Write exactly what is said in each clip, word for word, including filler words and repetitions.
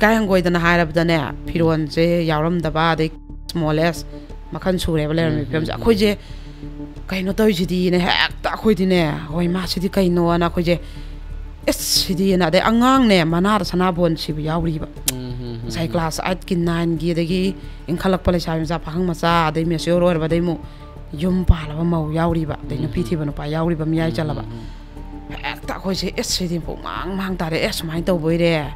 ꯏꯀꯥꯏ ꯍꯪꯒꯣꯏꯗꯅ ꯍꯥꯏꯔꯕꯗꯅꯦ, ꯐꯤꯔꯣꯟꯁꯦ ꯌꯥꯎꯔꯝꯗꯕ, ꯑꯗꯩ smallest ꯃꯈꯜ ꯁꯨꯔꯦꯕ ꯂꯩꯔꯝꯃꯤꯕ ꯐꯤꯕꯝꯁꯦ꯫ ꯑꯩꯈꯣꯏꯁꯦ ꯀꯩꯅꯣ ꯇꯧꯔꯤꯁꯤꯗꯤꯅꯦ, ꯍꯦꯛꯇ ꯑꯩꯈꯣꯏꯗꯤꯅꯦ, "ꯍꯣꯏ, ꯃꯥ ꯁꯤꯗꯤ ꯀꯩꯅꯣꯅ" ꯑꯩꯈꯣꯏꯁꯦ, "ꯑꯦꯁ, ꯁꯤꯗꯤꯅ"꯫ ꯑꯗꯩ ꯑꯉꯥꯡꯅꯦ, ꯃꯅꯥꯗ ꯁꯅꯥꯕꯣꯟ ꯁꯤꯕ ꯌꯥꯎꯔꯤꯕ꯫ ꯉꯁꯥꯏ class eightꯀꯤ, nineꯒꯤ, ꯑꯗꯒꯤ ꯏꯟꯈꯠꯂꯛꯄ ꯂꯩꯁꯥꯕꯤ ꯃꯆꯥ, ꯄꯥꯈꯪ ꯃꯆꯥ, ꯑꯗꯩ mature ꯑꯣꯏꯔꯕ, ꯑꯗꯩ ꯑꯃꯨꯛ ꯌꯨꯝ ꯄꯥꯜꯂꯕ ꯃꯧ ꯌꯥꯎꯔꯤꯕ, ꯑꯗꯩ ꯅꯨꯄꯤ ꯊꯤꯕ ꯅꯨꯄꯥ ꯌꯥꯎꯔꯤꯕ, ꯃꯌꯥꯏ ꯆꯜꯂꯕ꯫ ꯍꯦꯛꯇ ꯑꯩꯈꯣꯏꯁꯦ, "ꯑꯦꯁ, ꯁꯤꯗꯤ ꯄꯨꯡꯃꯥꯡ ꯃꯥꯡ ꯇꯥꯔꯦ, ꯑꯦꯁ, ꯁꯨꯃꯥꯏꯅ ꯇꯧꯕꯩꯔꯦ"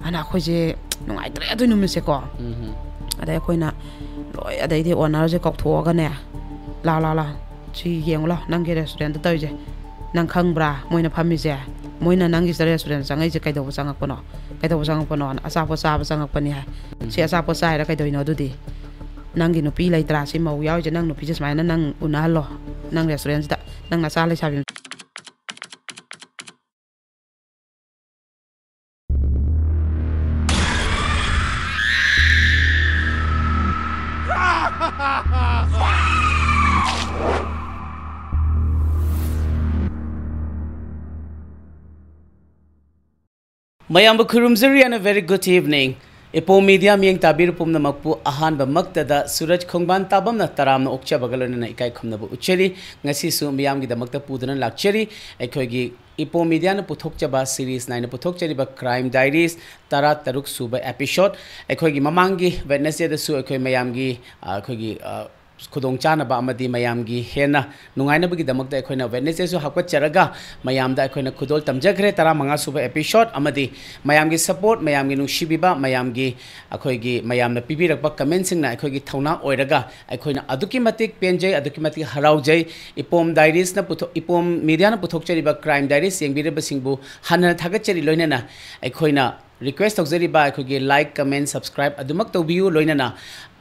ꯑꯅ ꯑꯩꯈꯣꯏꯁꯦ ꯅꯨꯡꯉꯥꯏꯇ꯭ꯔꯦ ꯑꯗꯨꯏ ꯅꯨꯃꯤꯠꯁꯦꯀꯣ꯫ ꯑꯗꯩ ꯑꯩꯈꯣꯏꯅ ꯂꯣꯏ, ꯑꯗꯩꯗꯤ ownerꯁꯦ ꯀꯧꯊꯣꯛꯑꯒꯅꯦ, "ꯂꯥꯎ, ꯂꯥꯎ, ꯂꯥꯎ, ꯁꯤ ꯌꯦꯡꯉꯨ ꯂꯥꯎ, ꯅꯪꯒꯤ restaurantꯇ ꯇꯧꯔꯤꯁꯦ ꯅꯪ ꯈꯪꯕ꯭ꯔꯥ? ꯃꯣꯏꯅ ꯐꯝꯃꯤꯁꯦ, ꯃꯣꯏꯅ ꯅꯪꯒꯤ restaurant ꯆꯪꯉꯛꯏꯁꯦ ꯀꯩꯗꯧꯕ ꯆꯪꯉꯛꯄꯅꯣ? ꯀꯩꯗꯧꯕ ꯆꯪꯉꯛꯄꯅꯣ?" ꯑꯆꯥꯄꯣꯠ ꯆꯥꯕ ꯆꯪꯉꯛꯄꯅꯤ ꯍꯥꯏ꯫ "ꯁꯤ ꯑꯆꯥꯄꯣꯠ ꯆꯥꯏꯔ ꯀꯩꯗꯧꯔꯤꯅꯣ ꯑꯗꯨꯗꯤ? ꯅꯪꯒꯤ ꯅꯨꯄꯤ ꯂꯩꯇ꯭ꯔꯥ? ꯁꯤ ꯃꯧ ꯌꯥꯎꯔꯤꯁꯦ, ꯅꯪ ꯅꯨꯄꯤꯁꯦ ꯁꯨꯃꯥꯏꯅ ꯅꯪ ꯎꯅꯍꯜꯂꯣ, ꯅꯪ restaurantꯁꯤꯗ, ꯅꯪ ꯅꯆꯥ ꯂꯩꯁꯥꯕꯤ"꯫ ꯃꯌꯥꯝꯕꯨ ꯈꯨꯔꯨꯝꯖꯔꯤ and a very good evening. ꯏꯄꯣꯝ ꯃꯤꯗꯤꯌꯥ ꯃꯤꯠꯌꯦꯡ ꯇꯥꯕꯤꯔ ꯄꯨꯝꯅꯃꯛꯄꯨ ꯑꯍꯥꯟꯕꯃꯛꯇꯗ ꯁꯨꯔꯖ ꯈꯣꯡꯕꯥꯟ ꯇꯥꯕꯝꯅ ꯇꯔꯥꯝꯅ ꯑꯣꯛꯆꯕꯒ ꯂꯣꯏꯅꯅ ꯏꯀꯥꯏ ꯈꯨꯝꯅꯕ ꯎꯠꯆꯔꯤ꯫ ꯉꯁꯤꯁꯨ ꯃꯤꯌꯥꯝꯒꯤꯗꯃꯛꯇ ꯄꯨꯗꯨꯅ ꯂꯥꯛꯆꯔꯤ ꯑꯩꯈꯣꯏꯒꯤ ꯏꯄꯣꯝ ꯃꯤꯗꯤꯌꯥꯅ ꯄꯨꯊꯣꯛꯆꯕ series ꯅꯥꯏꯅ ꯄꯨꯊꯣꯛꯆꯔꯤꯕ Crime Diaries ꯇꯔꯥ ꯇꯔꯨꯛ ꯁꯨꯕ episode꯫ ꯑꯩꯈꯣꯏꯒꯤ ꯃꯃꯥꯡꯒꯤ Wednesdayꯗꯁꯨ ꯑꯩꯈꯣꯏ ꯃꯌꯥꯝꯒꯤ, ꯑ, ꯑꯩꯈꯣꯏꯒꯤ, ꯑ, ꯈꯨꯗꯣꯡꯆꯥꯅꯕ ꯑꯃꯗꯤ ꯃꯌꯥꯝꯒꯤ ꯍꯦꯟꯅ ꯅꯨꯡꯉꯥꯏꯅꯕꯒꯤꯗꯃꯛꯇ ꯑꯩꯈꯣꯏꯅ Wednesdayꯁꯨ ꯍꯥꯞꯀꯠꯆꯔꯒ ꯃꯌꯥꯝꯗ ꯑꯩꯈꯣꯏꯅ ꯈꯨꯗꯣꯜ ꯇꯝꯖꯈ꯭ꯔꯦ꯫ ꯇꯔꯥꯃꯉꯥ ꯁꯨꯕ episode ꯑꯃꯗꯤ ꯃꯌꯥꯝꯒꯤ support, ꯃꯌꯥꯝꯒꯤ ꯅꯨꯡꯁꯤꯕꯤꯕ, ꯃꯌꯥꯝꯒꯤ, ꯑꯩꯈꯣꯏꯒꯤ ꯃꯌꯥꯝꯅ ꯄꯤꯕꯤꯔꯛꯄ commentꯁꯤꯡꯅ ꯑꯩꯈꯣꯏꯒꯤ ꯊꯧꯅꯥ ꯑꯣꯏꯔꯒ ꯑꯩꯈꯣꯏꯅ ꯑꯗꯨꯛꯀꯤ ꯃꯇꯤꯛ ꯄꯦꯟꯖꯩ, ꯑꯗꯨꯛꯀꯤ ꯃꯇꯤꯛ ꯍꯔꯥꯎꯖꯩ꯫ ꯏꯄꯣꯝ Diariesꯅ ꯄꯨꯊꯣꯛ-, ꯏꯄꯣꯝ ꯃꯤꯗꯤꯌꯥꯅ ꯄꯨꯊꯣꯛꯆꯔꯤꯕ Crime Diaries ꯌꯦꯡꯕꯤꯔꯤꯕꯁꯤꯡꯕꯨ ꯍꯟꯅ ꯊꯥꯒꯠꯆꯔꯤ꯫ ꯂꯣꯏꯅꯅ ꯑꯩꯈꯣꯏꯅ request ꯇꯧꯖꯔꯤꯕ ꯑꯩꯈꯣꯏꯒꯤ like, comment, subscribe ꯑꯗꯨꯃꯛ ꯇꯧꯕꯤꯌꯨ꯫ ꯂꯣꯏꯅꯅ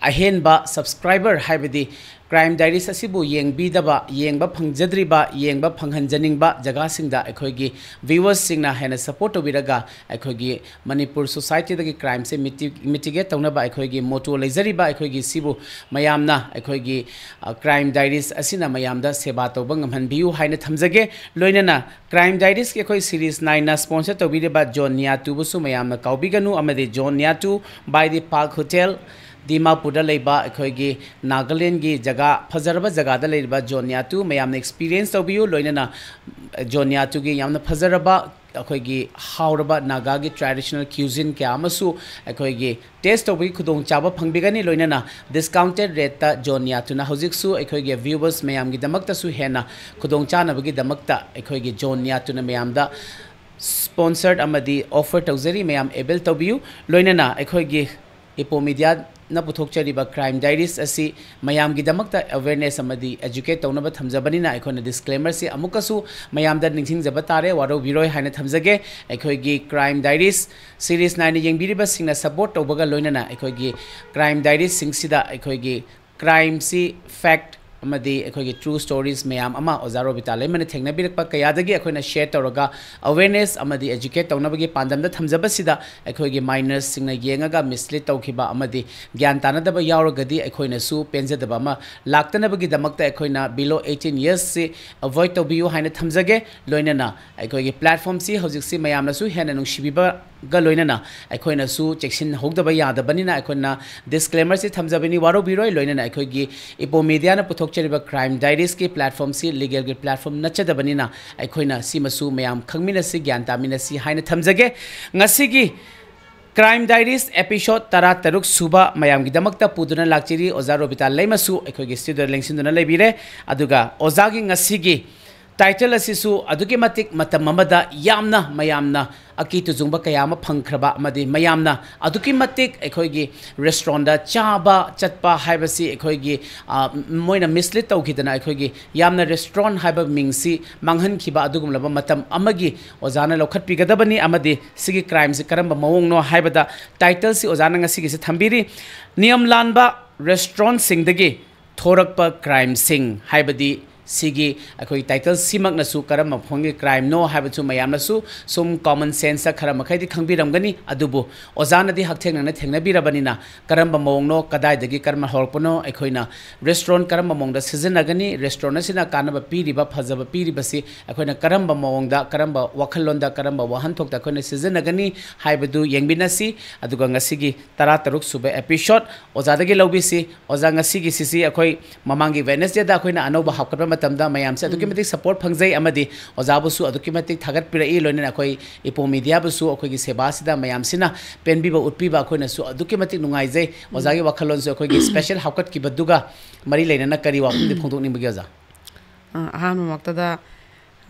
ꯑꯍꯦꯟꯕ subscriber, ꯍꯥꯏꯕꯗꯤ Crime Diaries ꯑꯁꯤꯕꯨ ꯌꯦꯡꯕꯤꯗꯕ, ꯌꯦꯡꯕ ꯐꯪꯖꯗ꯭ꯔꯤꯕ, ꯌꯦꯡꯕ ꯐꯪꯍꯟꯖꯅꯤꯡꯕ ꯖꯒꯥꯁꯤꯡꯗ ꯑꯩꯈꯣꯏꯒꯤ viewersꯁꯤꯡꯅ ꯍꯦꯟꯅ support ꯇꯧꯕꯤꯔꯒ, ꯑꯩꯈꯣꯏꯒꯤ ꯃꯅꯤꯄꯨꯔ societyꯗꯒꯤ crimeꯁꯦ miti-, mitigate ꯇꯧꯅꯕ ꯑꯩꯈꯣꯏꯒꯤ motto ꯂꯩꯖꯔꯤꯕ ꯑꯩꯈꯣꯏꯒꯤ ꯁꯤꯕꯨ ꯃꯌꯥꯝꯅ, ꯑꯩꯈꯣꯏꯒꯤ, ꯑ, Crime Diaries ꯑꯁꯤꯅ ꯃꯌꯥꯝꯗ ꯁꯦꯕꯥ ꯇꯧꯕ ꯉꯝꯍꯟꯕꯤꯌꯨ ꯍꯥꯏꯅ ꯊꯝꯖꯒꯦ꯫ ꯂꯣꯏꯅꯅ Crime Diariesꯀꯤ ꯑꯩꯈꯣꯏ series nineꯅ sponsor ꯇꯧꯕꯤꯔꯤꯕ ꯖꯣꯟ ꯅꯤꯌꯥꯇꯨꯕꯨꯁꯨ ꯃꯌꯥꯝꯅ ꯀꯥꯎꯕꯤꯒꯅꯨ, ꯑꯃꯗꯤ John Niyatu by the Park Hotel, ꯗꯤꯃꯥꯄꯨꯔꯗ ꯂꯩꯕ ꯑꯩꯈꯣꯏꯒꯤ ꯅꯥꯒꯥꯂꯦꯟꯒꯤ ꯖꯒꯥ, ꯐꯖꯔꯕ ꯖꯒꯥꯗ ꯂꯩꯔꯤꯕ ꯖꯣꯟ ꯅꯤꯌꯥꯇꯨ ꯃꯌꯥꯝꯅ experience ꯇꯧꯕꯤꯌꯨ꯫ ꯂꯣꯏꯅꯅ ꯖꯣꯟ ꯅꯤꯌꯥꯇꯨꯒꯤ ꯌꯥꯝꯅ ꯐꯖꯔꯕ, ꯑꯩꯈꯣꯏꯒꯤ ꯍꯥꯎꯔꯕ ꯅꯥꯒꯥꯒꯤ traditional cuisine ꯀꯌꯥ ꯑꯃꯁꯨ ꯑꯩꯈꯣꯏꯒꯤ taste ꯇꯧꯕꯒꯤ ꯈꯨꯗꯣꯡꯆꯥꯕ ꯐꯪꯕꯤꯒꯅꯤ꯫ ꯂꯣꯏꯅꯅ discounted rateꯇ ꯖꯣꯟ ꯅꯤꯌꯥꯇꯨꯅ ꯍꯧꯖꯤꯛꯁꯨ ꯑꯩꯈꯣꯏꯒꯤ viewers ꯃꯌꯥꯝꯒꯤꯗꯃꯛꯇꯁꯨ ꯍꯦꯟꯅ ꯈꯨꯗꯣꯡꯆꯥꯅꯕꯒꯤꯗꯃꯛꯇ ꯑꯩꯈꯣꯏꯒꯤ ꯖꯣꯟ ꯅꯤꯌꯥꯇꯨꯅ ꯃꯌꯥꯝꯗ sponsored ꯑꯃꯗꯤ offer ꯇꯧꯖꯔꯤ꯫ ꯃꯌꯥꯝ avail ꯇꯧꯕꯤꯌꯨ꯫ ꯂꯣꯏꯅꯅ ꯑꯩꯈꯣꯏꯒꯤ Ipoh Mediaꯅ ꯄꯨꯊꯣꯛꯆꯔꯤꯕ Crime Diaries ꯑꯁꯤ ꯃꯌꯥꯝꯒꯤꯗꯃꯛꯇ awareness ꯑꯃꯗꯤ educate ꯇꯧꯅꯕ ꯊꯝꯖꯕꯅꯤꯅ ꯑꯩꯈꯣꯏꯅ disclaimerꯁꯤ ꯑꯃꯨꯛꯀꯁꯨ ꯃꯌꯥꯝꯗ ꯅꯤꯡꯁꯤꯡꯖꯕ ꯇꯥꯔꯦ, ꯋꯥꯔꯧꯕꯤꯔꯣꯏ ꯍꯥꯏꯅ ꯊꯝꯖꯒꯦ꯫ ꯑꯩꯈꯣꯏꯒꯤ Crime Diaries series nineꯅ ꯌꯦꯡꯕꯤꯔꯤꯕꯁꯤꯡꯅ support ꯇꯧꯕꯒ ꯂꯣꯏꯅꯅ ꯑꯩꯈꯣꯏꯒꯤ Crime Diariesꯁꯤꯡꯁꯤꯗ ꯑꯩꯈꯣꯏꯒꯤ crimeꯁꯤ fact ꯑꯃꯗꯤ ꯑꯩꯈꯣꯏꯒꯤ true stories ꯃꯌꯥꯝ ꯑꯃ ꯑꯣꯖꯥ ꯔꯣꯕꯤꯇꯥ ꯂꯩꯃꯅ ꯊꯦꯡꯅꯕꯤꯔꯛꯄ ꯀꯌꯥꯗꯒꯤ ꯑꯩꯈꯣꯏꯅ share ꯇꯧꯔꯒ awareness ꯑꯃꯗꯤ educate ꯇꯧꯅꯕꯒꯤ ꯄꯥꯟꯗꯝꯗ ꯊꯝꯖꯕꯁꯤꯗ, ꯑꯩꯈꯣꯏꯒꯤ minorꯁꯤꯡꯅ ꯌꯦꯡꯉꯒ mislead ꯇꯧꯈꯤꯕ ꯑꯃꯗꯤ ꯒ꯭ꯌꯥꯟ ꯇꯥꯅꯗꯕ ꯌꯥꯎꯔꯒꯗꯤ ꯑꯩꯈꯣꯏꯅꯁꯨ ꯄꯦꯟꯖꯗꯕ ꯑꯃ ꯂꯥꯛꯇꯅꯕꯒꯤꯗꯃꯛꯇ ꯑꯩꯈꯣꯏꯅ below eighteen yearsꯁꯤ avoid ꯇꯧꯕꯤꯌꯨ ꯍꯥꯏꯅ ꯊꯝꯖꯒꯦ꯫ ꯂꯣꯏꯅꯅ ꯑꯩꯈꯣꯏꯒꯤ platformꯁꯤ ꯍꯧꯖꯤꯛꯁꯤ ꯃꯌꯥꯝꯅꯁꯨ ꯍꯦꯟꯅ ꯅꯨꯡꯁꯤꯕꯤꯕꯒ ꯂꯣꯏꯅꯅ ꯑꯩꯈꯣꯏꯅꯁꯨ ꯆꯦꯛꯁꯤꯟꯍꯧꯗꯕ ꯌꯥꯗꯕꯅꯤꯅ ꯑꯩꯈꯣꯏꯅ disclaimerꯁꯤ ꯊꯝꯖꯕꯅꯤ, ꯋꯥꯔꯧꯕꯤꯔꯣꯏ꯫ ꯂꯣꯏꯅꯅ ꯑꯩꯈꯣꯏꯒꯤ Ipoh Mediaꯅ ꯄꯨꯊꯣꯛꯆꯔꯤꯕ Crime Diariesꯀꯤ platformꯁꯤ legalꯒꯤ platform ꯅꯠꯆꯗꯕꯅꯤꯅ ꯑꯩꯈꯣꯏꯅ ꯁꯤꯃꯁꯨ ꯃꯌꯥꯝ ꯈꯪꯃꯤꯟꯅꯁꯤ, ꯒ꯭ꯌꯥꯟ ꯇꯥꯃꯤꯟꯅꯁꯤ ꯍꯥꯏꯅ ꯊꯝꯖꯒꯦ꯫ ꯉꯁꯤꯒꯤ Crime Diaries episode ꯇꯔꯥꯇꯔꯨꯛ ꯁꯨꯕ ꯃꯌꯥꯝꯒꯤꯗꯃꯛꯇ ꯄꯨꯗꯨꯅ ꯂꯥꯛꯆꯔꯤ꯫ ꯑꯣꯖꯥ ꯔꯣꯕꯤꯇꯥ ꯂꯩꯃꯁꯨ ꯑꯩꯈꯣꯏꯒꯤ studioꯗ ꯂꯦꯡꯁꯤꯟꯗꯨꯅ ꯂꯩꯕꯤꯔꯦ꯫ ꯑꯗꯨꯒ ꯑꯣꯖꯥꯒꯤ ꯉꯁꯤꯒꯤ ꯇꯥꯏꯇꯜ ꯑꯁꯤꯁꯨ ꯑꯗꯨꯛꯀꯤ ꯃꯇꯤꯛ ꯃꯇꯝ ꯑꯃꯗ ꯌꯥꯝꯅ ꯃꯌꯥꯝꯅ ꯑꯀꯤ ꯇꯨꯖꯨꯡꯕ ꯀꯌꯥ ꯑꯃ ꯐꯪꯈ꯭ꯔꯕ, ꯑꯃꯗꯤ ꯃꯌꯥꯝꯅ ꯑꯗꯨꯛꯀꯤ ꯃꯇꯤꯛ ꯑꯩꯈꯣꯏꯒꯤ ꯔꯦꯁꯇꯨꯔꯦꯟꯗ ꯆꯥꯕ ꯆꯠꯄ ꯍꯥꯏꯕꯁꯤ ꯑꯩꯈꯣꯏꯒꯤ, ꯑ, ꯃꯣꯏꯅ ꯃꯤꯁꯂꯤꯠ ꯇꯧꯈꯤꯗꯅ ꯑꯩꯈꯣꯏꯒꯤ ꯌꯥꯝꯅ ꯔꯦꯁꯇꯨꯔꯦꯟ ꯍꯥꯏꯕ ꯃꯤꯡꯁꯤ ꯃꯥꯡꯍꯟꯈꯤꯕ ꯑꯗꯨꯒꯨꯝꯂꯕ ꯃꯇꯝ ꯑꯃꯒꯤ ꯑꯣꯖꯥꯅ ꯂꯧꯈꯠꯄꯤꯒꯗꯕꯅꯤ꯫ ꯑꯃꯗꯤ ꯁꯤꯒꯤ ꯀ꯭ꯔꯥꯏꯝꯁꯤ ꯀꯔꯝꯕ ꯃꯑꯣꯡꯅꯣ ꯍꯥꯏꯕꯗ ꯇꯥꯏꯇꯜꯁꯤ ꯑꯣꯖꯥꯅ ꯉꯁꯤꯒꯤꯁꯤ ꯊꯝꯕꯤꯔꯤ, ꯅꯤꯌꯝ ꯂꯥꯟꯕ ꯔꯦꯁꯇꯨꯔꯦꯟꯁꯤꯡꯗꯒꯤ ꯊꯣꯔꯛꯄ ꯀ꯭ꯔꯥꯏꯝꯁꯤꯡ ꯍꯥꯏꯕꯗꯤ ꯁꯤꯒꯤ ꯑꯩꯈꯣꯏ ꯇꯥꯏꯇꯜ ꯁꯤꯃꯛꯅꯁꯨ ꯀꯔꯝꯕ ꯃꯐꯝꯒꯤ ꯀ꯭ꯔꯥꯏꯝꯅꯣ ꯍꯥꯏꯕꯁꯨ ꯃꯌꯥꯝꯅꯁꯨ ꯁꯨꯝ ꯀꯣꯃꯟ ꯁꯦꯟꯁꯇ ꯈꯔ ꯃꯈꯩꯗꯤ ꯈꯪꯕꯤꯔꯝꯒꯅꯤ꯫ ꯑꯗꯨꯕꯨ ꯑꯣꯖꯥꯅꯗꯤ ꯍꯛꯊꯦꯡꯅꯅ ꯊꯦꯡꯅꯕꯤꯔꯕꯅꯤꯅ ꯀꯔꯝꯕ ꯃꯑꯣꯡꯅꯣ, ꯀꯗꯥꯏꯗꯒꯤ ꯀꯔꯝꯅ ꯍꯧꯔꯛꯄꯅꯣ, ꯑꯩꯈꯣꯏꯅ ꯔꯦꯁꯇꯨꯔꯦꯟ ꯀꯔꯝꯕ ꯃꯑꯣꯡꯗ ꯁꯤꯖꯤꯟꯅꯒꯅꯤ, ꯔꯦꯁꯇꯨꯔꯦꯟ ꯑꯁꯤꯅ ꯀꯥꯟꯅꯕ ꯄꯤꯔꯤꯕ, ꯐꯖꯕ ꯄꯤꯔꯤꯕꯁꯤ ꯑꯩꯈꯣꯏꯅ ꯀꯔꯝꯕ ꯃꯑꯣꯡꯗ, ꯀꯔꯝꯕ ꯋꯥꯈꯜꯂꯣꯟꯗ, ꯀꯔꯝꯕ ꯋꯥꯍꯟꯊꯣꯛꯇ ꯑꯩꯈꯣꯏꯅ ꯁꯤꯖꯤꯟꯅꯒꯅꯤ ꯍꯥꯏꯕꯗꯨ ꯌꯦꯡꯃꯤꯟꯅꯁꯤ꯫ ꯑꯗꯨꯒ ꯉꯁꯤꯒꯤ ꯇꯔꯥꯇꯔꯨꯛ ꯁꯨꯕ ꯑꯦꯄꯤꯁꯣꯗ ꯑꯣꯖꯥꯗꯒꯤ ꯂꯧꯕꯤꯁꯤ꯫ ꯑꯣꯖꯥ, ꯉꯁꯤꯒꯤꯁꯤꯁꯤ ꯑꯩꯈꯣꯏ ꯃꯃꯥꯡꯒꯤ ꯋꯦꯅꯁꯗꯦꯗ ꯑꯩꯈꯣꯏꯅ ꯑꯅꯧꯕ ꯍꯥꯞꯀꯠꯄ ꯃꯇꯝꯗ ꯃꯌꯥꯝꯁꯦ ꯑꯗꯨꯛꯀꯤ ꯎꯝ꯫ ꯃꯇꯤꯛ ꯁꯄꯣꯔꯠ ꯐꯪꯖꯩ ꯑꯃꯗꯤ ꯑꯣꯖꯥꯕꯨꯁꯨ ꯑꯗꯨꯛꯀꯤ ꯃꯇꯤꯛ ꯊꯥꯒꯠꯄꯤꯔꯛꯏ꯫ ꯂꯣꯏꯅꯅ ꯑꯩꯈꯣꯏ ꯏꯄꯣ ꯃꯤꯗꯤꯌꯥꯕꯨꯁꯨ ꯑꯩꯈꯣꯏꯒꯤ ꯁꯦꯕꯥꯁꯤꯗ ꯃꯌꯥꯝꯁꯤꯅ ꯄꯦꯟꯕꯤꯕ ꯎꯠꯄꯤꯕ ꯑꯩꯈꯣꯏꯅꯁꯨ ꯑꯗꯨꯛꯀꯤ ꯃꯇꯤꯛ ꯅꯨꯡꯉꯥꯏꯖꯩ꯫ ꯎꯝ꯫ ꯑꯣꯖꯥꯒꯤ ꯋꯥꯈꯜꯂꯣꯟꯁꯨ ꯑꯩꯈꯣꯏꯒꯤ ꯁ꯭ꯄꯦꯁꯦꯜ ꯍꯥꯞꯀꯠꯈꯤꯕꯗꯨꯒ ꯃꯔꯤ ꯂꯩꯅꯅ ꯀꯔꯤ ꯋꯥꯐꯝꯗꯤ ꯐꯣꯡꯗꯣꯛꯅꯤꯡꯕꯒꯦ ꯑꯣꯖꯥ? ꯑ, ꯑꯍꯥꯟꯕꯃꯛꯇꯗ,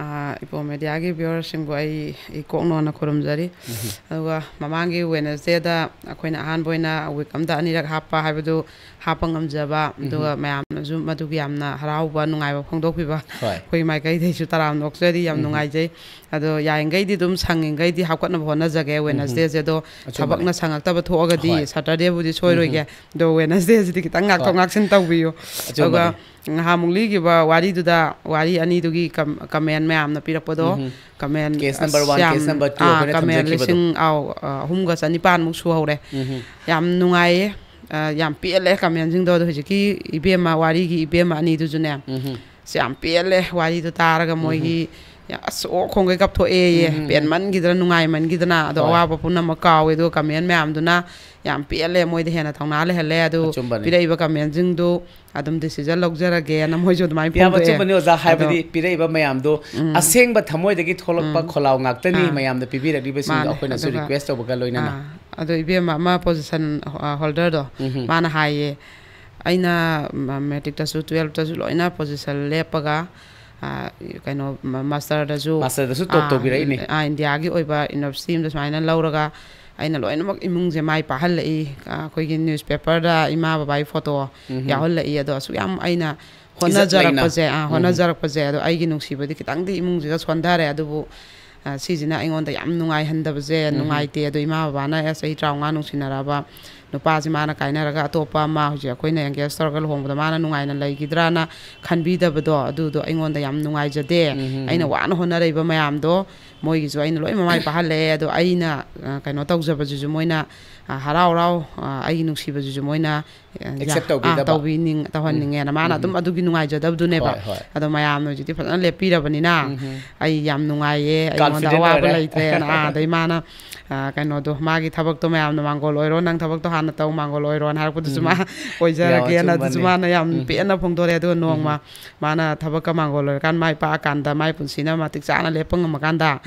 ꯑ, ꯏꯄꯣ ꯃꯦꯗꯤꯌꯥꯒꯤ ꯚ꯭ꯌꯨꯋꯔꯁꯤꯡꯕꯨ ꯑꯩ ꯏꯀꯣꯛ ꯅꯣꯟꯅ ꯈꯨꯔꯨꯝꯖꯔꯤ꯫ ꯎꯝ꯫ ꯑꯗꯨꯒ ꯃꯃꯥꯡꯒꯤ ꯋꯦꯅꯁꯗꯦꯗ ꯑꯩꯈꯣꯏꯅ ꯑꯍꯥꯟꯕ ꯑꯣꯏꯅ ꯋꯤꯛ ꯑꯃꯗ ꯑꯅꯤꯔꯛ ꯍꯥꯞꯄ ꯍꯥꯏꯕꯗꯨ ꯍꯥꯞꯄ ꯉꯝꯖꯕ, ꯎꯝ꯫ ꯑꯗꯨꯒ ꯃꯌꯥꯝꯅꯁꯨ ꯃꯗꯨꯒꯤ ꯌꯥꯝꯅ ꯍꯔꯥꯎꯕ, ꯅꯨꯡꯉꯥꯏꯕ ꯐꯣꯡꯗꯣꯛꯄꯤꯕ ꯍꯣꯏ꯫ ꯑꯩꯈꯣꯏ ꯃꯥꯏꯀꯩꯗꯩꯁꯨ ꯇꯔꯥꯝꯅ ꯑꯣꯛꯆꯔꯤ, ꯌꯥꯝ ꯎꯝ꯫ ꯅꯨꯡꯉꯥꯏꯖꯩ꯫ ꯑꯗꯣ ꯌꯥꯔꯤꯈꯩꯗꯤ ꯑꯗꯨꯝ ꯁꯪꯉꯤꯈꯩꯗꯤ ꯍꯥꯞꯀꯠꯅꯕ ꯍꯣꯠꯅꯖꯒꯦ꯫ ꯎꯝ꯫ ꯋꯦꯅꯁꯗꯦꯁꯦ ꯑꯗꯣ ꯑꯆꯨꯝꯕꯅꯦ꯫ ꯊꯕꯛꯅ ꯁꯪꯉꯛꯇꯕ ꯊꯣꯛꯑꯒꯗꯤ ꯍꯣꯏ꯫ ꯁꯇꯔꯗꯦꯕꯨꯗꯤ ꯁꯣꯏꯔꯣꯏꯒꯦ꯫ ꯎꯝ꯫ ꯑꯗꯣ ꯋꯦꯅꯁꯗꯦꯁꯤꯗꯤ ꯈꯤꯇꯪ ꯉꯥꯛꯊꯣꯛ ꯍꯣꯏ꯫ ꯉꯥꯛꯁꯤꯟ ꯇꯧꯕꯤꯌꯨ꯫ ꯑꯆꯨꯝꯕꯅꯦ꯫ ꯑꯗꯨꯒ ꯅꯍꯥꯟꯃꯨꯛ ꯂꯤꯈꯤꯕ ꯋꯥꯔꯤꯗꯨꯗ ꯋꯥꯔꯤ ꯑꯅꯤꯗꯨꯒꯤ ꯀꯝ-, ꯀꯃꯦꯟ ꯃꯌꯥꯝꯅ ꯄꯤꯔꯛꯄꯗꯣ, ꯎꯝ꯫ ꯀꯃꯦꯟ ꯀꯦꯁ ꯅꯝꯕꯔ ꯑꯁ ꯋꯥꯟ, ꯌꯥꯝ, ꯀꯦꯁ ꯅꯝꯕꯔ ꯇꯨ ꯑꯥ, ꯑꯩꯈꯣꯏꯅ ꯀꯃꯦꯟ ꯊꯝꯖꯈꯤꯕꯗꯣ꯫ ꯂꯤꯁꯤꯡ, ꯑꯥꯎ, ꯑ, ꯑꯍꯨꯝꯒ ꯆꯅꯤꯄꯥꯟꯃꯨꯛ ꯁꯨꯍꯧꯔꯦ꯫ ꯎꯝ꯫ ꯌꯥꯝ ꯅꯨꯡꯉꯥꯏꯌꯦ꯫ ꯑ, ꯌꯥꯝ ꯄꯦꯜꯂꯦ ꯀꯃꯦꯟꯁꯤꯡꯗꯣ꯫ ꯑꯗꯣ ꯍꯧꯖꯤꯛꯀꯤ ꯏꯕꯦꯝꯃ, ꯋꯥꯔꯤꯒꯤ ꯏꯕꯦꯝꯃ ꯑꯅꯤꯗꯨꯁꯨꯅꯦ, ꯎꯝ꯫ ꯑꯁ, ꯌꯥꯝ ꯄꯦꯜꯂꯦ ꯋꯥꯔꯤꯗꯣ ꯇꯥꯔꯒ꯫ ꯎꯝ꯫ ꯃꯣꯏꯒꯤ, ꯌꯥ-, ꯑꯁ, ꯑꯣ ꯈꯣꯡꯒꯩ ꯀꯞꯊꯣꯛꯑꯦꯌꯦ꯫ ꯎꯝ꯫ ꯄꯦꯟꯃꯟꯈꯤꯗꯅ, ꯅꯨꯡꯉꯥꯏꯃꯟꯈꯤꯗꯅ꯫ ꯑꯗꯣ ꯍꯣꯏ꯫ ꯑꯋꯥꯕ ꯄꯨꯝꯅꯃꯛ ꯀꯥꯎꯋꯦ꯫ ꯑꯗꯨꯒ ꯀꯃꯦꯟ ꯃꯌꯥꯝꯗꯨꯅ ꯌꯥꯝ ꯄꯦꯜꯂꯦ, ꯃꯣꯏꯗ ꯍꯦꯟꯅ ꯊꯧꯅꯥ ꯂꯩꯍꯜꯂꯦ꯫ ꯑꯗꯨ ꯑꯆꯨꯝꯕꯅꯤ꯫ ꯄꯤꯔꯛꯏꯕ ꯀꯃꯦꯟꯁꯤꯡꯗꯨ ꯑꯗꯨꯝ ꯗꯤꯁꯤꯖꯟ ꯂꯧꯖꯔꯒꯦꯅ ꯃꯣꯏꯁꯨ ꯑꯗꯨꯃꯥꯏꯅ ꯌꯥꯝ ꯐꯣꯡꯗꯣꯛꯑꯦ꯫ ꯑꯆꯨꯝꯕꯅꯤ ꯑꯣꯖꯥ, ꯑꯗꯣ ꯍꯥꯏꯕꯗꯤ ꯄꯤꯔꯛꯏꯕ ꯃꯌꯥꯝꯗꯣ ꯎꯝ꯫ ꯑꯁꯦꯡꯕ ꯊꯃꯣꯏꯗꯒꯤ ꯊꯣꯛꯂꯛꯄ ꯎꯝ꯫ ꯈꯣꯜꯂꯥꯎ ꯉꯥꯛꯇꯅꯤ꯫ ꯑꯥ꯫ ꯃꯌꯥꯝꯅ ꯄꯤꯕꯤꯔꯛꯂꯤꯕꯁꯤꯡꯗꯣ ꯃꯥꯅꯦ꯫ ꯑꯩꯈꯣꯏꯅꯁꯨ ꯑꯗꯨꯒ ꯔꯤꯀ꯭ꯋꯦꯁ ꯇꯧꯕꯒ ꯂꯣꯏꯅꯅ꯫ ꯑꯥ, ꯑꯗꯣ ꯏꯕꯦꯝꯃ ꯑꯃ ꯄꯣꯖꯤꯁꯟ, ꯑ, ꯍꯣꯜꯗꯔꯗꯣ, ꯎꯝ꯫ ꯃꯥꯅ ꯍꯥꯏꯌꯦ, "ꯑꯩꯅ ꯃ-, ꯃꯦꯇ꯭ꯔꯤꯛꯇꯁꯨ ꯇꯨꯋꯦꯜꯐꯇꯁꯨ ꯂꯣꯏꯅ ꯄꯣꯖꯤꯁꯟ ꯂꯦꯞꯄꯒ ꯑꯥ, ꯀꯩꯅꯣ, ꯃꯥꯁꯇꯔꯗꯁꯨ ꯃꯥꯁꯇꯔꯗꯁꯨ ꯇꯣꯞ ꯇꯧꯕꯤꯔꯛꯏꯅꯤ꯫ ꯏꯟꯗꯤꯌꯥꯒꯤ ꯑꯣꯏꯕ ꯌꯨꯅꯤꯚꯔꯁꯤꯇꯤ ꯑꯃꯗ ꯁꯨꯃꯥꯏꯅ ꯂꯧꯔꯒ ꯑꯩꯅ ꯂꯣꯏꯅꯃꯛ ꯏꯃꯨꯡꯁꯦ ꯃꯥꯏ ꯄꯥꯛꯍꯜꯂꯛꯏ꯫ ꯑꯩꯈꯣꯏꯒꯤ ꯅ꯭ꯌꯨꯁꯄꯦꯄꯔꯗ ꯏꯃꯥ ꯕꯕꯥꯒꯤ ꯐꯣꯇꯣ ꯌꯥꯎꯍꯜꯂꯛꯏ꯫ ꯑꯗꯣ ꯑꯁꯨꯛ ꯌꯥꯝ ꯑꯩꯅ ꯍꯣꯠꯅꯖꯔꯛꯄꯁꯦ, ꯑꯥ, ꯍꯣꯠꯅꯖꯔꯛꯄꯁꯦ, ꯑꯗꯣ ꯑꯩꯒꯤ ꯅꯨꯡꯁꯤꯕꯗꯤ ꯈꯤꯇꯪꯗꯤ ꯏꯃꯨꯡꯁꯤꯒ ꯁꯣꯟꯊꯔꯦ꯫ ꯑꯗꯨꯕꯨ, ꯑ, ꯁꯤꯁꯤꯅ ꯑꯩꯉꯣꯟꯗ ꯌꯥꯝ ꯅꯨꯡꯉꯥꯏꯍꯟꯗꯕꯁꯦ, ꯅꯨꯡꯉꯥꯏꯇꯦ꯫ ꯑꯗꯣ ꯏꯃꯥ ꯕꯕꯥꯅ, ꯑꯦꯁ, ꯆꯍꯤ ꯇꯔꯥꯃꯉꯥ ꯅꯨꯡꯁꯤꯅꯔꯛꯑꯕ ꯅꯨꯄꯥꯁꯤ ꯃꯥꯅ ꯀꯥꯏꯅꯔꯒ ꯑꯇꯣꯞꯄ ꯑꯃ ꯍꯧꯖꯤꯛ ꯑꯩꯈꯣꯏꯅ ꯑꯦꯡꯒꯦꯖ ꯇꯧꯔꯒ ꯂꯨꯍꯣꯡꯕꯗ ꯃꯥꯅ ꯅꯨꯡꯉꯥꯏꯅ ꯂꯩꯈꯤꯗ꯭ꯔꯥꯅ ꯈꯟꯕꯤꯗꯕꯗꯣ, ꯑꯗꯨꯗꯣ ꯑꯩꯉꯣꯟꯗ ꯌꯥꯝ ꯅꯨꯡꯉꯥꯏꯖꯗꯦ꯫ ꯑꯩꯅ ꯋꯥꯅ ꯍꯣꯠꯅꯔꯛꯏꯕ ꯃꯌꯥꯝꯗꯣ ꯃꯣꯏꯒꯤꯁꯨ ꯑꯩꯅ ꯂꯣꯏ ꯃꯃꯥꯏ ꯄꯥꯛꯍꯜꯂꯦ꯫ ꯑꯗꯣ ꯑꯩꯅ, ꯑ, ꯀꯩꯅꯣ ꯇꯧꯖꯕꯁꯤꯁꯨ ꯃꯣꯏꯅ, ꯑ, ꯍꯔꯥꯎ ꯍꯔꯥꯎ, ꯑ, ꯑꯩꯒꯤ ꯅꯨꯡꯁꯤꯕꯁꯤꯁꯨ ꯃꯣꯏꯅ, ꯑ, Accept ꯌꯥ-, ꯑꯥ, ꯇꯧꯕꯤꯗꯕ꯫ ꯇꯧꯕꯤꯅꯤꯡ-, ꯇꯧꯍꯟꯅꯤꯡꯉꯦꯅ ꯃꯥꯅ ꯑꯗꯨꯝ ꯑꯗꯨꯒꯤ ꯅꯨꯡꯉꯥꯏꯖꯗꯕꯗꯨꯅꯦꯕ꯫ ꯍꯣꯏ, ꯍꯣꯏ꯫ ꯑꯗꯣ ꯃꯌꯥꯝꯅ ꯍꯧꯖꯤꯛꯇꯤ ꯐꯖꯅ ꯂꯦꯞꯄꯤꯔꯕꯅꯤꯅ ꯑꯩ ꯌꯥꯝ ꯅꯨꯡꯉꯥꯏꯌꯦ, ꯑꯩꯉꯣꯟꯗ Confident ꯑꯋꯥꯕ ꯑꯣꯏꯔꯦ꯫ ꯂꯩꯇ꯭ꯔꯦꯅ꯫ ꯑꯥ, ꯑꯗꯩ ꯃꯥꯅ, ꯑ, ꯀꯩꯅꯣꯗꯣ, ꯃꯥꯒꯤ ꯊꯕꯛꯇꯣ ꯃꯌꯥꯝꯅ ꯃꯥꯡꯒꯣꯜ ꯑꯣꯏꯔꯣ, ꯅꯪ ꯊꯕꯛꯇꯣ ꯍꯥꯟꯅ ꯇꯧ, ꯃꯥꯡꯒꯣꯜ ꯑꯣꯏꯔꯣꯅ ꯍꯥꯏꯔꯛꯄꯗꯨꯁꯨ ꯃꯥ ꯑꯣꯏꯖꯔꯒꯦꯅ ꯌꯥꯝ ꯑꯗꯨꯁꯨ ꯑꯆꯨꯝꯕꯅꯤ꯫ ꯃꯥꯅ ꯌꯥꯝ ꯄꯦꯟꯅ ꯐꯣꯡꯗꯣꯔꯛꯑꯦ꯫ ꯑꯗꯨꯒ ꯅꯣꯡꯃ ꯃꯥꯅ ꯊꯕꯛꯀ ꯃꯥꯡꯒꯣꯜ ꯑꯣꯏꯔꯀꯥꯟꯗ, ꯃꯥꯏ ꯄꯥꯛꯑꯀꯥꯟꯗ, ꯃꯥꯏ ꯄꯨꯟꯁꯤꯅ ꯃꯇꯤꯛ ꯆꯥꯅ ꯂꯦꯞꯄ ꯉꯝꯃꯀꯥꯟꯗ,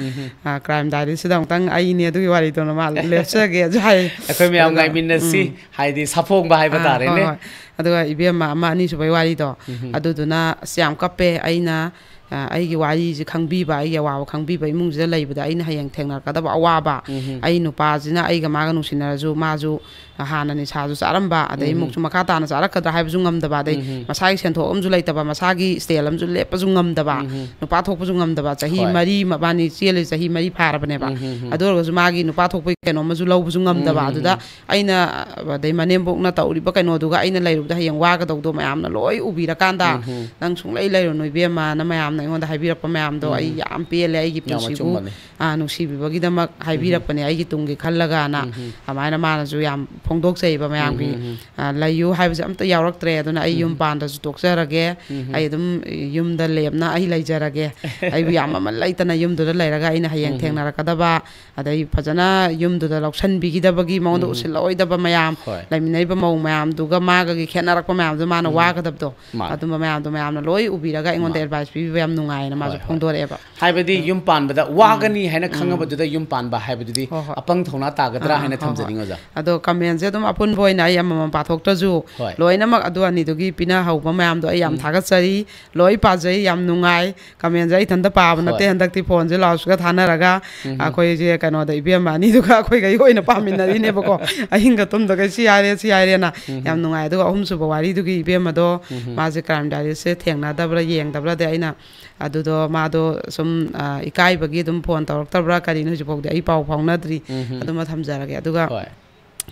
ꯑ, ꯀ꯭ꯔꯥꯏꯝ ꯗꯥꯏꯔꯤꯁꯤꯗ ꯑꯃꯨꯛꯇꯪ ꯑꯩꯅꯦ ꯑꯗꯨꯒꯤ ꯋꯥꯔꯤꯗꯣꯅ ꯃꯥ ꯂꯦꯞꯆꯒꯦꯁꯨ ꯍꯥꯏ꯫ ꯑꯩꯈꯣꯏ ꯃꯌꯥꯝ ꯑꯗꯨꯒ, ꯉꯥꯏꯃꯤꯟꯅꯁꯤ꯫ ꯍꯥꯏꯗꯤ ꯁꯥꯐꯣꯡꯕ ꯍꯥꯏꯕ ꯑꯥ, ꯇꯥꯔꯦꯅꯦ꯫ ꯍꯣꯏ, ꯍꯣꯏ꯫ ꯑꯗꯨꯒ ꯏꯕꯦꯝꯃ ꯑꯃ ꯑꯅꯤꯁꯨꯕꯩ ꯋꯥꯔꯤꯗꯣ, ꯑꯗꯨꯗꯨꯅ ꯑꯁ ꯌꯥꯝ ꯀꯞꯄꯦ꯫ ꯑꯩꯅ, ꯑ, ꯑꯩꯒꯤ ꯋꯥꯔꯤꯁꯤ ꯈꯪꯕꯤꯕ, ꯑꯩꯒꯤ ꯑꯋꯥꯕ ꯈꯪꯕꯤꯕ ꯏꯃꯨꯡꯁꯤꯗ ꯂꯩꯕꯗ ꯑꯩꯅ ꯍꯌꯦꯡ ꯊꯦꯡꯅꯔꯛꯀꯗꯕ ꯑꯋꯥꯕ, ꯑꯩ ꯅꯨꯄꯥꯁꯤꯅ ꯑꯩꯒ ꯃꯥꯒ ꯅꯨꯡꯁꯤꯅꯔꯁꯨ ꯃꯥꯁꯨ ꯍꯥꯟꯅ ꯅꯤꯁꯥꯁꯨ ꯆꯥꯔꯝꯕ, ꯑꯗꯩ ꯑꯃꯨꯛꯁꯨ ꯃꯈꯥ ꯇꯥꯅ ꯆꯥꯔꯛꯀꯗ꯭ꯔꯥ ꯍꯥꯏꯕꯁꯨ ꯉꯝꯗꯕ, ꯑꯗꯩ ꯃꯁꯥꯒꯤ ꯁꯦꯟꯊꯣꯛ ꯑꯃꯁꯨ ꯂꯩꯇꯕ, ꯃꯁꯥꯒꯤ ꯁ꯭ꯇꯦꯜ ꯑꯃꯁꯨ ꯂꯦꯞꯄꯁꯨ ꯉꯝꯗꯕ, ꯅꯨꯄꯥ ꯊꯣꯛꯄꯁꯨ ꯉꯝꯗꯕ, ꯆꯍꯤ ꯍꯣꯏ꯫ ꯃꯔꯤ ꯃꯕꯥꯅꯤ ꯆꯦꯜꯂꯤ, ꯆꯍꯤ ꯃꯔꯤ ꯐꯥꯔꯕꯅꯦꯕ꯫ ꯑꯗꯨ ꯑꯣꯏꯔꯒꯁꯨ ꯃꯥꯒꯤ ꯅꯨꯄꯥ ꯊꯣꯛꯄꯒꯤ ꯀꯩꯅꯣ ꯑꯃꯁꯨ ꯂꯧꯕꯁꯨ ꯉꯝꯗꯕ꯫ ꯑꯗꯨꯗ ꯑꯩꯅ, ꯑꯗꯩ ꯃꯅꯦꯝꯕꯣꯛꯅ ꯇꯧꯔꯤꯕ ꯀꯩꯅꯣꯗꯨꯒ ꯑꯩꯅ ꯂꯩꯔꯨꯕꯗ ꯍꯌꯦꯡ ꯋꯥꯒꯗꯧꯗꯣ ꯃꯌꯥꯝꯅ ꯂꯣꯏ ꯎꯕꯤꯔꯀꯥꯟꯗ, "ꯅꯪ ꯁꯨꯡꯂꯩ ꯂꯩꯔꯨꯅꯨ ꯏꯕꯦꯝꯃꯅ" ꯃꯌꯥꯝꯅ ꯑꯩꯉꯣꯟꯗ ꯍꯥꯏꯕꯤꯔꯛꯄ ꯃꯌꯥꯝꯗꯣ ꯑꯩ ꯌꯥꯝ ꯄꯦꯜꯂꯦ꯫ ꯑꯩꯒꯤ ꯌꯥꯝ ꯄꯨꯟꯁꯤꯕꯨ, ꯑꯆꯨꯝꯕꯅꯤ꯫ ꯑ, ꯅꯨꯡꯁꯤꯕꯤꯕꯒꯤꯗꯃꯛ ꯍꯥꯏꯕꯤꯔꯛꯄꯅꯦ, ꯑꯩꯒꯤ ꯇꯨꯡꯒꯤ ꯈꯜꯂꯒꯅ꯫ ꯑꯗꯨꯃꯥꯏꯅ ꯃꯥꯅꯁꯨ ꯌꯥꯝ ꯐꯣꯡꯗꯣꯛꯆꯩꯕ ꯃꯌꯥꯝꯒꯤ, ꯑ, ꯂꯩꯌꯨ ꯍꯥꯏꯕꯁꯦ ꯑꯝꯇ ꯌꯥꯎꯔꯛꯇ꯭ꯔꯦ꯫ ꯑꯗꯨꯅ ꯑꯩ ꯌꯨꯝ ꯄꯥꯟꯗ꯭ꯔꯁꯨ ꯇꯣꯛꯆꯔꯒꯦ, ꯑꯩ ꯑꯗꯨꯝ ꯌꯨꯝꯗ ꯂꯦꯝꯅ ꯑꯩ ꯂꯩꯖꯔꯒꯦ꯫ ꯑꯩꯕꯨ ꯌꯥꯝ ꯃꯃꯜ ꯂꯩꯇꯅ ꯌꯨꯝꯗꯨꯗ ꯂꯩꯔꯒ ꯑꯩꯅ ꯍꯌꯦꯡ ꯊꯦꯡꯅꯔꯛꯀꯗꯕ, ꯑꯗꯩ ꯐꯖꯅ ꯌꯨꯝꯗꯨꯗ ꯂꯧꯁꯟꯕꯤꯈꯤꯗꯕꯒꯤ, ꯃꯉꯣꯟꯗ ꯎꯁꯤꯜꯂꯛꯑꯣꯏꯗꯕ ꯃꯌꯥꯝ, ꯍꯣꯏ꯫ ꯂꯩꯃꯤꯟꯅꯔꯤꯕ ꯃꯧ ꯃꯌꯥꯝꯗꯨꯒ ꯃꯥꯒꯒꯤ ꯈꯦꯠꯅꯔꯛꯄ ꯃꯌꯥꯝꯗꯨ ꯃꯥꯅ ꯋꯥꯒꯗꯕꯗꯣ, ꯃꯥꯅꯦ꯫ ꯑꯗꯨꯝꯕ ꯃꯌꯥꯝꯗꯣ ꯃꯌꯥꯝꯅ ꯂꯣꯏ ꯎꯕꯤꯔꯒ ꯑꯩꯉꯣꯟꯗ ꯃꯥꯅꯦ꯫ ꯑꯦꯗꯚꯥꯏꯁ ꯄꯤꯕꯤꯕ ꯌꯥꯝ ꯅꯨꯡꯉꯥꯏꯅ ꯃꯥꯁꯨ ꯍꯣꯏ, ꯍꯣꯏ꯫ ꯐꯣꯡꯗꯣꯔꯛꯑꯦꯕ꯫ ꯍꯥꯏꯕꯗꯤ ꯌꯨꯝ ꯄꯥꯟꯕꯗ ꯋꯥꯒꯅꯤ ꯍꯥꯏꯅ ꯈꯪꯉꯕꯗꯨꯗ ꯌꯨꯝ ꯄꯥꯟꯕ ꯍꯥꯏꯕꯗꯨꯗꯤ ꯍꯣꯏ, ꯍꯣꯏ꯫ ꯑꯄꯪ ꯊꯧꯅꯥ ꯇꯥꯒꯗ꯭ꯔꯥ ꯑꯥ, ꯍꯥꯏꯅ ꯍꯣꯏ, ꯍꯣꯏ꯫ ꯊꯝꯖꯅꯤꯡꯉꯤ, ꯑꯣꯖꯥ꯫ ꯑꯗꯣ ꯀꯃꯦꯟꯁꯦ ꯑꯗꯨꯝ ꯑꯄꯨꯟꯕ ꯑꯣꯏꯅ ꯑꯩ ꯑꯃꯃꯝ ꯄꯥꯊꯣꯛꯇ꯭ꯔꯁꯨ ꯍꯣꯏ꯫ ꯂꯣꯏꯅꯃꯛ ꯑꯗꯨ ꯑꯅꯤꯗꯨꯒꯤ ꯄꯤꯅꯍꯧꯕ ꯃꯌꯥꯝꯗꯣ ꯑꯩ ꯌꯥꯝ ꯎꯝ꯫ ꯊꯥꯒꯠꯆꯔꯤ꯫ ꯂꯣꯏ ꯄꯥꯖꯩ, ꯌꯥꯝ ꯅꯨꯡꯉꯥꯏ꯫ ꯀꯃꯦꯟꯁꯦ ꯑꯩ ꯏꯊꯟꯇ ꯄꯥꯕ ꯅꯠꯇꯦ, ꯍꯣꯏ꯫ ꯍꯟꯗꯛꯇꯤ ꯐꯣꯟꯁꯦ ꯂꯥꯎꯗ ꯁ꯭ꯄꯤꯀꯔ ꯊꯥꯅꯔꯒ ꯎꯝ꯫ ꯑꯩꯈꯣꯏꯁꯦ ꯀꯩꯅꯣꯗ ꯏꯕꯦꯝꯃ ꯑꯅꯤꯗꯨꯒ ꯑꯩꯈꯣꯏꯒꯩ ꯑꯣꯏꯅ ꯄꯥꯃꯤꯟꯅꯔꯤꯅꯦꯕꯀꯣ꯫ ꯑꯍꯤꯡꯒ ꯇꯨꯝꯗꯒꯩ ꯁꯤ ꯍꯥꯏꯔꯦ, ꯁꯤ ꯍꯥꯏꯔꯦꯅ꯫ ꯎꯝ꯫ ꯌꯥꯝ ꯅꯨꯡꯉꯥꯏ꯫ ꯑꯗꯨꯒ ꯑꯍꯨꯝꯁꯨꯕ ꯋꯥꯔꯤꯗꯨꯒꯤ ꯏꯕꯦꯝꯃꯗꯣ ꯎꯝ꯫ ꯃꯥꯁꯦ ꯀ꯭ꯔꯥꯏꯝ ꯗꯥꯏꯔꯤꯁꯦ ꯊꯦꯡꯅꯗꯕ꯭ꯔꯥ ꯌꯦꯡꯗꯕ꯭ꯔꯥꯗꯤ ꯑꯩꯅ ꯑꯗꯨꯗꯣ ꯃꯥꯗꯣ ꯁꯨꯝ ꯑ, ꯏꯀꯥꯏꯕꯒꯤ ꯑꯗꯨꯝ ꯐꯣꯟ ꯇꯧꯔꯛꯇꯕ꯭ꯔꯥ ꯀꯔꯤꯅꯣ ꯍꯧꯖꯤꯛꯐꯥꯎꯗꯤ ꯑꯩ ꯄꯥꯎ ꯐꯥꯎꯅꯗ꯭ꯔꯤ꯫ ꯎꯝ꯫ ꯑꯗꯨꯃ ꯊꯝꯖꯔꯒꯦ꯫ ꯑꯗꯨꯒ ꯍꯣꯏ꯫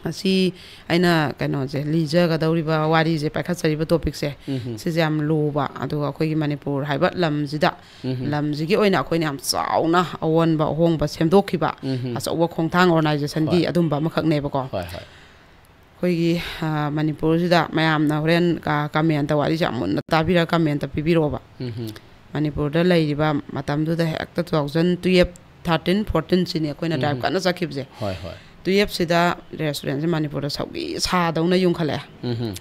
ꯉꯁꯤ ꯑꯩꯅ ꯀꯩꯅꯣꯁꯦ ꯂꯤꯖꯒꯗꯧꯔꯤꯕ ꯋꯥꯔꯤꯁꯦ, ꯄꯥꯏꯈꯠꯆꯔꯤꯕ ꯇꯣꯄꯤꯛꯁꯦ, ꯎꯝ꯫ ꯁꯤꯁꯦ ꯌꯥꯝ ꯂꯨꯕ꯫ ꯑꯗꯨꯒ ꯑꯩꯈꯣꯏꯒꯤ ꯃꯅꯤꯄꯨꯔ ꯍꯥꯏꯕ ꯂꯝꯁꯤꯗ, ꯎꯝ꯫ ꯂꯝꯁꯤꯒꯤ ꯑꯣꯏꯅ ꯑꯩꯈꯣꯏꯅ ꯌꯥꯝ ꯆꯥꯎꯅ ꯑꯑꯣꯟꯕ ꯑꯍꯣꯡꯕ ꯁꯦꯝꯗꯣꯛꯈꯤꯕ ꯎꯝ꯫ ꯑꯆꯧꯕ ꯈꯣꯡꯊꯥꯡ ꯑꯣꯔꯒꯅꯥꯏꯖꯦꯁꯟꯒꯤ ꯍꯣꯏ꯫ ꯑꯗꯨꯝꯕ ꯑꯃꯈꯛꯅꯦꯕꯀꯣ꯫ ꯍꯣꯏ, ꯍꯣꯏ꯫ ꯑꯩꯈꯣꯏꯒꯤ ꯑ, ꯃꯅꯤꯄꯨꯔꯁꯤꯗ ꯃꯌꯥꯝꯅ ꯍꯣꯔꯦꯟ ꯀ-, ꯀꯃꯦꯟꯇ, ꯋꯥꯔꯤꯁꯦ ꯌꯥꯝ ꯃꯨꯟꯅ ꯇꯥꯕꯤꯔꯒ ꯀꯃꯦꯟꯇ ꯄꯤꯕꯤꯔꯛꯑꯣꯕ꯫ ꯎꯝ꯫ ꯃꯅꯤꯄꯨꯔꯗ ꯂꯩꯔꯤꯕ ꯃꯇꯝꯗꯨꯗ ꯍꯦꯛꯇ two thousand twelve, thirteen, fourteen ꯁꯤꯅꯤ ꯑꯩꯈꯣꯏꯅ ꯗ꯭ꯔꯥꯏꯚ ꯎꯝ꯫ ꯀꯟꯅ ꯆꯠꯈꯤꯕꯁꯦ꯫ ꯍꯣꯏ, ꯍꯣꯏ꯫ Twelve ꯁꯤꯗ ꯔꯦꯁꯇꯨꯔꯦꯟꯁꯦ ꯃꯅꯤꯄꯨꯔꯗ ꯁꯧꯒꯤ ꯁꯥꯗꯧꯅ ꯌꯨꯡꯈꯠꯂꯛꯑꯦ꯫ ꯎꯝ꯫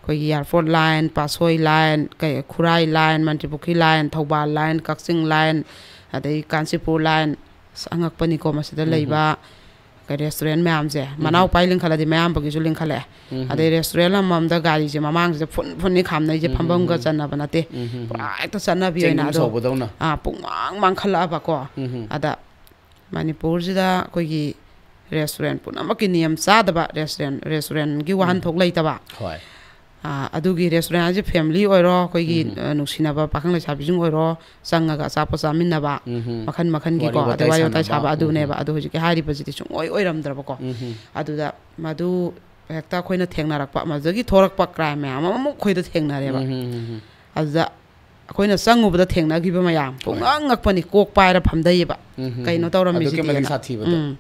ꯑꯩꯈꯣꯏꯒꯤ ꯏꯌꯥꯔꯄꯣꯔꯠ ꯂꯥꯏꯟ, ꯄꯥꯠꯁꯣꯏ ꯂꯥꯏꯟ, ꯀꯩ, ꯈꯨꯔꯥꯏ line, Mantripukhri line, Thoubal line, ꯀꯛꯆꯤꯡ ꯂꯥꯏꯟ, ꯑꯗꯩ ꯀꯥꯟꯆꯤꯄꯨꯔ ꯂꯥꯏꯟ, ꯑꯁ, ꯑꯉꯛꯄꯅꯤꯀꯣ ꯃꯁꯤꯗ ꯎꯝ꯫ ꯂꯩꯕ ꯀꯩ, ꯔꯦꯁꯇꯨꯔꯦꯟ ꯃꯌꯥꯝꯁꯦ꯫ ꯎꯝ꯫ ꯃꯅꯥꯎꯄꯥꯏ ꯂꯤꯡꯈꯠꯂꯗꯤ ꯃꯌꯥꯝꯕꯒꯤꯁꯨ ꯂꯤꯡꯈꯠꯂꯛꯑꯦ꯫ ꯎꯝ꯫ ꯑꯗꯩ ꯔꯦꯁꯇꯨꯔꯦꯟ ꯑꯃꯃꯝꯗ ꯒꯥꯔꯤꯁꯦ ꯃꯃꯥꯡꯁꯤꯗ ꯐꯨꯟ ꯐꯨꯟꯅꯤ ꯈꯥꯝꯅꯩꯁꯦ, ꯎꯝ꯫ ꯐꯝꯐꯝꯒ ꯆꯟꯅꯕ ꯅꯠꯇꯦ꯫ ꯎꯝ꯫ ꯄꯨꯔꯥ ꯍꯦꯛꯇ ꯆꯠꯅꯕꯤ ꯑꯣꯏꯅ ꯆꯤꯡꯅꯨꯡ ꯑꯗꯣ, ꯁꯧꯕꯗꯧꯅ꯫ ꯑꯥ, ꯄꯨꯡꯃꯥꯡ ꯃꯥꯡꯈꯠꯂꯛꯑꯕꯀꯣ꯫ ꯎꯝ꯫ ꯑꯗ ꯃꯅꯤꯄꯨꯔꯁꯤꯗ ꯑꯩꯈꯣꯏꯒꯤ ꯔꯦꯁꯇꯨꯔꯦꯟ ꯄꯨꯝꯅꯃꯛꯀꯤ ꯅꯤꯌꯝ ꯆꯥꯗꯕ, ꯔꯦꯁꯇꯨꯔꯦꯟ, ꯔꯦꯁꯇꯨꯔꯦꯟꯒꯤ ꯋꯥꯍꯟꯊꯣꯛ ꯂꯩꯇꯕ, ꯍꯣꯏ꯫ ꯑꯥ, ꯑꯗꯨꯒꯤ ꯔꯦꯁꯇꯨꯔꯦꯟ ꯍꯥꯏꯁꯦ ꯐꯦꯃꯤꯂꯤ ꯑꯣꯏꯔꯣ, ꯑꯩꯈꯣꯏꯒꯤ, ꯎꯝ꯫ ꯑ, ꯅꯨꯡꯁꯤꯅꯕ ꯄꯥꯈꯪ ꯂꯩꯁꯥꯕꯤꯁꯤꯡ ꯑꯣꯏꯔꯣ, ꯆꯪꯉꯒ ꯑꯆꯥꯄꯣꯠ ꯆꯥꯃꯤꯟꯅꯕ, ꯎꯝ꯫ ꯃꯈꯟ ꯃꯈꯟꯒꯤꯀꯣ, ꯋꯥꯔꯤ ꯑꯗꯩ ꯋꯥꯇꯥꯏ ꯋꯥꯔꯤ ꯋꯥꯇꯥꯏ ꯁꯥꯟꯅꯕ꯫ ꯁꯥꯕ ꯑꯗꯨꯅꯦꯕ꯫ ꯎꯝ꯫ ꯑꯗꯣ ꯍꯧꯖꯤꯛꯀꯤ ꯍꯥꯏꯔꯤꯕꯁꯤꯗꯤ ꯁꯨꯡꯑꯣꯏ ꯑꯣꯏꯔꯝꯗ꯭ꯔꯕꯀꯣ꯫ ꯎꯝ꯫ ꯑꯗꯨꯗ ꯃꯗꯨ ꯍꯦꯛꯇ ꯑꯩꯈꯣꯏꯅ ꯊꯦꯡꯅꯔꯛꯄ, ꯃꯗꯨꯗꯒꯤ ꯊꯣꯔꯛꯄ ꯀ꯭ꯔꯥꯏꯝ ꯃꯌꯥꯝ ꯑꯃꯃꯨꯛ ꯑꯩꯈꯣꯏꯗ ꯊꯦꯡꯅꯔꯦꯕ꯫ ꯎꯝ꯫ ꯑꯗꯨꯗ ꯑꯩꯈꯣꯏꯅ ꯆꯪꯉꯨꯕꯗ ꯊꯦꯡꯅꯈꯤꯕ ꯃꯌꯥꯝ ꯍꯣꯏ꯫ ꯄꯨꯡꯉꯛ ꯉꯛꯄꯅꯤ, ꯀꯣꯛ ꯄꯥꯏꯔ ꯐꯝꯗꯩꯌꯦꯕ꯫ ꯎꯝ꯫ ꯀꯩꯅꯣ ꯑꯗꯨꯛꯀꯤ ꯃꯇꯤꯛ ꯇꯧꯔꯝꯃꯤꯁꯤꯗꯤꯅ꯫ ꯁꯥꯊꯤꯕꯗꯣ꯫ ꯎꯝ꯫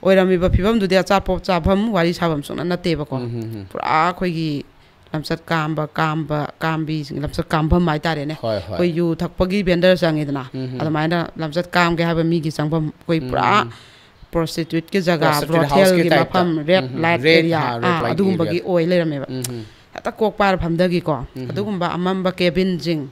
ꯑꯣꯏꯔꯝꯃꯤꯕ ꯐꯤꯕꯝꯗꯨꯗꯤ ꯑꯆꯥꯄꯣꯠ ꯆꯥꯐꯝ, ꯋꯥꯔꯤ ꯁꯥꯐꯝ ꯁꯨꯡꯅꯠ ꯅꯠꯇꯦꯕꯀꯣ꯫ ꯎꯝ꯫ ꯄꯨꯔꯥ ꯑꯩꯈꯣꯏꯒꯤ ꯂꯝꯆꯠ ꯀꯥꯝꯕ, ꯀꯥꯝꯕ, ꯀꯥꯝꯕꯤꯁꯤꯡ, ꯂꯝꯆꯠ ꯀꯥꯝꯐꯝ ꯍꯥꯏꯇꯥꯔꯦꯅꯦ꯫ ꯍꯣꯏ, ꯍꯣꯏ꯫ ꯑꯩꯈꯣꯏ ꯌꯨ ꯊꯛꯄꯒꯤ ꯚꯦꯟꯗꯔ ꯆꯪꯉꯤꯗꯅ, ꯎꯝ꯫ ꯑꯗꯨꯃꯥꯏꯅ ꯂꯝꯆꯠ ꯀꯥꯝꯒꯦ ꯍꯥꯏꯕ ꯃꯤꯒꯤ ꯆꯪꯐꯝ, ꯑꯩꯈꯣꯏ ꯄꯨꯔꯥ ꯎꯝ꯫ ꯄ꯭ꯔꯣꯁꯇꯤꯇ꯭ꯌꯨꯠꯀꯤ ꯖꯒꯥ, Prostitute ꯕ꯭ꯔꯣꯊꯦꯜꯒꯤ houseꯀꯤ typeꯇ꯫ ꯃꯐꯝ, ꯔꯦꯠ ꯎꯝ, ꯎꯝ꯫ ꯂꯥꯏꯠ Red, ꯑꯦꯔꯤꯌꯥ, ꯍꯥ, red ꯑꯥ, light ꯑꯗꯨꯒꯨꯝꯕꯒꯤ area꯫ ꯑꯣꯏ ꯂꯩꯔꯝꯃꯦꯕ꯫ ꯎꯝ꯫ ꯍꯦꯛꯇ ꯀꯣꯛ ꯄꯥꯏꯔ ꯐꯝꯊꯈꯤꯀꯣ꯫ ꯎꯝ꯫ ꯑꯗꯨꯒꯨꯝꯕ ꯑꯃꯝꯕ ꯀꯦꯕꯤꯟꯁꯤꯡ,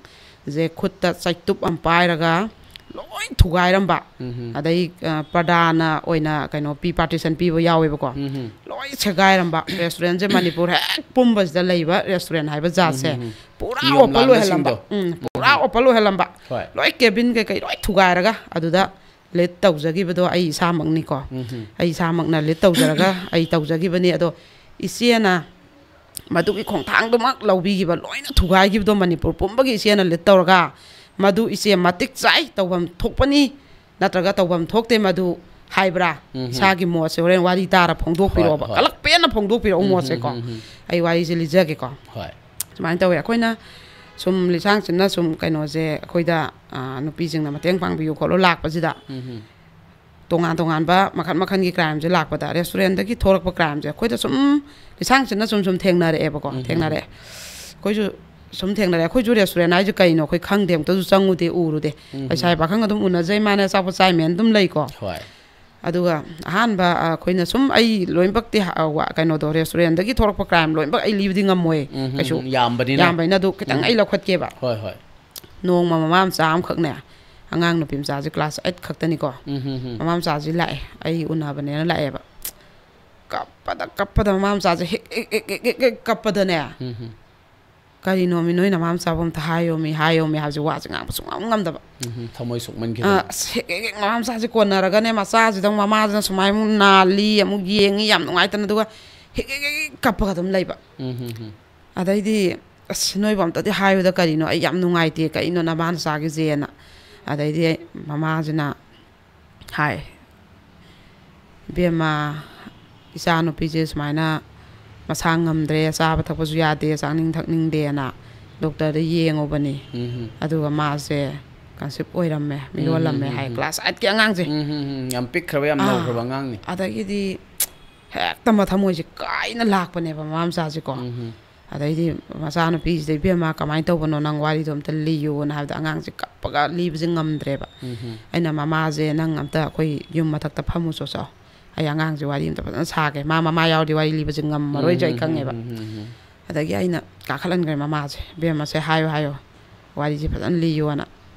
ꯁꯦ ꯈꯨꯠꯇ ꯆꯩꯇꯨꯞ ꯑꯃ ꯄꯥꯏꯔꯒ ꯂꯣꯏ ꯊꯨꯒꯥꯏꯔꯝꯕ꯫ ꯎꯝ꯫ ꯑꯗꯩ, ꯑ, ꯄ꯭ꯔꯗꯥꯅ ꯑꯣꯏꯅ ꯀꯩꯅꯣ ꯄꯤ, ꯄꯥꯔꯇꯤꯁꯟ ꯄꯤꯕ ꯌꯥꯎꯋꯦꯕꯀꯣ꯫ ꯎꯝ꯫ ꯂꯣꯏ ꯁꯦꯒꯥꯏꯔꯝꯕ꯫ ꯔꯦꯁꯇꯨꯔꯦꯟꯁꯦ ꯃꯅꯤꯄꯨꯔ ꯍꯦꯛ ꯄꯨꯝꯕꯁꯤꯗ ꯂꯩꯕ ꯔꯦꯁꯇꯨꯔꯦꯟ ꯍꯥꯏꯕ ꯖꯥꯠꯁꯦ ꯎꯝ꯫ ꯄꯨꯔꯥ ꯅꯤꯌꯣꯝ ꯑꯣꯄꯟ ꯑꯣꯏꯍꯜꯂꯝꯕ꯫ ꯂꯥꯟꯕꯁꯤꯡꯗꯣ꯫ ꯎꯝ, ꯄꯨꯔꯥ ꯎꯝ꯫ ꯑꯣꯄꯟ ꯑꯣꯏꯍꯜꯂꯝꯕ꯫ ꯍꯣꯏ꯫ ꯂꯣꯏ ꯀꯦꯕꯤꯟ ꯀꯩꯀꯩ ꯂꯣꯏ ꯊꯨꯒꯥꯏꯔꯒ ꯑꯗꯨꯗ ꯂꯤꯠ ꯇꯧꯖꯈꯤꯕꯗꯣ ꯑꯩ ꯏꯁꯥꯃꯛꯅꯤꯀꯣ꯫ ꯎꯝ꯫ ꯑꯩ ꯏꯁꯥꯃꯛꯅ ꯂꯤꯠ ꯇꯧꯖꯔꯒ ꯑꯩ ꯇꯧꯖꯈꯤꯕꯅꯤ꯫ ꯑꯗꯣ ꯏꯆꯦꯅ ꯃꯗꯨꯒꯤ ꯈꯣꯡꯊꯥꯡꯗꯨꯃꯛ ꯂꯧꯕꯤꯈꯤꯕ, ꯂꯣꯏꯅ ꯊꯨꯒꯥꯏꯈꯤꯕꯗꯣ ꯃꯅꯤꯄꯨꯔ ꯄꯨꯝꯕꯒꯤ ꯏꯆꯦꯅ ꯂꯤꯠ ꯇꯧꯔꯒ, "ꯃꯗꯨ ꯏꯆꯦ ꯃꯇꯤꯛ ꯆꯥꯏ, ꯇꯧꯐꯝ ꯊꯣꯛꯄꯅꯤ, ꯅꯠꯇ꯭ꯔꯒ ꯇꯧꯐꯝ ꯊꯣꯛꯇꯦ ꯃꯗꯨ" ꯍꯥꯏꯕ꯭ꯔꯥ? ꯎꯝ꯫ ꯏꯁꯥꯒꯤ ꯃꯣꯠꯁꯦ ꯍꯣꯔꯦꯟ ꯋꯥꯔꯤ ꯇꯥꯔ ꯐꯣꯡꯗꯣꯛꯄꯤꯔꯛꯑꯣꯕ꯫ ꯍꯣꯏ, ꯍꯣꯏ꯫ ꯀꯂꯛ ꯄꯦꯟꯅ ꯐꯣꯡꯗꯣꯛꯄꯤꯔꯛꯑꯣ ꯎꯝ, ꯃꯣꯠꯁꯦꯀꯣ꯫ ꯎꯝ, ꯎꯝ, ꯎꯝ꯫ ꯑꯩ ꯋꯥꯔꯤꯁꯦ ꯂꯤꯖꯒꯦꯀꯣ꯫ ꯍꯣꯏ꯫ ꯁꯨꯃꯥꯏꯅ ꯇꯧꯋꯦ꯫ ꯑꯩꯈꯣꯏꯅ ꯁꯨꯝ ꯂꯤꯁꯥꯡ ꯁꯤꯠꯅ ꯁꯨꯝ ꯀꯩꯅꯣꯁꯦ ꯑꯩꯈꯣꯏꯗ, ꯑ, ꯅꯨꯄꯤꯁꯤꯡꯅ ꯃꯇꯦꯡ ꯄꯥꯡꯕꯤꯌꯨ ꯈꯣꯠꯂꯨ ꯂꯥꯛꯄꯁꯤꯗ ꯎꯝ, ꯎꯝ꯫ ꯇꯣꯉꯥꯟ ꯇꯣꯉꯥꯟꯕ ꯃꯈꯜ ꯃꯈꯜꯒꯤ ꯀ꯭ꯔꯥꯏꯝꯁꯦ ꯂꯥꯛꯄꯗ, ꯔꯦꯁꯇꯨꯔꯦꯟꯗꯒꯤ ꯊꯣꯛꯂꯛꯄ ꯀ꯭ꯔꯥꯏꯝꯁꯦ ꯑꯩꯈꯣꯏꯗ ꯁꯨꯝ ꯂꯤꯁꯥꯡ ꯁꯤꯠꯅ ꯁꯨꯝ ꯁꯨꯝ ꯊꯦꯡꯅꯔꯛꯑꯦꯕꯀꯣ, ꯎꯝ, ꯊꯦꯡꯅꯔꯛꯑꯦ꯫ ꯑꯩꯈꯣꯏꯁꯨ ꯁꯨꯝ ꯊꯦꯡꯅꯔꯛꯑꯦ꯫ ꯑꯩꯈꯣꯏꯁꯨ ꯔꯦꯁꯇꯨꯔꯦꯟ ꯍꯥꯏꯁꯦ ꯀꯩꯅꯣ ꯑꯩꯈꯣꯏ ꯈꯪꯗꯦ, ꯑꯝꯇꯁꯨ ꯆꯪꯉꯨꯗꯦ, ꯎꯔꯨꯗꯦ꯫ ꯎꯝ꯫ ꯂꯩꯁꯥꯕꯤ ꯄꯥꯈꯪ ꯑꯗꯨꯝ ꯎꯅꯖꯩ, ꯃꯥꯅ ꯑꯆꯥꯄꯣꯠ ꯆꯥꯏ ꯃꯌꯥꯝ ꯑꯗꯨꯝ ꯂꯩꯀꯣ꯫ ꯍꯣꯏ꯫ ꯑꯗꯨꯒ ꯑꯍꯥꯟꯕ, ꯑ, ꯑꯩꯈꯣꯏꯅ ꯁꯨꯝ, ꯑꯩ ꯂꯣꯏꯅꯃꯛꯇꯤ ꯍ-, ꯑ, ꯋꯥ-, ꯀꯩꯅꯣꯗꯣ, ꯔꯦꯁꯇꯨꯔꯦꯟꯗꯒꯤ ꯊꯣꯛꯂꯛꯄ ꯀ꯭ꯔꯥꯏꯝ ꯂꯣꯏꯅꯃꯛ ꯑꯩ ꯂꯤꯕꯗꯤ ꯉꯝꯃꯣꯏ ꯎꯝ, ꯀꯩꯁꯨ꯫ ꯎꯝ, ꯌꯥꯝꯕꯅꯤꯅ꯫ ꯌꯥꯝꯕꯅꯤꯅ ꯑꯗꯨ ꯈꯤꯇꯪ ꯎꯝ꯫ ꯑꯩ ꯂꯧꯈꯠꯀꯦꯕ꯫ ꯍꯣꯏ, ꯍꯣꯏ꯫ ꯅꯣꯡꯃ ꯃꯃꯥ ꯃꯆꯥ ꯑꯃꯈꯛꯅꯦ, ꯑꯉꯥꯡ ꯅꯨꯄꯤ ꯃꯆꯥꯁꯦ ꯀ꯭ꯂꯥꯁ ꯑꯩꯠ ꯈꯛꯇꯅꯤꯀꯣ꯫ ꯎꯝ, ꯎꯝ, ꯎꯝ꯫ ꯃꯃꯥ ꯃꯆꯥꯁꯦ ꯂꯥꯛꯑꯦ, ꯑꯩ ꯎꯅꯕꯅꯦꯅ ꯂꯥꯛꯑꯦꯕ꯫ ꯀꯞꯄꯗ, ꯀꯞꯄꯗ ꯃꯃꯥ ꯃꯆꯥꯁꯦ ꯍꯦꯛ, ꯍꯦꯛ, ꯍꯦꯛ, ꯍꯦꯛ, ꯍꯦꯛ ꯀꯞꯄꯗꯅꯦ, ꯎꯝ, ꯎꯝ꯫ "ꯀꯔꯤꯅꯣꯃꯤ, ꯅꯣꯏ ꯅꯃꯥ ꯃꯆꯥꯕꯨ ꯑꯝꯇ ꯍꯥꯏꯌꯣꯃꯤ, ꯍꯥꯏꯌꯣꯃꯤ" ꯍꯥꯏꯕꯁꯦ, ꯋꯥꯁꯦ ꯉꯥꯡꯕ ꯁꯨꯡꯉꯝ ꯉꯝꯗꯕ꯫ ꯎꯝ, ꯎꯝ꯫ ꯊꯃꯣꯏ ꯁꯣꯛꯃꯟꯈꯤꯗꯅ꯫ ꯑ, ꯑꯁ, ꯍꯦꯛ, ꯍꯦꯛ, ꯍꯦꯛ ꯃꯃꯥ ꯃꯆꯥꯁꯦ ꯀꯣꯟꯅꯔꯒꯅꯦ, ꯃꯆꯥꯁꯤꯗ ꯑꯃꯨꯛ, ꯃꯃꯥꯁꯤꯅ ꯁꯨꯃꯥꯏꯅ ꯑꯃꯨꯛ ꯅꯥꯜꯂꯤ, ꯑꯃꯨꯛ ꯌꯦꯡꯉꯤ, ꯌꯥꯝ ꯅꯨꯡꯉꯥꯏꯇꯅ, ꯑꯗꯨꯒ ꯍꯦꯛ, ꯍꯦꯛ, ꯍꯦꯛ, ꯍꯦꯛ ꯀꯞꯄꯒ ꯑꯗꯨꯝ ꯂꯩꯕ꯫ ꯎꯝ, ꯎꯝ, ꯎꯝ꯫ ꯑꯗꯩꯗꯤ, "ꯑꯁ, ꯅꯣꯏꯕꯨ ꯑꯝꯇꯗꯤ ꯍꯥꯏꯌꯨꯗ, ꯀꯔꯤꯅꯣ? ꯑꯩ ꯌꯥꯝ ꯅꯨꯡꯉꯥꯏꯇꯦ, ꯀꯔꯤꯅꯣ ꯅꯃꯥ ꯅꯆꯥꯒꯤꯁꯦꯅ?" ꯑꯗꯩꯗꯤ ꯃꯃꯥꯁꯤꯅ ꯍꯥꯏ, "ꯏꯕꯦꯝꯃ, ꯏꯆꯥ ꯅꯨꯄꯤꯁꯦ ꯁꯨꯃꯥꯏꯅ ꯃꯁꯥ ꯉꯝꯗ꯭ꯔꯦ, ꯆꯥꯕ ꯊꯛꯄꯁꯨ ꯌꯥꯗꯦ, ꯆꯥꯅꯤꯡ ꯊꯛꯅꯤꯡꯗꯦꯅ ꯗꯣꯛꯇꯔꯗ ꯌꯦꯡꯉꯨꯕꯅꯤ꯫ ꯎꯝ, ꯎꯝ꯫ ꯑꯗꯨꯒ ꯃꯥꯁꯦ ꯀꯟꯁꯤꯞ ꯑꯣꯏꯔꯝꯃꯦ, ꯎꯝ, ꯎꯝ, ꯃꯤꯔꯣꯜꯂꯝꯃꯦ" ꯎꯝ, ꯍꯥꯏ꯫ ꯎꯝ꯫ ꯀ꯭ꯂꯥꯁ ꯑꯩꯠꯀꯤ ꯑꯉꯥꯡꯁꯦ꯫ ꯎꯝ, ꯎꯝ, ꯎꯝ꯫ ꯌꯥꯝ ꯄꯤꯛꯈ꯭ꯔꯕ, ꯌꯥꯝ ꯑꯥ, ꯅꯧꯈ꯭ꯔꯕ ꯑꯉꯥꯡꯅꯤ꯫ ꯑꯗꯒꯤꯗꯤ ꯍꯦꯛꯇ ꯃꯊꯃꯣꯏꯁꯦ ꯀꯥꯏꯅ ꯂꯥꯛꯄꯅꯦꯕ ꯃꯃꯥ ꯃꯆꯥꯁꯦꯀꯣ꯫ ꯎꯝ, ꯎꯝ꯫ ꯑꯗꯩꯗꯤ ꯃꯆꯥꯅꯨꯄꯤꯁꯤꯗ, "ꯏꯕꯦꯝꯃ, ꯀꯃꯥꯏꯅ ꯇꯧꯕꯅꯣ? ꯅꯪ ꯋꯥꯔꯤꯗꯣ ꯑꯝꯇ ꯂꯤꯌꯣꯅ" ꯍꯥꯏꯕꯗ, ꯑꯉꯥꯡꯁꯦ ꯀꯞꯄꯒ ꯂꯤꯕꯁꯦ ꯉꯝꯗ꯭ꯔꯦꯕ꯫ ꯎꯝ, ꯎꯝ꯫ ꯑꯩꯅ, "ꯃꯃꯥꯁꯦ ꯅꯪ ꯑꯝꯇ ꯑꯩꯈꯣꯏ ꯌꯨꯝ ꯃꯊꯛꯇ ꯐꯝꯃꯨ ꯆꯣ ꯆꯣ꯫ ꯑꯩ ꯑꯉꯥꯡꯁꯦ ꯋꯥꯔꯤ ꯑꯝꯇ ꯐꯖꯅ ꯁꯥꯒꯦ꯫ ꯃꯥ ꯃꯃꯥ ꯌꯥꯎꯔꯗꯤ ꯋꯥꯔꯤ ꯂꯤꯕꯁꯦ ꯉꯝꯃꯔꯣꯏꯁꯦ ꯑꯩ ꯎꯝ, ꯎꯝ, ꯈꯪꯉꯦꯕ"꯫ ꯎꯝ, ꯎꯝ, ꯎꯝ꯫ ꯑꯗꯒꯤ ꯑꯩꯅ ꯀꯥꯈꯠꯍꯟꯈ꯭ꯔꯦ ꯃꯃꯥꯁꯦ꯫ "ꯏꯕꯦꯝꯃꯁꯦ ꯍꯥꯏꯌꯣ, ꯍꯥꯏꯌꯣ"꯫ ꯋꯥꯔꯤꯁꯦ ꯐꯖꯅ ꯂꯤꯌꯣꯅ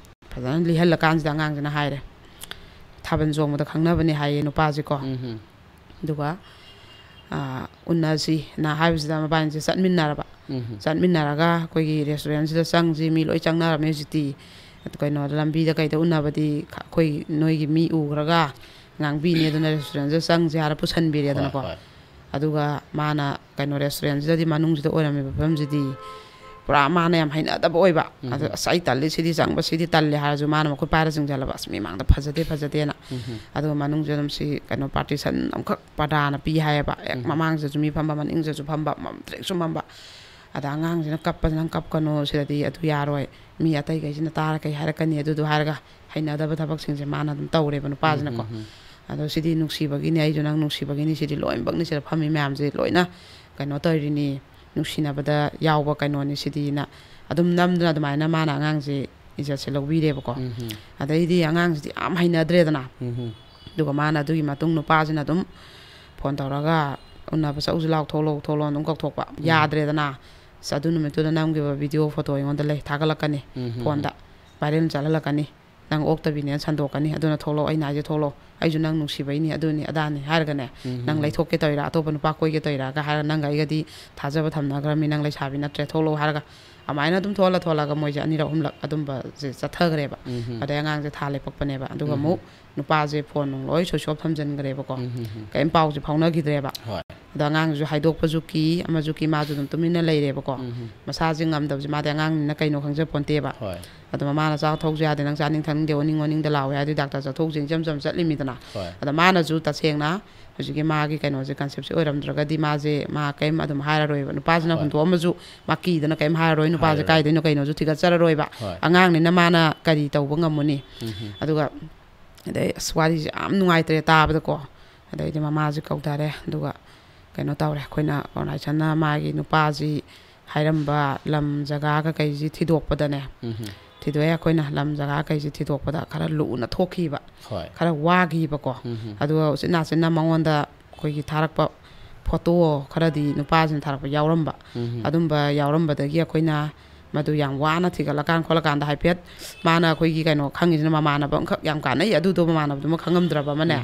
ꯐꯖꯅ ꯂꯤꯍꯜꯂꯀꯥꯟꯁꯤꯗ ꯑꯉꯥꯡꯁꯤꯅ ꯍꯥꯏꯔꯦ, "ꯊꯥꯕꯜ ꯆꯣꯡꯕꯗ ꯈꯪꯅꯕꯅꯦ" ꯍꯥꯏꯌꯦ ꯅꯨꯄꯥꯁꯤꯀꯣ꯫ ꯎꯝ꯫ ꯑꯗꯨꯒ, "ꯑꯥ, ꯎꯟꯅꯁꯤꯅ" ꯍꯥꯏꯕꯁꯤꯗ ꯃꯕꯥꯅꯤꯁꯦ ꯆꯠꯃꯤꯟꯅꯔꯕ꯫ ꯎꯝ꯫ ꯆꯠꯃꯤꯟꯅꯔꯒ ꯑꯩꯈꯣꯏꯒꯤ restaurantꯁꯤꯗ ꯆꯪꯁꯤ, ꯃꯤ ꯂꯣꯏ ꯆꯪꯅꯔꯝꯃꯦ ꯍꯧꯖꯤꯛꯇꯤ꯫ ꯀꯩꯅꯣ, ꯂꯝꯕꯤꯗ ꯀꯩꯗ ꯎꯟꯅꯕꯗꯤ ꯈ-, ꯑꯩꯈꯣꯏ ꯅꯣꯏꯒꯤ ꯃꯤ ꯎꯈ꯭ꯔꯒ ꯉꯥꯡꯕꯤꯅꯤ, ꯑꯗꯨꯅ restaurantꯁꯤꯗ ꯆꯪꯁꯤ ꯍꯥꯏꯔ ꯄꯨꯁꯟꯕꯤꯔꯦꯗꯅꯀꯣ꯫ ꯍꯣꯏ, ꯍꯣꯏ꯫ ꯑꯗꯨꯒ ꯃꯥꯅ ꯀꯩꯅꯣ restaurantꯁꯤꯗꯗꯤ ꯃꯅꯨꯡꯁꯤꯗ ꯑꯣꯏꯔꯝꯃꯤꯕ ꯐꯤꯕꯝꯁꯤꯗꯤ ꯄꯨꯔꯥ ꯃꯥꯅ ꯌꯥꯝ ꯍꯩꯅꯗꯕ ꯑꯣꯏꯕ꯫ ꯎꯝ꯫ ꯑꯗꯨ "ꯑꯁ, ꯑꯩ ꯇꯜꯂꯤ, ꯁꯤꯗꯤ ꯆꯪꯕ, ꯁꯤꯗꯤ ꯇꯜꯂꯦ" ꯍꯥꯏꯔꯁꯨ ꯃꯥꯅ ꯃꯈꯨꯠ ꯄꯥꯏꯔ ꯆꯤꯡꯁꯤꯜꯂꯕ, "ꯑꯁ, ꯃꯤ ꯃꯥꯡꯗ ꯐꯖꯗꯦ, ꯐꯖꯗꯦꯅ"꯫ ꯎꯝ꯫ ꯑꯗꯨꯒ ꯃꯅꯨꯡꯁꯤꯗ ꯑꯗꯨꯝ ꯁꯤ ꯀꯩꯅꯣ partition ꯑꯃꯈꯛ ꯄꯔꯗꯥꯅ ꯄꯤ ꯍꯥꯏꯌꯦꯕ꯫ ꯍꯦꯛ ꯎꯝ꯫ ꯃꯃꯥꯡꯁꯤꯗꯁꯨ ꯃꯤ ꯐꯝꯕ, ꯃꯅꯤꯡꯁꯤꯗꯁꯨ ꯐꯝꯕ, ꯃꯝꯇ꯭ꯔꯤꯛꯁꯨ ꯃꯝꯕ꯫ ꯑꯗ ꯑꯉꯥꯡꯁꯤꯅ ꯀꯞꯄꯁꯤ, "ꯅꯪ ꯀꯞꯀꯅꯣ, ꯁꯤꯗꯗꯤ ꯑꯗꯨ ꯌꯥꯔꯣꯏ, ꯃꯤ ꯑꯇꯩꯈꯩꯁꯤꯅ ꯇꯥꯔ ꯀꯩ ꯍꯥꯏꯔꯛꯀꯅꯤ", ꯑꯗꯨꯗꯨ ꯍꯥꯏꯔꯒ ꯍꯩꯅꯗꯕ ꯊꯕꯛꯁꯤꯡꯁꯦ ꯃꯥꯅ ꯑꯗꯨꯝ ꯇꯧꯔꯦꯕ ꯅꯨꯄꯥꯁꯤꯅꯀꯣ꯫ ꯎꯝ, ꯎꯝ, ꯎꯝ꯫ ꯑꯗꯣ "ꯁꯤꯗꯤ ꯅꯨꯡꯁꯤꯕꯒꯤꯅꯤ, ꯑꯩꯁꯨ ꯅꯪ ꯅꯨꯡꯁꯤꯕꯒꯤꯅꯤ, ꯁꯤꯗꯤ ꯂꯣꯏꯅꯃꯛꯅꯤ, ꯁꯤꯗ ꯐꯝꯃꯤ ꯃꯌꯥꯝꯁꯦ ꯂꯣꯏꯅ ꯀꯩꯅꯣ ꯇꯧꯔꯤꯅꯤ, ꯅꯨꯡꯁꯤꯅꯕꯗ ꯌꯥꯎꯕ ꯀꯩꯅꯣꯅꯤ ꯁꯤꯗꯤꯅ" ꯑꯗꯨꯝ ꯅꯝꯗꯅ ꯑꯗꯨꯃꯥꯏꯅ ꯃꯥꯅ ꯑꯉꯥꯡꯁꯦ ꯏꯖꯠꯁꯦ ꯂꯧꯕꯤꯔꯦꯕꯀꯣ꯫ ꯎꯝ, ꯎꯝ꯫ ꯑꯗꯩꯗꯤ ꯑꯉꯥꯡꯁꯤꯗꯤ ꯌꯥꯝ ꯍꯩꯅꯗ꯭ꯔꯦꯗꯅ꯫ ꯎꯝ, ꯎꯝ꯫ ꯑꯗꯨꯒ ꯃꯥꯅ ꯑꯗꯨꯒꯤ ꯃꯇꯨꯡ ꯅꯨꯄꯥꯁꯤꯅ ꯑꯗꯨꯝ ꯐꯣꯟ ꯇꯧꯔꯒ "ꯎꯅꯕ ꯆꯧꯁꯤ ꯂꯥꯎ, ꯊꯣꯛꯂꯛꯑꯣ, ꯊꯣꯛꯂꯛꯑꯣ" ꯑꯗꯨꯝ ꯀꯧꯊꯣꯛꯄ꯫ ꯎꯝ꯫ ꯌꯥꯗ꯭ꯔꯦꯗꯅ꯫ "ꯑꯁ, ꯑꯗꯨ ꯅꯨꯃꯤꯠꯇꯨꯗ ꯅꯝꯈꯤꯕ video photo ꯑꯩꯉꯣꯟꯗ ꯂꯩ, ꯊꯥꯒꯠꯂꯛꯀꯅꯤ ꯎꯝ, ꯎꯝ, ꯐꯣꯟꯗ꯫ ꯎꯝ꯫ Viral ꯆꯠꯍꯜꯂꯛꯀꯅꯤ꯫ ꯅꯪ ꯑꯣꯛꯇꯕꯤꯅꯦꯅ ꯁꯟꯗꯣꯛꯀꯅꯤ꯫ ꯑꯗꯨꯅ ꯊꯣꯛꯂꯛꯑꯣ, ꯑꯩꯅ ꯍꯥꯏꯁꯦ ꯊꯣꯛꯂꯛꯑꯣ꯫ ꯑꯩꯁꯨ ꯅꯪ ꯅꯨꯡꯁꯤꯕꯩꯅꯤ, ꯑꯗꯨꯅꯤ ꯑꯗꯥꯅꯤ" ꯍꯥꯏꯔꯒꯅꯦ꯫ ꯎꯝ, ꯎꯝ, "ꯅꯪ ꯎꯝ꯫ ꯂꯩꯊꯣꯛꯀꯦ ꯇꯧꯔꯤꯔꯥ? ꯑꯇꯣꯞꯄ ꯅꯨꯄꯥ ꯀꯣꯏꯒꯦ ꯇꯧꯔꯤꯔꯥꯒ?" ꯍꯥꯏꯔꯒ "ꯅꯪꯒ ꯑꯩꯒꯗꯤ ꯊꯥꯖꯕ ꯊꯝꯅꯈ꯭ꯔꯕꯅꯤ, ꯅꯪ ꯂꯩꯁꯥꯕꯤ ꯅꯠꯇ꯭ꯔꯦ, ꯊꯣꯛꯂꯛꯑꯣ" ꯍꯥꯏꯔꯒ ꯑꯗꯨꯃꯥꯏꯅ ꯑꯗꯨꯝ ꯊꯣꯛꯍꯜꯂ ꯊꯣꯛꯍꯜꯂꯒ ꯃꯣꯏꯁꯦ ꯑꯅꯤꯔꯛ ꯑꯍꯨꯝꯂꯛ ꯑꯗꯨꯝꯕꯁꯦ ꯆꯠꯊꯈ꯭ꯔꯦꯕ꯫ ꯎꯝ, ꯎꯝ꯫ ꯑꯗꯩ ꯑꯉꯥꯡꯁꯦ ꯊꯥ ꯂꯩꯄꯛꯄꯅꯦꯕ꯫ ꯑꯗꯨꯒ ꯎꯝ, ꯎꯝ꯫ ꯑꯃꯨꯛ ꯅꯨꯄꯥꯁꯦ ꯐꯣꯟ ꯅꯨꯡ ꯂꯣꯏ switch off ꯊꯝꯖꯤꯟꯈ꯭ꯔꯦꯕꯀꯣ꯫ ꯎꯝ, ꯎꯝ, ꯎꯝ꯫ ꯀꯔꯤꯝ ꯄꯥꯎꯁꯦ ꯐꯥꯎꯅꯈꯤꯗ꯭ꯔꯦꯕ꯫ ꯍꯣꯏ꯫ ꯑꯗꯣ ꯑꯉꯥꯡꯁꯤꯁꯨ ꯍꯥꯏꯗꯣꯛꯄꯁꯨ ꯀꯤ, ꯑꯃꯁꯨ ꯀꯤ, ꯃꯥꯁꯨ ꯑꯗꯨꯝ ꯇꯨꯃꯤꯟꯅ ꯂꯩꯔꯦꯕꯀꯣ꯫ ꯎꯝ, ꯎꯝ꯫ ꯃꯁꯥꯁꯦ ꯉꯝꯗꯕꯁꯦ, ꯃꯥꯗꯤ ꯑꯉꯥꯡꯅꯤꯅ ꯀꯩꯅꯣ ꯈꯪꯖ ꯄꯣꯟꯇꯦꯕ꯫ ꯍꯣꯏ꯫ ꯑꯗꯣ ꯃꯃꯥꯅ "ꯆꯥ ꯊꯛꯁꯨ ꯌꯥꯗꯦ, ꯅꯪ ꯆꯥꯅꯤꯡ ꯊꯛꯅꯤꯡꯗꯦ, ꯑꯣꯅꯤꯡ ꯑꯣꯅꯤꯡꯗ ꯂꯥꯎꯋꯦ" ꯍꯥꯏꯗꯤ ꯗꯥꯛꯇꯔ ꯆꯠꯊꯣꯛꯁꯦ ꯏꯆꯝ ꯆꯝ ꯆꯠꯂꯤꯃꯤꯗꯅ꯫ ꯍꯣꯏ꯫ ꯑꯗ ꯃꯥꯅꯁꯨ ꯇꯁꯦꯡꯅ ꯍꯧꯖꯤꯛꯀꯤ ꯃꯥꯒꯤ ꯀꯩꯅꯣꯁꯦ, conceptꯁꯦ ꯑꯣꯏꯔꯝꯗ꯭ꯔꯒꯗꯤ ꯃꯥꯁꯦ ꯃꯥ ꯀꯩꯝ ꯑꯗꯨꯝ ꯍꯥꯏꯔꯔꯣꯏꯕ꯫ ꯅꯨꯄꯥꯁꯤꯅ ꯍꯣꯏ꯫ ꯍꯨꯟꯗꯣꯛꯑꯝꯃꯁꯨ ꯃꯥ ꯀꯤꯗꯅ ꯀꯩꯝ ꯍꯥꯏꯔꯔꯣꯏ, ꯅꯨꯄꯥꯁꯦ ꯍꯥꯏꯔꯔꯣꯏ꯫ ꯀꯥꯏꯗꯩꯅꯣ ꯀꯩꯅꯣꯁꯨ ꯊꯤꯒꯠꯆꯔꯔꯣꯏꯕ꯫ ꯍꯣꯏ꯫ ꯑꯉꯥꯡꯅꯤꯅ ꯃꯥꯅ ꯀꯔꯤ ꯇꯧꯕ ꯉꯝꯃꯨꯅꯤ? ꯎꯝ, ꯎꯝ꯫ ꯑꯗꯨꯒ ꯑꯗꯩ ꯑꯁ, ꯋꯥꯔꯤꯁꯦ ꯌꯥꯝ ꯅꯨꯡꯉꯥꯏꯇ꯭ꯔꯦ ꯇꯥꯕꯗꯀꯣ꯫ ꯑꯗꯩꯗꯤ ꯃꯃꯥꯁꯦ ꯀꯧꯊꯔꯦ, ꯑꯗꯨꯒ ꯀꯩꯅꯣ ꯇꯧꯔꯦ, ꯑꯩꯈꯣꯏꯅ ꯑꯣꯔꯒꯅꯥꯏꯖꯦꯁꯟꯅ ꯃꯥꯒꯤ ꯅꯨꯄꯥꯁꯤ ꯍꯥꯏꯔꯝꯕ ꯂꯝ ꯖꯒꯥ ꯀꯩꯀꯩꯁꯤ ꯊꯤꯗꯣꯛꯄꯗꯅꯦ, ꯎꯝ, ꯎꯝ꯫ ꯊꯤꯗꯣꯛꯑꯦ꯫ ꯑꯩꯈꯣꯏꯅ ꯂꯝ ꯖꯒꯥ ꯀꯩꯁꯤ ꯊꯤꯗꯣꯛꯄꯗ ꯈꯔ ꯂꯨꯅ ꯊꯣꯛꯈꯤꯕ, ꯍꯣꯏ꯫ ꯈꯔ ꯋꯥꯈꯤꯕꯀꯣ꯫ ꯎꯝ, ꯎꯝ꯫ ꯑꯗꯨꯒ ꯎꯆꯤꯟ ꯅꯥꯆꯤꯟꯅ ꯃꯉꯣꯟꯗ ꯑꯩꯈꯣꯏꯒꯤ ꯊꯥꯔꯛꯄ ꯐꯣꯇꯣ ꯈꯔꯗꯤ ꯅꯨꯄꯥꯁꯤꯅ ꯊꯥꯔꯛꯄ ꯌꯥꯎꯔꯝꯕ, ꯎꯝ, ꯎꯝ꯫ ꯑꯗꯨꯝꯕ ꯌꯥꯎꯔꯝꯕꯗꯒꯤ ꯑꯩꯈꯣꯏꯅ ꯃꯗꯨ ꯌꯥꯝ ꯋꯥꯅ ꯊꯤꯒꯠꯂꯀꯥꯟ ꯈꯣꯠꯂꯀꯥꯟꯗ ꯍꯥꯏꯐꯦꯠ ꯃꯥꯅ ꯑꯩꯈꯣꯏꯒꯤ ꯀꯩꯅꯣ ꯈꯪꯉꯤꯁꯤꯅ ꯃꯃꯥꯟꯅꯕ ꯑꯃꯈꯛ ꯌꯥꯝ ꯀꯥꯟꯅꯩ, ꯑꯗꯨꯗꯣ ꯃꯃꯥꯟꯅꯕꯗꯨꯃ ꯈꯪꯉꯝꯗ꯭ꯔꯕ ꯑꯃꯅꯦ꯫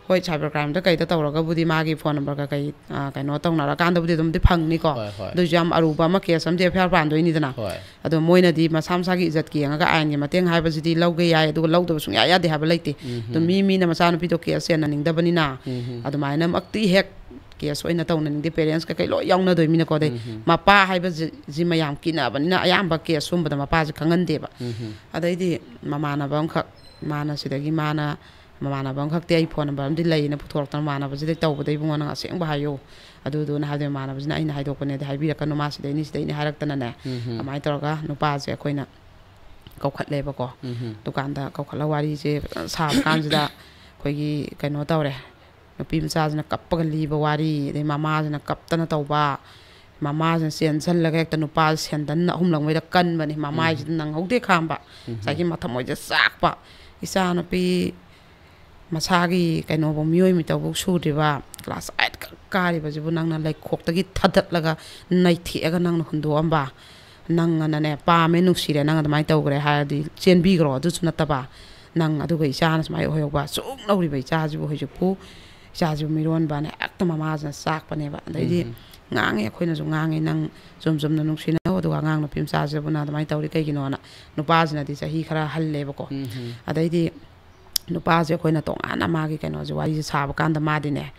ꯍꯣꯏ, ꯁꯥꯏꯕꯔ ꯀ꯭ꯔꯥꯏꯝꯗ ꯀꯩꯗ ꯇꯧꯔꯒꯕꯨꯗꯤ ꯃꯥꯒꯤ ꯐꯣꯟ ꯅꯝꯕꯔꯒ ꯀꯩ, ꯑ, ꯀꯩꯅꯣ ꯇꯧꯅꯔꯀꯥꯟꯗꯕꯨꯗꯤ ꯑꯗꯨꯝꯗꯤ ꯐꯪꯅꯤꯀꯣ꯫ ꯍꯣꯏ, ꯍꯣꯏ꯫ ꯑꯗꯨꯏꯁꯨ ꯌꯥꯝ ꯑꯔꯨꯕ ꯑꯃ, ꯀꯦꯁ ꯑꯃꯗꯤ ꯑꯦꯐ ꯑꯥꯏ ꯑꯥꯔ ꯄꯥꯟꯗꯣꯏꯅꯤꯗꯅ꯫ ꯍꯣꯏ꯫ ꯑꯗꯣ ꯃꯣꯏꯅꯗꯤ ꯃꯁꯥ ꯃꯁꯥꯒꯤ ꯏꯖꯠꯀꯤ ꯌꯦꯡꯉꯒ ꯑꯥꯏꯟꯒꯤ ꯃꯇꯦꯡ ꯍꯥꯏꯕꯁꯤꯗꯤ ꯂꯧꯒꯦ ꯌꯥꯏ, ꯑꯗꯨꯒ ꯂꯧꯗꯕ ꯁꯨꯡꯌꯥ ꯌꯥꯗꯦ ꯍꯥꯏꯕ ꯂꯩꯇꯦ꯫ ꯑꯗꯣ ꯃꯤ, ꯃꯤꯅ ꯃꯆꯥꯅꯨꯄꯤꯗꯣ ꯀꯦꯁ ꯆꯦꯟꯅꯅꯤꯡꯗꯕꯅꯤꯅ ꯑꯗꯨꯃꯥꯏꯅꯃꯛꯇꯤ ꯍꯦꯛ ꯀꯦꯁ ꯑꯣꯏꯅ ꯇꯧꯅꯅꯤꯡꯗꯦ꯫ ꯄꯦꯔꯦꯟꯁ ꯀꯩꯀꯩ ꯂꯣꯏ ꯌꯥꯎꯅꯗꯣꯏꯃꯤꯅꯀꯣ꯫ ꯑꯗꯩ ꯃꯄꯥ ꯍꯥꯏꯕꯁꯤ, ꯁꯤꯃ ꯌꯥꯝ ꯀꯤꯅꯕꯅꯤꯅ ꯑꯌꯥꯝꯕ ꯀꯦꯁ ꯁꯨꯝꯕꯗ ꯃꯄꯥꯁꯦ ꯈꯪꯍꯟꯗꯦꯕ꯫ ꯑꯗꯩꯗꯤ ꯃꯃꯥꯟꯅꯕ ꯑꯃꯈꯛ, ꯃꯥꯅ ꯁꯤꯗꯒꯤ ꯃꯥꯅ ꯃꯃꯥꯟꯅꯕ ꯑꯃꯈꯛꯇꯤ ꯑꯩ ꯐꯣꯟ ꯅꯝꯕꯔ ꯑꯃꯗꯤ ꯂꯩꯌꯦꯅ ꯄꯨꯊꯣꯔꯛꯇꯅ, ꯃꯃꯥꯟꯅꯕꯁꯤꯗꯩ ꯇꯧꯕꯗ "ꯏꯕꯨꯡꯉꯣ, ꯅꯪ ꯑꯁꯦꯡꯕ ꯍꯥꯏꯌꯨ", ꯑꯗꯨꯗꯨꯅ ꯍꯥꯏꯕꯗ ꯃꯃꯥꯟꯅꯕꯁꯤꯅ "ꯑꯩꯅ ꯍꯥꯏꯗꯣꯛꯄꯅꯦꯗꯤ ꯍꯥꯏꯕꯤꯔꯛꯀꯅꯨ, ꯃꯥ ꯁꯤꯗꯩꯅꯤ ꯁꯤꯗꯩꯅꯤ" ꯍꯥꯏꯔꯛꯇꯅꯅꯦ꯫ ꯑꯗꯨꯃꯥꯏꯅ ꯇꯧꯔꯒ ꯅꯨꯄꯥꯁꯦ ꯑꯩꯈꯣꯏꯅ ꯀꯧꯈꯠꯂꯦꯕꯀꯣ꯫ ꯗꯨꯀꯥꯟꯗ ꯀꯧꯈꯠꯂ ꯋꯥꯔꯤꯁꯦ ꯐꯖꯅ ꯁꯥꯕ ꯀꯥꯟꯁꯤꯗ ꯑꯩꯈꯣꯏꯒꯤ ꯀꯩꯅꯣ ꯇꯧꯔꯦ, ꯅꯨꯄꯤ ꯃꯆꯥꯁꯤꯅ ꯀꯞꯄꯒ ꯂꯤꯕ ꯋꯥꯔꯤ, ꯑꯗꯩ ꯃꯃꯥꯁꯤꯅ ꯀꯞꯇꯅ ꯇꯧꯕ, ꯃꯃꯥꯁꯤꯅ ꯆꯦꯟꯁꯤꯜꯂꯒ ꯍꯦꯛꯇ ꯅꯨꯄꯥꯁꯦ ꯁꯦꯟꯗꯟ ꯑꯍꯨꯝꯂꯛ ꯃꯣꯏꯗ ꯀꯟꯕꯅꯤ, ꯃꯃꯥꯏꯁꯤꯗ ꯅꯪꯍꯧꯗꯦ ꯈꯥꯝꯕ꯫ ꯉꯁꯥꯏꯒꯤ ꯃꯊꯃꯣꯏꯁꯦ ꯆꯥꯛꯄ, ꯏꯆꯥꯅꯨꯄꯤ ꯃꯁꯥꯒꯤ ꯀꯩꯅꯣꯐꯧ, ꯃꯤꯑꯣꯏ ꯃꯤꯇꯧꯐꯧ ꯁꯨꯗ꯭ꯔꯤꯕ, ꯀ꯭ꯂꯥꯁ ꯑꯥꯏꯠ ꯈꯛ ꯀꯥꯔꯤꯕꯁꯤꯕꯨ ꯅꯪꯅ ꯂꯩꯈꯣꯛꯇꯒꯤ ꯊꯥꯗꯠꯂꯒ ꯅꯩꯊꯦꯛꯑꯒ ꯅꯪꯅ ꯍꯨꯟꯗꯣꯛꯑꯝꯕ, ꯅꯪꯅꯅꯦ "ꯄꯥꯝꯃꯦ, ꯅꯨꯡꯁꯤꯔꯦ, ꯅꯪ ꯑꯗꯨꯃꯥꯏꯅ ꯇꯧꯈ꯭ꯔꯦ" ꯍꯥꯏꯔꯗꯤ ꯆꯦꯟꯕꯤꯈ꯭ꯔꯣ꯫ ꯑꯗꯨꯁꯨ ꯅꯠꯇꯕ, ꯅꯪ ꯑꯗꯨꯒ ꯏꯆꯥꯅ ꯁꯨꯃꯥꯏꯅ ꯑꯣꯏꯍꯧꯕ, ꯁꯨꯛ ꯅꯧꯔꯤꯕ ꯏꯆꯥꯁꯤꯕꯨ ꯍꯧꯖꯤꯛꯄꯨ, ꯏꯆꯥꯁꯤꯕꯨ ꯃꯤꯔꯣꯟꯕꯅ ꯍꯦꯛꯇ ꯃꯃꯥꯁꯤꯅ ꯆꯥꯛꯄꯅꯦꯕ꯫ ꯑꯗꯩꯗꯤ ꯉꯥꯡꯉꯦ, ꯑꯩꯈꯣꯏꯅꯁꯨ ꯉꯥꯡꯉꯦ, "ꯅꯪ ꯆꯨꯝ ꯆꯨꯝꯅ ꯅꯨꯡꯁꯤꯅꯧ, ꯑꯗꯨꯒ ꯑꯉꯥꯡ ꯅꯨꯄꯤ ꯃꯆꯥꯁꯤꯕꯨ ꯅꯪ ꯑꯗꯨꯃꯥꯏꯅ ꯇꯧꯔꯤ ꯀꯩꯒꯤꯅꯣꯅ?" ꯅꯨꯄꯥꯁꯤꯅꯗꯤ ꯆꯍꯤ ꯈꯔ ꯍꯜꯂꯦꯕꯀꯣ꯫ ꯑꯗꯩꯗꯤ ꯅꯨꯄꯥꯁꯦ ꯑꯩꯈꯣꯏꯅ ꯇꯣꯉꯥꯟꯅ ꯃꯥꯒꯤ ꯀꯩꯅꯣꯁꯦ, ꯋꯥꯔꯤꯁꯦ ꯁꯥꯕ ꯀꯥꯟꯗ ꯃꯥꯗꯤꯅꯦ,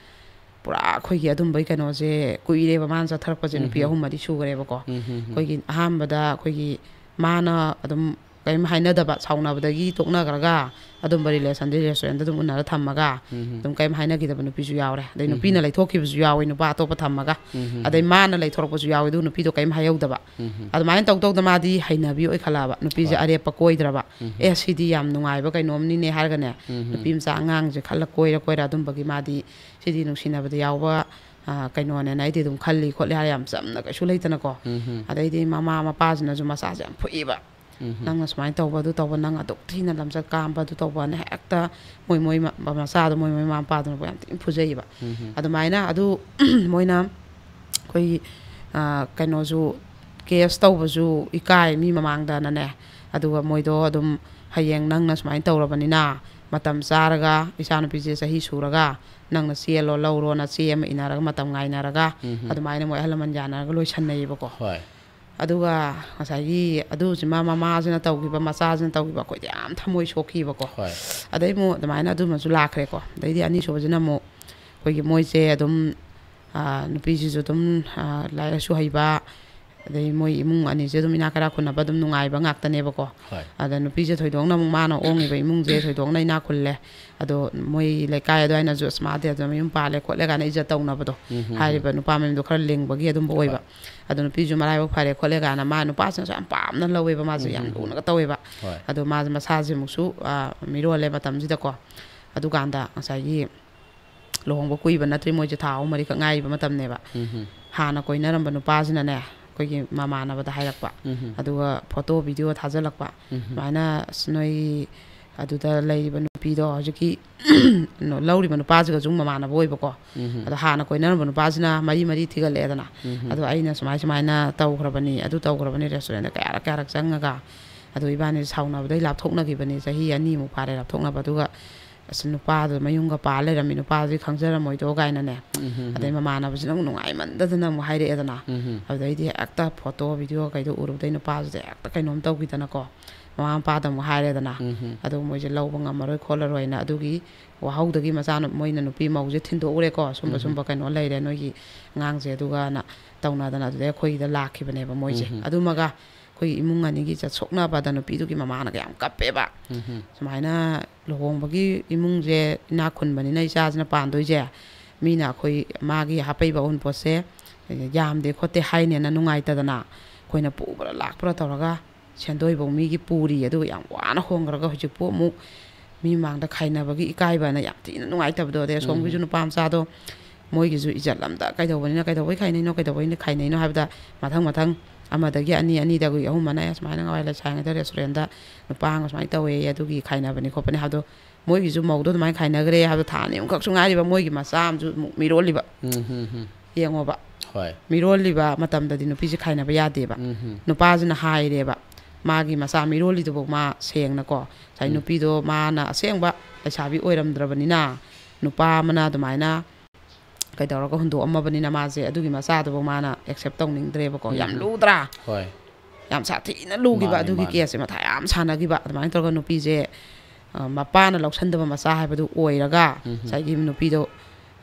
ꯄꯨꯔꯥ ꯑꯩꯈꯣꯏꯒꯤ ꯑꯗꯨꯝꯕꯒꯤ ꯀꯩꯅꯣꯁꯦ ꯀꯨꯏꯔꯦꯕ ꯃꯥꯅ ꯆꯠꯊꯔꯛꯄꯁꯦ, ꯅꯨꯄꯤ ꯑꯍꯨꯝ ꯃꯔꯤ ꯁꯨꯈ꯭ꯔꯦꯕꯀꯣ꯫ ꯑꯩꯈꯣꯏꯒꯤ ꯑꯍꯥꯟꯕꯗ ꯑꯩꯈꯣꯏꯒꯤ ꯃꯥꯅ ꯑꯗꯨꯝ ꯀꯔꯤꯝ ꯍꯥꯏꯅꯗꯕ, ꯁꯥꯎꯅꯕꯗꯒꯤ ꯇꯣꯛꯅꯈ꯭ꯔꯒ ꯑꯗꯨꯝꯕ ꯔꯤꯂꯦꯁꯟꯗꯤ ꯔꯦꯁꯇꯨꯔꯦꯟꯗ ꯑꯗꯨꯝ ꯎꯅꯔ ꯊꯝꯃꯒ ꯑꯗꯨꯝ ꯀꯔꯤꯝ ꯍꯥꯏꯅꯈꯤꯗꯕ ꯅꯨꯄꯤꯁꯨ ꯌꯥꯎꯔꯦ꯫ ꯑꯗꯩ ꯅꯨꯄꯤꯅ ꯂꯩꯊꯣꯛꯈꯤꯕꯁꯨ ꯌꯥꯎꯋꯤ, ꯅꯨꯄꯥ ꯑꯇꯣꯞꯄ ꯊꯝꯃꯒ꯫ ꯑꯗꯩ ꯃꯥꯅ ꯂꯩꯊꯣꯔꯛꯄꯁꯨ ꯌꯥꯎꯋꯤ, ꯑꯗꯨ ꯅꯨꯄꯤꯗꯣ ꯀꯔꯤꯝ ꯍꯥꯏꯍꯧꯗꯕ꯫ ꯑꯗꯨꯃꯥꯏꯅ ꯇꯧ ꯇꯧꯗ ꯃꯥꯗꯤ ꯍꯩꯅꯕꯤ ꯑꯣꯏꯈꯠꯂꯛꯑꯕ, ꯅꯨꯄꯤꯁꯦ ꯑꯔꯦꯞꯄ ꯀꯣꯏꯗ꯭ꯔꯕ꯫ "ꯑꯦ, ꯁꯤꯗꯤ ꯌꯥꯝ ꯅꯨꯡꯉꯥꯏꯕ ꯀꯩꯅꯣꯝꯅꯤꯅꯦ" ꯍꯥꯏꯔꯒꯅꯦ, ꯅꯨꯄꯤ ꯃꯆꯥ ꯑꯉꯥꯡꯁꯦ ꯈꯜꯂ ꯀꯣꯏꯔ ꯀꯣꯏꯔ ꯑꯗꯨꯝꯕꯒꯤ ꯃꯥꯗꯤ ꯁꯤꯗꯤ ꯅꯨꯡꯁꯤꯅꯕꯗ ꯌꯥꯎꯕ, ꯑ, ꯀꯩꯅꯣꯅꯦꯅ ꯑꯩꯗꯤ ꯑꯗꯨꯝ ꯈꯜꯂꯤ ꯈꯣꯠꯂꯤ ꯍꯥꯏꯔ ꯌꯥꯝ ꯆꯝꯅ ꯀꯩꯁꯨ ꯂꯩꯇꯅꯀꯣ꯫ ꯑꯗꯩꯗꯤ ꯃꯃꯥ ꯃꯄꯥꯁꯤꯅꯁꯨ ꯃꯆꯥꯁꯦ ꯌꯥꯝ ꯐꯨꯏꯕ꯫ "ꯅꯪꯅ ꯁꯨꯃꯥꯏꯅ ꯇꯧꯕ, ꯑꯗꯨ ꯇꯧꯕ, ꯅꯪ ꯑꯗꯨꯛ ꯊꯤꯅ ꯂꯝꯆꯠ ꯀꯥꯝꯕ, ꯑꯗꯨ ꯇꯧꯕꯅ" ꯍꯦꯛꯇ ꯃꯣꯏ ꯃꯣꯏ ꯃ-, ꯃꯆꯥꯗꯣ ꯃꯣꯏ ꯃꯣꯏ ꯃꯃꯥ ꯃꯄꯥꯗꯨꯅꯕꯨ ꯌꯥꯝ ꯊꯤꯅ ꯐꯨꯖꯩꯕ꯫ ꯑꯗꯨꯃꯥꯏꯅ ꯑꯗꯨ ꯃꯣꯏꯅ ꯑꯩꯈꯣꯏꯒꯤ, ꯑ, ꯀꯩꯅꯣꯁꯨ ꯀꯦꯁ ꯇꯧꯕꯁꯨ ꯏꯀꯥꯏ ꯃꯤ ꯃꯃꯥꯡꯗꯅꯅꯦ꯫ ꯑꯗꯨꯒ ꯃꯣꯏꯗꯣ ꯑꯗꯨꯝ ꯍꯌꯦꯡ ꯅꯪꯅ ꯁꯨꯃꯥꯏꯅ ꯇꯧꯔꯕꯅꯤꯅ ꯃꯇꯝ ꯆꯥꯔꯒ ꯏꯆꯥꯅꯨꯄꯤꯁꯦ ꯆꯍꯤ ꯁꯨꯔꯒ ꯅꯪꯅ ꯆꯦꯜꯂꯣ ꯂꯧꯔꯣꯅ ꯆꯦ ꯑꯃ ꯏꯟꯅꯔꯒ ꯃꯇꯝ ꯉꯥꯏꯅꯔꯒ ꯑꯗꯨꯃꯥꯏꯅ ꯃꯣꯏ ꯑꯍꯜ ꯂꯃꯟ ꯌꯥꯅꯔꯒ ꯂꯣꯏꯁꯟꯅꯩꯌꯦꯕꯀꯣ꯫ ꯍꯣꯏ꯫ ꯑꯗꯨꯒ ꯉꯁꯥꯏꯒꯤ ꯑꯗꯨꯁꯤꯃ ꯃꯃꯥꯁꯤꯅ ꯇꯧꯈꯤꯕ, ꯃꯆꯥꯁꯤꯅ ꯇꯧꯈꯤꯕ ꯑꯩꯈꯣꯏꯗ ꯌꯥꯝ ꯊꯃꯣꯏ ꯁꯣꯛꯈꯤꯕꯀꯣ꯫ ꯍꯣꯏ꯫ ꯑꯗꯩ ꯑꯃꯨꯛ ꯑꯗꯨꯃꯥꯏꯅ ꯑꯗꯨꯃꯁꯨ ꯂꯥꯛꯈ꯭ꯔꯦꯀꯣ꯫ ꯑꯗꯩꯗꯤ ꯑꯅꯤꯁꯨꯕꯁꯤꯅ ꯑꯃꯨꯛ ꯑꯩꯈꯣꯏꯒꯤ ꯃꯣꯏꯁꯦ ꯑꯗꯨꯝ, ꯑ, ꯅꯨꯄꯤꯁꯤꯁꯨ ꯑꯗꯨꯝ, ꯑ, ꯂꯥꯏꯔꯤꯛ ꯂꯥꯏꯁꯨ ꯍꯩꯕ, ꯑꯗꯩ ꯃꯣꯏ ꯏꯃꯨꯡ ꯑꯅꯤꯁꯦ ꯑꯗꯨꯝ ꯏꯅꯥꯛ ꯀꯩꯔꯥꯛ ꯈꯨꯟꯅꯕ ꯑꯗꯨꯝ ꯅꯨꯡꯉꯥꯏꯕ ꯉꯥꯛꯇꯅꯦꯕꯀꯣ꯫ ꯍꯣꯏ꯫ ꯑꯗ ꯅꯨꯄꯤꯁꯦ ꯊꯣꯏꯗꯣꯛꯅ ꯑꯃꯨꯛ ꯃꯥꯅ ꯑꯣꯡꯉꯤꯕ ꯏꯃꯨꯡꯁꯦ ꯊꯣꯏꯗꯣꯛꯅ ꯏꯅꯥꯛ ꯈꯨꯜꯂꯦ꯫ ꯑꯗꯣ ꯃꯣꯏ ꯂꯩꯀꯥꯏ ꯑꯗꯨꯋꯥꯏꯅꯁꯨ "ꯑꯁ, ꯃꯥꯗꯤ ꯑꯗꯨꯝ ꯃꯌꯨꯝ ꯄꯥꯜꯂꯦ ꯈꯣꯠꯂꯦ" ꯀꯥꯏꯅ ꯏꯖꯠ ꯇꯧꯅꯕꯗꯣ꯫ ꯍꯥꯏꯔꯤꯕ ꯅꯨꯄꯥ ꯃꯌꯨꯝꯗꯣ ꯈꯔ ꯂꯤꯡꯕꯒꯤ ꯑꯗꯨꯝꯕ ꯑꯣꯏꯕ꯫ ꯑꯗꯣ ꯅꯨꯄꯤꯁꯨ ꯃꯔꯥꯏꯕꯛ ꯐꯔꯦ ꯈꯣꯠꯂꯦ ꯀꯥꯏꯅ ꯃꯥ ꯅꯨꯄꯥꯁꯤꯅꯁꯨ ꯌꯥꯝ ꯄꯥꯝꯅ ꯂꯧꯋꯦꯕ, ꯃꯥꯁꯦ ꯌꯥꯝ ꯂꯨꯅꯒ ꯇꯧꯋꯦꯕ꯫ ꯍꯣꯏ꯫ ꯑꯗꯣ ꯃꯥꯁꯦ ꯃꯁꯥꯁꯦ ꯑꯃꯨꯛꯁꯨ, ꯑ, ꯃꯤꯔꯣꯜꯂꯦ ꯃꯇꯝꯁꯤꯗꯀꯣ꯫ ꯑꯗꯨꯀꯥꯟꯗ ꯉꯁꯥꯏꯒꯤ ꯂꯨꯍꯣꯡꯕ ꯀꯨꯏꯕ ꯅꯠꯇ꯭ꯔꯤ, ꯃꯣꯏꯁꯦ ꯊꯥ ꯑꯍꯨꯝ ꯃꯔꯤꯈꯛ ꯉꯥꯏꯔꯤꯕ ꯃꯇꯝꯅꯦꯕ꯫ ꯍꯥꯟꯅ ꯀꯣꯏꯅꯔꯝꯕ ꯅꯨꯄꯥꯁꯤꯅꯅꯦ, ꯑꯩꯈꯣꯏꯒꯤ ꯃꯃꯥꯟꯅꯕꯗ ꯍꯥꯏꯔꯛꯄ꯫ ꯑꯗꯨꯒ ꯐꯣꯇꯣ ꯚꯤꯗꯤꯑꯣ ꯊꯥꯖꯤꯜꯂꯛꯄ꯫ ꯁꯨꯃꯥꯏꯅ "ꯑꯁ, ꯅꯣꯏ ꯑꯗꯨꯗ ꯂꯩꯔꯤꯕ ꯅꯨꯄꯤꯗꯣ ꯍꯧꯖꯤꯛꯀꯤ ꯂꯧꯔꯤꯕ ꯅꯨꯄꯥꯁꯤꯒꯁꯨ ꯃꯃꯥꯟꯅꯕ ꯑꯣꯏꯕꯀꯣ꯫ ꯑꯗꯣ ꯍꯥꯟꯅ ꯀꯣꯏꯅꯔꯝꯕ ꯅꯨꯄꯥꯁꯤꯅ ꯃꯔꯤ ꯃꯔꯤ ꯊꯤꯒꯠꯂꯛꯑꯦꯗꯅ꯫ ꯑꯗꯣ ꯑꯩꯅ ꯁꯨꯃꯥꯏ ꯁꯨꯃꯥꯏꯅ ꯇꯧꯈ꯭ꯔꯕꯅꯤ, ꯑꯗꯨ ꯇꯧꯈ꯭ꯔꯕꯅꯤ, ꯔꯦꯁꯇꯨꯔꯦꯟꯗ ꯀꯌꯥꯔꯛ ꯀꯌꯥꯔꯛ ꯆꯪꯉꯒ꯫ ꯑꯗꯣ ꯏꯕꯥꯅꯤ ꯁꯥꯎꯅꯕꯗꯩ ꯂꯥꯞꯊꯣꯛꯅꯈꯤꯕꯅꯤ, ꯆꯍꯤ ꯑꯅꯤꯃꯨꯛ ꯐꯥꯔꯦ ꯂꯥꯞꯊꯣꯛꯅꯕ꯫ ꯑꯗꯨꯒ "ꯑꯁ, ꯅꯨꯄꯥꯗꯣ ꯃꯌꯨꯝꯒ ꯄꯥꯜ ꯂꯩꯔꯝꯃꯤ, ꯅꯨꯄꯥꯗꯨꯗꯤ ꯈꯪꯖꯔꯝꯃꯣꯏꯗꯣ" ꯀꯥꯏꯅꯅꯦ꯫ ꯑꯗꯩ ꯃꯃꯥꯟꯅꯕꯁꯤꯅ ꯑꯃꯨꯛ ꯅꯨꯡꯉꯥꯏꯃꯟꯗꯗꯅ ꯑꯃꯨꯛ ꯍꯥꯏꯔꯛꯑꯦꯗꯅ꯫ ꯑꯗꯨꯗꯩꯗꯤ ꯍꯦꯛꯇ ꯐꯣꯇꯣ ꯚꯤꯗꯤꯑꯣ ꯀꯩꯗꯣ ꯎꯔꯨꯕꯗꯩ ꯅꯨꯄꯥꯁꯤꯗ ꯍꯦꯛꯇ ꯀꯩꯅꯣꯝ ꯇꯧꯈꯤꯗꯅꯀꯣ꯫ ꯃꯃꯥ ꯃꯄꯥꯗ ꯑꯃꯨꯛ ꯍꯥꯏꯔꯦꯗꯅ꯫ ꯑꯗꯨ ꯃꯣꯏꯁꯦ ꯂꯧꯕ ꯉꯝꯃꯔꯣꯏ ꯈꯣꯠꯂꯔꯣꯏꯅ꯫ ꯑꯗꯨꯒꯤ ꯋꯥꯍꯧꯗꯒꯤ ꯃꯆꯥꯅꯨ-, ꯃꯣꯏꯅ ꯅꯨꯄꯤ ꯃꯧꯁꯦ ꯊꯤꯟꯗꯣꯛꯎꯔꯦꯀꯣ, "ꯁꯨꯝꯕ ꯁꯨꯝꯕ ꯀꯩꯅꯣ ꯂꯩꯔꯦ ꯅꯣꯏꯒꯤ ꯑꯉꯥꯡꯁꯦ" ꯑꯗꯨꯒꯅ ꯇꯧꯅꯗꯅ ꯑꯗꯨꯗꯩ ꯑꯩꯈꯣꯏꯒꯤꯗ ꯂꯥꯛꯈꯤꯕꯅꯦꯕ ꯃꯣꯏꯁꯦ꯫ ꯑꯗꯨꯃꯒ ꯑꯩꯈꯣꯏ ꯏꯃꯨꯡ ꯑꯅꯤꯒꯤ ꯆꯠ ꯁꯣꯛꯅꯕꯗ ꯅꯨꯄꯤꯗꯨꯒꯤ ꯃꯃꯥꯅꯒ ꯌꯥꯝ ꯀꯞꯄꯦꯕ꯫ ꯁꯨꯃꯥꯏꯅ ꯂꯨꯍꯣꯡꯕꯒꯤ ꯏꯃꯨꯡꯁꯦ ꯏꯅꯥꯛ ꯈꯨꯟꯕꯅꯤꯅ ꯏꯆꯥꯁꯤꯅ ꯄꯥꯟꯗꯣꯏꯁꯦ, ꯃꯤꯅ ꯑꯩꯈꯣꯏ ꯃꯥꯒꯤ ꯍꯥꯞꯄꯛꯏꯕ ꯑꯎꯟꯄꯣꯠꯁꯦ ꯌꯥꯝꯗꯦ ꯈꯣꯠꯇꯦ ꯍꯥꯏꯅꯦꯅ ꯅꯨꯡꯉꯥꯏꯇꯗꯅ ꯑꯩꯈꯣꯏꯅ ꯄꯨꯕ꯭ꯔꯥ ꯂꯥꯛꯄ꯭ꯔꯥ ꯇꯧꯔꯒ ꯁꯦꯟꯗꯣꯏꯐꯧ ꯃꯤꯒꯤ ꯄꯨꯔꯤ꯫ ꯑꯗꯨꯒ ꯌꯥꯝ ꯋꯥꯅ ꯍꯣꯡꯈ꯭ꯔꯒ ꯍꯧꯖꯤꯛꯄꯨ ꯑꯃꯨꯛ ꯃꯤ ꯃꯃꯥꯡꯗ ꯈꯥꯏꯅꯕꯒꯤ ꯏꯀꯥꯏꯕꯅ ꯌꯥꯝ ꯊꯤꯅ ꯅꯨꯡꯉꯥꯏꯇꯕꯗꯣ꯫ ꯑꯗꯩ ꯑꯁꯣꯝꯒꯤꯁꯨ ꯅꯨꯄꯥ ꯃꯆꯥꯗꯣ ꯃꯣꯏꯒꯤꯁꯨ ꯏꯖꯠ ꯑꯝꯗ ꯀꯩꯗꯧꯕꯅꯤꯅ, ꯀꯩꯗꯧꯕꯩ ꯈꯥꯏꯅꯩꯅꯣ, ꯀꯩꯗꯧꯕꯩꯅ ꯈꯥꯏꯅꯩꯅꯣ ꯍꯥꯏꯕꯗ ꯃꯊꯪ ꯃꯊꯪ ꯑꯃꯗꯒꯤ ꯑꯅꯤ, ꯑꯅꯤꯗꯒꯤ ꯑꯍꯨꯝ ꯑꯅ "ꯑꯦ, ꯁꯨꯃꯥꯏꯅ ꯉꯋꯥꯏ ꯂꯩꯁꯥꯔꯤꯉꯩꯗ ꯔꯦꯁꯇꯨꯔꯦꯟꯗ ꯅꯨꯄꯥ ꯑꯃ ꯁꯨꯃꯥꯏꯅ ꯇꯧꯋꯦ, ꯑꯗꯨꯒꯤ ꯈꯥꯏꯅꯕꯅꯤ ꯈꯣꯠꯄꯅꯤ" ꯍꯥꯏꯕꯗꯣ, ꯃꯣꯏꯒꯤꯁꯨ ꯃꯧꯗꯣ ꯑꯗꯨꯃꯥꯏꯅ ꯈꯥꯏꯅꯈ꯭ꯔꯦ ꯍꯥꯏꯕꯗꯣ ꯊꯥ ꯑꯅꯤ ꯑꯍꯨꯝꯈꯛꯁꯨ ꯉꯥꯏꯔꯤꯕ ꯃꯣꯏꯒꯤ ꯃꯆꯥ ꯑꯃꯁꯨ ꯑꯃꯨꯛ ꯃꯤꯔꯣꯜꯂꯤꯕ꯫ ꯌꯦꯡꯉꯣꯕ꯫ ꯍꯣꯏ꯫ ꯃꯤꯔꯣꯜꯂꯤꯕ ꯃꯇꯝꯗꯗꯤ ꯅꯨꯄꯤꯁꯦ ꯈꯥꯏꯅꯕ ꯌꯥꯗꯦꯕ꯫ ꯎꯝ ꯍꯝ꯫ ꯅꯨꯄꯥꯁꯤꯅ ꯍꯥꯏꯔꯦꯕ, ꯃꯥꯒꯤ ꯃꯆꯥ ꯃꯤꯔꯣꯜꯂꯤꯗꯨꯐꯥꯎ ꯃꯥ ꯁꯦꯡꯅꯀꯣ, ꯉꯁꯥꯏ ꯎꯝ꯫ ꯅꯨꯄꯤꯗꯣ ꯃꯥꯅ ꯑꯁꯦꯡꯕ ꯂꯩꯁꯥꯕꯤ ꯑꯣꯏꯔꯝꯗ꯭ꯔꯕꯅꯤꯅ, ꯅꯨꯄꯥ ꯑꯃꯅ ꯑꯗꯨꯃꯥꯏꯅ ꯀꯩꯗꯧꯔꯒ ꯍꯨꯟꯗꯣꯛꯑꯝꯃꯕꯅꯤꯅ, ꯃꯥꯁꯦ ꯑꯗꯨꯒꯤ ꯃꯆꯥꯗꯨꯐꯥꯎ ꯃꯥꯅ ꯑꯦꯛꯁꯦꯞ ꯇꯧꯅꯤꯡꯗ꯭ꯔꯦꯕꯀꯣ꯫ ꯌꯥꯝ ꯎꯝ꯫ ꯂꯨꯗ꯭ꯔꯥ? ꯍꯣꯏ꯫ ꯌꯥꯝ ꯁꯥꯊꯤꯅ ꯂꯨꯈꯤꯕ ꯃꯥꯅꯦ, ꯑꯗꯨꯒꯤ ꯃꯥꯅꯦ꯫ ꯀꯦꯁꯁꯦ, ꯃꯊꯥ ꯌꯥꯝ ꯁꯥꯟꯅꯈꯤꯕ꯫ ꯑꯗꯨꯃꯥꯏꯅ ꯇꯧꯔꯒ ꯅꯨꯄꯤꯁꯦ, ꯑ, ꯃꯄꯥꯅ ꯂꯧꯁꯟꯗꯕ ꯃꯆꯥ ꯍꯥꯏꯕꯗꯨ ꯑꯣꯏꯔꯒ, ꯎꯝ꯫ ꯉꯁꯥꯏꯒꯤ ꯅꯨꯄꯤꯗꯣ,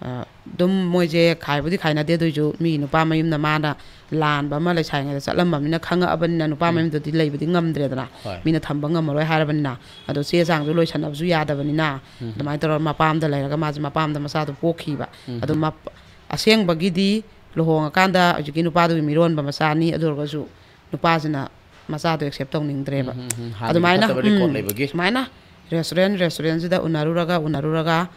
ꯑ, ꯑꯗꯨꯝ ꯃꯣꯏꯁꯦ ꯈꯥꯏꯕꯨꯗꯤ ꯈꯥꯏꯅꯗꯦ, ꯑꯗꯨꯏꯁꯨ ꯃꯤ ꯅꯨꯄꯥ ꯃꯌꯨꯝꯅ ꯃꯥꯅ ꯂꯥꯟꯕ ꯑꯃ ꯂꯩꯁꯥꯔꯤꯉꯩꯗ ꯆꯠꯂꯝꯕꯅꯤꯅ ꯈꯪꯉꯛꯑꯕꯅꯤꯅ, ꯅꯨꯄꯥ ꯎꯝ꯫ ꯃꯌꯨꯝꯗꯗꯤ ꯂꯩꯕꯗꯤ ꯉꯝꯗ꯭ꯔꯦꯗꯅ꯫ ꯍꯣꯏ꯫ ꯃꯤꯅ ꯊꯝꯕ ꯉꯝꯃꯔꯣꯏ ꯍꯥꯏꯔꯕꯅꯤꯅ꯫ ꯑꯗꯣ ꯆꯦ ꯆꯥꯡꯁꯨ ꯂꯣꯏꯁꯟꯅꯕꯁꯨ ꯌꯥꯗꯕꯅꯤꯅ, ꯎꯝ꯫ ꯑꯗꯨꯃꯥꯏꯅ ꯇꯧꯔꯒ ꯃꯄꯥꯝꯗ ꯂꯩꯔꯒ ꯃꯥꯁꯦ ꯃꯄꯥꯝꯗ ꯃꯆꯥꯗꯣ ꯄꯣꯛꯈꯤꯕ꯫ ꯎꯝ꯫ ꯑꯗꯣ ꯃꯞ-, ꯑꯁꯦꯡꯕꯒꯤꯗꯤ ꯂꯨꯍꯣꯡꯉꯀꯥꯟꯗ ꯍꯧꯖꯤꯛꯀꯤ ꯅꯨꯄꯥꯗꯨꯒꯤ ꯃꯤꯔꯣꯟꯕ ꯃꯆꯥꯅꯤ, ꯑꯗꯨ ꯑꯣꯏꯔꯒꯁꯨ ꯅꯨꯄꯥꯁꯤꯅ ꯃꯆꯥꯗꯣ ꯑꯦꯛꯁꯦꯞ ꯇꯧꯅꯤꯡꯗ꯭ꯔꯦꯕ꯫ ꯎꯝ, ꯎꯝ, ꯎꯝ꯫ ꯍꯥꯟꯅꯒꯤ ꯑꯗꯨꯃꯥꯏꯅ, ꯐꯠꯇꯕ ꯔꯦꯀꯣꯔꯗ ꯎꯝ, ꯂꯩꯕꯒꯤ꯫ ꯁꯨꯃꯥꯏꯅ ꯔꯦꯁꯇꯨꯔꯦꯟ, ꯔꯦꯁꯇꯨꯔꯦꯟꯁꯤꯗ ꯎꯅꯔꯨꯔꯒ, ꯎꯅꯔꯨꯔꯒ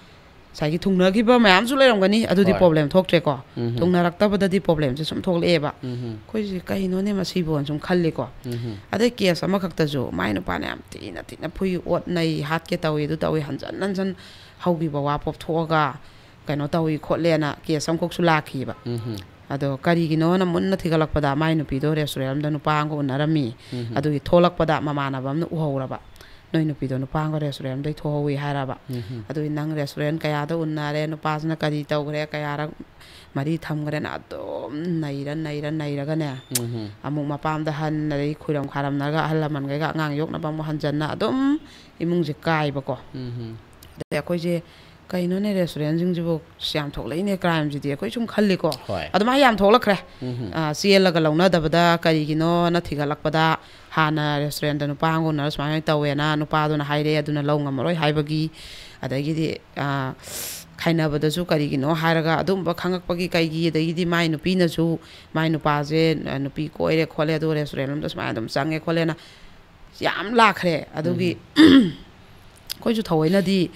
ꯉꯁꯥꯏꯒꯤ ꯊꯨꯡꯅꯈꯤꯕ ꯃꯌꯥꯝꯁꯨ ꯂꯩꯔꯝꯒꯅꯤ, ꯑꯗꯨꯗꯤ ꯍꯣꯏ꯫ ꯄ꯭ꯔꯣꯕ꯭ꯂꯦꯝ ꯊꯣꯛꯇ꯭ꯔꯦꯀꯣ꯫ ꯎꯝ꯫ ꯊꯨꯡꯅꯔꯛꯇꯕꯗꯗꯤ ꯄ꯭ꯔꯣꯕ꯭ꯂꯦꯝꯁꯦ ꯁꯨꯝ ꯊꯣꯛꯂꯛꯑꯦꯕ꯫ ꯎꯝ꯫ ꯑꯩꯈꯣꯏꯁꯦ ꯀꯩꯅꯣꯅꯦ ꯃꯁꯤꯕꯣꯅ ꯁꯨꯝ ꯈꯜꯂꯤꯀꯣ꯫ ꯎꯝ꯫ ꯑꯗꯩ ꯀꯦꯁ ꯑꯃꯈꯛꯇꯁꯨ ꯃꯥꯏ ꯅꯨꯄꯥꯅ ꯌꯥꯝ ꯊꯤꯅ ꯊꯤꯅ ꯐꯨꯏ, ꯑꯣꯠꯅꯩ, ꯍꯥꯠꯀꯦ ꯇꯧꯏ, ꯑꯗꯨ ꯇꯧꯏ, ꯍꯟꯖꯟ ꯍꯟꯖꯟ ꯍꯧꯈꯤꯕ ꯋꯥ ꯄꯣꯞꯊꯣꯛꯑꯒ ꯀꯩꯅꯣ ꯇꯧꯏ ꯈꯣꯠꯂꯦꯅ ꯀꯦꯁ ꯑꯃꯈꯛꯁꯨ ꯂꯥꯛꯈꯤꯕ꯫ ꯎꯝ꯫ ꯑꯗꯣ ꯀꯔꯤꯒꯤꯅꯣꯅ ꯃꯨꯟꯅ ꯊꯤꯒꯠꯂꯛꯄꯗ, ꯃꯥꯏ ꯅꯨꯄꯤꯗꯣ ꯔꯦꯁꯇꯨꯔꯦꯟ ꯑꯃꯗ ꯅꯨꯄꯥ ꯑꯃꯒ ꯎꯅꯔꯝꯃꯤ꯫ ꯎꯝ꯫ ꯑꯗꯨꯒꯤ ꯊꯣꯛꯂꯛꯄꯗ ꯃꯃꯥꯟꯅꯕ ꯑꯃꯅ ꯎꯍꯧꯔꯕ, "ꯅꯣꯏ ꯅꯨꯄꯤꯗꯣ ꯅꯨꯄꯥ ꯑꯃꯒ ꯔꯦꯁꯇꯨꯔꯦꯟ ꯑꯃꯗꯩ ꯊꯣꯛꯍꯧꯏ" ꯍꯥꯏꯔꯕ꯫ ꯎꯝ꯫ ꯑꯗꯨꯒꯤ, "ꯅꯪ ꯔꯦꯁꯇꯨꯔꯦꯟ ꯀꯌꯥꯗ ꯎꯅꯔꯦ, ꯅꯨꯄꯥꯁꯤꯅ ꯀꯔꯤ ꯇꯧꯈ꯭ꯔꯦ, ꯀꯌꯥꯔꯛ ꯃꯔꯤ ꯊꯝꯈ꯭ꯔꯦꯅ?" ꯑꯗꯨꯝ ꯅꯩꯔ ꯅꯩꯔ ꯅꯩꯔꯒꯅꯦ, ꯎꯝ꯫ ꯑꯃꯨꯛ ꯃꯄꯥꯝꯗ ꯍꯟ, ꯑꯗꯩ ꯈꯨꯏꯔꯝ ꯈꯥꯔꯝꯅꯔꯒ ꯑꯍꯜ ꯂꯃꯟꯈꯩꯒ ꯑꯉꯥꯡ ꯌꯣꯛꯅꯕ ꯑꯃꯨꯛ ꯍꯟꯖꯟꯅ ꯑꯗꯨꯝ ꯏꯃꯨꯡꯁꯦ ꯀꯥꯏꯕꯀꯣ꯫ ꯎꯝ꯫ ꯑꯗꯩ ꯑꯩꯈꯣꯏꯁꯦ, "ꯀꯩꯅꯣꯅꯦ, ꯔꯦꯁꯇꯨꯔꯦꯟꯁꯤꯡꯁꯤꯕꯨ ꯌꯥꯝ ꯊꯣꯛꯂꯛꯏꯅꯦ ꯀ꯭ꯔꯥꯏꯝꯁꯤꯗꯤ", ꯑꯩꯈꯣꯏ ꯁꯨꯝ ꯈꯜꯂꯤꯀꯣ꯫ ꯍꯣꯏ꯫ ꯑꯗꯨꯃꯥꯏꯅ ꯌꯥꯝ ꯊꯣꯛꯂꯛꯈ꯭ꯔꯦ꯫ ꯎꯝ꯫ ꯑ, ꯆꯦꯜꯂꯒ ꯂꯧꯅꯗꯕꯗ ꯀꯔꯤꯒꯤꯅꯣꯅ ꯊꯤꯒꯠꯂꯛꯄꯗ, ꯍꯥꯟꯅ ꯔꯦꯁꯇꯨꯔꯦꯟꯗ ꯅꯨꯄꯥ ꯑꯃꯒ ꯎꯅꯔ ꯁꯨꯃꯥꯏꯅ ꯇꯧꯋꯦꯅ ꯅꯨꯄꯥꯗꯨꯅ ꯍꯥꯏꯔꯛꯑꯦ, ꯑꯗꯨꯅ ꯂꯧ ꯉꯝꯃꯔꯣꯏ ꯍꯥꯏꯕꯒꯤ, ꯑꯗꯒꯤꯗꯤ, ꯑ, ꯈꯥꯏꯅꯕꯗꯁꯨ ꯀꯔꯤꯒꯤꯅꯣ ꯍꯥꯏꯔꯒ ꯑꯗꯨꯝꯕ ꯈꯪꯉꯛꯄꯒꯤ ꯀꯩꯒꯤ, ꯑꯗꯒꯤꯗꯤ ꯃꯥꯏ ꯅꯨꯄꯤꯅꯁꯨ, ꯃꯥꯏ ꯅꯨꯄꯥꯁꯦ, ꯑ, ꯅꯨꯄꯤ ꯀꯣꯏꯔꯦ ꯈꯣꯠꯂꯦ, ꯑꯗꯨꯒ ꯔꯦꯁꯇꯨꯔꯦꯟ ꯑꯃꯗ ꯁꯨꯃꯥꯏꯅ ꯑꯗꯨꯝ ꯆꯪꯉꯦ ꯈꯣꯠꯂꯦꯅ ꯌꯥꯝ ꯂꯥꯛꯈ꯭ꯔꯦ꯫ ꯑꯗꯨꯒꯤ ꯑꯩꯈꯣꯏꯁꯨ ꯊꯑꯣꯏꯅꯗꯤ,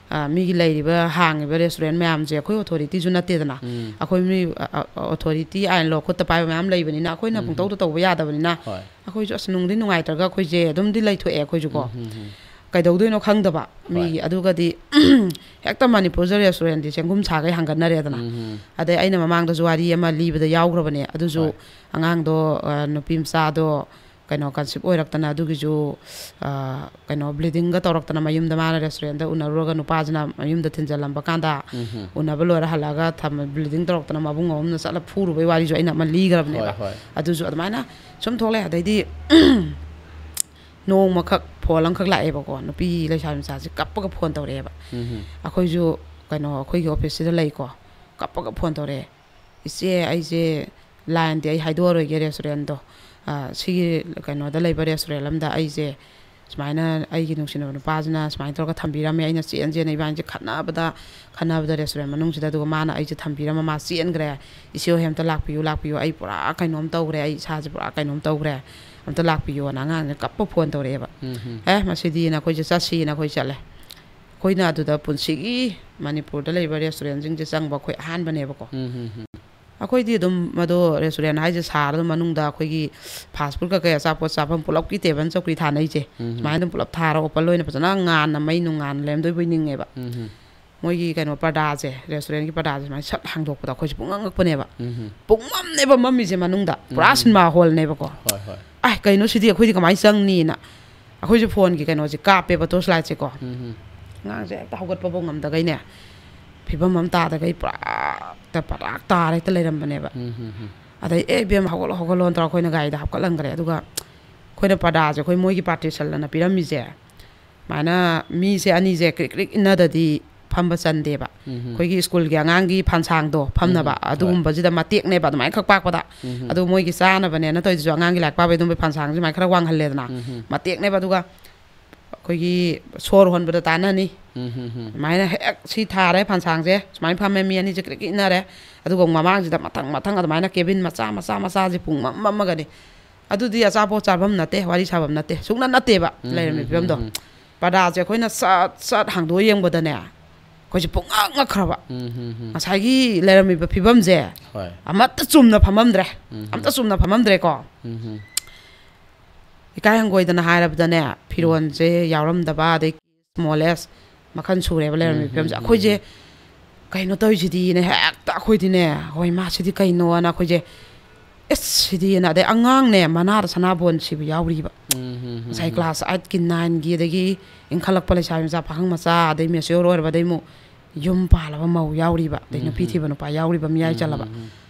ꯑ, ꯃꯤꯒꯤ ꯂꯩꯔꯤꯕ ꯍꯥꯡꯉꯤꯕ ꯔꯦꯁꯇꯨꯔꯦꯟ ꯃꯌꯥꯝꯁꯦ ꯑꯩꯈꯣꯏ ꯑꯣꯊꯣꯔꯤꯇꯤꯁꯨ ꯅꯠꯇꯦꯗꯅ꯫ ꯎꯝ꯫ ꯑꯩꯈꯣꯏ ꯃꯤ, ꯑ, ꯑ, ꯑꯣꯊꯣꯔꯤꯇꯤ, ꯑꯥꯏꯟ ꯂꯣ ꯈꯨꯠꯇ ꯄꯥꯏꯕ ꯃꯌꯥꯝ ꯂꯩꯕꯅꯤꯅ ꯑꯩꯈꯣꯏꯅ ꯎꯝ꯫ ꯄꯨꯡꯇꯧꯗ ꯇꯧꯕ ꯌꯥꯗꯕꯅꯤꯅ, ꯍꯣꯏ꯫ ꯑꯩꯈꯣꯏꯁꯨ ꯑꯁ ꯅꯨꯡꯗꯤ ꯅꯨꯡꯉꯥꯏꯇ꯭ꯔꯒ ꯑꯩꯈꯣꯏꯁꯦ ꯑꯗꯨꯝꯗꯤ ꯂꯩꯊꯣꯛꯑꯦ ꯑꯩꯈꯣꯏꯁꯨꯀꯣ꯫ ꯎꯝ, ꯎꯝ, ꯎꯝ꯫ ꯀꯩꯗꯧꯗꯣꯏꯅꯣ ꯈꯪꯗꯕ ꯃꯤꯒꯤ꯫ ꯑꯗꯨꯒꯗꯤ ꯍꯦꯛꯇ ꯃꯅꯤꯄꯨꯔꯁꯦ ꯔꯦꯁꯇꯨꯔꯦꯟꯗꯤ ꯆꯦꯡꯒꯨꯝ ꯁꯥꯈꯩ ꯍꯥꯡꯒꯠꯅꯔꯦꯗꯅ꯫ ꯑꯗꯩ ꯑꯩꯅ ꯃꯃꯥꯡꯗꯁꯨ ꯋꯥꯔꯤ ꯑꯃ ꯂꯤꯕꯗ ꯌꯥꯎꯈ꯭ꯔꯕꯅꯦ꯫ ꯑꯗꯨꯁꯨ ꯑꯉꯥꯡꯗꯣ, ꯑ, ꯅꯨꯄꯤ ꯃꯆꯥꯗꯣ ꯀꯩꯅꯣ, ꯀꯟꯁꯤꯞ ꯑꯣꯏꯔꯛꯇꯅ, ꯑꯗꯨꯒꯤꯁꯨ, ꯑ, ꯀꯩꯅꯣ, ꯕ꯭ꯂꯤꯗꯤꯡꯒ ꯇꯧꯔꯛꯇꯅ, ꯃꯌꯨꯝꯗ ꯃꯥꯅ ꯔꯦꯁꯇꯨꯔꯦꯟꯗ ꯎꯅꯔꯨꯔꯒ ꯅꯨꯄꯥꯁꯤꯅ ꯃꯌꯨꯝꯗ ꯊꯤꯟꯖꯜꯂꯝꯕ ꯀꯥꯟꯗ, ꯎꯅꯕ ꯂꯣꯏꯔ ꯍꯜꯂꯛꯑꯒ ꯊꯝ-, ꯕ꯭ꯂꯤꯗꯤꯡ ꯇꯧꯔꯛꯇꯅ ꯃꯕꯨꯡ ꯑꯍꯨꯝꯅ ꯆꯠꯂ ꯐꯨꯔꯨꯕꯩ ꯋꯥꯔꯤꯁꯨ ꯑꯩꯅ ꯑꯃ ꯂꯤꯈ꯭ꯔꯕꯅꯦꯕ꯫ ꯑꯗꯨꯁꯨ ꯑꯗꯨꯃꯥꯏꯅ ꯁꯨꯝ ꯊꯣꯛꯂꯛꯑꯦ꯫ ꯑꯗꯩꯗꯤ ꯅꯣꯡꯃꯈꯛ ꯐꯣꯟ ꯑꯃꯈꯛ ꯂꯥꯛꯑꯦꯕꯀꯣ, ꯅꯨꯄꯤ ꯂꯩꯁꯥꯕꯤ ꯃꯆꯥꯁꯦ ꯀꯞꯄꯒ ꯐꯣꯟ ꯇꯧꯔꯛꯑꯦꯕ꯫ ꯑꯩꯈꯣꯏꯁꯨ ꯀꯩꯅꯣ, ꯑꯩꯈꯣꯏꯒꯤ ꯑꯣꯐꯤꯁꯁꯤꯗ ꯂꯩꯀꯣ, ꯀꯞꯄꯒ ꯐꯣꯟ ꯇꯧꯔꯛꯑꯦ, "ꯏꯆꯦ, ꯑꯩꯁꯦ ꯂꯥꯏꯟꯗꯤ ꯑꯩ ꯍꯥꯏꯗꯣꯛꯑꯔꯣꯏꯒꯦ, ꯔꯦꯁꯇꯨꯔꯦꯟꯗꯣ, ꯑ, ꯁꯤꯒꯤ ꯀꯩꯅꯣꯗ ꯂꯩꯕ ꯔꯦꯁꯇꯨꯔꯦꯟ ꯑꯃꯗ ꯑꯩꯁꯦ ꯁꯨꯃꯥꯏꯅ ꯑꯩꯒꯤ ꯅꯨꯡꯁꯤꯅꯕ ꯅꯨꯄꯥꯁꯤꯅ ꯁꯨꯃꯥꯏꯅ ꯇꯧꯔꯒ ꯊꯝꯕꯤꯔꯝꯃꯦ, ꯑꯩꯅ ꯆꯦꯟ ꯆꯦꯟꯅ ꯏꯕꯥꯅꯤꯁꯦ ꯈꯠꯅꯕꯗ, ꯈꯠꯅꯕꯗ ꯔꯦꯁꯇꯨꯔꯦꯟ ꯃꯅꯨꯡꯁꯤꯗ, ꯑꯗꯨꯒ ꯃꯥꯅ ꯑꯩꯁꯦ ꯊꯝꯕꯤꯔꯝꯃ ꯃꯥ ꯆꯦꯟꯈ꯭ꯔꯦ꯫ ꯏꯆꯦ ꯍꯣꯏ ꯑꯝꯇ ꯂꯥꯛꯄꯤꯌꯨ, ꯂꯥꯛꯄꯤꯌꯨ, ꯑꯩ ꯄꯨꯔꯥ ꯀꯩꯅꯣꯝ ꯇꯧꯈ꯭ꯔꯦ, ꯑꯩ ꯏꯁꯥꯁꯦ ꯄꯨꯔꯥ ꯀꯩꯅꯣꯝ ꯇꯧꯈ꯭ꯔꯦ, ꯑꯝꯇ ꯂꯥꯛꯄꯤꯌꯣꯅ" ꯑꯉꯥꯡꯁꯦ ꯀꯞꯄ ꯐꯣꯟ ꯇꯧꯔꯛꯑꯦꯕ꯫ "ꯑꯦ, ꯃꯁꯤꯗꯤꯅ ꯑꯩꯈꯣꯏꯁꯦ ꯆꯠꯁꯤꯅ ꯑꯩꯈꯣꯏ ꯆꯠꯂꯦ꯫ ꯑꯩꯈꯣꯏꯅ ꯑꯗꯨꯗ ꯄꯨꯟꯁꯤꯒꯤ ꯃꯅꯤꯄꯨꯔꯗ ꯂꯩꯕ ꯔꯦꯁꯇꯨꯔꯦꯟꯁꯤꯡꯁꯦ ꯆꯪꯕ ꯑꯩꯈꯣꯏ ꯑꯍꯥꯟꯕꯅꯦꯕꯀꯣ꯫ ꯑꯩꯈꯣꯏꯗꯤ ꯑꯗꯨꯝ ꯃꯗꯣ ꯔꯦꯁꯇꯨꯔꯦꯟ ꯍꯥꯏꯁꯦ ꯁꯥꯔ ꯑꯗꯨꯝ ꯃꯅꯨꯡꯗ ꯑꯩꯈꯣꯏꯒꯤ ꯐꯥꯁ ꯐꯨꯗ ꯀꯩꯀꯩ ꯑꯆꯥꯄꯣꯠ ꯆꯥꯐꯝ ꯄꯨꯂꯞꯀꯤ ꯇꯦꯕꯜ ꯆꯧꯀ꯭ꯔꯤ ꯊꯥꯅꯩꯁꯦ, ꯁꯨꯃꯥꯏꯅ ꯑꯗꯨꯝ ꯄꯨꯂꯞ ꯊꯥꯔ ꯑꯣꯄꯟ ꯑꯣꯏꯅ ꯐꯖꯅ ꯉꯥꯟꯅ ꯃꯩ ꯅꯨꯡ ꯉꯥꯟꯅ ꯂꯩꯔꯝꯗꯣꯏꯕꯣꯏ ꯅꯤꯡꯉꯦꯕ꯫ ꯃꯣꯏꯒꯤ ꯀꯩꯅꯣ ꯄꯔꯗꯥꯁꯦ, ꯔꯦꯁꯇꯨꯔꯦꯟꯒꯤ ꯄꯔꯗꯥꯁꯦ ꯁꯨꯃꯥꯏꯅ ꯁꯠ ꯍꯥꯡꯗꯣꯛꯄꯗ ꯑꯩꯈꯣꯏꯁꯦ ꯄꯨꯡꯉꯛ ꯉꯛꯄꯅꯦꯕ꯫ ꯄꯨꯡꯃꯝꯅꯦꯕ ꯃꯝꯃꯤꯁꯦ ꯃꯅꯨꯡꯗ, ꯄꯨꯔꯥ ꯁꯤꯅꯦꯃꯥ ꯍꯣꯜꯅꯦꯕꯀꯣ꯫ "ꯑꯥꯏ, ꯀꯩꯅꯣ ꯁꯤꯗꯤ, ꯑꯩꯈꯣꯏꯗꯤ ꯀꯃꯥꯏꯅ ꯆꯪꯅꯤꯅ?" ꯑꯩꯈꯣꯏꯁꯦ ꯐꯣꯟꯒꯤ ꯀꯩꯅꯣꯁꯦ ꯀꯥꯞꯄꯦꯕ, ꯇꯣꯔꯆ ꯂꯥꯏꯠꯁꯦꯀꯣ꯫ ꯑꯉꯥꯡꯁꯦ ꯍꯦꯛꯇ ꯍꯧꯒꯠꯄꯐꯥꯎ ꯉꯝꯗꯈꯩꯅꯦ, ꯐꯤꯕꯝ ꯑꯃ ꯇꯥꯗꯈꯩ ꯄꯨꯔꯥ ꯇ-, ꯄꯔꯥꯛ ꯇꯥꯔ ꯍꯦꯛꯇ ꯂꯩꯔꯝꯕꯅꯦꯕ꯫ "ꯑꯗꯩ, ꯑꯦ, ꯏꯕꯦꯝꯃ, ꯍꯧꯒꯠꯂꯣ, ꯍꯧꯒꯠꯂꯣꯅ" ꯇꯧꯔꯒ ꯑꯩꯈꯣꯏꯅ ꯒꯥꯔꯤꯗ ꯍꯥꯞꯀꯠꯍꯟꯈ꯭ꯔꯦ꯫ ꯑꯗꯨꯒ ꯑꯩꯈꯣꯏꯅ ꯄꯔꯗꯥꯁꯦ, ꯑꯩꯈꯣꯏ ꯃꯣꯏꯒꯤ ꯄꯥꯔꯇꯤꯁꯟ ꯑꯅ ꯄꯤꯔꯝꯃꯤꯁꯦ, ꯁꯨꯃꯥꯏꯅ ꯃꯤꯁꯦ ꯀ꯭ꯔꯤꯛ ꯀ꯭ꯔꯤꯛ ꯏꯟꯅꯗꯗꯤ ꯐꯝꯕ ꯆꯟꯗꯦꯕ꯫ ꯑꯩꯈꯣꯏꯒꯤ ꯁ꯭ꯀꯨꯜꯒꯤ ꯑꯉꯥꯡꯒꯤ ꯐꯥꯟꯁꯥꯡꯗꯣ ꯐꯝꯅꯕ, ꯍꯣꯏ꯫ ꯑꯗꯨꯒꯨꯝꯕꯁꯤꯗ ꯃꯇꯦꯛꯅꯦꯕ ꯑꯗꯨꯃꯥꯏꯅ ꯈꯛ ꯄꯥꯛꯄꯗ꯫ ꯑꯗꯨ ꯃꯣꯏꯒꯤ ꯆꯥꯅꯕꯅꯦꯅ ꯇꯧꯔꯤꯗꯨꯁꯨ ꯑꯉꯥꯡꯒꯤ ꯂꯥꯏꯔꯤꯛ ꯄꯥꯕꯩ ꯑꯗꯨꯝꯕꯩ ꯐꯥꯟꯁꯥꯡꯁꯦ ꯁꯨꯃꯥꯏꯅ ꯈꯔ ꯋꯥꯡꯍꯜꯂꯦꯗꯅ꯫ ꯃꯇꯦꯛꯅꯦꯕ꯫ ꯑꯗꯨꯒ ꯑꯩꯈꯣꯏꯒꯤ ꯁꯣꯔ ꯍꯣꯟꯕꯗ ꯇꯥꯟꯅꯅꯤ꯫ ꯑꯗꯨꯃꯥꯏꯅ ꯍꯦꯛ ꯁꯤ ꯊꯥꯔꯦ ꯐꯥꯟꯁꯥꯡꯁꯦ, ꯁꯨꯃꯥꯏꯅ ꯐꯝꯃꯦ, ꯃꯤ ꯑꯅꯤꯁꯦ ꯀ꯭ꯔꯤꯛ ꯀ꯭ꯔꯤꯛ ꯏꯟꯅꯔꯦ꯫ ꯑꯗꯨꯒ ꯃꯃꯥꯡꯁꯤꯗ ꯃꯊꯪ ꯃꯊꯪ ꯑꯗꯨꯃꯥꯏꯅ ꯀꯦꯕꯤꯟ ꯃꯆꯥ ꯃꯆꯥ ꯃꯆꯥꯁꯦ ꯄꯨꯡꯃꯝ ꯃꯝꯃꯒꯅꯤ꯫ ꯑꯗꯨꯗꯤ ꯑꯆꯥꯄꯣꯠ ꯆꯥꯐꯝ ꯅꯠꯇꯦ, ꯋꯥꯔꯤ ꯁꯥꯐꯝ ꯅꯠꯇꯦ, ꯁꯨꯡꯅ ꯅꯠꯇꯦꯕ ꯂꯩꯔꯝꯃꯤ ꯐꯤꯕꯝꯗꯣ꯫ ꯄꯔꯗꯥꯁꯦ ꯑꯩꯈꯣꯏꯅ ꯁꯠ ꯁꯠ ꯍꯥꯡꯗꯣꯛꯑ ꯌꯦꯡꯕꯗꯅꯦ, ꯑꯩꯈꯣꯏꯁꯦ ꯄꯨꯡꯉꯛ ꯉꯛꯈ꯭ꯔꯕ꯫ ꯉꯁꯥꯏꯒꯤ ꯂꯩꯔꯝꯃꯤꯕ ꯐꯤꯕꯝꯁꯦ ꯍꯣꯏ꯫ ꯑꯃꯠꯇ ꯆꯨꯝꯅ ꯐꯝꯃꯝꯗ꯭ꯔꯦ꯫ ꯑꯝꯇ ꯆꯨꯝꯅ ꯐꯝꯃꯝꯗ꯭ꯔꯦꯀꯣ꯫ ꯏꯀꯥꯏ ꯍꯪꯒꯣꯏꯗꯅ ꯍꯥꯏꯔꯕꯗꯅꯦ, ꯐꯤꯔꯣꯟꯁꯦ ꯌꯥꯎꯔꯝꯗꯕ, ꯑꯗꯩ smallest ꯃꯈꯜ ꯁꯨꯔꯦꯕ ꯂꯩꯔꯝꯃꯤꯕ ꯐꯤꯕꯝꯁꯦ꯫ ꯑꯩꯈꯣꯏꯁꯦ ꯀꯩꯅꯣ ꯇꯧꯔꯤꯁꯤꯗꯤꯅ ꯍꯦꯛꯇ ꯑꯩꯈꯣꯏꯗꯤꯅꯦ, "ꯍꯣꯏ, ꯃꯥ ꯁꯤꯗꯤ ꯀꯩꯅꯣꯅ?" ꯑꯩꯈꯣꯏꯁꯦ, "ꯑꯦꯁ, ꯁꯤꯗꯤꯅ"꯫ ꯑꯗꯩ ꯑꯉꯥꯡꯅꯦ, ꯃꯅꯥꯗ ꯁꯅꯥꯕꯣꯟ ꯁꯤꯕ ꯌꯥꯎꯔꯤꯕ꯫ ꯉꯁꯥꯏ class eightꯀꯤ, nineꯒꯤ, ꯑꯗꯒꯤ ꯏꯟꯈꯠꯂꯛꯄ ꯂꯩꯁꯥꯕꯤ ꯃꯆꯥ, ꯄꯥꯈꯪ ꯃꯆꯥ, ꯑꯗꯩ mature ꯑꯣꯏꯔꯕ, ꯑꯗꯩ ꯑꯃꯨꯛ ꯌꯨꯝ ꯄꯥꯜꯂꯕ ꯃꯧ ꯌꯥꯎꯔꯤꯕ, ꯑꯗꯩ ꯅꯨꯄꯤ ꯊꯤꯕ ꯅꯨꯄꯥ ꯌꯥꯎꯔꯤꯕ, ꯃꯤꯌꯥꯏ ꯆꯜꯂꯕ꯫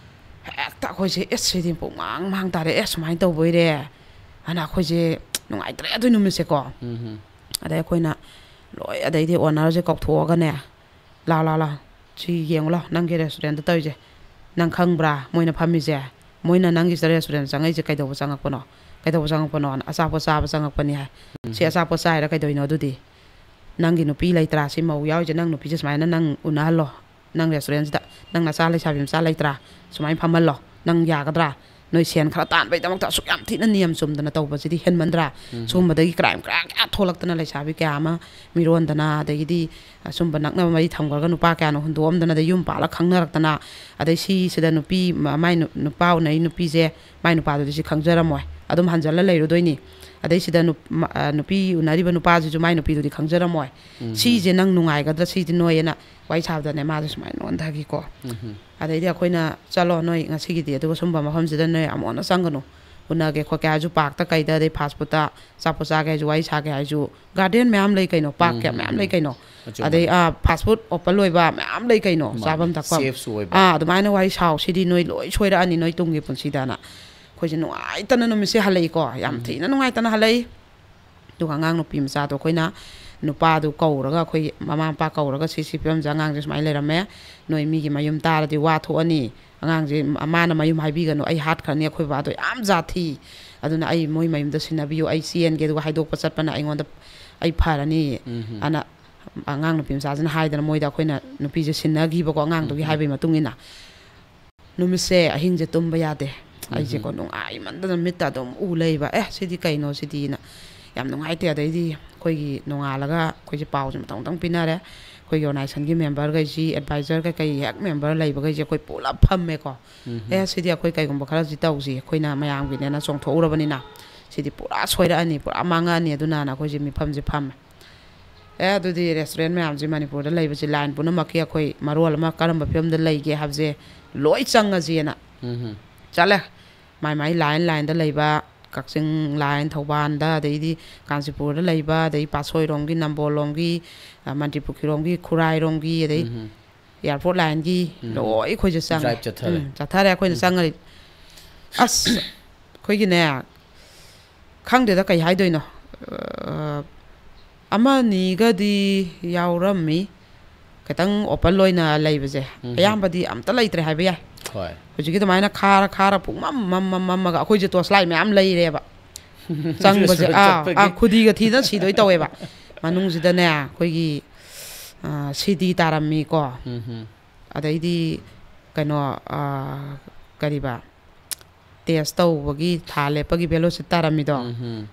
ꯍꯦꯛꯇ ꯑꯩꯈꯣꯏꯁꯦ, "ꯑꯦꯁ, ꯁꯤꯗꯤ ꯄꯨꯡꯃꯥꯡ ꯃꯥꯡ ꯇꯥꯔꯦ, ꯑꯦꯁ, ꯁꯨꯃꯥꯏꯅ ꯇꯧꯕꯩꯔꯦ" ꯑꯅ ꯑꯩꯈꯣꯏꯁꯦ ꯅꯨꯡꯉꯥꯏꯇ꯭ꯔꯦ ꯑꯗꯨꯏ ꯅꯨꯃꯤꯠꯁꯦꯀꯣ꯫ ꯑꯗꯩ ꯑꯩꯈꯣꯏꯅ ꯂꯣꯏ, ꯑꯗꯩꯗꯤ ownerꯁꯦ ꯀꯧꯊꯣꯛꯑꯒꯅꯦ, "ꯂꯥꯎ, ꯂꯥꯎ, ꯂꯥꯎ, ꯁꯤ ꯌꯦꯡꯉꯨ ꯂꯥꯎ, ꯅꯪꯒꯤ restaurantꯇ ꯇꯧꯔꯤꯁꯦ ꯅꯪ ꯈꯪꯕ꯭ꯔꯥ? ꯃꯣꯏꯅ ꯐꯝꯃꯤꯁꯦ, ꯃꯣꯏꯅ ꯅꯪꯒꯤ restaurant ꯆꯪꯉꯛꯏꯁꯦ ꯀꯩꯗꯧꯕ ꯆꯪꯉꯛꯄꯅꯣ? ꯀꯩꯗꯧꯕ ꯆꯪꯉꯛꯄꯅꯣꯅ?" "ꯑꯆꯥꯄꯣꯠ ꯆꯥꯕ ꯆꯪꯉꯛꯄꯅꯤ" ꯍꯥꯏ꯫ "ꯁꯤ ꯑꯆꯥꯄꯣꯠ ꯆꯥꯏꯔ ꯀꯩꯗꯧꯔꯤꯅꯣ ꯑꯗꯨꯗꯤ? ꯅꯪꯒꯤ ꯅꯨꯄꯤ ꯂꯩꯇ꯭ꯔꯥ? ꯁꯤ ꯃꯧ ꯌꯥꯎꯔꯤꯁꯦ, ꯅꯪ ꯅꯨꯄꯤꯁꯦ ꯁꯨꯃꯥꯏꯅ ꯅꯪ ꯎꯅꯍꯜꯂꯣ꯫ ꯅꯪ restaurantꯁꯤꯗ ꯅꯪ ꯅꯆꯥ ꯂꯩꯁꯥꯕꯤ ꯃꯆꯥ ꯂꯩꯇ꯭ꯔꯥ? ꯁꯨꯃꯥꯏꯅ ꯐꯝꯍꯜꯂꯣ꯫ ꯅꯪ ꯌꯥꯒꯗ꯭ꯔꯥ? ꯅꯣꯏ ꯁꯦꯟ ꯈꯔ ꯇꯥꯟꯕꯩꯗꯃꯛꯇ ꯑꯁꯨꯛ ꯌꯥꯝ ꯊꯤꯅ ꯅꯤꯌꯝ ꯆꯨꯝꯗꯅ ꯇꯧꯕꯁꯤꯗꯤ ꯍꯦꯟꯃꯟꯗ꯭ꯔꯥ?" ꯁꯨꯝꯕꯗꯒꯤ crime ꯀꯌꯥ ꯀꯌꯥ ꯊꯣꯛꯂꯛꯇꯅ, ꯂꯩꯁꯥꯕꯤ ꯀꯌꯥ ꯑꯃ ꯃꯤꯔꯣꯟꯗꯅ, ꯑꯗꯒꯤꯗꯤ ꯑꯁꯨꯝꯕ ꯅꯛꯅꯕ ꯃꯔꯤ ꯊꯝꯈ꯭ꯔꯒ ꯅꯨꯄꯥ ꯀꯌꯥꯅ ꯍꯨꯟꯗꯣꯛꯑꯝꯗꯅ, ꯑꯗꯩ ꯌꯨꯝ ꯄꯥꯜꯂ ꯈꯪꯅꯔꯛꯇꯅ, ꯑꯗꯩ ꯁꯤꯁꯤꯗ ꯅꯨꯄꯤ, ꯃ-, ꯃꯥꯏ ꯅꯨ-, ꯅꯨꯄꯥ ꯎꯅꯩ ꯅꯨꯄꯤꯁꯦ, ꯃꯥꯏ ꯅꯨꯄꯥꯗꯨꯗꯤ ꯁꯤ ꯈꯪꯖꯔꯝꯃꯣꯏ, ꯑꯗꯨꯝ ꯍꯟꯖꯜꯂ ꯂꯩꯔꯨꯗꯣꯏꯅꯤ꯫ ꯑꯗꯩ ꯁꯤꯗ ꯅꯨꯞ-, ꯃ-, ꯑ, ꯅꯨꯄꯤ ꯎꯅꯔꯤꯕ ꯅꯨꯄꯥꯁꯤꯁꯨ ꯃꯥꯏ ꯅꯨꯄꯤꯗꯨꯗꯤ ꯈꯪꯖꯔꯝꯃꯣꯏ꯫ ꯁꯤꯁꯦ ꯅꯪ ꯅꯨꯡꯉꯥꯏꯒꯗ꯭ꯔꯥ, ꯁꯤꯗꯤ ꯅꯣꯏ ꯑꯅ ꯋꯥꯔꯤ ꯁꯥꯕꯗꯅꯦ, ꯃꯥꯁꯦ ꯁꯨꯃꯥꯏꯅ ꯑꯣꯟꯊꯈꯤꯀꯣ꯫ ꯑꯗꯩꯗꯤ ꯑꯩꯈꯣꯏꯅ, "ꯆꯠꯂꯣ ꯅꯣꯏ ꯉꯁꯤꯒꯤꯗꯤ, ꯑꯗꯨꯒ ꯁꯨꯝꯕ ꯃꯐꯝꯁꯤꯗ ꯅꯣꯏ ꯑꯃꯨꯛ ꯍꯟꯅ ꯆꯪꯒꯅꯨ, ꯎꯅꯒꯦ ꯈꯣꯠꯀꯦ ꯍꯥꯏꯔꯁꯨ parkꯇ ꯀꯩꯗ, ꯑꯗꯩ fast foodꯇ ꯑꯆꯥꯄꯣꯠ ꯆꯥꯒꯦ ꯍꯥꯏꯔꯁꯨ, ꯋꯥꯔꯤ ꯁꯥꯒꯦ ꯍꯥꯏꯔꯁꯨ, garden ꯃꯌꯥꯝ ꯂꯩ ꯀꯩꯅꯣ, park ꯀꯌꯥ ꯃꯌꯥꯝ ꯂꯩ ꯀꯩꯅꯣ, ꯑꯗꯩ fast food open ꯑꯣꯏꯕ ꯃꯌꯥꯝ ꯂꯩ ꯀꯩꯅꯣ, ꯆꯥꯐꯝ ꯊꯛꯐꯝ꯫ ꯑꯥ, ꯑꯗꯨꯃꯥꯏꯅ ꯋꯥꯔꯤ ꯁꯥꯎ, ꯁꯤꯗꯤ ꯅꯣꯏ ꯂꯣꯏ ꯁꯣꯏꯔꯛꯑꯅꯤ ꯅꯣꯏ ꯇꯨꯡꯒꯤ ꯄꯨꯟꯁꯤꯗꯅ"꯫ ꯑꯩꯈꯣꯏꯁꯦ ꯅꯨꯡꯉꯥꯏꯇꯅ ꯅꯨꯃꯤꯠꯁꯦ ꯍꯜꯂꯛꯏꯀꯣ, ꯌꯥꯝ ꯊꯤꯅ ꯅꯨꯡꯉꯥꯏꯇꯅ ꯍꯜꯂꯛꯏ꯫ ꯑꯗꯨꯒ ꯑꯉꯥꯡ ꯅꯨꯄꯤ ꯃꯆꯥꯗꯣ ꯑꯩꯈꯣꯏꯅ ꯅꯨꯄꯥꯗꯨ ꯀꯧꯔꯒ, ꯑꯩꯈꯣꯏꯒꯤ ꯃꯃꯥ ꯃꯄꯥ ꯀꯧꯔꯒ, "ꯁꯤ, ꯁꯤ ꯐꯤꯕꯝꯁꯦ, ꯑꯉꯥꯡꯁꯦ ꯁꯨꯃꯥꯏꯅ ꯂꯩꯔꯝꯃꯦ, ꯅꯣꯏ ꯃꯤꯒꯤ ꯃꯌꯨꯝ ꯇꯥꯔꯗꯤ ꯋꯥ ꯊꯣꯛꯑꯅꯤ, ꯑꯉꯥꯡꯁꯦ ꯃ-, ꯃꯥꯅ ꯃꯌꯨꯝ ꯍꯥꯏꯕꯤꯒꯅꯨ, ꯑꯩ ꯍꯥꯠꯈ꯭ꯔꯅꯤ, ꯑꯩꯈꯣꯏ ꯕꯕꯥꯗꯣ ꯌꯥꯝ ꯖꯥꯊꯤ, ꯑꯗꯨꯅ ꯑꯩ ꯃꯣꯏ ꯃꯌꯨꯝꯗ ꯁꯤꯟꯅꯕꯤꯌꯨ, ꯑꯩ ꯆꯦꯟꯒꯦ, ꯑꯗꯨꯒ ꯍꯥꯏꯗꯣꯛꯄ ꯆꯠꯄꯅ ꯑꯩꯉꯣꯟꯗ, ꯑꯩ ꯐꯔꯅꯤ" ꯑꯅ ꯑꯉꯥꯡ ꯅꯨꯄꯤ ꯃꯆꯥꯁꯤꯅ ꯍꯥꯏꯗꯅ ꯃꯣꯏꯗ ꯑꯩꯈꯣꯏꯅ ꯅꯨꯄꯤꯁꯦ ꯁꯤꯟꯅꯈꯤꯕꯀꯣ, ꯑꯉꯥꯡꯗꯨꯒꯤ ꯍꯥꯏꯕꯒꯤ ꯃꯇꯨꯡ ꯏꯟꯅ꯫ ꯅꯨꯃꯤꯠꯁꯦ, ꯑꯍꯤꯡꯁꯦ ꯇꯨꯝꯕ ꯌꯥꯗꯦ꯫ ꯑꯩꯁꯦꯀꯣ, ꯅꯨꯡꯉꯥꯏꯃꯟꯗꯅ ꯃꯤꯠꯇ ꯑꯗꯨꯝ ꯎ ꯂꯩꯕ, "ꯑꯦ, ꯁꯤꯗꯤ ꯀꯩꯅꯣ ꯁꯤꯗꯤꯅ"꯫ ꯌꯥꯝ ꯅꯨꯡꯉꯥꯏꯇꯦ꯫ ꯑꯗꯩꯗꯤ ꯑꯩꯈꯣꯏꯒꯤ ꯅꯣꯡꯉꯥꯜꯂꯒ ꯑꯩꯈꯣꯏꯁꯦ ꯄꯥꯎꯁꯦ ꯃꯊꯪ ꯃꯊꯪ ꯄꯤꯅꯔꯦ꯫ ꯑꯩꯈꯣꯏꯒꯤ organizationꯒꯤ memberꯈꯩꯁꯤ, advisor ꯀꯩꯀꯩ ꯍꯦꯛ member ꯂꯩꯕꯈꯩꯁꯦ ꯑꯩꯈꯣꯏ ꯄꯨꯂꯞ ꯐꯝꯃꯦꯀꯣ꯫ "ꯑꯦ, ꯁꯤꯗꯤ ꯑꯩꯈꯣꯏ ꯀꯩꯒꯨꯝꯕ ꯈꯔꯁꯤ ꯇꯧꯁꯤ, ꯑꯩꯈꯣꯏꯅ ꯃꯌꯥꯝꯒꯤꯅꯦꯅ ꯆꯣꯡꯊꯣꯛꯎꯔꯕꯅꯤꯅ ꯁꯤꯗꯤ ꯄꯨꯔꯥ ꯁꯣꯏꯔꯛꯑꯅꯤ, ꯄꯨꯔꯥ ꯃꯥꯡꯉꯛꯑꯅꯤ, ꯑꯗꯨꯅꯅ ꯑꯩꯈꯣꯏꯁꯦ ꯃꯤꯐꯝꯁꯦ ꯐꯝꯃꯦ꯫ ꯑꯦ, ꯑꯗꯨꯗꯤ restaurant ꯃꯌꯥꯝꯁꯦ ꯃꯅꯤꯄꯨꯔꯗ ꯂꯩꯕꯁꯦ, line ꯄꯨꯝꯅꯃꯛꯀꯤ ꯑꯩꯈꯣꯏ ꯃꯔꯣꯜ ꯑꯃ ꯀꯔꯝꯕ ꯐꯤꯕꯝꯗ ꯂꯩꯒꯦ ꯍꯥꯏꯕꯁꯦ ꯂꯣꯏ ꯆꯪꯉꯁꯦꯅ꯫ ꯎꯝ꯫ ꯆꯠꯂꯦ꯫ ꯃꯥꯏ ꯃꯥꯏ line lineꯗ ꯂꯩꯕ, ꯀꯛꯆꯤꯡ line, ꯊꯧꯕꯥꯜꯗ, ꯑꯗꯩꯗꯤ ꯀꯥꯟꯆꯤꯄꯨꯔꯗ ꯂꯩꯕ, ꯑꯗꯩ ꯄꯥꯠꯁꯣꯏꯔꯣꯝꯒꯤ, ꯅꯝꯕꯣꯜꯂꯣꯝꯒꯤ, ꯑ, ꯃꯟꯇ꯭ꯔꯤ ꯄꯨꯈ꯭ꯔꯤꯔꯣꯝꯒꯤ, ꯈꯨꯔꯥꯏꯔꯣꯝꯒꯤ, ꯑꯗꯩ ꯎꯝ꯫ Airport lineꯒꯤ ꯎꯝ꯫ ꯂꯣꯏ ꯑꯩꯈꯣꯏꯁꯦ ꯆꯪꯉꯦ꯫ Drive ꯆꯠꯊꯔꯦ꯫ ꯎꯝ, ꯆꯠꯊꯔꯦ ꯑꯩꯈꯣꯏꯅ ꯎꯝ꯫ ꯆꯪꯉꯗꯤ꯫ ꯑꯁ, ꯑꯩꯈꯣꯏꯒꯤꯅꯦ, ꯈꯪꯗꯦꯗ ꯀꯩ ꯍꯥꯏꯗꯣꯏꯅꯣ꯫ ꯑ, ꯑꯃ ꯑꯅꯤꯒꯗꯤ ꯌꯥꯎꯔꯝꯃꯤ꯫ ꯈꯤꯇꯪ open ꯑꯣꯏꯅ ꯂꯩꯕꯁꯦ꯫ ꯎꯝ꯫ ꯑꯌꯥꯝꯕꯗꯤ ꯑꯝꯇ ꯂꯩꯇ꯭ꯔꯦ ꯍꯥꯏꯕ ꯌꯥꯏ꯫ ꯍꯣꯏ꯫ ꯍꯧꯖꯤꯛꯀꯤ ꯑꯗꯨꯃꯥꯏꯅ ꯈꯥꯔ ꯈꯥꯔ ꯄꯨꯡꯃꯝ ꯃꯝ ꯃꯝ ꯃꯝꯃꯒ ꯑꯩꯈꯣꯏꯁꯦ torch light ꯃꯌꯥꯝ ꯂꯩꯔꯦꯕ꯫ ꯆꯪꯕꯁꯦ, restaurant ꯑꯥ, ꯆꯠꯄꯒꯤ꯫ ꯑꯥ, ꯈꯨꯗꯤꯒ ꯊꯤꯗꯅ ꯁꯤꯗꯣꯏ ꯇꯧꯋꯦꯕ꯫ ꯃꯅꯨꯡꯁꯤꯗꯅꯦ, ꯑꯩꯈꯣꯏꯒꯤ, ꯑ, CD ꯇꯥꯔꯝꯃꯤꯀꯣ꯫ ꯎꯝ꯫ ꯑꯗꯩꯗꯤ ꯀꯩꯅꯣ, ꯑ, ꯀꯔꯤꯕ, test ꯇꯧꯕꯒꯤ ꯊꯥ ꯂꯦꯞꯄꯒꯤ velocity ꯇꯥꯔꯝꯃꯤꯗꯣ꯫ ꯎꯝ꯫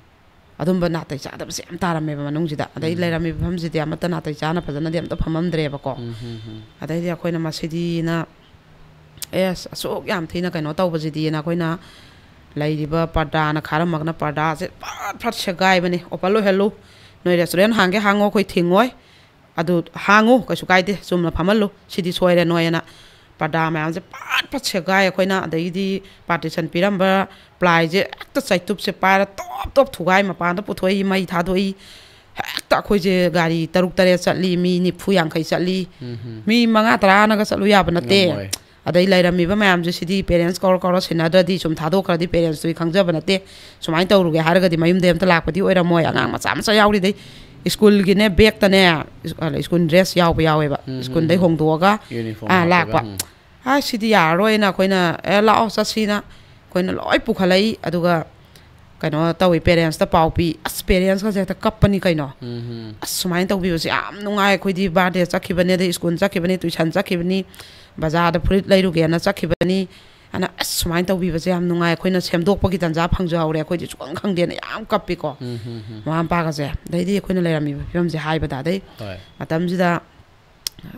ꯑꯗꯨꯝꯕ ꯅꯥꯇꯩ ꯆꯥꯗꯕꯁꯦ ꯌꯥꯝ ꯇꯥꯔꯝꯃꯦꯕ ꯃꯅꯨꯡꯁꯤꯗ꯫ ꯑꯗꯩ ꯎꯝ꯫ ꯂꯩꯔꯝꯃꯤꯕ ꯃꯐꯝꯁꯤꯗꯤ ꯑꯃꯠꯇ ꯅꯥꯇꯩ ꯆꯥꯅ ꯐꯖꯅꯗꯤ ꯑꯝꯇ ꯐꯝꯃꯝꯗ꯭ꯔꯦꯕꯀꯣ꯫ ꯎꯝ꯫ ꯑꯗꯩꯗꯤ ꯑꯩꯈꯣꯏꯅ ꯃꯁꯤꯗꯤꯅ, ꯑꯦꯁ, ꯑꯁꯨꯛ ꯌꯥꯝ ꯊꯤꯅ ꯀꯩꯅꯣ ꯇꯧꯕꯁꯤꯗꯤꯅ ꯑꯩꯈꯣꯏꯅ ꯂꯩꯔꯤꯕ ꯄꯔꯗꯥꯅ ꯈꯥꯔꯝꯃꯒꯅ ꯄꯔꯗꯥꯁꯦ ꯐꯠ ꯐꯠ ꯁꯦꯒꯥꯏꯕꯅꯤ꯫ Open ꯑꯣꯏꯍꯜꯂꯨ, ꯅꯣꯏ restaurant ꯍꯥꯡꯒꯦ ꯍꯥꯡꯉꯣ, ꯑꯩꯈꯣꯏ ꯊꯤꯡꯉꯣꯏ꯫ ꯑꯗꯨ ꯍꯥꯡꯉꯨ, ꯀꯩꯁꯨ ꯀꯥꯏꯗꯦ, ꯆꯨꯝꯅ ꯐꯝꯍꯜꯂꯨ, ꯁꯤꯗꯤ ꯁꯣꯏꯔꯦ ꯅꯣꯏꯅ꯫ ꯄꯔꯗꯥ ꯃꯌꯥꯝꯁꯦ ꯄꯠ ꯄꯠ ꯁꯦꯒꯥꯏ꯫ ꯑꯩꯈꯣꯏꯅ ꯑꯗꯒꯤꯗꯤ partition ꯄꯤꯔꯝꯕ plyꯁꯦ ꯍꯦꯛꯇ ꯆꯩꯇꯨꯞꯁꯦ ꯄꯥꯏꯔ ꯇꯣꯞ ꯇꯣꯞ ꯊꯨꯒꯥꯏ, ꯃꯄꯥꯟꯗ ꯄꯨꯊꯣꯛꯏ, ꯃꯩ ꯊꯥꯗꯣꯛꯏ꯫ ꯍꯦꯛꯇ ꯑꯩꯈꯣꯏꯁꯦ ꯒꯥꯔꯤ ꯇꯔꯨꯛ ꯇꯔꯦꯠ ꯆꯠꯂꯤ, ꯃꯤ ꯅꯤꯐꯨ ꯌꯥꯡꯈꯩ ꯆꯠꯂꯤ꯫ ꯎꯝ꯫ ꯃꯤ ꯃꯉꯥ ꯇꯔꯥꯅꯒ ꯆꯠꯂꯨ ꯌꯥꯕ ꯅꯠꯇꯦ꯫ ꯉꯝꯃꯣꯏ꯫ ꯑꯗꯩ ꯂꯩꯔꯝꯃꯤꯕ ꯃꯌꯥꯝꯁꯦ ꯁꯤꯗꯤ parents ꯀꯧꯔ ꯀꯧꯔ ꯁꯤꯟꯅꯗ꯭ꯔꯗꯤ, ꯁꯨꯝ ꯊꯥꯗꯣꯛꯈ꯭ꯔꯗꯤ parents ꯇꯨꯗꯤ ꯈꯪꯖꯕ ꯅꯠꯇꯦ꯫ ꯁꯨꯃꯥꯏꯅ ꯇꯧꯔꯨꯒꯦ ꯍꯥꯏꯔꯒꯗꯤ ꯃꯌꯨꯝꯗꯩ ꯑꯝꯇ ꯂꯥꯛꯄꯗꯤ ꯑꯣꯏꯔꯝꯃꯣꯏ꯫ ꯑꯉꯥꯡ ꯃꯆꯥ ꯃꯆꯥ ꯌꯥꯎꯔꯤꯗꯩ꯫ Schoolꯒꯤꯅꯦ, bagꯇꯅꯦ, school dress ꯌꯥꯎꯕ ꯌꯥꯎꯋꯦꯕ꯫ ꯎꯝ, ꯎꯝ, schoolꯗꯩ ꯎꯝ꯫ ꯍꯣꯡꯗꯣꯛꯑꯒ, Uniform ꯑꯥ, ꯍꯥꯞꯄꯒ, ꯂꯥꯛꯄ꯫ ꯎꯝ꯫ ꯑ, ꯁꯤꯗꯤ ꯌꯥꯔꯔꯣꯏꯅ ꯑꯩꯈꯣꯏꯅ, "ꯑꯦ, ꯂꯥꯛꯑꯣ, ꯆꯠꯁꯤꯅ" ꯑꯩꯈꯣꯏꯅ ꯂꯣꯏ ꯄꯨꯈꯠꯂꯛꯏ꯫ ꯑꯗꯨꯒ ꯀꯩꯅꯣ ꯇꯧꯋꯤ, parentsꯇ ꯄꯥꯎ ꯄꯤ꯫ ꯑꯁ, parentsꯀꯁꯦ ꯍꯦꯛꯇ ꯀꯞꯄꯅꯤ ꯀꯩꯅꯣ꯫ ꯎꯝ꯫ "ꯑꯁ, ꯁꯨꯃꯥꯏꯅ ꯇꯧꯕꯤꯕꯁꯦ ꯌꯥꯝ ꯅꯨꯡꯉꯥꯏ, ꯑꯩꯈꯣꯏꯗꯤ birthday ꯆꯠꯈꯤꯕꯅꯤ, ꯑꯗꯩ school ꯆꯠꯈꯤꯕꯅꯤ, tuition ꯆꯠꯈꯤꯕꯅꯤ, ꯕꯖꯥꯔꯗ ꯐꯨꯔꯤꯠ ꯂꯩꯔꯨꯒꯦꯅ ꯆꯠꯈꯤꯕꯅꯤ, ꯑꯗꯨꯅ ꯑꯁ, ꯁꯨꯃꯥꯏꯅ ꯇꯧꯕꯤꯕꯁꯦ ꯌꯥꯝ ꯅꯨꯡꯉꯥꯏ, ꯑꯩꯈꯣꯏꯅ ꯁꯦꯝꯗꯣꯛꯄꯒꯤ ꯇꯟꯖꯥ ꯐꯪꯖꯍꯧꯔꯦ, ꯑꯩꯈꯣꯏꯗꯤ ꯁꯨꯈꯪ ꯈꯪꯗꯦꯅ" ꯌꯥꯝ ꯀꯞꯄꯤꯀꯣ꯫ ꯎꯝ, ꯎꯝ, ꯎꯝ꯫ ꯃꯃꯥ ꯃꯄꯥꯒꯁꯦ꯫ ꯑꯗꯩꯗꯤ ꯑꯩꯈꯣꯏꯅ ꯂꯩꯔꯝꯃꯤꯕ ꯐꯤꯕꯝꯁꯦ ꯍꯥꯏꯕꯗ, ꯑꯗꯩ ꯍꯣꯏ꯫ ꯃꯇꯝꯁꯤꯗ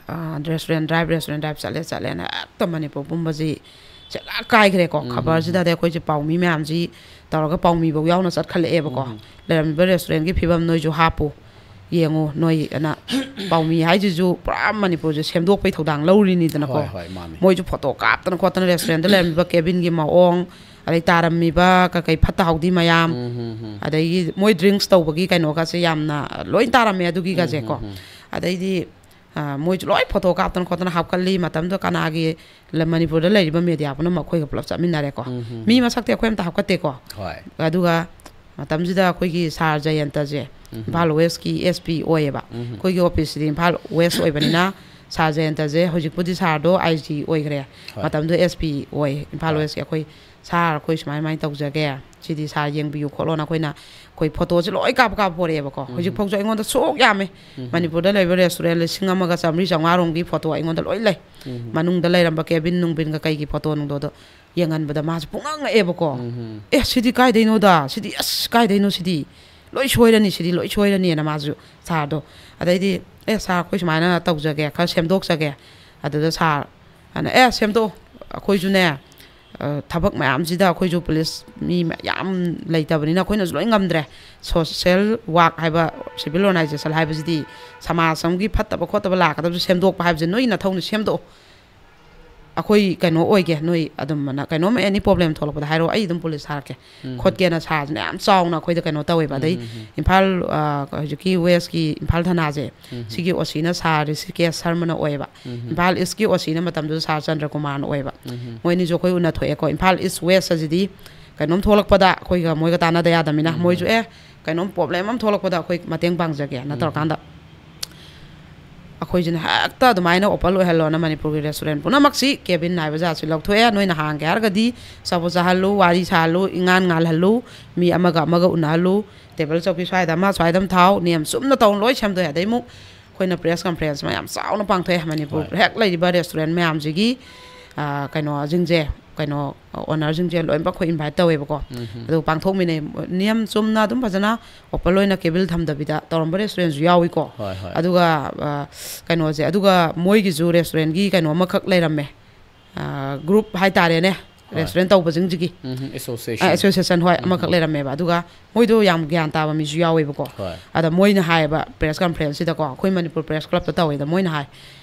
ꯑ, restaurant drive, restaurant drive ꯆꯠꯂꯦ, ꯆꯠꯂꯦꯅ ꯍꯦꯛꯇ ꯃꯅꯤꯄꯨꯔ ꯄꯨꯝꯕꯁꯤ ꯆꯦꯂꯥꯛ ꯀꯥꯏꯈ꯭ꯔꯦꯀꯣ꯫ ꯎꯝ, ꯎꯝ, ꯈꯕꯔꯁꯤꯗ ꯎꯝ꯫ ꯑꯗꯩ ꯑꯩꯈꯣꯏꯁꯦ ꯄꯥꯎꯃꯤ ꯃꯌꯥꯝꯁꯤ ꯇꯧꯔꯒ ꯄꯥꯎꯃꯤꯐꯧ ꯌꯥꯎꯅ ꯆꯠꯈꯠꯂꯛꯑꯦꯕꯀꯣ꯫ ꯎꯝ꯫ ꯂꯩꯔꯝꯃꯤꯕ restaurantꯀꯤ ꯐꯤꯕꯝ ꯅꯣꯏꯁꯨ ꯍꯥꯞꯄꯨ, ꯌꯦꯡꯉꯨ ꯅꯣꯏ ꯑꯅ꯫ ꯄꯥꯎꯃꯤ ꯍꯥꯏꯁꯤꯁꯨ ꯄꯨꯔꯥ ꯃꯅꯤꯄꯨꯔꯁꯦ ꯁꯦꯝꯗꯣꯛꯄꯩ ꯊꯧꯗꯥꯡ ꯂꯧꯔꯤꯅꯤꯗꯅꯀꯣ꯫ ꯍꯣꯏ, ꯍꯣꯏ, ꯃꯥꯅꯤ꯫ ꯃꯣꯏꯁꯨ ꯐꯣꯇꯣ ꯀꯥꯞꯇꯅ ꯈꯣꯠꯇꯅ restaurantꯗ ꯂꯩꯔꯝꯃꯤꯕ cabinꯒꯤ ꯃꯑꯣꯡ, ꯑꯗꯩ ꯇꯥꯔꯝꯃꯤꯕ ꯀꯩꯀꯩ ꯐꯠꯇ ꯍꯥꯎꯗꯤ ꯃꯌꯥꯝ, ꯎꯝ, ꯎꯝ, ꯎꯝ꯫ ꯑꯗꯒꯤ ꯃꯣꯏ drinks ꯇꯧꯕꯒꯤ ꯀꯩꯅꯣꯒꯁꯦ ꯌꯥꯝꯅ ꯂꯣꯏ ꯇꯥꯔꯝꯃꯦ ꯑꯗꯨꯒꯤꯒꯁꯦꯀꯣ꯫ ꯎꯝ, ꯎꯝ, ꯎꯝ꯫ ꯑꯗꯩꯗꯤ, ꯑ, ꯃꯣꯏꯁꯨ ꯂꯣꯏ ꯐꯣꯇꯣ ꯀꯥꯞꯇꯅ ꯈꯣꯠꯇꯅ ꯍꯥꯞꯀꯠꯂꯤ꯫ ꯃꯇꯝꯗꯨꯗ ꯀꯅꯥꯒꯤ ꯂ-, ꯃꯅꯤꯄꯨꯔꯗ ꯂꯩꯔꯤꯕ media ꯄꯨꯝꯅꯃꯛ ꯑꯩꯈꯣꯏꯒ ꯄꯨꯂꯞ ꯆꯠꯃꯤꯟꯅꯔꯦꯀꯣ꯫ ꯎꯝ, ꯎꯝ, ꯃꯤ ꯎꯝ꯫ ꯃꯁꯛꯇꯤ ꯑꯩꯈꯣꯏ ꯑꯝꯇ ꯍꯥꯞꯀꯠꯇꯦꯀꯣ꯫ ꯍꯣꯏ꯫ ꯑꯗꯨꯒ ꯃꯇꯝꯁꯤꯗ ꯑꯩꯈꯣꯏꯒꯤ ꯁꯥꯔ ꯖꯌꯟꯇꯁꯦ ꯎꯝ, ꯎꯝ꯫ ꯏꯝꯐꯥꯜ Westꯀꯤ S P ꯑꯣꯏꯌꯦꯕ꯫ ꯎꯝ, ꯎꯝ꯫ ꯑꯩꯈꯣꯏꯒꯤ officeꯁꯤꯗꯤ ꯏꯝꯐꯥꯜ West ꯑꯣꯏꯕꯅꯤꯅ ꯁꯥꯔ ꯖꯌꯟꯇꯁꯦ ꯍꯧꯖꯤꯛꯄꯨꯗꯤ ꯁꯥꯔꯗꯣ I G ꯑꯣꯏꯈ꯭ꯔꯦ꯫ ꯍꯣꯏ꯫ ꯃꯇꯝꯗꯨꯗ S P ꯑꯣꯏ ꯏꯝꯐꯥꯜ ꯍꯣꯏ꯫ Westꯀꯤ꯫ ꯑꯩꯈꯣꯏ, "ꯁꯥꯔ, ꯑꯩꯈꯣꯏ ꯁꯨꯃꯥꯏ ꯁꯨꯃꯥꯏꯅ ꯇꯧꯖꯒꯦ, ꯁꯤꯗꯤ ꯁꯥꯔ ꯌꯦꯡꯕꯤꯌꯨ ꯈꯣꯠꯂꯣꯅ" ꯑꯩꯈꯣꯏꯅ, ꯑꯩꯈꯣꯏ ꯐꯣꯇꯣꯁꯦ ꯂꯣꯏ ꯀꯥꯞꯄ ꯀꯥꯞꯄ ꯄꯣꯔꯛꯑꯦꯕꯀꯣ꯫ ꯎꯝ꯫ ꯍꯧꯖꯤꯛ ꯐꯥꯎꯁꯨ ꯑꯩꯉꯣꯟꯗ ꯁꯨꯛ ꯌꯥꯝꯃꯦ꯫ ꯎꯝ꯫ ꯃꯅꯤꯄꯨꯔꯗ ꯂꯩꯕ restaurant ꯂꯤꯁꯤꯡ ꯑꯃꯒ ꯆꯥꯃꯔꯤ ꯆꯥꯝꯃꯉꯥ ꯔꯣꯝꯒꯤ ꯐꯣꯇꯣ ꯑꯩꯉꯣꯟꯗ ꯂꯣꯏ ꯂꯩ꯫ ꯎꯝ꯫ ꯃꯅꯨꯡꯗ ꯂꯩꯔꯝꯕ cabin ꯅꯨꯡꯕꯤꯟꯒ ꯀꯩꯒꯤ ꯐꯣꯇꯣ ꯅꯨꯡꯗꯣꯗꯣ ꯌꯦꯡꯍꯟꯕꯗ ꯃꯥꯁꯨ ꯄꯨꯡꯉꯛ ꯉꯛꯑꯦꯕꯀꯣ꯫ ꯎꯝ꯫ "ꯑꯦ, ꯁꯤꯗꯤ ꯀꯥꯏꯗꯩꯅꯣꯗ? ꯁꯤꯗꯤ ꯑꯁ ꯀꯥꯏꯗꯩꯅꯣ ꯁꯤꯗꯤ? ꯂꯣꯏ ꯁꯣꯏꯔꯅꯤ ꯁꯤꯗꯤ, ꯂꯣꯏ ꯁꯣꯏꯔꯅꯤꯅ" ꯃꯥꯁꯨ ꯁꯥꯔꯗꯣ꯫ ꯑꯗꯩꯗꯤ, "ꯑꯦ ꯁꯥꯔ, ꯑꯩꯈꯣꯏ ꯁꯨꯃꯥꯏꯅ ꯇꯧꯖꯒꯦ, ꯈꯔ ꯁꯦꯝꯗꯣꯛꯆꯒꯦ"꯫ ꯑꯗꯨꯗ ꯁꯥꯔ ꯑꯗꯨꯅ, "ꯑꯦ ꯁꯦꯝꯗꯣꯛꯑꯣ, ꯑꯩꯈꯣꯏꯁꯨꯅꯦ, ꯑ, ꯊꯕꯛ ꯃꯌꯥꯝꯁꯤꯗ ꯑꯩꯈꯣꯏꯁꯨ ꯄꯨꯂꯤꯁ ꯃꯤ ꯃꯌꯥꯝ ꯂꯩꯇꯕꯅꯤꯅ ꯑꯩꯈꯣꯏꯅꯁꯨ ꯂꯣꯏ ꯉꯝꯗ꯭ꯔꯦ꯫ Social work ꯍꯥꯏꯕ, civil organization ꯍꯥꯏꯕꯁꯤꯗꯤ ꯁꯃꯥꯖ ꯑꯃꯒꯤ ꯐꯠꯇꯕ ꯈꯣꯠꯇꯕ ꯂꯥꯛꯀꯗꯕꯁꯨ ꯁꯦꯝꯗꯣꯛꯄ ꯍꯥꯏꯕꯁꯦ ꯅꯣꯏ ꯅꯊꯧꯅ ꯁꯦꯝꯗꯣꯛꯑꯣ꯫ ꯑꯩꯈꯣꯏ ꯀꯩꯅꯣ ꯑꯣꯏꯒꯦ, ꯅꯣꯏ ꯑꯗꯨꯝ ꯑꯅ-, ꯀꯩꯅꯣꯝ any problem ꯊꯣꯛꯂꯛꯄꯗ ꯍꯥꯏꯔꯛꯑꯣ, ꯑꯩ ꯑꯗꯨꯝ ꯄꯨꯂꯤꯁ ꯊꯥꯔꯛꯀꯦ ꯎꯝ꯫ ꯈꯣꯠꯀꯦꯅ" ꯁꯥꯔꯁꯤꯅ ꯌꯥꯝ ꯆꯥꯎꯅ ꯑꯩꯈꯣꯏꯗ ꯀꯩꯅꯣ ꯇꯧꯋꯦꯕ꯫ ꯑꯗꯩ ꯎꯝ, ꯎꯝ, ꯎꯝ꯫ ꯏꯝꯐꯥꯜ, ꯑ, ꯍꯧꯖꯤꯛꯀꯤ Westꯀꯤ ꯏꯝꯐꯥꯜ ꯊꯅꯥꯁꯦ, ꯎꯝ꯫ ꯁꯤꯒꯤ O Cꯅ ꯁꯥꯔ ꯔꯤꯁꯤꯀꯦꯁ ꯁꯔꯃꯅ ꯑꯣꯏꯌꯦꯕ꯫ ꯎꯝ꯫ ꯏꯝꯐꯥꯜ Eastꯀꯤ O Cꯅ ꯃꯇꯝꯗꯨꯗ ꯁꯥꯔ ꯆꯟꯗ꯭ꯔꯀꯨꯃꯥꯔꯅ ꯑꯣꯏꯌꯦꯕ꯫ ꯎꯝ꯫ ꯃꯣꯏ ꯑꯅꯤꯁꯨ ꯑꯩꯈꯣꯏ ꯎꯅꯊꯣꯛꯑꯦꯀꯣ꯫ ꯏꯝꯐꯥꯜ East West ꯑꯁꯤꯗꯤ ꯀꯩꯅꯣꯝ ꯊꯣꯛꯂꯛꯄꯗ ꯑꯩꯈꯣꯏꯒ ꯃꯣꯏꯒ ꯇꯥꯟꯅꯗ ꯌꯥꯗꯕꯅꯤꯅ ꯎꯝ꯫ ꯃꯣꯏꯁꯨ, "ꯑꯦ, ꯀꯩꯅꯣꯝ problem ꯑꯃ ꯊꯣꯛꯂꯛꯄꯗ ꯑꯩꯈꯣꯏ ꯃꯇꯦꯡ ꯄꯥꯡꯖꯒꯦꯅ" ꯎꯝ꯫ ꯇꯧꯔꯀꯥꯟꯗ ꯑꯩꯈꯣꯏꯁꯤꯅ ꯍꯦꯛꯇ ꯑꯗꯨꯃꯥꯏꯅ open ꯑꯣꯏꯍꯜꯂꯣꯅ ꯃꯅꯤꯄꯨꯔꯒꯤ restaurant ꯄꯨꯝꯅꯃꯛꯁꯤ cabin ꯍꯥꯏꯕ ꯖꯥꯠꯁꯤ ꯂꯧꯊꯣꯛꯑꯦ꯫ ꯅꯣꯏꯅ ꯍꯥꯡꯒꯦ ꯍꯥꯏꯔꯒꯗꯤ ꯑꯆꯥꯄꯣꯠ ꯆꯥꯍꯜꯂꯨ, ꯋꯥꯔꯤ ꯁꯥꯍꯜꯂꯨ, ꯏꯉꯥꯟ ꯉꯥꯜꯍꯜꯂꯨ, ꯃꯤ ꯑꯃꯒ ꯑꯃꯒ ꯎꯅꯍꯜꯂꯨ, table ꯆꯧꯀꯤ ꯁ꯭ꯋꯥꯏꯗ ꯑꯃ ꯁ꯭ꯋꯥꯏꯗ ꯑꯃ ꯊꯥꯎ, ꯅꯤꯌꯝ ꯆꯨꯝꯅ ꯇꯧꯅ ꯂꯣꯏ ꯁꯦꯝꯗꯣꯛꯑꯦ꯫ ꯑꯗꯩ ꯑꯃꯨꯛ ꯑꯩꯈꯣꯏꯅ press conference ꯃꯌꯥꯝ ꯆꯥꯎꯅ ꯄꯥꯡꯊꯣꯛꯑꯦ꯫ ꯃꯅꯤꯄꯨꯔ ꯍꯣꯏ꯫ ꯍꯦꯛ ꯂꯩꯔꯤꯕ restaurant ꯃꯌꯥꯝꯁꯤꯒꯤ, ꯑ, ꯀꯩꯅꯣꯁꯤꯡꯁꯦ, ꯀꯩꯅꯣ, ownerꯁꯤꯡꯁꯦ ꯂꯣꯏꯅꯃꯛ ꯑꯩꯈꯣꯏ invite ꯇꯧꯋꯦꯕꯀꯣ꯫ ꯎꯝ꯫ ꯑꯗꯨꯒ ꯄꯥꯡꯊꯣꯛꯃꯤꯟꯅꯩ꯫ ꯅꯤꯌꯝ ꯆꯨꯝꯅ ꯑꯗꯨꯝ ꯐꯖꯅ open ꯑꯣꯏꯅ cabin ꯊꯝꯗꯕꯤꯗ ꯇꯧꯔꯝꯕ restaurantꯁꯨ ꯌꯥꯎꯏꯀꯣ꯫ ꯍꯣꯏ, ꯍꯣꯏ꯫ ꯑꯗꯨꯒ, ꯑ, ꯀꯩꯅꯣꯁꯦ, ꯑꯗꯨꯒ ꯃꯣꯏꯒꯤꯁꯨ restaurantꯀꯤ ꯀꯩꯅꯣ ꯑꯃꯈꯛ ꯂꯩꯔꯝꯃꯦ꯫ ꯒ꯭ꯔꯨꯞ ꯍꯥꯏꯇꯥꯔꯦꯅꯦ, ꯍꯣꯏ꯫ ꯔꯦꯁꯇꯨꯔꯦꯟ ꯇꯧꯕꯁꯤꯡꯁꯤꯒꯤ ꯎꯝ, ꯑ, ꯑꯦꯁꯣꯁꯤꯌꯦꯁꯟ꯫ ꯑꯦꯁꯣꯁꯤꯌꯦꯁꯟ, ꯍꯣꯏ, ꯑꯃꯈꯛ ꯂꯩꯔꯝꯃꯦꯕ꯫ ꯑꯗꯨꯒ ꯃꯣꯏꯗꯣ ꯌꯥꯝ ꯒ꯭ꯌꯥꯟ ꯇꯥꯕ ꯃꯤꯁꯨ ꯌꯥꯎꯋꯦꯕꯀꯣ꯫ ꯍꯣꯏ꯫ ꯑꯗ ꯃꯣꯏꯅ ꯍꯥꯏꯌꯦꯕ, ꯄ꯭ꯔꯦꯁ ꯀꯟꯐ꯭ꯔꯦꯟꯁꯁꯤꯗꯀꯣ, ꯑꯩꯈꯣꯏ ꯃꯅꯤꯄꯨꯔ ꯄ꯭ꯔꯦꯁ ꯀ꯭ꯂꯕꯇ ꯇꯧꯋꯦꯗ, ꯃꯣꯏꯅ ꯍꯥꯏ,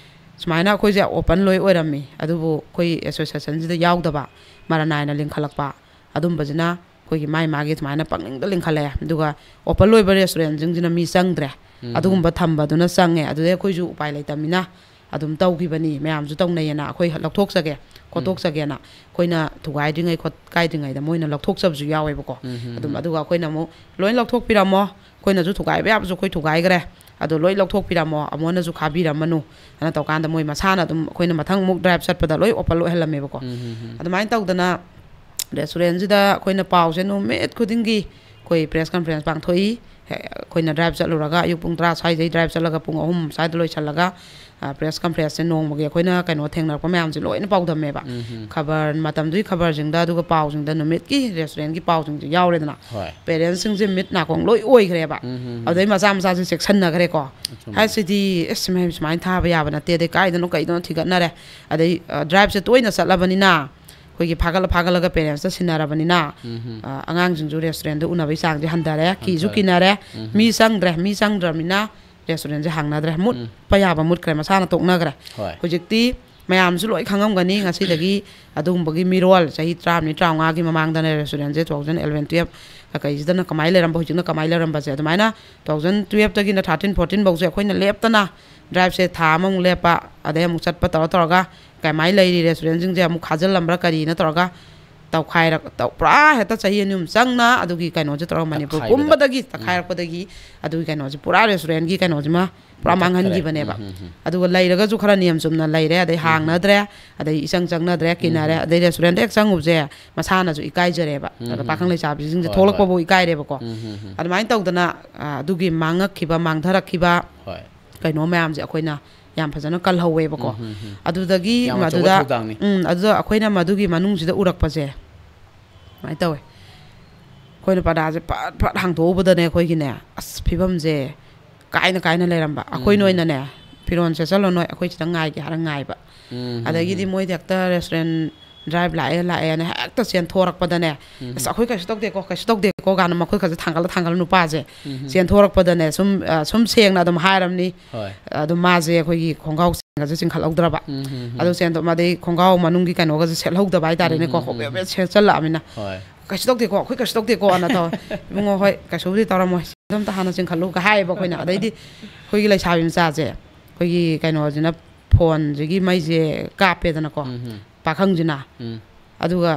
ꯁꯨꯃꯥꯏꯅ ꯑꯩꯈꯣꯏꯁꯦ ꯑꯣꯄꯟ ꯂꯣꯏ ꯑꯣꯏꯔꯝꯃꯤ, ꯑꯗꯨꯕꯨ ꯑꯩꯈꯣꯏ ꯑꯦꯁꯣꯁꯤꯌꯦꯁꯟꯁꯤꯗ ꯌꯥꯎꯗꯕ, ꯃꯔꯥ ꯅꯥꯏꯅ ꯂꯤꯡꯈꯠꯂꯛꯄ, ꯑꯗꯨꯝꯕꯁꯤꯅ ꯑꯩꯈꯣꯏꯒꯤ ꯃꯥꯏ ꯃꯥꯒꯤ ꯁꯨꯃꯥꯏꯅ ꯄꯪꯂꯤꯡꯗ ꯂꯤꯡꯈꯠꯂꯛꯑꯦ꯫ ꯑꯗꯨꯒ ꯑꯣꯄꯟ ꯂꯣꯏꯕ ꯔꯦꯁꯇꯨꯔꯦꯟꯁꯤꯡꯁꯤꯅ ꯃꯤ ꯆꯪꯗ꯭ꯔꯦ꯫ ꯑꯗꯨꯒꯨꯝꯕ ꯊꯝꯕꯗꯨꯅ ꯆꯪꯉꯦ꯫ ꯑꯗꯨꯗꯩ ꯑꯩꯈꯣꯏꯁꯨ ꯎꯄꯥꯏ ꯂꯩꯇꯕꯅꯤꯅ ꯑꯗꯨꯝ ꯇꯧꯈꯤꯕꯅꯤ, ꯃꯌꯥꯝꯁꯨ ꯇꯧꯅꯩꯌꯦꯅ ꯑꯩꯈꯣꯏ ꯂꯧꯊꯣꯛꯆꯒꯦ, ꯈꯣꯠꯇꯣꯛꯆꯒꯦꯅ ꯑꯩꯈꯣꯏꯅ ꯊꯨꯒꯥꯏꯗ꯭ꯔꯤꯉꯩ ꯈꯣꯠꯀꯥꯏꯗ꯭ꯔꯤꯉꯩꯗ ꯃꯣꯏꯅ ꯂꯧꯊꯣꯛꯆꯕꯁꯨ ꯌꯥꯎꯋꯦꯕꯀꯣ꯫ ꯑꯗꯨꯝ ꯑꯗꯨꯒ ꯑꯩꯈꯣꯏꯅ ꯑꯃꯨꯛ, "ꯂꯣꯏ ꯂꯧꯊꯣꯛꯄꯤꯔꯝꯃꯣ, ꯑꯩꯈꯣꯏꯅꯁꯨ ꯊꯨꯒꯥꯏꯕ ꯌꯥꯕꯁꯨ ꯑꯩꯈꯣꯏ ꯊꯨꯒꯥꯏꯈ꯭ꯔꯦ, ꯑꯗꯣ ꯂꯣꯏ ꯂꯧꯊꯣꯛꯄꯤꯔꯝꯃꯣ, ꯑꯃꯨꯛ ꯍꯟꯅꯁꯨ ꯈꯥꯕꯤꯔꯝꯃꯅꯨ" ꯑꯅ ꯇꯧꯀꯥꯟꯗ ꯃꯣꯏ ꯃꯁꯥꯅ ꯑꯗꯨꯝ, ꯑꯩꯈꯣꯏꯅ ꯃꯊꯪ ꯑꯃꯨꯛ ꯗ꯭ꯔꯥꯏꯚ ꯆꯠꯄꯗ ꯂꯣꯏ ꯑꯣꯄꯟ ꯑꯣꯏꯍꯜꯂꯝꯃꯦꯕꯀꯣ꯫ ꯑꯗꯨꯃꯥꯏꯅ ꯇꯧꯗꯅ ꯔꯦꯁꯇꯨꯔꯦꯟꯁꯤꯗ ꯑꯩꯈꯣꯏꯅ ꯄꯥꯎꯁꯦ ꯅꯨꯃꯤꯠ ꯈꯨꯗꯤꯡꯒꯤ ꯑꯩꯈꯣꯏ ꯄ꯭ꯔꯦꯁ ꯀꯟꯐ꯭ꯔꯦꯟꯁ ꯄꯥꯡꯊꯣꯛꯏ꯫ ꯍꯦ-, ꯑꯩꯈꯣꯏꯅ ꯗ꯭ꯔꯥꯏꯚ ꯆꯠꯂꯨꯔꯒ, ꯑꯌꯨꯛ ꯄꯨꯡ ꯇꯔꯥ ꯁ꯭ꯋꯥꯏꯗꯩ ꯗ꯭ꯔꯥꯏꯚ ꯆꯠꯂꯒ ꯄꯨꯡ ꯑꯍꯨꯝ ꯁ꯭ꯋꯥꯏꯗ ꯂꯣꯏꯁꯤꯜꯂꯒ, ꯑ, ꯄ꯭ꯔꯦꯁ ꯀꯟꯐ꯭ꯔꯦꯟꯁꯁꯦ ꯅꯣꯡꯃꯒꯤ ꯑꯩꯈꯣꯏꯅ ꯀꯩꯅꯣ ꯊꯦꯡꯅꯔꯛꯄ ꯃꯌꯥꯝꯁꯦ ꯂꯣꯏꯅ ꯄꯥꯎꯗꯝꯃꯦꯕ꯫ ꯈꯕꯔ, ꯃꯇꯝꯗꯨꯒꯤ ꯈꯕꯔꯁꯤꯡꯗ, ꯑꯗꯨꯒ ꯄꯥꯎꯁꯤꯡꯗ ꯅꯨꯃꯤꯠꯀꯤ ꯔꯦꯁꯇꯨꯔꯦꯟꯒꯤ ꯄꯥꯎꯁꯤꯡꯁꯦ ꯌꯥꯎꯔꯦꯗꯅ꯫ ꯍꯣꯏ꯫ ꯄꯦꯔꯦꯟꯁꯁꯤꯡꯁꯦ ꯃꯤꯠ ꯅꯥꯀꯣꯡ ꯂꯣꯏ ꯑꯣꯏꯈ꯭ꯔꯦꯕ꯫ ꯑꯗꯨꯗꯩ ꯃꯆꯥ ꯃꯆꯥꯁꯦ ꯆꯦꯛꯁꯤꯟꯅꯈ꯭ꯔꯦꯀꯣ꯫ ꯑꯆꯨꯝꯕ꯫ ꯍꯥꯏꯁꯤꯗꯤ, "ꯑꯁ, ꯃꯦꯝ, ꯁꯨꯃꯥꯏꯅ ꯊꯥꯕ ꯌꯥꯕ ꯅꯠꯇꯦ", ꯑꯗꯩ ꯀꯥꯏꯗꯅꯣ ꯀꯩꯗꯅꯣ ꯊꯤꯒꯠꯅꯔꯦ꯫ ꯑꯗꯩ, ꯑ, ꯗ꯭ꯔꯥꯏꯚꯁꯦ ꯇꯣꯏꯅ ꯆꯠꯂꯕꯅꯤꯅ, ꯑꯩꯈꯣꯏꯒꯤ ꯐꯥꯒꯠꯂ ꯐꯥꯒꯠꯂꯒ ꯄꯦꯔꯦꯟꯁꯇ ꯁꯤꯟꯅꯔꯕꯅꯤꯅ, ꯑ, ꯑꯉꯥꯡꯁꯤꯡꯁꯨ ꯔꯦꯁꯇꯨꯔꯦꯟꯗ ꯎꯅꯕꯒꯤ ꯆꯥꯡꯁꯦ ꯍꯟꯊꯔꯦ, ꯀꯤꯁꯨ ꯀꯤꯅꯔꯦ꯫ ꯃꯤ ꯆꯪꯗ꯭ꯔꯦ, ꯃꯤ ꯆꯪꯗ꯭ꯔꯕꯅꯤꯅ ꯔꯦꯁꯇꯨꯔꯦꯟꯁꯦ ꯍꯥꯡꯅꯗ꯭ꯔꯦ, ꯃꯨꯠꯄ ꯌꯥꯕ ꯃꯨꯠꯈ꯭ꯔꯦ, ꯃꯁꯥꯅ ꯇꯣꯛꯅꯈ꯭ꯔꯦ꯫ ꯍꯣꯏ꯫ ꯍꯧꯖꯤꯛꯇꯤ ꯃꯌꯥꯝꯁꯨ ꯂꯣꯏ ꯈꯪꯉꯝꯒꯅꯤ ꯉꯁꯤꯗꯒꯤ꯫ ꯑꯗꯨꯒꯨꯝꯕꯒꯤ ꯃꯤꯔꯣꯜ, ꯆꯍꯤ ꯇꯔꯥꯃꯔꯤ, ꯇꯔꯥꯃꯉꯥꯒꯤ ꯃꯃꯥꯡꯗꯅ ꯔꯦꯁꯇꯨꯔꯦꯟꯁꯦ two thousand eleven, twelve ꯀꯩꯁꯤꯗꯅ ꯀꯃꯥꯏꯅ ꯂꯩꯔꯝꯕ, ꯍꯧꯖꯤꯛꯅ ꯀꯃꯥꯏꯅ ꯂꯩꯔꯝꯕꯁꯦ, ꯑꯗꯨꯃꯥꯏꯅ two thousand twelve ꯇꯒꯤꯅ thirteen, fourteen ꯐꯥꯎꯁꯦ ꯑꯩꯈꯣꯏꯅ ꯂꯦꯞꯇꯅ ꯗ꯭ꯔꯥꯏꯚꯁꯦ ꯊꯥ ꯑꯃꯃꯨꯛ ꯂꯦꯞꯄ, ꯑꯗꯩ ꯑꯃꯨꯛ ꯆꯠꯄ ꯇꯧꯔ ꯇꯧꯔꯒ ꯀꯃꯥꯏꯅ ꯂꯩꯔꯤ, ꯔꯦꯁꯇꯨꯔꯦꯟꯁꯤꯡꯁꯦ ꯑꯃꯨꯛ ꯈꯥꯖꯤꯜꯂꯝꯕ꯭ꯔꯥ ꯀꯔꯤꯅ ꯇꯧꯔꯒ ꯇꯧꯈꯥꯏꯔꯛ-, ꯇꯧ-, ꯄꯨꯔꯥ ꯍꯦꯛꯇ ꯆꯍꯤ ꯑꯅꯤ ꯑꯍꯨꯝ ꯆꯪꯅ ꯑꯗꯨꯒꯤ ꯀꯩꯅꯣꯁꯦ ꯇꯧꯔꯒ ꯃꯅꯤꯄꯨꯔ ꯇꯛꯈꯥꯏꯕꯗ꯫ ꯄꯨꯝꯕꯗꯒꯤ ꯇꯛꯈꯥꯏꯔꯛꯄꯗꯒꯤ ꯑꯗꯨꯒꯤ ꯀꯩꯅꯣꯁꯦ ꯄꯨꯔꯥ ꯔꯦꯁꯇꯨꯔꯦꯟꯒꯤ ꯀꯩꯅꯣꯁꯤꯃ ꯄꯨꯔꯥ ꯃꯨꯊꯠꯈ꯭ꯔꯦ꯫ ꯃꯥꯡꯍꯟꯈꯤꯕꯅꯦꯕ꯫ ꯑꯗꯨꯒ ꯂꯩꯔꯒꯁꯨ ꯈꯔ ꯅꯤꯌꯝ ꯆꯨꯝꯅ ꯂꯩꯔꯦ, ꯑꯗꯩ ꯍꯥꯡꯅꯗ꯭ꯔꯦ, ꯑꯗꯩ ꯏꯆꯪ ꯆꯪꯅꯗ꯭ꯔꯦ, ꯀꯤꯅꯔꯦ, ꯑꯗꯩ ꯔꯦꯁꯇꯨꯔꯦꯟꯗ ꯍꯦꯛ ꯆꯪꯉꯨꯕꯁꯦ ꯃꯁꯥꯅꯁꯨ ꯏꯀꯥꯏꯖꯔꯦꯕ꯫ ꯑꯗꯣ ꯄꯥꯈꯪ ꯂꯩꯁꯥꯕꯤꯁꯤꯡꯁꯦ ꯍꯣꯏ, ꯊꯣꯛꯂꯛꯄꯐꯥꯎ ꯏꯀꯥꯏꯔꯦꯕꯀꯣ꯫ ꯑꯗꯨꯃꯥꯏꯅ ꯇꯧꯗꯅ, ꯑ, ꯑꯗꯨꯒꯤ ꯃꯥꯡꯉꯛꯈꯤꯕ, ꯃꯥꯡꯊꯔꯛꯈꯤꯕ ꯍꯣꯏ꯫ ꯀꯩꯅꯣ ꯃꯌꯥꯝꯁꯦ ꯑꯩꯈꯣꯏꯅ ꯌꯥꯝ ꯐꯖꯅ ꯀꯜꯍꯧꯋꯦꯕꯀꯣ꯫ ꯑꯗꯨꯗꯒꯤ ꯌꯥꯝ ꯑꯆꯧꯕ ꯃꯗꯨꯗ, ꯊꯧꯗꯥꯡꯅꯤ꯫ ꯎꯝ, ꯑꯗꯨꯗ ꯑꯩꯈꯣꯏꯅ ꯃꯗꯨꯒꯤ ꯃꯅꯨꯡꯁꯤꯗ ꯎꯔꯛꯄꯁꯦ ꯁꯨꯃꯥꯏꯅ ꯇꯧꯋꯦ꯫ ꯑꯩꯈꯣꯏꯅ ꯄꯔꯗꯥꯁꯦ ꯐꯠ ꯐꯠ ꯍꯥꯡꯗꯣꯛꯎꯕꯗꯅꯦ, ꯑꯩꯈꯣꯏꯒꯤꯅꯦ, ꯑꯁ, ꯐꯤꯕꯝꯁꯦ ꯀꯥꯏꯅ ꯀꯥꯏꯅ ꯂꯩꯔꯝꯕ꯫ ꯑꯩꯈꯣꯏꯅ ꯑꯣꯏꯅꯅꯦ, "ꯐꯤꯔꯣꯜ ꯁꯦꯠꯆꯜꯂꯅꯣꯏ, ꯑꯩꯈꯣꯏ ꯁꯤꯗ ꯉꯥꯏꯒꯦ" ꯍꯥꯏꯔ ꯉꯥꯏꯕ꯫ ꯎꯝ, ꯎꯝ, ꯑꯗꯒꯤꯗꯤ ꯎꯝ꯫ ꯃꯣꯏꯗꯤ ꯍꯦꯛꯇ restaurant drive ꯂꯥꯛꯑꯦ ꯂꯥꯛꯑꯦꯅ ꯍꯦꯛꯇ ꯆꯦꯟꯊꯣꯔꯛꯄꯗꯅꯦ, ꯎꯝ꯫ "ꯑꯁ, ꯑꯩꯈꯣꯏ ꯀꯩꯁꯨ ꯇꯧꯗꯦꯀꯣ, ꯀꯩꯁꯨ ꯇꯧꯗꯦꯀꯣ" ꯀꯥꯏꯅ ꯃꯈꯨꯠ ꯈꯔꯁꯦ ꯊꯥꯡꯒꯠꯂ ꯊꯥꯡꯒꯠꯂ ꯅꯨꯄꯥꯁꯦ ꯎꯝ꯫ ꯆꯦꯟꯊꯣꯔꯛꯄꯗꯅꯦ ꯁꯨꯝ, ꯑ, ꯁꯨꯝ ꯁꯦꯡꯅ ꯑꯗꯨꯝ ꯍꯥꯏꯔꯝꯅꯤ꯫ ꯍꯣꯏ꯫ ꯑꯗꯨꯝ ꯃꯥꯁꯦ ꯑꯩꯈꯣꯏꯒꯤ ꯈꯣꯡꯒ꯭ꯔꯥꯎ ꯆꯦꯟꯒꯁꯦ ꯆꯤꯡꯈꯠꯍꯧꯗ꯭ꯔꯕ꯫ ꯎꯝ, ꯎꯝ, ꯎꯝ꯫ ꯑꯗꯨ ꯆꯦꯟꯗꯣ-, ꯃꯥꯗꯤ ꯈꯣꯡꯒ꯭ꯔꯥꯎ ꯃꯅꯨꯡꯒꯤ ꯀꯩꯅꯣꯒꯁꯦ ꯁꯦꯠꯍꯧꯗꯕ ꯍꯥꯏꯇꯥꯔꯦꯅꯦꯀꯣ꯫ ꯎꯝ, ꯎꯝ, ꯎꯝ, ꯍꯣꯕꯦ ꯍꯣꯕꯦ ꯎꯝ꯫ ꯁꯦꯠꯆꯜꯂꯛꯑꯃꯤꯅ꯫ ꯍꯣꯏ꯫ "ꯀꯩꯁꯨ ꯇꯧꯗꯦꯀꯣ, ꯑꯩꯈꯣꯏ ꯀꯩꯁꯨ ꯇꯧꯗꯦꯀꯣ" ꯑꯅ ꯇꯧ꯫ "ꯏꯕꯨꯡꯉꯣ, ꯍꯣꯏ, ꯀꯩꯁꯨꯕꯨꯗꯤ ꯇꯧꯔꯝꯃꯣꯏ꯫ ꯑꯗꯨꯝꯇ ꯍꯥꯟꯅ ꯆꯤꯡꯈꯠꯂꯨ" ꯀ ꯍꯥꯏꯌꯦꯕ ꯑꯩꯈꯣꯏꯅ꯫ ꯑꯗꯩꯗꯤ ꯑꯩꯈꯣꯏꯒꯤ ꯂꯩꯁꯥꯕꯤ ꯃꯆꯥꯁꯦ, ꯑꯩꯈꯣꯏꯒꯤ ꯀꯩꯅꯣꯁꯤꯅ, ꯐꯣꯟꯁꯤꯒꯤ ꯃꯩꯁꯦ ꯀꯥꯞꯄꯦꯗꯅꯀꯣ, ꯎꯝ, ꯎꯝ꯫ ꯄꯥꯈꯪꯁꯤꯅ꯫ ꯎꯝ꯫ ꯑꯗꯨꯒ,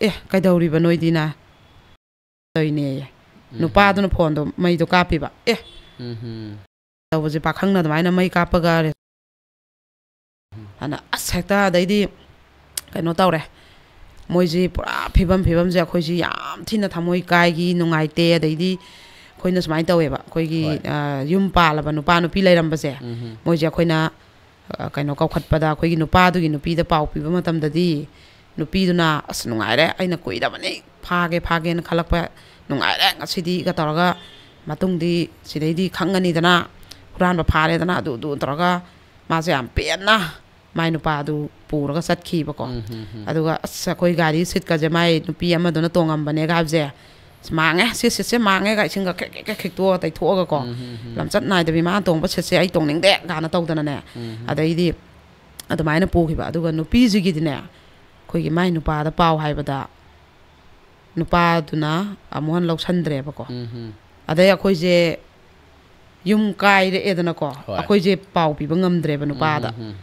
"ꯑꯦ, ꯀꯩꯗꯧꯔꯤꯕ ꯅꯣꯏꯗꯤꯅ?" ꯇꯧꯔꯤꯅꯦꯌꯦ꯫ ꯎꯝ꯫ ꯅꯨꯄꯥꯗꯨꯅ ꯐꯣꯟꯗꯣ ꯃꯩꯗꯣ ꯀꯥꯞꯄꯤꯕ꯫ "ꯑꯦ, ꯎꯝ꯫ ꯇꯧꯕꯁꯦ ꯄꯥꯈꯪꯅ ꯑꯗꯨꯃꯥꯏꯅ ꯃꯩ ꯀꯥꯞꯄꯒ ꯔꯦ-" ꯎꯝ꯫ ꯑꯗꯨꯅ ꯑꯁ ꯍꯦꯛꯇ ꯑꯗꯩꯗꯤ ꯀꯩꯅꯣ ꯇꯧꯔꯦ꯫ ꯃꯣꯏꯁꯤ ꯄꯨꯔꯥ ꯐꯤꯕꯝ ꯐꯤꯕꯝꯁꯦ ꯑꯩꯈꯣꯏꯁꯤ ꯌꯥꯝ ꯊꯤꯅ ꯊꯃꯣꯏ ꯀꯥꯏꯈꯤ, ꯅꯨꯡꯉꯥꯏꯇꯦ꯫ ꯑꯗꯩꯗꯤ ꯑꯩꯈꯣꯏꯅ ꯁꯨꯃꯥꯏꯅ ꯇꯧꯋꯦꯕ, ꯑꯩꯈꯣꯏꯒꯤ, ꯍꯣꯏ꯫ ꯑ, ꯌꯨꯝ ꯄꯥꯜꯂꯕ ꯅꯨꯄꯥ ꯅꯨꯄꯤ ꯂꯩꯔꯝꯕꯁꯦ, ꯎꯝ꯫ ꯃꯣꯏꯁꯦ ꯑꯩꯈꯣꯏꯅ ꯑ, ꯀꯩꯅꯣ ꯀꯧꯈꯠꯄꯗ ꯑꯩꯈꯣꯏꯒꯤ ꯅꯨꯄꯥꯗꯨꯒꯤ ꯅꯨꯄꯤꯗ ꯄꯥꯎ ꯄꯤꯕ ꯃꯇꯝꯗꯗꯤ ꯅꯨꯄꯤꯗꯨꯅ, "ꯑꯁ, ꯅꯨꯡꯉꯥꯏꯔꯦ, ꯑꯩꯅ ꯀꯨꯏꯔꯕꯅꯤ ꯐꯥꯒꯦ ꯐꯥꯒꯦꯅ ꯈꯜꯂꯛꯄ, ꯅꯨꯡꯉꯥꯏꯔꯦ ꯉꯁꯤꯗꯤꯒ ꯇꯧꯔꯒ ꯃꯇꯨꯡꯗꯤ ꯁꯤꯗꯩꯗꯤ ꯈꯪꯉꯅꯤꯗꯅ, ꯍꯨꯔꯥꯟꯕ ꯐꯥꯔꯦꯗꯅ", ꯑꯗꯨ ꯑꯗꯨ ꯇꯧꯔꯒ ꯃꯥꯁꯦ ꯌꯥꯝ ꯄꯦꯟꯅ ꯃꯥꯏ ꯅꯨꯄꯥꯗꯨ ꯄꯨꯔꯒ ꯆꯠꯈꯤꯕꯀꯣ꯫ ꯎꯝ, ꯎꯝ, ꯎꯝ꯫ ꯑꯗꯨꯒ ꯑꯁ, ꯑꯩꯈꯣꯏ ꯒꯥꯔꯤ ꯁꯤꯠꯀꯁꯦ ꯃꯥꯏ ꯅꯨꯄꯤ ꯑꯃꯗꯨꯅ ꯇꯣꯡꯉꯝꯕꯅꯦꯒ ꯍꯥꯏꯕꯁꯦ, "ꯑꯁ, ꯃꯥꯡꯉꯦ, ꯁꯤ ꯁꯤꯠꯁꯦ ꯃꯥꯡꯉꯦꯒ" ꯏꯁꯤꯡꯒ ꯈꯤꯛ ꯈꯤꯛ ꯈꯤꯛ ꯈꯤꯛꯇꯣꯛꯑꯒ ꯇꯩꯊꯣꯛꯑꯒꯀꯣ, ꯎꯝ, ꯎꯝ, ꯎꯝ꯫ "ꯂꯝꯆꯠ ꯅꯥꯏꯗꯕꯤ ꯃꯥꯅ ꯇꯣꯡꯕ ꯁꯤꯠꯁꯦ ꯑꯩ ꯇꯣꯡꯅꯤꯡꯗꯦ" ꯀꯥꯏꯅ ꯇꯧꯗꯅꯅꯦ꯫ ꯎꯝ꯫ ꯑꯗꯩꯗꯤ ꯑꯗꯨꯃꯥꯏꯅ ꯄꯨꯈꯤꯕ꯫ ꯑꯗꯨꯒ ꯅꯨꯄꯤꯁꯤꯒꯤꯗꯤꯅꯦ, ꯑꯩꯈꯣꯏꯒꯤ ꯃꯥꯏ ꯅꯨꯄꯥꯗ ꯄꯥꯎ ꯍꯥꯏꯕꯗ ꯅꯨꯄꯥꯗꯨꯅ ꯑꯃꯨꯛ ꯍꯟꯅ ꯂꯧꯁꯟꯗ꯭ꯔꯦꯕꯀꯣ꯫ ꯎꯝ, ꯎꯝ꯫ ꯑꯗꯩ ꯑꯩꯈꯣꯏꯁꯦ ꯌꯨꯝ ꯀꯥꯏꯔꯛꯑꯦꯗꯅꯀꯣ, ꯍꯣꯏ꯫ ꯑꯩꯈꯣꯏꯁꯦ ꯄꯥꯎ ꯄꯤꯕ ꯉꯝꯗ꯭ꯔꯦꯕ ꯅꯨꯄꯥꯗ꯫ ꯎꯝ, ꯎꯝ, ꯎꯝ꯫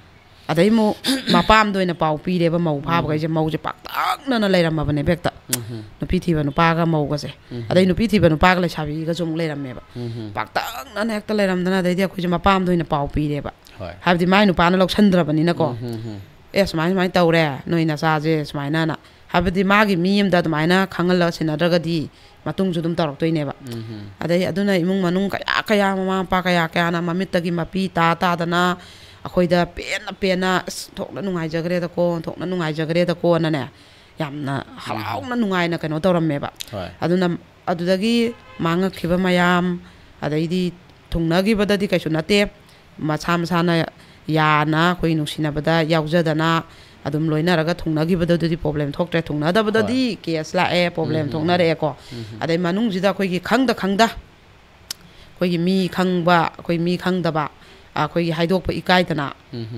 ꯑꯗꯩ ꯑꯃꯨꯛ ꯃꯄꯥꯝꯗ ꯑꯣꯏꯅ ꯄꯥꯎ ꯄꯤꯔꯦꯕ, ꯃꯧ ꯎꯝ꯫ ꯐꯥꯕꯈꯩꯁꯦ꯫ ꯃꯧꯁꯦ ꯄꯥꯛꯇꯛꯅꯅ ꯂꯩꯔꯝꯃꯕꯅꯦꯕ ꯍꯦꯛꯇ꯫ ꯎꯝ, ꯎꯝ꯫ ꯅꯨꯄꯤ ꯊꯤꯕ ꯅꯨꯄꯥꯒ ꯃꯧꯒꯁꯦ꯫ ꯎꯝ꯫ ꯑꯗꯩ ꯅꯨꯄꯤ ꯊꯤꯕ ꯅꯨꯄꯥꯒ ꯂꯩꯁꯥꯕꯤꯒꯁꯨ ꯑꯃꯨꯛ ꯂꯩꯔꯝꯃꯦꯕ꯫ ꯎꯝ, ꯎꯝ꯫ ꯄꯥꯛꯇꯛꯅꯅ ꯍꯦꯛꯇ ꯂꯩꯔꯝꯗꯅ, ꯑꯗꯩꯗꯤ ꯑꯩꯈꯣꯏꯁꯦ ꯃꯄꯥꯝꯗ ꯑꯣꯏꯅ ꯄꯥꯎ ꯄꯤꯔꯦꯕ꯫ ꯍꯣꯏ꯫ ꯍꯥꯏꯕꯗꯤ ꯃꯥꯏ ꯅꯨꯄꯥꯅ ꯂꯧꯁꯟꯗ꯭ꯔꯕꯅꯤꯅꯀꯣ꯫ ꯎꯝ, ꯎꯝ, ꯎꯝ꯫ "ꯑꯦ, ꯁꯨꯃꯥꯏ ꯁꯨꯃꯥꯏꯅ ꯇꯧꯔꯦ, ꯅꯣꯏ ꯅꯆꯥꯁꯦ ꯁꯨꯃꯥꯏꯅꯅ", ꯍꯥꯏꯕꯗꯤ ꯃꯥꯒꯤ ꯃꯤ ꯑꯃꯗ ꯑꯗꯨꯃꯥꯏꯅ ꯈꯪꯍꯜꯂꯒ ꯁꯤꯟꯅꯗ꯭ꯔꯒꯗꯤ ꯃꯇꯨꯡꯁꯨ ꯑꯗꯨꯝ ꯇꯧꯔꯛꯇꯣꯏꯅꯦꯕ꯫ ꯎꯝ, ꯎꯝ꯫ ꯑꯗꯩ ꯑꯗꯨꯅ ꯏꯃꯨꯡ ꯃꯅꯨꯡ ꯀꯌꯥ ꯀꯌꯥ, ꯃꯃꯥ ꯃꯄꯥ ꯀꯌꯥ ꯀꯌꯥꯅ ꯃꯃꯤꯠꯇꯒꯤ ꯃꯄꯤ ꯇꯥ ꯇꯥꯗꯅ ꯑꯩꯈꯣꯏꯗ ꯄꯦꯟꯅ ꯄꯦꯟꯅ, "ꯑꯁ, ꯊꯣꯛꯅ ꯅꯨꯡꯉꯥꯏꯖꯈ꯭ꯔꯦꯗꯀꯣ, ꯊꯣꯛꯅ ꯅꯨꯡꯉꯥꯏꯖꯈ꯭ꯔꯦꯗꯀꯣꯅꯅꯦ", ꯌꯥꯝꯅ ꯎꯝ꯫ ꯍꯔꯥꯎꯅ ꯅꯨꯡꯉꯥꯏꯅ ꯀꯩꯅꯣ ꯇꯧꯔꯝꯃꯦꯕ꯫ ꯍꯣꯏ꯫ ꯑꯗꯨꯅ ꯑꯗꯨꯗꯒꯤ ꯃꯥꯡꯉꯛꯈꯤꯕ ꯃꯌꯥꯝ, ꯑꯗꯩꯗꯤ ꯊꯨꯡꯅꯈꯤꯕꯗꯗꯤ ꯀꯩꯁꯨ ꯅꯠꯇꯦ, ꯃꯁꯥ ꯃꯁꯥꯅ ꯌꯥꯅ ꯑꯩꯈꯣꯏ ꯅꯨꯡꯁꯤꯅꯕꯗ ꯌꯥꯎꯖꯗꯅ ꯑꯗꯨꯝ ꯂꯣꯏꯅꯔꯒ ꯊꯨꯡꯅꯈꯤꯕꯗꯨꯗꯤ ꯄ꯭ꯔꯣꯕ꯭ꯂꯦꯝ ꯊꯣꯛꯇ꯭ꯔꯦ꯫ ꯊꯨꯡꯅꯗꯕꯗꯗꯤ ꯀꯦꯁ ꯂꯥꯛꯑꯦ, ꯄ꯭ꯔꯣꯕ꯭ꯂꯦꯝ ꯊꯣꯛꯅꯔꯛꯑꯦꯀꯣ꯫ ꯑꯗꯩ ꯃꯅꯨꯡꯁꯤꯗ ꯑꯩꯈꯣꯏꯒꯤ ꯈꯪꯗ ꯈꯪꯗ ꯑꯩꯈꯣꯏꯒꯤ ꯃꯤ ꯈꯪꯕ, ꯑꯩꯈꯣꯏ ꯃꯤ ꯈꯪꯗꯕ, ꯑꯩꯈꯣꯏꯒꯤ ꯍꯥꯏꯗꯣꯛꯄ ꯏꯀꯥꯏꯗꯅ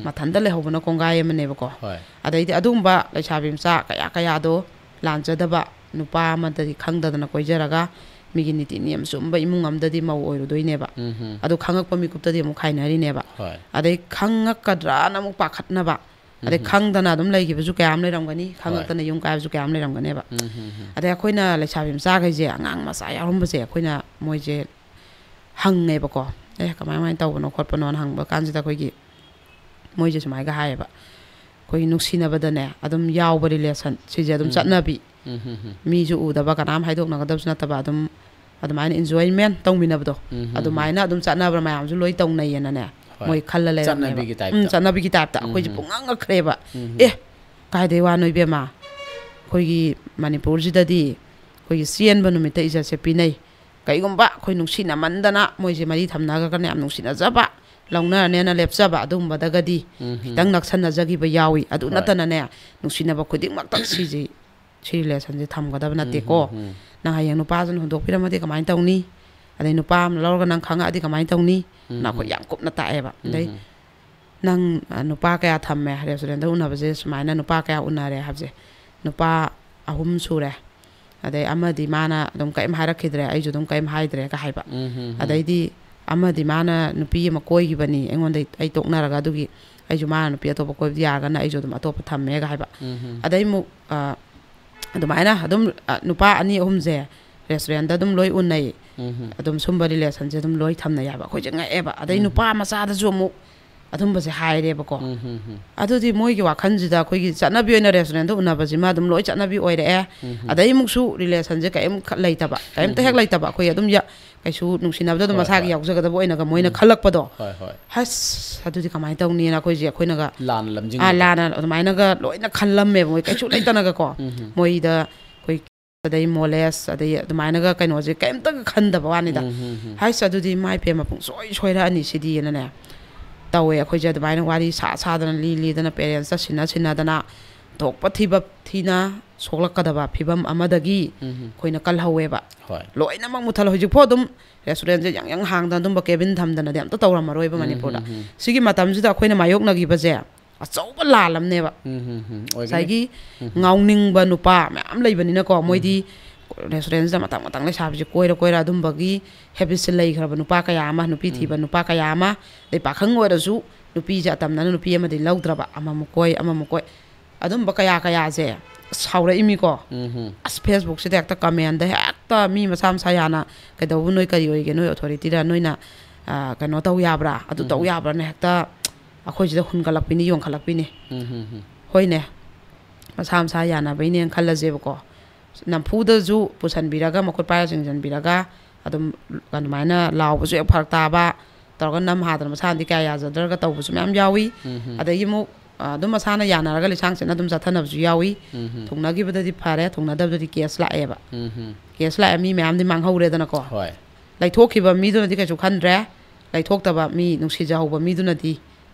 ꯃꯊꯟꯇ ꯂꯩꯍꯧꯕꯅ ꯀꯣꯡꯒꯥꯏ ꯑꯃꯅꯦꯕꯀꯣ꯫ ꯍꯣꯏ꯫ ꯑꯗꯩꯗꯤ ꯑꯗꯨꯒꯨꯝꯕ ꯂꯩꯁꯥꯕꯤ ꯃꯆꯥ ꯀꯌꯥ ꯀꯌꯥꯗꯣ ꯂꯥꯟꯖꯗꯕ ꯅꯨꯄꯥ ꯑꯃꯗꯗꯤ ꯈꯪꯗꯗꯅ ꯀꯣꯏꯖꯔꯒ ꯃꯤꯒꯤ ꯅꯤꯇꯤ ꯅꯤꯌꯝ ꯆꯨꯝꯕ ꯏꯃꯨꯡ ꯑꯃꯗꯗꯤ ꯃꯧ ꯑꯣꯏꯔꯨꯗꯣꯏꯅꯦꯕ꯫ ꯎꯝ꯫ ꯑꯗꯣ ꯈꯪꯉꯛꯄ ꯃꯤꯀꯨꯞꯇꯗꯤ ꯑꯃꯨꯛ ꯈꯥꯏꯅꯔꯤꯅꯦꯕ꯫ ꯍꯣꯏ꯫ ꯑꯗꯩ ꯈꯪꯉꯛꯀꯗ꯭ꯔꯥꯅ ꯑꯃꯨꯛ ꯄꯥꯈꯠꯅꯕ, ꯑꯗꯩ ꯈꯪꯗꯅ ꯑꯗꯨꯝ ꯂꯩꯈꯤꯕꯁꯨ ꯀꯌꯥ ꯑꯃ ꯂꯩꯔꯝꯒꯅꯤ, ꯈꯪꯉꯛꯇꯅ ꯌꯨꯝ ꯀꯥꯏꯕꯁꯨ ꯀꯌꯥ ꯑꯃ ꯂꯩꯔꯝꯒꯅꯦꯕ꯫ ꯎꯝ, ꯎꯝ, ꯎꯝ꯫ ꯑꯗꯩ ꯑꯩꯈꯣꯏꯅ ꯂꯩꯁꯥꯕꯤ ꯃꯆꯥꯈꯩꯁꯦ, ꯑꯉꯥꯡ ꯃꯆꯥ ꯌꯥꯎꯔꯝꯕꯁꯦ, ꯑꯩꯈꯣꯏꯅ ꯃꯣꯏꯁꯦ ꯍꯪꯉꯦꯕꯀꯣ꯫ "ꯑꯦ, ꯀꯃꯥꯏ ꯀꯃꯥꯏꯅ ꯇꯧꯕꯅꯣ ꯈꯣꯠꯄꯅꯣꯅ" ꯍꯪꯕ ꯀꯥꯟꯁꯤꯗ ꯑꯩꯈꯣꯏꯒꯤ ꯃꯣꯏꯁꯦ ꯁꯨꯃꯥꯏꯒ ꯍꯥꯏꯌꯦꯕ, "ꯑꯩꯈꯣꯏꯒꯤ ꯅꯨꯡꯁꯤꯅꯕꯗꯅꯦ ꯑꯗꯨꯝ ꯌꯥꯎꯕ ꯔꯤꯂꯦꯁꯟ ꯁꯤꯁꯦ ꯑꯗꯨꯝ ꯆꯠꯅꯕꯤ, ꯎꯝ, ꯎꯝ, ꯎꯝ꯫ ꯃꯤꯁꯨ ꯎꯗꯕ, ꯀꯅꯥꯝ ꯍꯥꯏꯗꯣꯛꯅꯒꯗꯕꯁꯨ ꯅꯠꯇꯕ, ꯑꯗꯨꯝ ꯑꯗꯨꯃꯥꯏꯅ ꯏꯟꯖꯣꯏꯃꯦꯟ ꯇꯧꯃꯤꯟꯅꯕꯗꯣ, ꯎꯝ, ꯎꯝ, ꯎꯝ꯫ ꯑꯗꯨꯃꯥꯏꯅ ꯑꯗꯨꯝ ꯆꯠꯅꯕ꯭ꯔꯥ, ꯃꯌꯥꯝꯁꯨ ꯂꯣꯏ ꯇꯧꯅꯩꯌꯦꯅꯅꯦ", ꯍꯣꯏ꯫ ꯃꯣꯏ ꯈꯜꯂ ꯂꯩꯔꯝꯃꯦꯕ꯫ ꯆꯠꯅꯕꯤꯒꯤ type ꯎꯝ, ꯇ꯫ ꯆꯠꯅꯕꯤꯒꯤ ꯇꯥꯏꯞꯇ꯫ ꯎꯝ, ꯑꯩꯈꯣꯏꯁꯦ ꯎꯝ꯫ ꯄꯨꯡꯉꯛ ꯉꯛꯈ꯭ꯔꯦꯕ꯫ ꯎꯝ, ꯎꯝ꯫ "ꯑꯦ, ꯀꯥꯏꯗꯩ ꯋꯥꯅꯣ ꯏꯕꯦꯝꯃ? ꯑꯩꯈꯣꯏꯒꯤ ꯃꯅꯤꯄꯨꯔꯁꯤꯗꯗꯤ ꯑꯩꯈꯣꯏꯒꯤ ꯆꯦꯟꯕ ꯅꯨꯃꯤꯠꯇ ꯏꯖꯠꯁꯦ ꯄꯤꯅꯩ꯫ ꯀꯩꯒꯨꯝꯕ ꯑꯩꯈꯣꯏ ꯅꯨꯡꯁꯤꯅꯃꯟꯗꯅ ꯃꯣꯏꯁꯦ ꯃꯔꯤ ꯊꯝꯅꯈ꯭ꯔꯒꯅ ꯌꯥꯝ ꯅꯨꯡꯁꯤꯅꯖꯕ, ꯂꯧꯅꯔꯅꯦꯅ ꯂꯦꯞꯆꯕ, ꯑꯗꯨꯒꯨꯝꯕꯗꯒꯗꯤ ꯎꯝ, ꯎꯝ꯫ ꯈꯤꯇꯪ ꯅꯛꯁꯟꯅꯖꯈꯤꯕ ꯌꯥꯎꯏ꯫ ꯑꯗꯨ ꯍꯣꯏ꯫ ꯅꯠꯇꯅꯅꯦ, ꯅꯨꯡꯁꯤꯅꯕ ꯈꯨꯗꯤꯡꯃꯛꯇ ꯁꯤꯁꯦ, ꯁꯤ ꯔꯤꯂꯦꯁꯟꯁꯦ ꯊꯝꯒꯗꯕ ꯅꯠꯇꯦꯀꯣ꯫ ꯎꯝ, ꯎꯝ, ꯎꯝ꯫ ꯅꯪ ꯍꯌꯦꯡ ꯅꯨꯄꯥꯁꯤꯅ ꯍꯨꯟꯗꯣꯛꯄꯤꯔꯝꯃꯗꯤ ꯀꯃꯥꯏꯅ ꯇꯧꯅꯤ? ꯑꯗꯩ ꯅꯨꯄꯥ ꯑꯃꯅ ꯂꯧꯔꯒ ꯅꯪ ꯈꯪꯉꯛꯑꯗꯤ ꯀꯃꯥꯏꯅ ꯇꯧꯅꯤ?" ꯎꯝ, ꯅ ꯑꯩꯈꯣꯏ ꯎꯝ꯫ ꯌꯥꯝ ꯀꯨꯞꯅ ꯇꯥꯛꯑꯦꯕ꯫ ꯑꯗꯩ ꯎꯝ, ꯎꯝ꯫ "ꯅꯪ, ꯑ, ꯅꯨꯄꯥ ꯀꯌꯥ ꯊꯝꯃꯦ? ꯔꯦꯁꯇꯨꯔꯦꯟꯗ ꯎꯅꯕꯁꯦ ꯁꯨꯃꯥꯏꯅ ꯅꯨꯄꯥ ꯀꯌꯥ ꯎꯅꯔꯦ?" ꯍꯥꯏꯕꯁꯦ, "ꯅꯨꯄꯥ ꯑꯍꯨꯝ ꯁꯨꯔꯦ꯫ ꯑꯗꯩ ꯑꯃꯗꯤ ꯃꯥꯅ ꯑꯗꯨꯝ ꯀꯔꯤꯝ ꯍꯥꯏꯔꯛꯈꯤꯗ꯭ꯔꯦ, ꯑꯩꯁꯨ ꯑꯗꯨꯝ ꯀꯔꯤꯝ ꯍꯥꯏꯗ꯭ꯔꯦꯒ" ꯍꯥꯏꯕ꯫ ꯎꯝ, ꯎꯝ, ꯎꯝ꯫ ꯑꯗꯩꯗꯤ ꯑꯃꯗꯤ ꯃꯥꯅ ꯅꯨꯄꯤ ꯑꯃ ꯀꯣꯏꯈꯤꯕꯅꯤ ꯑꯩꯉꯣꯟꯗ, ꯑꯩ ꯇꯣꯛꯅꯔꯒ, ꯑꯗꯨꯒꯤ ꯑꯩꯁꯨ ꯃꯥꯅ ꯅꯨꯄꯤ ꯑꯇꯣꯞꯄ ꯀꯣꯏꯕꯗꯤ ꯌꯥꯔꯒꯅ ꯑꯩꯁꯨ ꯑꯗꯨꯝ ꯑꯇꯣꯞꯄ ꯊꯝꯃꯦꯒ ꯍꯥꯏꯕ꯫ ꯎꯝ, ꯎꯝ꯫ ꯑꯗꯩ ꯑꯃꯨꯛ, ꯑ, ꯑꯗꯨꯃꯥꯏꯅ ꯑꯗꯨꯝ, ꯑ, ꯅꯨꯄꯥ ꯑꯅꯤ ꯑꯍꯨꯝꯁꯦ ꯔꯦꯁꯇꯨꯔꯦꯟꯗ ꯑꯗꯨꯝ ꯂꯣꯏ ꯎꯅꯩ꯫ ꯎꯝ, ꯎꯝ꯫ ꯑꯗꯨꯝ ꯁꯨꯝꯕ ꯔꯤꯂꯦꯁꯟꯁꯦ ꯑꯗꯨꯝ ꯂꯣꯏ ꯊꯝꯅꯩ ꯍꯥꯏꯕ꯫ ꯑꯩꯈꯣꯏꯁꯦ ꯉꯛꯑꯦꯕ꯫ ꯑꯗꯩ ꯎꯝ꯫ ꯅꯨꯄꯥ ꯃꯆꯥꯗꯁꯨ ꯑꯃꯨꯛ ꯑꯗꯨꯝꯕꯁꯦ ꯍꯥꯏꯔꯦꯕꯀꯣ꯫ ꯎꯝ, ꯎꯝ, ꯎꯝ꯫ ꯑꯗꯨꯗꯤ ꯃꯣꯏꯒꯤ ꯋꯥꯈꯜꯁꯤꯗ ꯑꯩꯈꯣꯏꯒꯤ ꯆꯠꯅꯕꯤ ꯑꯣꯏꯅ ꯔꯦꯁꯇꯨꯔꯦꯟꯗ ꯎꯅꯕꯁꯤꯃ ꯑꯗꯨꯝ ꯂꯣꯏ ꯆꯠꯅꯕꯤ ꯑꯣꯏꯔꯛꯑꯦ꯫ ꯎꯝ, ꯎꯝ꯫ ꯑꯗꯩ ꯑꯃꯨꯛꯁꯨ ꯔꯤꯂꯦꯁꯟꯁꯦ ꯀꯔꯤꯝ ꯈ-, ꯂꯩꯇꯕ, ꯀꯔꯤꯝꯇ ꯍꯦꯛ ꯎꯝ꯫ ꯂꯩꯇꯕ꯫ ꯑꯩꯈꯣꯏ ꯑꯗꯨꯝ ꯌ-, ꯀꯩꯁꯨ ꯅꯨꯡꯁꯤꯅꯕꯗ ꯑꯗꯨꯝ ꯍꯣꯏ, ꯃꯁꯥꯒꯤ ꯍꯣꯏ꯫ ꯌꯥꯎꯖꯒꯗꯕ ꯑꯣꯏꯅꯒ ꯃꯣꯏꯅ ꯎꯝ꯫ ꯈꯜꯂꯛꯄꯗꯣ꯫ ꯍꯣꯏ, ꯍꯣꯏ꯫ "ꯍꯁ, ꯑꯗꯨꯗꯤ ꯀꯃꯥꯏꯅ ꯇꯧꯅꯤꯅ" ꯑꯩꯈꯣꯏꯁꯦ, ꯑꯩꯈꯣꯏꯅꯒ, ꯂꯥꯟꯅ "ꯑꯥ, ꯂꯝꯖꯤꯡꯕꯗꯣ꯫ ꯂꯥꯟꯅ" ꯑꯗꯨꯃꯥꯏꯅꯒ ꯂꯣꯏꯅ ꯈꯜꯂꯝꯃꯦꯕ ꯃꯣꯏ, ꯀꯩꯁꯨ ꯂꯩꯇꯅꯒꯀꯣ꯫ ꯎꯝ, ꯎꯝ꯫ ꯃꯣꯏꯗ ꯑꯩꯈꯣꯏ ꯑꯗꯩ ꯃꯣꯂꯦꯁ, ꯑꯗꯩ ꯑꯗꯨꯃꯥꯏꯅꯒ ꯀꯩꯅꯣꯁꯦ ꯀꯩꯝꯇꯒ ꯈꯟꯗꯕ ꯋꯥꯅꯤꯗ꯫ ꯎꯝ, ꯎꯝ, ꯎꯝ꯫ "ꯍꯥꯏꯁ, ꯑꯗꯨꯗꯤ ꯏꯃꯥ ꯏꯄꯦꯝꯃ ꯄꯨꯡꯁꯣꯏ ꯁꯣꯏꯔꯛꯑꯅꯤ ꯁꯤꯗꯤꯅꯅꯦ", ꯇꯧꯋꯦ꯫ ꯑꯩꯈꯣꯏꯁꯦ ꯑꯗꯨꯃꯥꯏꯅ ꯋꯥꯔꯤ ꯁꯥ ꯁꯥꯗꯅ, ꯂꯤ ꯂꯤꯗꯅ, ꯄꯦꯔꯦꯟꯁꯇ ꯁꯤꯟꯅ ꯁꯤꯟꯅꯗꯅ, ꯊꯣꯛꯄ ꯊꯤꯕ ꯊꯤꯅ ꯁꯣꯛꯂꯛꯀꯗꯕ ꯐꯤꯕꯝ ꯑꯃꯗꯒꯤ ꯎꯝ꯫ ꯑꯩꯈꯣꯏꯅ ꯀꯜꯍꯧꯋꯦꯕ꯫ ꯍꯣꯏ꯫ ꯂꯣꯏꯅꯃꯛ ꯃꯨꯊꯠꯂ, ꯍꯧꯖꯤꯛꯐꯥꯎ ꯑꯗꯨꯝ ꯔꯦꯁꯇꯨꯔꯦꯟꯁꯦ ꯌꯥꯡ ꯌꯥꯡ ꯍꯥꯡꯗꯅ, ꯑꯗꯨꯝꯕ ꯀꯦꯕꯤꯟ ꯊꯝꯗꯅꯗꯤ ꯑꯝꯇ ꯇꯧꯔꯝꯃꯔꯣꯏꯕ ꯎꯝ, ꯃꯅꯤꯄꯨꯔꯗ꯫ ꯎꯝ, ꯎꯝ꯫ ꯁꯤꯒꯤ ꯃꯇꯝꯁꯤꯗ ꯑꯩꯈꯣꯏꯅ ꯃꯥꯌꯣꯛꯅꯈꯤꯕꯁꯦ ꯑꯆꯧꯕ ꯂꯥꯜ ꯑꯃꯅꯦꯕ꯫ ꯎꯝ, ꯎꯝ, ꯎꯝ꯫ ꯑꯣꯏꯒꯅꯤ꯫ ꯉꯁꯥꯏꯒꯤ ꯎꯝ꯫ ꯉꯥꯎꯅꯤꯡꯕ ꯅꯨꯄꯥ ꯃꯌꯥꯝ ꯂꯩꯕꯅꯤꯅꯀꯣ, ꯃꯣꯏꯗꯤ ꯔꯦꯁꯇꯨꯔꯦꯟꯁꯤꯗ ꯃꯇꯥꯡ ꯃꯇꯥꯡ ꯂꯩꯁꯥꯕꯤꯁꯦ ꯀꯣꯏꯔ ꯀꯣꯏꯔ ꯑꯗꯨꯝꯕꯒꯤ ꯍꯦꯕꯤꯠꯁꯦ ꯂꯩꯈ꯭ꯔꯕ ꯅꯨꯄꯥ ꯀꯌꯥ ꯑꯃ, ꯅꯨꯄꯤ ꯊꯤꯕ ꯅꯨꯄꯥ ꯀꯌꯥ ꯑꯃ, ꯑꯗꯩ ꯄꯥꯈꯪ ꯑꯣꯏꯔꯁꯨ ꯅꯨꯄꯤꯁꯦ ꯑꯇꯝꯅꯅ ꯅꯨꯄꯤ ꯑꯃꯗꯤ ꯂꯧꯗ꯭ꯔꯕ, ꯑꯃꯃꯨꯛ ꯀꯣꯏ, ꯑꯃꯃꯨꯛ ꯀꯣꯏ, ꯑꯗꯨꯝꯕ ꯀꯌꯥ ꯀꯌꯥꯁꯦ ꯁꯥꯎꯔꯛꯏꯃꯤꯀꯣ꯫ ꯎꯝ, ꯎꯝ꯫ ꯑꯁ, ꯐꯦꯁꯕꯨꯛꯁꯤꯗ ꯍꯦꯛꯇ ꯀꯃꯦꯟꯗ ꯍꯦꯛꯇ ꯃꯤ ꯃꯁꯥ ꯃꯁꯥ ꯌꯥꯅ, "ꯀꯩꯗꯧꯕ, ꯅꯣꯏ ꯀꯔꯤ ꯑꯣꯏꯒꯦ, ꯅꯣꯏ ꯑꯣꯊꯣꯔꯤꯇꯤꯔ, ꯅꯣꯏꯅ, ꯑ, ꯀꯩꯅꯣ ꯇꯧ ꯌꯥꯕ꯭ꯔꯥ, ꯑꯗꯨ ꯇꯧ ꯌꯥꯕ꯭ꯔꯥꯅ" ꯍꯦꯛꯇ ꯑꯩꯈꯣꯏꯁꯤꯗ ꯍꯨꯟꯒꯠꯂꯛꯄꯤꯅꯤ, ꯌꯣꯟꯈꯠꯂꯛꯄꯤꯅꯤ꯫ ꯎꯝ, ꯎꯝ, ꯎꯝ꯫ ꯍꯣꯏꯅꯦ, ꯃꯁꯥ ꯃꯁꯥ ꯌꯥꯅꯕꯩꯅꯦꯅ ꯈꯜꯂꯁꯦꯕꯀꯣ꯫ ꯅꯝꯐꯨꯗꯁꯨ ꯄꯨꯁꯟꯕꯤꯔꯒ, ꯃꯈꯨꯠ ꯄꯥꯏꯔ ꯆꯤꯡꯁꯤꯟꯕꯤꯔꯒ, ꯑꯗꯨꯝ ꯑꯗꯨꯃꯥꯏꯅ ꯂꯥꯎꯕꯁꯨ ꯍꯦꯛ ꯐꯔꯛ ꯇꯥꯕ, ꯇꯧꯔꯒ ꯅꯝ ꯍꯥꯗꯅ ꯃꯁꯥꯅꯗꯤ ꯀꯌꯥ ꯌꯥꯖꯗ꯭ꯔꯒ ꯇꯧꯕꯁꯨ ꯃꯌꯥꯝ ꯌꯥꯎꯏ꯫ ꯎꯝ, ꯎꯝ꯫ ꯑꯗꯒꯤ ꯑꯃꯨꯛ, ꯑ, ꯑꯗꯨꯝ ꯃꯁꯥꯅ ꯌꯥꯅꯔꯒ ꯂꯤꯁꯥꯡ ꯁꯤꯠꯅ ꯑꯗꯨꯝ ꯆꯠꯊꯅꯕꯁꯨ ꯌꯥꯎꯏ꯫ ꯎꯝ, ꯎꯝ꯫ ꯊꯨꯡꯅꯈꯤꯕꯗꯗꯤ ꯐꯔꯦ, ꯊꯨꯡꯅꯗꯕꯗꯗꯤ ꯀꯦꯁ ꯂꯥꯛꯑꯦꯕ꯫ ꯎꯝ, ꯎꯝ꯫ ꯀꯦꯁ ꯂꯥꯛꯑꯦ, ꯃꯤ ꯃꯌꯥꯝꯗꯤ ꯃꯥꯡꯍꯧꯔꯦꯗꯅꯀꯣ꯫ ꯍꯣꯏ꯫ ꯂꯩꯊꯣꯛꯈꯤꯕ ꯃꯤꯗꯨꯅꯗꯤ ꯀꯩꯁꯨ ꯈꯟꯗ꯭ꯔꯦ, ꯂꯩꯊꯣꯛꯇꯕ ꯃꯤ, ꯅꯨꯡꯁꯤꯖꯍꯧꯕ ꯃꯤꯗꯨꯅꯗꯤ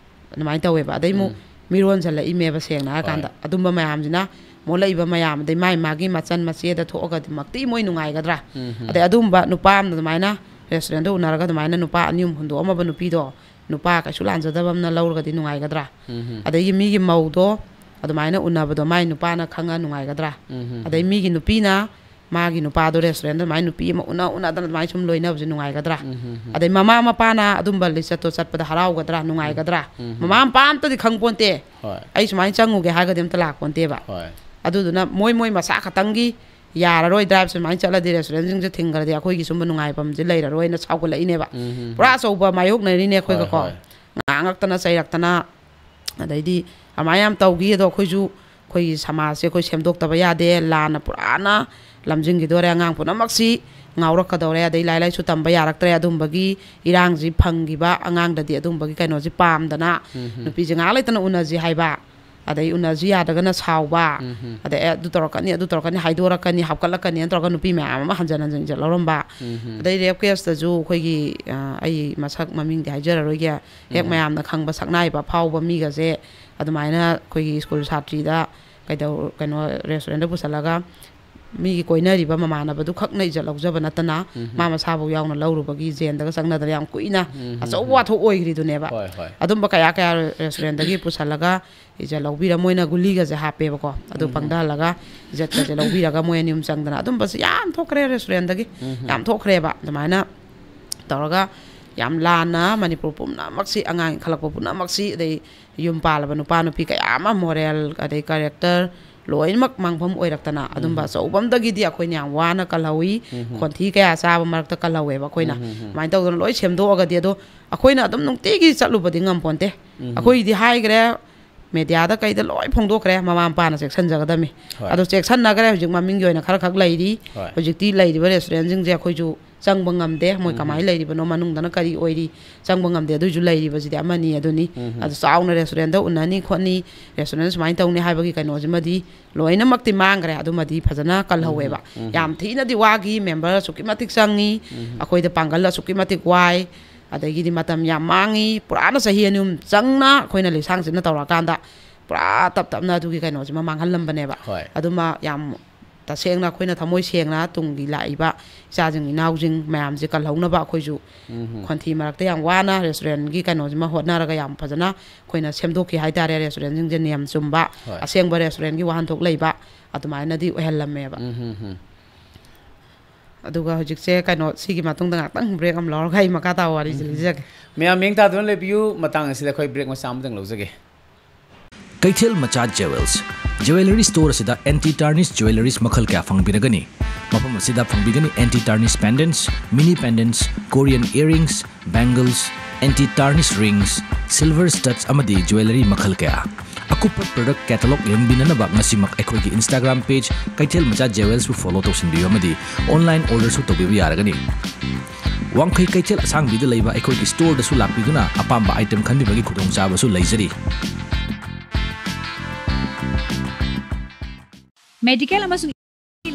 ꯑꯗꯨꯃꯥꯏꯅ ꯇꯧꯋꯦꯕ꯫ ꯑꯗꯩ ꯑꯃꯨꯛ ꯎꯝ꯫ ꯃꯤꯔꯣꯟꯁꯤꯜꯂꯛꯏꯃꯦꯕ, ꯁꯦꯡꯅ ꯍꯥꯏꯔꯀꯥꯟꯗ꯫ ꯍꯣꯏ꯫ ꯑꯗꯨꯝꯕ ꯃꯌꯥꯝꯁꯤꯅ, ꯃꯣꯠꯂꯛꯏꯕ ꯃꯌꯥꯝ, ꯑꯗꯩ ꯃꯥꯏ ꯃꯥꯒꯤ ꯃꯆꯟ ꯃꯆꯦꯗ ꯊꯣꯛꯑꯒꯗꯤ ꯃꯛꯇꯤ ꯃꯣꯏ ꯅꯨꯡꯉꯥꯏꯒꯗ꯭ꯔꯥ? ꯎꯝ, ꯎꯝ꯫ ꯑꯗꯩ ꯑꯗꯨꯝꯕ ꯅꯨꯄꯥ ꯑꯃꯅ ꯑꯗꯨꯃꯥꯏꯅ ꯔꯦꯁꯇꯨꯔꯦꯟꯗ ꯎꯅꯔꯒ ꯑꯗꯨꯃꯥꯏꯅ ꯅꯨꯄꯥ ꯑꯅꯤ ꯑꯍꯨꯝ ꯍꯨꯟꯗꯣꯛꯑꯝꯃꯕ ꯅꯨꯄꯤꯗꯣ, ꯅꯨꯄꯥ ꯀꯩꯁꯨ ꯂꯥꯟꯖꯗꯕ ꯑꯃꯅ ꯂꯧꯔꯒꯗꯤ ꯅꯨꯡꯉꯥꯏꯒꯗ꯭ꯔꯥ? ꯎꯝ, ꯎꯝ꯫ ꯑꯗꯒꯤ ꯃꯤꯒꯤ ꯃꯧꯗꯣ ꯑꯗꯨꯃꯥꯏꯅ ꯎꯅꯕꯗꯣ ꯃꯥꯏ ꯅꯨꯄꯥꯅ ꯈꯪꯉ ꯅꯨꯡꯉꯥꯏꯒꯗ꯭ꯔꯥ? ꯎꯝ, ꯎꯝ꯫ ꯑꯗꯩ ꯃꯤꯒꯤ ꯅꯨꯄꯤꯅ ꯃꯥꯒꯤ ꯅꯨꯄꯥꯗꯣ ꯔꯦꯁꯇꯨꯔꯦꯟꯗ ꯑꯗꯨꯃꯥꯏꯅ ꯅꯨꯄꯤ ꯑꯃ ꯎꯅ ꯎꯅꯗꯅ ꯑꯗꯨꯃꯥꯏꯅ ꯁꯨꯝ ꯂꯣꯏꯅꯕꯁꯦ ꯅꯨꯡꯉꯥꯏꯒꯗ꯭ꯔꯥ? ꯎꯝ, ꯎꯝ, ꯎꯝ꯫ ꯑꯗꯩ ꯃꯃꯥ ꯃꯄꯥꯅ ꯑꯗꯨꯝꯕ ꯂꯤꯆꯠꯇꯣ ꯆꯠꯄꯗ ꯍꯔꯥꯎꯒꯗ꯭ꯔꯥ, ꯅꯨꯡꯉꯥꯏꯒꯗ꯭ꯔꯥ? ꯎꯝ, ꯎꯝ꯫ ꯃꯃꯥ ꯃꯄꯥ ꯑꯝꯇꯗꯤ ꯈꯪ ꯄꯣꯟꯇꯦ꯫ ꯍꯣꯏ꯫ ꯑꯩ ꯁꯨꯃꯥꯏꯅ ꯆꯪꯉꯨꯒꯦ ꯍꯥꯏꯔꯒꯗꯤ ꯑꯝꯇ ꯂꯥꯛꯄꯣꯟꯇꯦꯕ꯫ ꯍꯣꯏ꯫ ꯑꯗꯨꯗꯨꯅ ꯃꯣꯏ ꯃꯣꯏ ꯃꯁꯥ ꯈꯛꯇꯪꯒꯤ ꯌꯥꯔꯔꯣꯏ, ꯗ꯭ꯔꯥꯏꯕ ꯁꯨꯃꯥꯏꯅ ꯆꯠꯂꯗꯤ ꯔꯦꯁꯇꯨꯔꯦꯟꯁꯤꯡꯁꯦ ꯊꯤꯡꯈ꯭ꯔꯗꯤ ꯑꯩꯈꯣꯏꯒꯤ ꯁꯨꯝꯕ ꯅꯨꯡꯉꯥꯏꯐꯝꯁꯦ ꯂꯩꯔꯔꯣꯏꯅ ꯁꯥꯎꯒꯠꯂꯛꯏꯅꯦꯕ꯫ ꯎꯝ, ꯎꯝ, ꯄꯨꯔꯥ ꯎꯝ꯫ ꯑꯆꯧꯕ ꯃꯥꯌꯣꯛꯅꯔꯤꯅꯦ ꯑꯩꯈꯣꯏꯒꯀꯣ꯫ ꯍꯣꯏ, ꯍꯣꯏ꯫ ꯉꯥꯡꯉꯛꯇꯅ ꯆꯩꯔꯛꯇꯅ, ꯑꯗꯩꯗꯤ ꯑꯗꯨꯃꯥꯏꯅ ꯌꯥꯝ ꯇꯧꯈꯤ꯫ ꯑꯗꯣ ꯑꯩꯈꯣꯏꯁꯨ ꯑꯩꯈꯣꯏꯒꯤ ꯁꯃꯥꯖꯁꯦ ꯑꯩꯈꯣꯏ ꯁꯦꯝꯗꯣꯛꯇꯕ ꯌꯥꯗꯦ꯫ ꯂꯥꯟꯅ ꯄꯨꯔꯥꯅ ꯂꯝꯖꯤꯡꯈꯤꯗꯣꯔꯦ꯫ ꯑꯉꯥꯡ ꯄꯨꯝꯅꯃꯛꯁꯤ ꯉꯥꯎꯔꯛꯀꯗꯧꯔꯦ꯫ ꯑꯗꯩ ꯂꯥꯏꯔꯤꯛ ꯂꯥꯏꯁꯨ ꯇꯝꯕ ꯌꯥꯔꯛꯇ꯭ꯔꯦ꯫ ꯑꯗꯨꯝꯕꯒꯤ ꯏꯔꯥꯡꯁꯤ ꯐꯪꯈꯤꯕ ꯑꯉꯥꯡꯗꯗꯤ ꯑꯗꯨꯝꯕꯒꯤ ꯀꯩꯅꯣꯁꯤ ꯄꯥꯝꯗꯅ, ꯎꯝ, ꯎꯝ꯫ ꯅꯨꯄꯤꯁꯦ ꯉꯥꯏꯍꯥꯛ ꯂꯩꯇꯅ ꯎꯅꯁꯤ ꯍꯥꯏꯕ, ꯑꯗꯩ ꯎꯅꯁꯤ ꯌꯥꯗ꯭ꯔꯒꯅ ꯁꯥꯎꯕ, ꯑꯗꯩ "ꯑꯦ, ꯑꯗꯨ ꯇꯧꯔꯛꯀꯅꯤ, ꯑꯗꯨ ꯇꯧꯔꯛꯀꯅꯤ, ꯍꯥꯏꯗꯣꯔꯛꯀꯅꯤ, ꯍꯥꯞꯀꯠꯂꯛꯀꯅꯤꯅ" ꯇꯧꯔꯒ ꯅꯨꯄꯤ ꯃꯌꯥꯝ ꯑꯃ ꯍꯟꯖꯟ ꯍꯟꯖꯟ ꯏꯖꯠ ꯂꯧꯔꯝꯕ꯫ ꯑꯗꯩ ꯔꯦꯞ ꯀꯦꯁꯇꯁꯨ ꯑꯩꯈꯣꯏꯒꯤ, ꯑ, ꯑꯩ ꯃꯁꯛ ꯃꯃꯤꯡꯗꯤ ꯍꯥꯏꯖꯔꯔꯣꯏꯒꯦ, ꯍꯦꯛ ꯃꯌꯥꯝꯅ ꯈꯪꯕ ꯁꯛꯅꯥꯏꯕ ꯑꯐꯥꯎꯕ ꯃꯤꯒꯁꯦ ꯑꯗꯨꯃꯥꯏꯅ ꯑꯩꯈꯣꯏꯒꯤ ꯁ꯭ꯀꯨꯜ ꯁꯥꯇ꯭ꯔꯤꯗ ꯀꯩꯗꯧ-, ꯀꯩꯅꯣ, ꯔꯦꯁꯇꯨꯔꯦꯟꯗ ꯄꯨꯁꯜꯂꯒ ꯃꯤꯒꯤ ꯀꯣꯏꯅꯔꯤꯕ ꯃꯃꯥꯟꯅꯕꯗꯨ ꯈꯛꯅ ꯏꯖꯠ ꯂꯧꯖꯕ ꯅꯠꯇꯅ, ꯃꯥ ꯃꯁꯥꯐꯧ ꯌꯥꯎꯅ ꯂꯧꯔꯨꯕꯒꯤ ꯖꯦꯟꯗꯒ ꯆꯪꯅꯗꯅ ꯌꯥꯝ ꯀꯨꯏꯅ ꯑꯆꯧꯕ ꯋꯥꯊꯣꯛ ꯑꯣꯏꯈ꯭ꯔꯤꯗꯨꯅꯦꯕ꯫ ꯍꯣꯏ, ꯍꯣꯏ꯫ ꯑꯗꯨꯝꯕ ꯀꯌꯥ ꯀꯌꯥ ꯔꯦꯁꯇꯨꯔꯦꯟꯗꯒꯤ ꯄꯨꯁꯜꯂꯒ ꯏꯖꯠ ꯂꯧꯕꯤꯔ, ꯃꯣꯏꯅ ꯒꯨꯂꯤꯒꯁꯦ ꯍꯥꯞꯄꯦꯕꯀꯣ, ꯑꯗꯨ ꯄꯪꯊꯍꯜꯂꯒ ꯏꯖꯠꯀꯁꯦ ꯂꯧꯕꯤꯔꯒ ꯃꯣꯏ ꯑꯅꯤ ꯑꯍꯨꯝ ꯆꯪꯗꯅ ꯑꯗꯨꯝꯕꯁꯦ ꯌꯥꯝ ꯊꯣꯛꯈ꯭ꯔꯦ ꯔꯦꯁꯇꯨꯔꯦꯟꯗꯒꯤ꯫ ꯌꯥꯝ ꯊꯣꯛꯈ꯭ꯔꯦꯕ꯫ ꯑꯗꯨꯃꯥꯏꯅ ꯇꯧꯔꯒ ꯌꯥꯝ ꯂꯥꯟꯅ ꯃꯅꯤꯄꯨꯔ ꯄꯨꯝꯅꯃꯛꯁꯤ, ꯑꯉꯥꯡ ꯏꯟꯈꯠꯂꯛꯄ ꯄꯨꯝꯅꯃꯛꯁꯤ, ꯑꯗꯩ ꯌꯨꯝ ꯄꯥꯜꯂꯕ ꯅꯨꯄꯥ ꯅꯨꯄꯤ ꯀꯌꯥ ꯑꯃ ꯃꯣꯔꯦꯜ ꯑꯗꯩ ꯀꯦꯔꯦꯛꯇꯔ ꯂꯣꯏꯅꯃꯛ ꯃꯥꯡꯐꯝ ꯑꯣꯏꯔꯛꯇꯅ ꯑꯗꯨꯝꯕ ꯑꯆꯧꯕ ꯑꯃꯗꯒꯤꯗꯤ ꯑꯩꯈꯣꯏꯅ ꯌꯥꯝ ꯋꯥꯅ ꯀꯜꯍꯧꯋꯤ꯫ ꯈꯣꯟꯊꯤ ꯀꯌꯥ ꯆꯥꯕ ꯃꯔꯛꯇ ꯀꯜꯍꯧꯋꯦꯕ ꯑꯩꯈꯣꯏꯅ꯫ ꯑꯗꯨꯃꯥꯏꯅ ꯇꯧꯗꯅ ꯂꯣꯏ ꯁꯦꯝꯗꯣꯛꯑꯒꯗꯤ, ꯑꯗꯣ ꯑꯩꯈꯣꯏꯅ ꯑꯗꯨꯝ ꯅꯨꯡꯇꯤꯒꯤ ꯆꯠꯂꯨꯕꯗꯤ ꯉꯝꯄꯣꯟꯇꯦ꯫ ꯑꯩꯈꯣꯏꯒꯤꯗꯤ ꯍꯥꯏꯈ꯭ꯔꯦ, ꯃꯦꯗꯤꯌꯥꯗ ꯀꯩꯗ ꯂꯣꯏ ꯐꯣꯡꯗꯣꯛꯈ꯭ꯔꯦ, ꯃꯃꯥ ꯃꯄꯥꯅ ꯆꯦꯛꯁꯤꯟꯖꯒꯗꯕꯅꯤ꯫ ꯍꯣꯏ꯫ ꯑꯗꯣ ꯆꯦꯛꯁꯤꯟꯅꯈ꯭ꯔꯦ꯫ ꯍꯧꯖꯤꯛ ꯃꯃꯤꯡꯒꯤ ꯑꯣꯏꯅ ꯈꯔ ꯈꯛ ꯂꯩꯔꯤ꯫ ꯍꯣꯏ꯫ ꯍꯧꯖꯤꯛꯇꯤ ꯂꯩꯔꯤꯕ ꯔꯦꯁꯇꯨꯔꯦꯟꯁꯤꯡꯁꯦ ꯑꯩꯈꯣꯏꯁꯨ ꯆꯪꯕ ꯉꯝꯗꯦ꯫ ꯃꯣꯏ ꯀꯃꯥꯏꯅ ꯂꯩꯔꯤꯕꯅꯣ, ꯃꯅꯨꯡꯗꯅ ꯀꯔꯤ ꯑꯣꯏꯔꯤ, ꯆꯪꯕ ꯉꯝꯗꯦ꯫ ꯑꯗꯨꯏꯁꯨ ꯂꯩꯔꯤꯕꯁꯤꯗꯤ ꯑꯃꯅꯤ ꯑꯗꯨꯅꯤ꯫ ꯑꯗꯨ ꯆꯥꯎꯅ ꯔꯦꯁꯇꯨꯔꯦꯟꯗ ꯎꯅꯅꯤ ꯈꯣꯠꯅꯤ, ꯔꯦꯁꯇꯨꯔꯦꯟ ꯁꯨꯃꯥꯏꯅ ꯇꯧꯅꯤ ꯍꯥꯏꯕꯒꯤ ꯀꯩꯅꯣꯁꯤꯃꯗꯤ ꯂꯣꯏꯅꯃꯛꯇꯤ ꯃꯥꯡꯈ꯭ꯔꯦ꯫ ꯑꯗꯨꯃꯗꯤ ꯐꯖꯅ ꯀꯜꯍꯧꯋꯦꯕ꯫ ꯌꯥꯝ ꯊꯤꯅꯗꯤ ꯋꯥꯈꯤ, ꯃꯦꯝꯕꯔ ꯑꯁꯨꯛꯀꯤ ꯃꯇꯤꯛ ꯆꯪꯉꯤ, ꯑꯩꯈꯣꯏꯗ ꯄꯥꯡꯒꯜ ꯑꯁꯨꯛꯀꯤ ꯃꯇꯤꯛ ꯋꯥꯏ, ꯑꯗꯒꯤꯗꯤ ꯃꯇꯝ ꯌꯥꯝ ꯃꯥꯡꯉꯤ꯫ ꯄꯨꯔꯥꯅ ꯆꯍꯤ ꯑꯅꯤ ꯑꯍꯨꯝ ꯆꯪꯅ ꯑꯩꯈꯣꯏꯅ ꯂꯩꯁꯥꯡꯁꯤꯠꯅ ꯇꯧꯔꯛꯑꯀꯥꯟꯗ ꯄꯨꯔꯥ ꯇꯞ ꯇꯞꯅ ꯑꯗꯨꯒꯤ ꯀꯩꯅꯣꯁꯤꯃ ꯃꯥꯡꯍꯜꯂꯝꯕꯅꯦꯕ꯫ ꯍꯣꯏ꯫ ꯑꯗꯨꯃ ꯌꯥꯝ ꯇꯁꯦꯡꯅ ꯑꯩꯈꯣꯏꯅ ꯊꯃꯣꯏ ꯁꯦꯡꯅ ꯇꯨꯡꯒꯤ ꯂꯥꯛꯏꯕ ꯏꯆꯥꯁꯤꯡ ꯏꯅꯥꯎꯁꯤꯡ ꯃꯌꯥꯝꯁꯦ ꯀꯜꯍꯧꯅꯕ ꯑꯩꯈꯣꯏꯁꯨ ꯈꯣꯟꯊꯤ ꯃꯔꯛꯇ ꯌꯥꯝ ꯋꯥꯅ ꯔꯦꯁꯇꯨꯔꯦꯟꯒꯤ ꯀꯩꯅꯣꯁꯤꯃ ꯍꯣꯠꯅꯔꯒ ꯌꯥꯝ ꯐꯖꯅ ꯑꯩꯈꯣꯏꯅ ꯁꯦꯝꯗꯣꯛꯈꯤ ꯍꯥꯏꯇꯥꯔꯦ꯫ ꯔꯦꯁꯇꯨꯔꯦꯟꯁꯤꯡꯁꯦ ꯅꯤꯌꯝ ꯆꯨꯝꯕ, ꯍꯣꯏ꯫ ꯑꯁꯦꯡꯕ ꯔꯦꯁꯇꯨꯔꯦꯟꯒꯤ ꯋꯥꯍꯟꯊꯣꯛ ꯂꯩꯕ ꯑꯗꯨꯃꯥꯏꯅꯗꯤ ꯑꯣꯏꯍꯜꯂꯝꯃꯦꯕ꯫ ꯑꯗꯨꯒ ꯍꯧꯖꯤꯛꯁꯦ ꯀꯩꯅꯣ, ꯁꯤꯒꯤ ꯃꯇꯨꯡꯗ ꯉꯥꯛꯇꯪ ꯕ꯭ꯔꯦꯛ ꯑꯃ ꯂꯧꯔꯒ ꯑꯩ ꯃꯈꯥ ꯇꯥꯕ ꯋꯥꯔꯤꯁꯦ ꯂꯤꯖꯒꯦ꯫ ꯃꯌꯥꯝ ꯃꯤꯠꯌꯦꯡ ꯇꯥꯗꯨꯅ ꯂꯩꯕꯤꯌꯨ꯫ ꯃꯇꯥꯡ ꯑꯁꯤꯗ ꯑꯩꯈꯣꯏ ꯕ꯭ꯔꯦꯛ ꯃꯆꯥ ꯑꯃꯇꯪ ꯂꯧꯖꯒꯦ꯫ ꯀꯩꯊꯦꯜ ꯃꯆꯥ ꯖꯦꯋꯦꯜꯁ ꯖꯦꯋꯦꯂꯔꯤ ꯁ꯭ꯇꯣꯔ ꯑꯁꯤꯗ ꯑꯦꯟꯇꯤ ꯇꯥꯔꯅꯤꯁ ꯖꯦꯋꯦꯂꯔꯤꯁ ꯃꯈꯜ ꯀꯌꯥ ꯐꯪꯕꯤꯔꯒꯅꯤ꯫ ꯃꯐꯝ ꯑꯁꯤꯗ ꯐꯪꯕꯤꯒꯅꯤ ꯑꯦꯟꯇꯤ ꯇꯥꯔꯅꯤꯁ ꯄꯦꯟꯗꯦꯟꯠꯁ, ꯃꯤꯅꯤ ꯄꯦꯟꯗꯦꯟꯠꯁ, ꯀꯣꯔꯤꯌꯟ ꯏꯌꯔꯔꯤꯡꯁ, ꯕꯦꯡꯒꯜꯁ, ꯑꯦꯟꯇꯤ ꯇꯥꯔꯅꯤꯁ ꯔꯤꯡꯁ, ꯁꯤꯜꯚꯔ ꯁ꯭ꯇꯗꯁ ꯑꯃꯗꯤ ꯖꯦꯋꯦꯂꯔꯤ ꯃꯈꯜ ꯀꯌꯥ꯫ ꯑꯀꯨꯞꯄ ꯄ꯭ꯔꯗꯛ ꯀꯦꯇꯂꯣꯒ ꯌꯦꯡꯕꯤꯅꯅꯕ ꯉꯁꯤꯃꯛ ꯑꯩꯈꯣꯏꯒꯤ ꯏꯟꯁꯇꯥꯒ꯭ꯔꯥꯝ ꯄꯦꯖ ꯀꯩꯊꯦꯜ ꯃꯆꯥ ꯖꯦꯋꯦꯜꯁꯄꯨ ꯐꯣꯂꯣ ꯇꯧꯁꯤꯟꯕꯤꯌꯨ ꯑꯃꯗꯤ ꯑꯣꯟꯂꯥꯏꯟ ꯑꯣꯔꯗꯔꯁꯨ ꯇꯧꯕꯤꯕ ꯌꯥꯔꯒꯅꯤ꯫ ꯋꯥꯡꯈꯩ ꯀꯩꯊꯦꯜ ꯑꯁꯥꯡꯕꯤꯗ ꯂꯩꯕ ꯑꯩꯈꯣꯏꯒꯤ ꯁ꯭ꯇꯣꯔꯗꯁꯨ ꯂꯥꯛꯄꯤꯗꯨꯅ ꯑꯄꯥꯝꯕ ꯑꯥꯏꯇꯦꯝ ꯈꯟꯕꯤꯕꯒꯤ ꯈꯨꯗꯣꯡꯆꯥꯕꯁꯨ ꯂꯩꯖꯔꯤ꯫ ꯃꯦꯗꯤꯀꯦꯜ ꯑꯃꯁꯨꯡ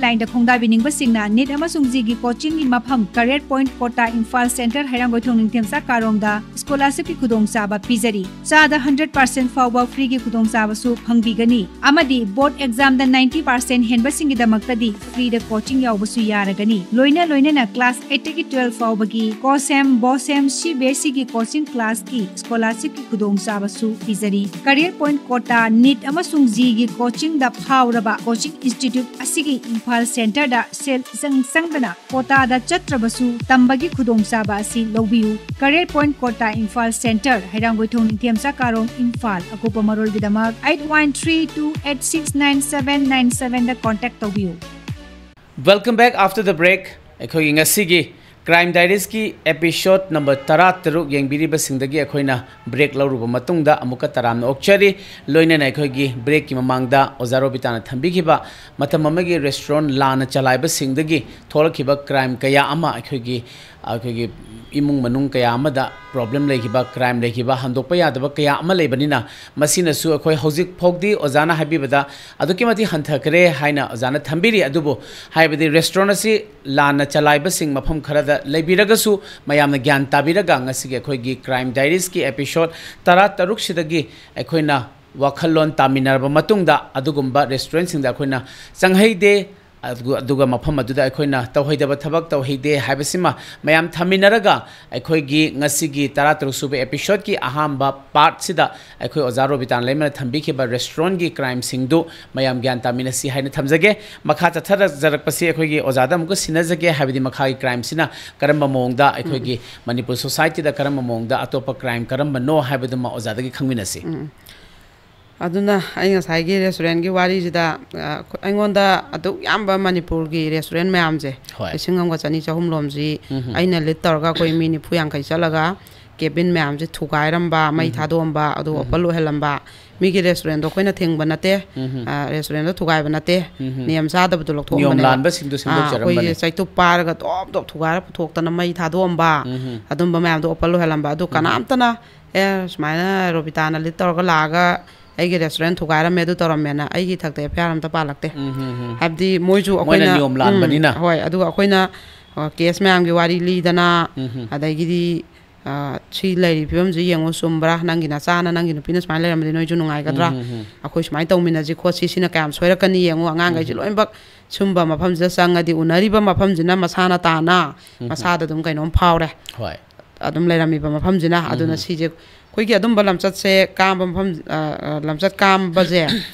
ꯂꯥꯏꯟꯗ ꯈꯣꯡꯗꯥꯕꯤꯅꯤꯡꯕꯁꯤꯡꯅ ꯅꯤꯠ ꯑꯃꯁꯨꯡ ꯖꯤꯒꯤ ꯀꯣꯆꯤꯡꯒꯤ ꯃꯐꯝ ꯀꯔꯦꯠ ꯄꯣꯏꯟꯠ ꯀꯣꯇꯥ ꯏꯝꯐꯥꯜ ꯁꯦꯟꯇꯔ ꯍꯩꯔꯥꯡꯒꯣꯏꯊꯣꯡ ꯅꯤꯡꯊꯦꯝꯆꯥ ꯀꯥꯔꯣꯡꯗ ꯁ꯭ꯀꯣꯂꯥꯔꯁꯤꯞꯀꯤ ꯈꯨꯗꯣꯡꯆꯥꯕ ꯄꯤꯖꯔꯤ꯫ ꯆꯥꯗ ꯍꯟꯗ꯭ꯔꯦꯠ ꯄꯥꯔꯁꯦꯟꯠ ꯐꯥꯎꯕ ꯐ꯭ꯔꯤꯒꯤ ꯈꯨꯗꯣꯡꯆꯥꯕꯁꯨ ꯐꯪꯕꯤꯒꯅꯤ ꯑꯃꯗꯤ ꯕꯣꯔꯗ ꯑꯦꯛꯖꯥꯝꯗ ꯅꯥꯏꯟꯇꯤ ꯄꯥꯔꯁꯦꯟꯠ ꯍꯦꯟꯕꯁꯤꯡꯒꯤꯗꯃꯛꯇꯗꯤ ꯐ꯭ꯔꯤꯗ ꯀꯣꯆꯤꯡ ꯌꯥꯎꯕꯁꯨ ꯌꯥꯔꯒꯅꯤ꯫ ꯂꯣꯏꯅ ꯂꯣꯏꯅꯅ ꯀ꯭ꯂꯥꯁ ꯑꯩꯠꯇꯒꯤ ꯇꯨꯋꯦꯜꯐ ꯐꯥꯎꯕꯒꯤ ꯀꯣꯁꯦꯝ, ꯕꯣꯁꯦꯝ, ꯁꯤ ꯕꯤ ꯑꯦꯁ ꯏꯒꯤ ꯀꯣꯆꯤꯡ ꯀ꯭ꯂꯥꯁꯀꯤ ꯁ꯭ꯀꯣꯂꯥꯔꯁꯤꯞꯀꯤ ꯈꯨꯗꯣꯡꯆꯥꯕꯁꯨ ꯄꯤꯖꯔꯤ꯫ ꯀꯔꯤꯌꯔ ꯄꯣꯏꯟꯠ ꯀꯣꯇꯥ, ꯅꯤꯠ ꯑꯃꯁꯨꯡ ꯖꯤꯒꯤ ꯀꯣꯆꯤꯡꯗ ꯐꯥꯎꯔꯕ ꯀꯣꯆꯤꯡ ꯏꯟꯁꯇꯤꯇ꯭ꯌꯨꯠ ꯑꯁꯤꯒꯤ ꯏꯝꯐꯥꯜ ꯁꯦꯟꯇꯔꯗ ꯁꯦꯜ ꯏꯆꯪ ꯆꯪꯗꯅ ꯀꯣꯇꯥꯗ ꯆꯠꯇ꯭ꯔꯕꯁꯨ ꯇꯝꯕꯒꯤ ꯈꯨꯗꯣꯡꯆꯥꯕ ꯑꯁꯤ ꯂꯧꯕꯤꯌꯨ꯫ Career point Kota, Imphal centre, Heirangoithong Ningthemcha Karong, Imphal. ꯑꯀꯨꯞꯄ ꯃꯔꯣꯜꯒꯤꯗꯃꯛ eight one three two eight six nine seven nine sevenꯗ ꯀꯣꯟꯇꯦꯛ ꯇꯧꯕꯤꯌꯨ꯫ Welcome back after the break. ꯑꯩꯈꯣꯏꯒꯤ ꯉꯁꯤꯒꯤ Crime Diariesꯀꯤ episode number ꯇꯔꯥ ꯇꯔꯨꯛ ꯌꯦꯡꯕꯤꯔꯤꯕꯁꯤꯡꯗꯒꯤ ꯑꯩꯈꯣꯏꯅ break ꯂꯧꯔꯨꯕ ꯃꯇꯨꯡꯗ ꯑꯃꯨꯛꯀ ꯇꯔꯥꯝꯅ ꯑꯣꯛꯆꯔꯤ꯫ ꯂꯣꯏꯅꯅ ꯑꯩꯈꯣꯏꯒꯤ breakꯀꯤ ꯃꯃꯥꯡꯗ ꯑꯣꯖꯥ ꯔꯣꯕꯤꯇꯥꯅ ꯊꯝꯕꯤꯈꯤꯕ ꯃꯇꯝ ꯑꯃꯒꯤ restaurant ꯂꯥꯟꯅ ꯆꯂꯥꯏꯕꯁꯤꯡꯗꯒꯤ ꯊꯣꯛꯂꯛꯈꯤꯕ crime ꯀꯌꯥ ꯑꯃ, ꯑꯩꯈꯣꯏꯒꯤ ꯑꯩꯈꯣꯏꯒꯤ ꯏꯃꯨꯡ ꯃꯅꯨꯡ ꯀꯌꯥ ꯑꯃꯗ problem ꯂꯩꯈꯤꯕ, crime ꯂꯩꯈꯤꯕ, ꯍꯟꯗꯣꯛꯄ ꯌꯥꯗꯕ ꯀꯌꯥ ꯑꯃ ꯂꯩꯕꯅꯤꯅ, ꯃꯁꯤꯅꯁꯨ ꯑꯩꯈꯣꯏ ꯍꯧꯖꯤꯛ ꯐꯥꯎꯗꯤ ꯑꯣꯖꯥꯅ ꯍꯥꯏꯕꯤꯕꯗ ꯑꯗꯨꯛꯀꯤ ꯃꯇꯤꯛ ꯍꯟꯊꯈ꯭ꯔꯦ ꯍꯥꯏꯅ ꯑꯣꯖꯥꯅ ꯊꯝꯕꯤꯔꯤ꯫ ꯑꯗꯨꯕꯨ ꯍꯥꯏꯕꯗꯤ restaurant ꯑꯁꯤ ꯂꯥꯟꯅ ꯆꯂꯥꯏꯕꯁꯤꯡ ꯃꯐꯝ ꯈꯔꯗ ꯂꯩꯕꯤꯔꯒꯁꯨ, ꯃꯌꯥꯝꯅ ꯒ꯭ꯌꯥꯟ ꯇꯥꯕꯤꯔꯒ ꯉꯁꯤꯒꯤ ꯑꯩꯈꯣꯏꯒꯤ Crime Diariesꯀꯤ episode ꯇꯔꯥ ꯇꯔꯨꯛꯁꯤꯗꯒꯤ ꯑꯩꯈꯣꯏꯅ ꯋꯥꯈꯜꯂꯣꯟ ꯇꯥꯃꯤꯟꯅꯔꯕ ꯃꯇꯨꯡꯗ ꯑꯗꯨꯒꯨꯝꯕ restaurantꯁꯤꯡꯗ ꯑꯩꯈꯣꯏꯅ ꯆꯪꯍꯩꯗꯦ꯫ ꯑꯗꯨ-, ꯑꯗꯨꯒ ꯃꯐꯝ ꯑꯗꯨꯗ ꯑꯩꯈꯣꯏꯅ ꯇꯧꯍꯩꯗꯕ ꯊꯕꯛ ꯇꯧꯍꯩꯗꯦ ꯍꯥꯏꯕꯁꯤꯃ ꯃꯌꯥꯝ ꯊꯝꯃꯤꯟꯅꯔꯒ, ꯑꯩꯈꯣꯏꯒꯤ ꯉꯁꯤꯒꯤ ꯇꯔꯥ ꯇꯔꯨꯛ ꯁꯨꯕ episodeꯀꯤ ꯑꯍꯥꯟꯕ partꯁꯤꯗ ꯑꯩꯈꯣꯏ ꯑꯣꯖꯥ ꯔꯣꯕꯤꯇꯥꯅ ꯂꯩꯃꯅ ꯊꯝꯕꯤꯈꯤꯕ restaurantꯀꯤ crimeꯁꯤꯡꯗꯨ ꯃꯌꯥꯝ ꯒ꯭ꯌꯥꯟ ꯇꯥꯃꯤꯟꯅꯁꯤ ꯍꯥꯏꯅ ꯊꯝꯖꯒꯦ꯫ ꯃꯈꯥ ꯆꯠꯊꯔꯛꯆꯔꯛꯄꯁꯤ ꯑꯩꯈꯣꯏꯒꯤ ꯑꯣꯖꯥꯗ ꯑꯃꯨꯛꯀ ꯁꯤꯟꯅꯖꯒꯦ, ꯍꯥꯏꯕꯗꯤ ꯃꯈꯥꯒꯤ crimeꯁꯤꯅ ꯀꯔꯝꯕ ꯃꯑꯣꯡꯗ ꯑꯩꯈꯣꯏꯒꯤ ꯃꯅꯤꯄꯨꯔ societyꯗ ꯀꯔꯝꯕ ꯃꯑꯣꯡꯗ ꯑꯇꯣꯞꯄ crime ꯀꯔꯝꯕꯅꯣ ꯍꯥꯏꯕꯗꯨꯃ ꯑꯣꯖꯥꯗꯒꯤ ꯈꯪꯃꯤꯟꯅꯁꯤ꯫ ꯑꯗꯨꯅ ꯑꯩ ꯉꯁꯥꯏꯒꯤ restaurantꯀꯤ ꯋꯥꯔꯤꯁꯤꯗ, ꯑ, ꯑꯩꯉꯣꯟꯗ ꯑꯗꯨꯛ ꯌꯥꯝꯕ ꯃꯅꯤꯄꯨꯔꯒꯤ restaurant ꯃꯌꯥꯝꯁꯦ, ꯍꯣꯏ꯫ ꯂꯤꯁꯤꯡ ꯑꯃꯒ ꯆꯅꯤ ꯆꯍꯨꯝ ꯂꯣꯝꯁꯤ ꯎꯝ꯫ ꯑꯩꯅ lead ꯇꯧꯔꯒ ꯑꯩꯈꯣꯏ ꯃꯤ ꯅꯤꯐꯨ ꯌꯥꯡꯈꯩ ꯆꯠꯂꯒ cabin ꯃꯌꯥꯝꯁꯦ ꯊꯨꯒꯥꯏꯔꯝꯕ, ꯃꯩ ꯊꯥꯗꯣꯛꯑꯝꯕ, ꯑꯗꯨ open ꯑꯣꯏꯍꯜꯂꯝꯕ꯫ ꯃꯤꯒꯤ restaurantꯗꯣ ꯑꯩꯈꯣꯏꯅ ꯊꯤꯡꯕ ꯅꯠꯇꯦ, ꯎꯝ꯫ ꯑ, restaurantꯗꯣ ꯊꯨꯒꯥꯏꯕ ꯅꯠꯇꯦ, ꯎꯝ꯫ ꯅꯤꯌꯝ ꯆꯥꯗꯕꯗꯣ ꯅꯤꯌꯣꯝ ꯂꯧꯊꯣꯛꯑꯝꯕꯅꯦꯕ꯫ ꯂꯥꯟꯕꯁꯤꯡꯗꯨ ꯑꯥ, ꯁꯦꯝꯗꯣꯛꯆꯔꯝꯕꯅꯦ꯫ ꯑꯩꯈꯣꯏꯒꯤ ꯆꯩꯇꯨꯞ ꯄꯥꯏꯔꯒ ꯇꯣꯞ ꯇꯣꯞ ꯊꯨꯒꯥꯏꯔ ꯄꯨꯊꯣꯛꯇꯅ ꯃꯩ ꯊꯥꯗꯣꯛꯑꯝꯕ, ꯎꯝ꯫ ꯑꯗꯨꯝꯕ ꯃꯌꯥꯝꯗꯣ open ꯑꯣꯏꯍꯜꯂꯝꯕ꯫ ꯑꯗꯨ ꯀꯅꯥꯝꯇꯅ, "ꯑꯦ, ꯁꯨꯃꯥꯏꯅ ꯔꯣꯕꯤꯇꯥꯅ lead ꯇꯧꯔꯒ ꯂꯥꯛꯑꯒ ꯑꯩꯒꯤ ꯔꯦꯁꯇꯨꯔꯦꯟ ꯊꯨꯒꯥꯏꯔꯝꯃꯦ, ꯑꯗꯨ ꯇꯧꯔꯝꯃꯦꯅ ꯑꯩꯒꯤ ꯏꯊꯛꯇ ꯑꯦꯐ ꯑꯥꯏ ꯑꯥꯔ ꯑꯝꯇ ꯄꯥꯜꯂꯛꯇꯦ꯫ ꯎꯝ, ꯎꯝ, ꯎꯝ꯫ ꯍꯥꯏꯕꯗꯤ ꯃꯣꯏꯁꯨ ꯃꯣꯏꯅ ꯑꯩꯈꯣꯏꯅ ꯅꯤꯌꯣꯝ ꯎꯝ, ꯂꯥꯟꯕꯅꯤꯅ꯫ ꯍꯣꯏ, ꯑꯗꯨꯒ ꯑꯩꯈꯣꯏꯅ ꯀꯦꯁ ꯃꯌꯥꯝꯒꯤ ꯋꯥꯔꯤ ꯂꯤꯗꯅ, ꯎꯝ, ꯎꯝ꯫ ꯑꯗꯒꯤꯗꯤ ꯑ, ꯁꯤ ꯂꯩꯔꯤꯕ ꯐꯤꯕꯝꯁꯤ ꯌꯦꯡꯉꯨ, ꯆꯨꯝꯕ꯭ꯔꯥ? ꯅꯪꯒꯤ ꯅꯆꯥꯅ ꯅꯪꯒꯤ ꯅꯨꯄꯤꯅ ꯁꯨꯃꯥꯏꯅ ꯂꯩꯔꯝꯃꯗꯤ ꯅꯣꯏꯁꯨ ꯅꯨꯡꯉꯥꯏꯒꯗ꯭ꯔꯥ? ꯎꯝ, ꯎꯝ, ꯎꯝ꯫ ꯑꯩꯈꯣꯏ ꯁꯨꯃꯥꯏꯅ ꯇꯧꯃꯤꯟꯅꯁꯤ ꯈꯣꯠꯁꯤ, ꯁꯤꯅ ꯀꯌꯥꯝ ꯁꯣꯏꯔꯛꯀꯅꯤ ꯌꯦꯡꯉꯨ꯫ ꯑꯉꯥꯡꯈꯩꯁꯦ ꯂꯣꯏꯅꯃꯛ ꯁꯨꯝꯕ ꯃꯐꯝꯁꯤꯗ ꯆꯪꯉꯗꯤ, ꯎꯅꯔꯤꯕ ꯃꯐꯝꯁꯤꯅ ꯃꯁꯥꯅ ꯇꯥꯅ ꯃꯁꯥꯗ ꯑꯗꯨꯝ ꯀꯩꯅꯣꯝ ꯐꯥꯎꯔꯦ꯫ ꯍꯣꯏ꯫ ꯑꯗꯨꯝ ꯂꯩꯔꯝꯃꯤꯕ ꯃꯐꯝꯁꯤꯅ꯫ ꯑꯗꯨꯅ ꯁꯤꯁꯦ ꯑꯩꯈꯣꯏꯒꯤ ꯑꯗꯨꯝꯕ ꯂꯝꯆꯠꯁꯦ ꯀꯥꯝꯕ ꯃꯐꯝ, ꯑ, ꯑ, ꯂꯝꯆꯠ ꯀꯥꯝꯕꯁꯦ,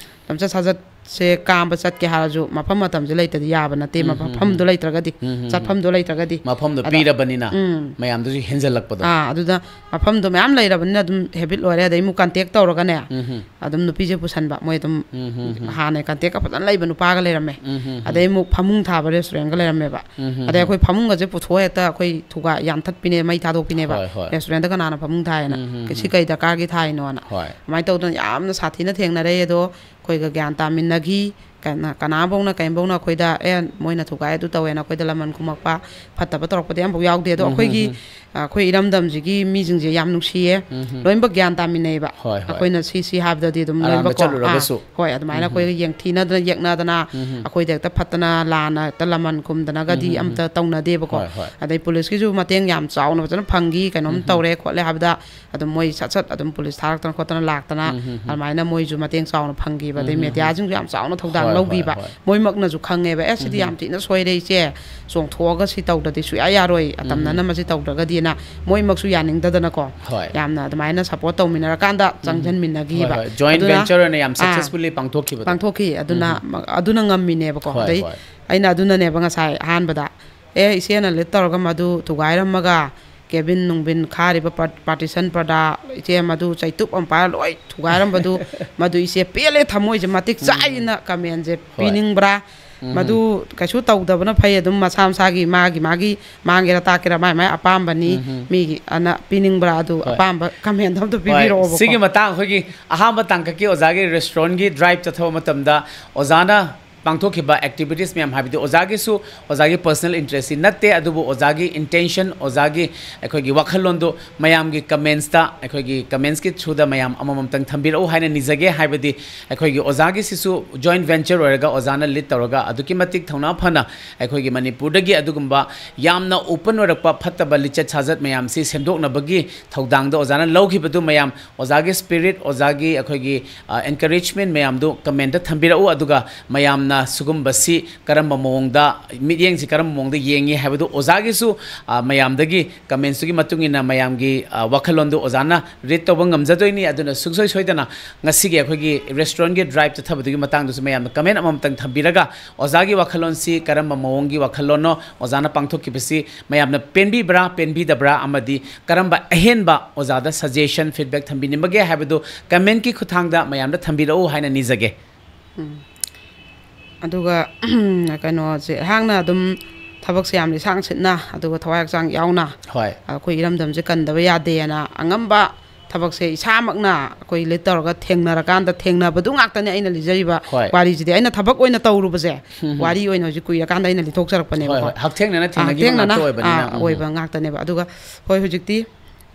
ꯂꯝꯆꯠ ꯁꯥꯖꯠꯁꯦ ꯀꯥꯝꯕ ꯆꯠꯀꯦ ꯍꯥꯏꯔꯁꯨ ꯃꯐꯝ ꯃꯇꯝꯁꯦ ꯂꯩꯇꯗꯤ ꯌꯥꯕ ꯅꯠꯇꯦ꯫ ꯃꯐꯝꯗꯣ ꯂꯩꯇ꯭ꯔꯒꯗꯤ, ꯆꯠꯐꯝꯗꯣ ꯂꯩꯇ꯭ꯔꯒꯗꯤ꯫ ꯃꯐꯝꯗꯣ ꯑꯗ ꯄꯤꯔꯕꯅꯤꯅ ꯎꯝ꯫ ꯃꯌꯥꯝꯗꯨꯁꯨ ꯍꯦꯟꯖꯜꯂꯛꯄꯗꯣ꯫ ꯑꯥ, ꯑꯗꯨꯗ ꯃꯐꯝꯗꯣ ꯃꯌꯥꯝ ꯂꯩꯔꯕꯅꯤꯅ ꯑꯗꯨꯝ ꯍꯦꯕꯤꯠ ꯑꯣꯏꯔꯦ꯫ ꯑꯗꯩ ꯑꯃꯨꯛ ꯀꯟꯇꯦꯛ ꯇꯧꯔꯒꯅꯦ, ꯑꯗꯨꯝ ꯅꯨꯄꯤꯁꯦ ꯄꯨꯁꯟꯕ꯫ ꯃꯣꯏ ꯑꯗꯨꯝ ꯍꯥꯟꯅ ꯀꯟꯇꯦꯛꯀ ꯐꯖꯅ ꯂꯩꯕ ꯅꯨꯄꯥꯒ ꯂꯩꯔꯝꯃꯦ꯫ ꯑꯗꯩ ꯑꯃꯨꯛ ꯐꯃꯨꯡ ꯊꯥꯕ ꯔꯦꯁꯇꯨꯔꯦꯟꯒ ꯂꯩꯔꯝꯃꯦꯕ꯫ ꯑꯗꯩ ꯑꯩꯈꯣꯏ ꯐꯃꯨꯡꯒꯁꯦ ꯄꯨꯊꯣꯛꯑ ꯍꯦꯛꯇ ꯑꯩꯈꯣꯏ ꯊꯨꯒꯥꯏ ꯌꯥꯟꯊꯠꯄꯤꯅꯦ, ꯃꯩ ꯊꯥꯗꯣꯛꯄꯤꯅꯦꯕ꯫ ꯍꯣꯏ, ꯍꯣꯏ꯫ ꯔꯦꯁꯇꯨꯔꯦꯟꯗ ꯀꯅꯥꯅ ꯐꯃꯨꯡ ꯊꯥꯏꯅ? ꯁꯤ ꯀꯩ ꯗꯔꯀꯥꯔꯒꯤ ꯊꯥꯏꯅꯣꯅ? ꯍꯣꯏ꯫ ꯑꯗꯨꯃꯥꯏꯅ ꯇꯧꯗꯅ ꯌꯥꯝꯅ ꯁꯥꯊꯤꯅ ꯊꯦꯡꯅꯔꯛꯑꯦ꯫ ꯑꯗꯣ ꯑꯩꯈꯣꯏꯒ ꯒ꯭ꯌꯥꯟ ꯇꯥꯃꯤꯟꯅꯈꯤ꯫ ꯀꯅꯥ-, ꯀꯅꯥꯐꯧꯅ ꯀꯔꯤꯝꯐꯧꯅ ꯑꯩꯈꯣꯏꯗ, "ꯑꯦ, ꯃꯣꯏꯅ ꯊꯨꯒꯥꯏ ꯑꯗꯨ ꯇꯧꯋꯦꯅ" ꯑꯩꯈꯣꯏꯗ ꯂꯃꯟ ꯈꯨꯝꯃꯛꯄ, ꯐꯠꯇꯕ ꯇꯧꯔꯛꯄꯗꯤ ꯑꯃꯐꯥꯎ ꯌꯥꯎꯗꯦ꯫ ꯑꯗꯣ ꯑꯩꯈꯣꯏꯒꯤ, ꯑ, ꯑꯩꯈꯣꯏ ꯏꯔꯝꯗꯝꯁꯤꯒꯤ ꯃꯤꯁꯤꯡꯁꯦ ꯌꯥꯝ ꯅꯨꯡꯁꯤꯌꯦ꯫ ꯂꯣꯏꯅꯃꯛ ꯒ꯭ꯌꯥꯟ ꯇꯥꯃꯤꯟꯅꯩꯕ꯫ ꯍꯣꯏ, ꯍꯣꯏ꯫ ꯑꯩꯈꯣꯏꯅ ꯁꯤ, ꯁꯤ ꯍꯥꯏꯕꯗꯗꯤ ꯑꯗꯨꯝ ꯑꯔꯥꯟꯕ ꯂꯣꯏꯅꯃꯛꯀꯣ, ꯑꯥ, ꯆꯠꯂꯨꯔꯒꯁꯨ꯫ ꯍꯣꯏ, ꯑꯗꯨꯃꯥꯏꯅ ꯑꯩꯈꯣꯏꯒ ꯌꯦꯡꯊꯤꯅꯗꯅ, ꯌꯦꯛꯅꯗꯅ, ꯑꯩꯈꯣꯏꯗ ꯍꯦꯛꯇ ꯐꯠꯇꯅ ꯂꯥꯟꯅ ꯍꯦꯛꯇ ꯂꯃꯟ ꯈꯨꯝꯗꯅꯒꯗꯤ ꯑꯝꯇ ꯇꯧꯅꯗꯦꯕꯀꯣ꯫ ꯍꯣꯏ, ꯍꯣꯏ꯫ ꯑꯗꯩ ꯄꯨꯂꯤꯁꯀꯤꯁꯨ ꯃꯇꯦꯡ ꯌꯥꯝ ꯆꯥꯎꯅ ꯐꯖꯅ ꯐꯪꯈꯤ, ꯀꯩꯅꯣꯝ ꯇꯧꯔꯦ ꯈꯣꯠꯂꯦ ꯍꯥꯏꯕꯗ ꯑꯗꯨꯝ ꯃꯣꯏ ꯁꯠ ꯁꯠ ꯑꯗꯨꯝ ꯄꯨꯂꯤꯁ ꯊꯥꯔꯛꯇꯅ ꯈꯣꯠꯇꯅ ꯂꯥꯛꯇꯅ, ꯑꯗꯨꯃꯥꯏꯅ ꯃꯣꯏꯁꯨ ꯃꯇꯦꯡ ꯆꯥꯎꯅ ꯐꯪꯈꯤꯕ꯫ ꯑꯗꯩ ꯃꯦꯗꯤꯌꯥꯁꯤꯡꯁꯨ ꯌꯥꯝ ꯆꯥꯎꯅ ꯊꯧꯗꯥꯡ ꯍꯣꯏ, ꯍꯣꯏ, ꯂꯧꯈꯤꯕ꯫ ꯍꯣꯏ꯫ ꯃꯣꯏꯃꯛꯅꯁꯨ ꯈꯪꯉꯦꯕ, "ꯑꯦ, ꯁꯤꯗꯤ ꯌꯥꯝ ꯊꯤꯅ ꯁꯣꯏꯔꯦ, ꯏꯆꯦ, ꯆꯣꯡꯊꯣꯛꯑꯒ ꯁꯤ ꯇꯧꯗ꯭ꯔꯗꯤ ꯁꯨꯡꯌꯥ ꯌꯥꯔꯣꯏ, ꯑꯇꯝꯅꯅ ꯃꯁꯤ ꯇꯧꯗ꯭ꯔꯒꯗꯤꯅ", ꯃꯣꯏꯃꯛꯁꯨ ꯌꯥꯅꯤꯡꯗꯗꯅꯀꯣ꯫ ꯍꯣꯏ꯫ ꯌꯥꯝꯅ ꯑꯗꯨꯃꯥꯏꯅ ꯁꯞꯄꯣꯔꯠ ꯇꯧꯃꯤꯟꯅꯔꯀꯥꯟꯗ ꯆꯪꯁꯤꯟꯃꯤꯟꯅꯈꯤꯕ꯫ ꯍꯣꯏ, ꯍꯣꯏ꯫ ꯖꯣꯏꯟ ꯑꯗꯨꯅ, ꯚꯦꯟꯆꯔ ꯑꯣꯏꯅ ꯌꯥꯝ ꯑꯥ, ꯁꯛꯁꯦꯁꯐꯨꯜꯂꯤ ꯄꯥꯡꯊꯣꯛꯈꯤꯕꯗꯣ꯫ ꯄꯥꯡꯊꯣꯛꯈꯤ꯫ ꯑꯗꯨꯅ, ꯑꯗꯨꯅ ꯉꯝꯃꯤꯅꯦꯕꯀꯣ꯫ ꯍꯣꯏ, ꯑꯗꯩ ꯍꯣꯏ꯫ ꯑꯩꯅ ꯑꯗꯨꯅꯅꯦꯕ ꯉꯁꯥꯏ ꯑꯍꯥꯟꯕꯗ, "ꯑꯦ, ꯏꯆꯦꯅ ꯂꯤꯠ ꯇꯧꯔꯒ ꯃꯗꯨ ꯊꯨꯒꯥꯏꯔꯝꯃꯒ ꯀꯦꯕꯤꯟ ꯅꯨꯡꯕꯤꯟ ꯈꯥꯔꯤꯕ ꯄꯥꯔ-, ꯄꯥꯔꯇꯤꯁꯟ ꯄꯔꯗꯥ, « ꯏꯆꯦ, ꯃꯗꯨ ꯆꯩꯇꯨꯞ ꯑꯃ ꯄꯥꯏꯔ ꯂꯣꯏ ꯊꯨꯒꯥꯏꯔꯝꯕꯗꯨ, ꯃꯗꯨ ꯏꯆꯦ ꯄꯦꯜꯂꯦ, ꯊꯃꯣꯏꯁꯦ ꯃꯇꯤꯛ ꯆꯥꯏꯅ ꯀꯃꯦꯟꯁꯦ ꯍꯣꯏ꯫ ꯄꯤꯅꯤꯡꯕ꯭ꯔꯥ?" ꯃꯗꯨ ꯀꯩꯁꯨ ꯇꯧꯗꯕꯅ ꯐꯩ꯫ ꯑꯗꯨꯝ ꯃꯁꯥ ꯃꯁꯥꯒꯤ, ꯃꯥꯒꯤ ꯃꯥꯒꯤ ꯃꯥꯡꯒꯦꯔꯥ ꯇꯥꯛꯀꯦꯔꯥ, ꯃꯥꯏ ꯃꯥꯏ ꯑꯄꯥꯝꯕꯅꯤ꯫ ꯃꯤꯒꯤ ꯑꯅ ꯄꯤꯅꯤꯡꯕ꯭ꯔꯥ ꯑꯗꯨ ꯍꯣꯏ꯫ ꯑꯄꯥꯝꯕ ꯀꯃꯦꯟꯗꯣ ꯑꯝꯇ ꯍꯣꯏ, ꯄꯤꯕꯤꯔꯛꯑꯣꯕꯀꯣ꯫ ꯁꯤꯒꯤ ꯃꯇꯥꯡ ꯑꯩꯈꯣꯏꯒꯤ ꯑꯍꯥꯟꯕ ꯇꯥꯡꯀꯛꯀꯤ ꯑꯣꯖꯥꯒꯤ ꯔꯦꯁꯇꯨꯔꯦꯟꯒꯤ ꯗ꯭ꯔꯥꯏꯚ ꯆꯠꯊꯕ ꯃꯇꯝꯗ ꯑꯣꯖꯥꯅ ꯄꯥꯡꯊꯣꯛꯈꯤꯕ ꯑꯦꯛꯇꯤꯚꯤꯇꯤꯁ ꯃꯌꯥꯝ, ꯍꯥꯏꯕꯗꯤ ꯑꯣꯖꯥꯒꯤꯁꯨ, ꯑꯣꯖꯥꯒꯤ ꯄꯔꯁꯅꯦꯜ ꯏꯟꯇꯔꯦꯁꯇꯤ ꯅꯠꯇꯦ, ꯑꯗꯨꯕꯨ ꯑꯣꯖꯥꯒꯤ ꯏꯟꯇꯦꯟꯁꯟ, ꯑꯣꯖꯥꯒꯤ ꯑꯩꯈꯣꯏꯒꯤ ꯋꯥꯈꯜꯂꯣꯟꯗꯨ ꯃꯌꯥꯝꯒꯤ ꯀꯃꯦꯟꯁꯇ, ꯑꯩꯈꯣꯏꯒꯤ ꯀꯃꯦꯟꯁꯀꯤ ꯊ꯭ꯔꯨꯗ ꯃꯌꯥꯝ ꯑꯃꯃꯝꯇꯪ ꯊꯝꯕꯤꯔꯛꯎ ꯍꯥꯏꯅ ꯅꯤꯖꯒꯦ꯫ ꯍꯥꯏꯕꯗꯤ ꯑꯩꯈꯣꯏꯒꯤ ꯑꯣꯖꯥꯒꯤꯁꯤꯁꯨ ꯖꯣꯏꯟ ꯚꯦꯟꯆꯔ ꯑꯣꯏꯔꯒ, ꯑꯣꯖꯥꯅ ꯂꯤꯗ ꯇꯧꯔꯒ, ꯑꯗꯨꯛꯀꯤ ꯃꯇꯤꯛ ꯊꯧꯅꯥ ꯐꯅ ꯑꯩꯈꯣꯏꯒꯤ ꯃꯅꯤꯄꯨꯔꯗꯒꯤ ꯑꯗꯨꯒꯨꯝꯕ ꯌꯥꯝꯅ ꯑꯣꯄꯟ ꯑꯣꯏꯔꯛꯄ ꯐꯠꯇꯕ ꯂꯤꯆꯠ ꯁꯥꯖꯠ ꯃꯌꯥꯝꯁꯤ ꯁꯦꯝꯗꯣꯛꯅꯕꯒꯤ ꯊꯧꯗꯥꯡꯗ ꯑꯣꯖꯥꯅ ꯂꯧꯈꯤꯕꯗꯨ ꯃꯌꯥꯝ, ꯑꯣꯖꯥꯒꯤ ꯁ꯭ꯄꯤꯔꯤꯠ, ꯑꯣꯖꯥꯒꯤ ꯑꯩꯈꯣꯏꯒꯤ, ꯑ, ꯑꯦꯟꯀꯔꯦꯖꯃꯦꯟ ꯃꯌꯥꯝꯗꯨ ꯀꯃꯦꯟꯗ ꯊꯝꯕꯤꯔꯛꯎ꯫ ꯑꯗꯨꯒ ꯃꯌꯥꯝꯅ ꯁꯤꯒꯨꯝꯕꯁꯤ ꯀꯔꯝꯕ ꯃꯑꯣꯡꯗ, ꯃꯤꯠꯌꯦꯡꯁꯤ ꯀꯔꯝꯕ ꯃꯑꯣꯡꯗ ꯌꯦꯡꯉꯤ ꯍꯥꯏꯕꯗꯨ ꯑꯣꯖꯥꯒꯤꯁꯨ, ꯑ, ꯃꯌꯥꯝꯗꯒꯤ ꯀꯃꯦꯟꯁꯇꯨꯒꯤ ꯃꯇꯨꯡ ꯏꯟꯅ ꯃꯌꯥꯝꯒꯤ, ꯑ, ꯋꯥꯈꯜꯂꯣꯟꯗꯨ ꯑꯣꯖꯥꯅ ꯔꯤꯗ ꯇꯧꯕ ꯉꯝꯖꯗꯣꯏꯅꯤ꯫ ꯑꯗꯨꯅ ꯁꯨꯡꯁꯣꯏ ꯁꯣꯏꯗꯅ ꯉꯁꯤꯒꯤ ꯑꯩꯈꯣꯏꯒꯤ ꯔꯦꯁꯇꯨꯔꯦꯟꯒꯤ ꯗ꯭ꯔꯥꯏꯚ ꯆꯠꯊꯕꯗꯨꯒꯤ ꯃꯇꯥꯡꯗꯁꯨ ꯃꯌꯥꯝꯅ ꯀꯃꯦꯟ ꯑꯃꯃꯝꯇꯪ ꯊꯝꯕꯤꯔꯒ, ꯑꯣꯖꯥꯒꯤ ꯋꯥꯈꯜꯂꯣꯟꯁꯤ ꯀꯔꯝꯕ ꯃꯑꯣꯡꯒꯤ ꯋꯥꯈꯜꯂꯣꯟꯅꯣ, ꯑꯣꯖꯥꯅ ꯄꯥꯡꯊꯣꯛꯈꯤꯕꯁꯤ ꯃꯌꯥꯝꯅ ꯄꯦꯟꯕꯤꯕ꯭ꯔꯥ, ꯄꯦꯟꯕꯤꯗꯕ꯭ꯔꯥ, ꯑꯃꯗꯤ ꯀꯔꯝꯕ ꯑꯍꯦꯟꯕ ꯑꯣꯖꯥꯗ ꯁꯖꯦꯁꯟ, ꯐꯤꯗꯕꯦꯛ ꯊꯝꯕꯤꯅꯤꯡꯕꯒꯦ ꯍꯥꯏꯕꯗꯨ ꯀꯃꯦꯟꯒꯤ ꯈꯨꯠꯊꯥꯡꯗ ꯃꯌꯥꯝꯗ ꯊꯝꯕꯤꯔꯛꯎ ꯍꯥꯏꯅ ꯅꯤꯖꯒꯦ꯫ ꯎꯝ꯫ ꯑꯗꯨꯒ ꯀꯩꯅꯣꯁꯦ, ꯑꯩꯍꯥꯛꯅ ꯑꯗꯨꯝ ꯊꯕꯛꯁꯦ ꯌꯥꯝ ꯂꯤꯁꯥꯡ ꯁꯤꯠꯅ, ꯑꯗꯨꯒ ꯊꯋꯥꯏ ꯍꯛꯆꯥꯡ ꯌꯥꯎꯅ, ꯍꯣꯏ꯫ ꯑꯩꯈꯣꯏ ꯏꯔꯝꯗꯝꯁꯦ ꯀꯟꯗꯕ ꯌꯥꯗꯦꯅ ꯑꯉꯝꯕ ꯊꯕꯛꯁꯦ ꯏꯁꯥꯃꯛꯅ ꯑꯩꯈꯣꯏ ꯂꯤꯗ ꯇꯧꯔꯒ ꯊꯦꯡꯅꯔꯀꯥꯟꯗ, ꯊꯦꯡꯅꯕꯗꯨ ꯉꯥꯛꯇꯅꯦ ꯑꯩꯅ ꯂꯤꯖꯔꯤꯕ ꯍꯣꯏ꯫ ꯋꯥꯔꯤꯁꯤꯗꯤ꯫ ꯑꯩꯅ ꯊꯕꯛ ꯑꯣꯏꯅ ꯇꯧꯔꯨꯕꯁꯦ, ꯎꯝ꯫ ꯋꯥꯔꯤ ꯑꯣꯏꯅ ꯍꯧꯖꯤꯛ ꯀꯨꯏꯔꯀꯥꯟꯗ ꯑꯩꯅ ꯂꯤꯊꯣꯛꯆꯔꯛꯄꯅꯦꯕꯀꯣ꯫ ꯍꯣꯏ, ꯍꯣꯏ꯫ ꯍꯛꯊꯦꯡꯅꯅ ꯑꯥ, ꯊꯦꯡꯅꯈꯤꯕ ꯍꯛꯊꯦꯡꯅꯅ, ꯉꯥꯛꯇ ꯑꯣꯏꯕꯅꯤꯅ, ꯑꯥ, ꯎꯝ꯫ ꯑꯣꯏꯕ ꯉꯥꯛꯇꯅꯦꯕ꯫ ꯑꯗꯨꯒ ꯍꯣꯏ, ꯍꯧꯖꯤꯛꯇꯤ,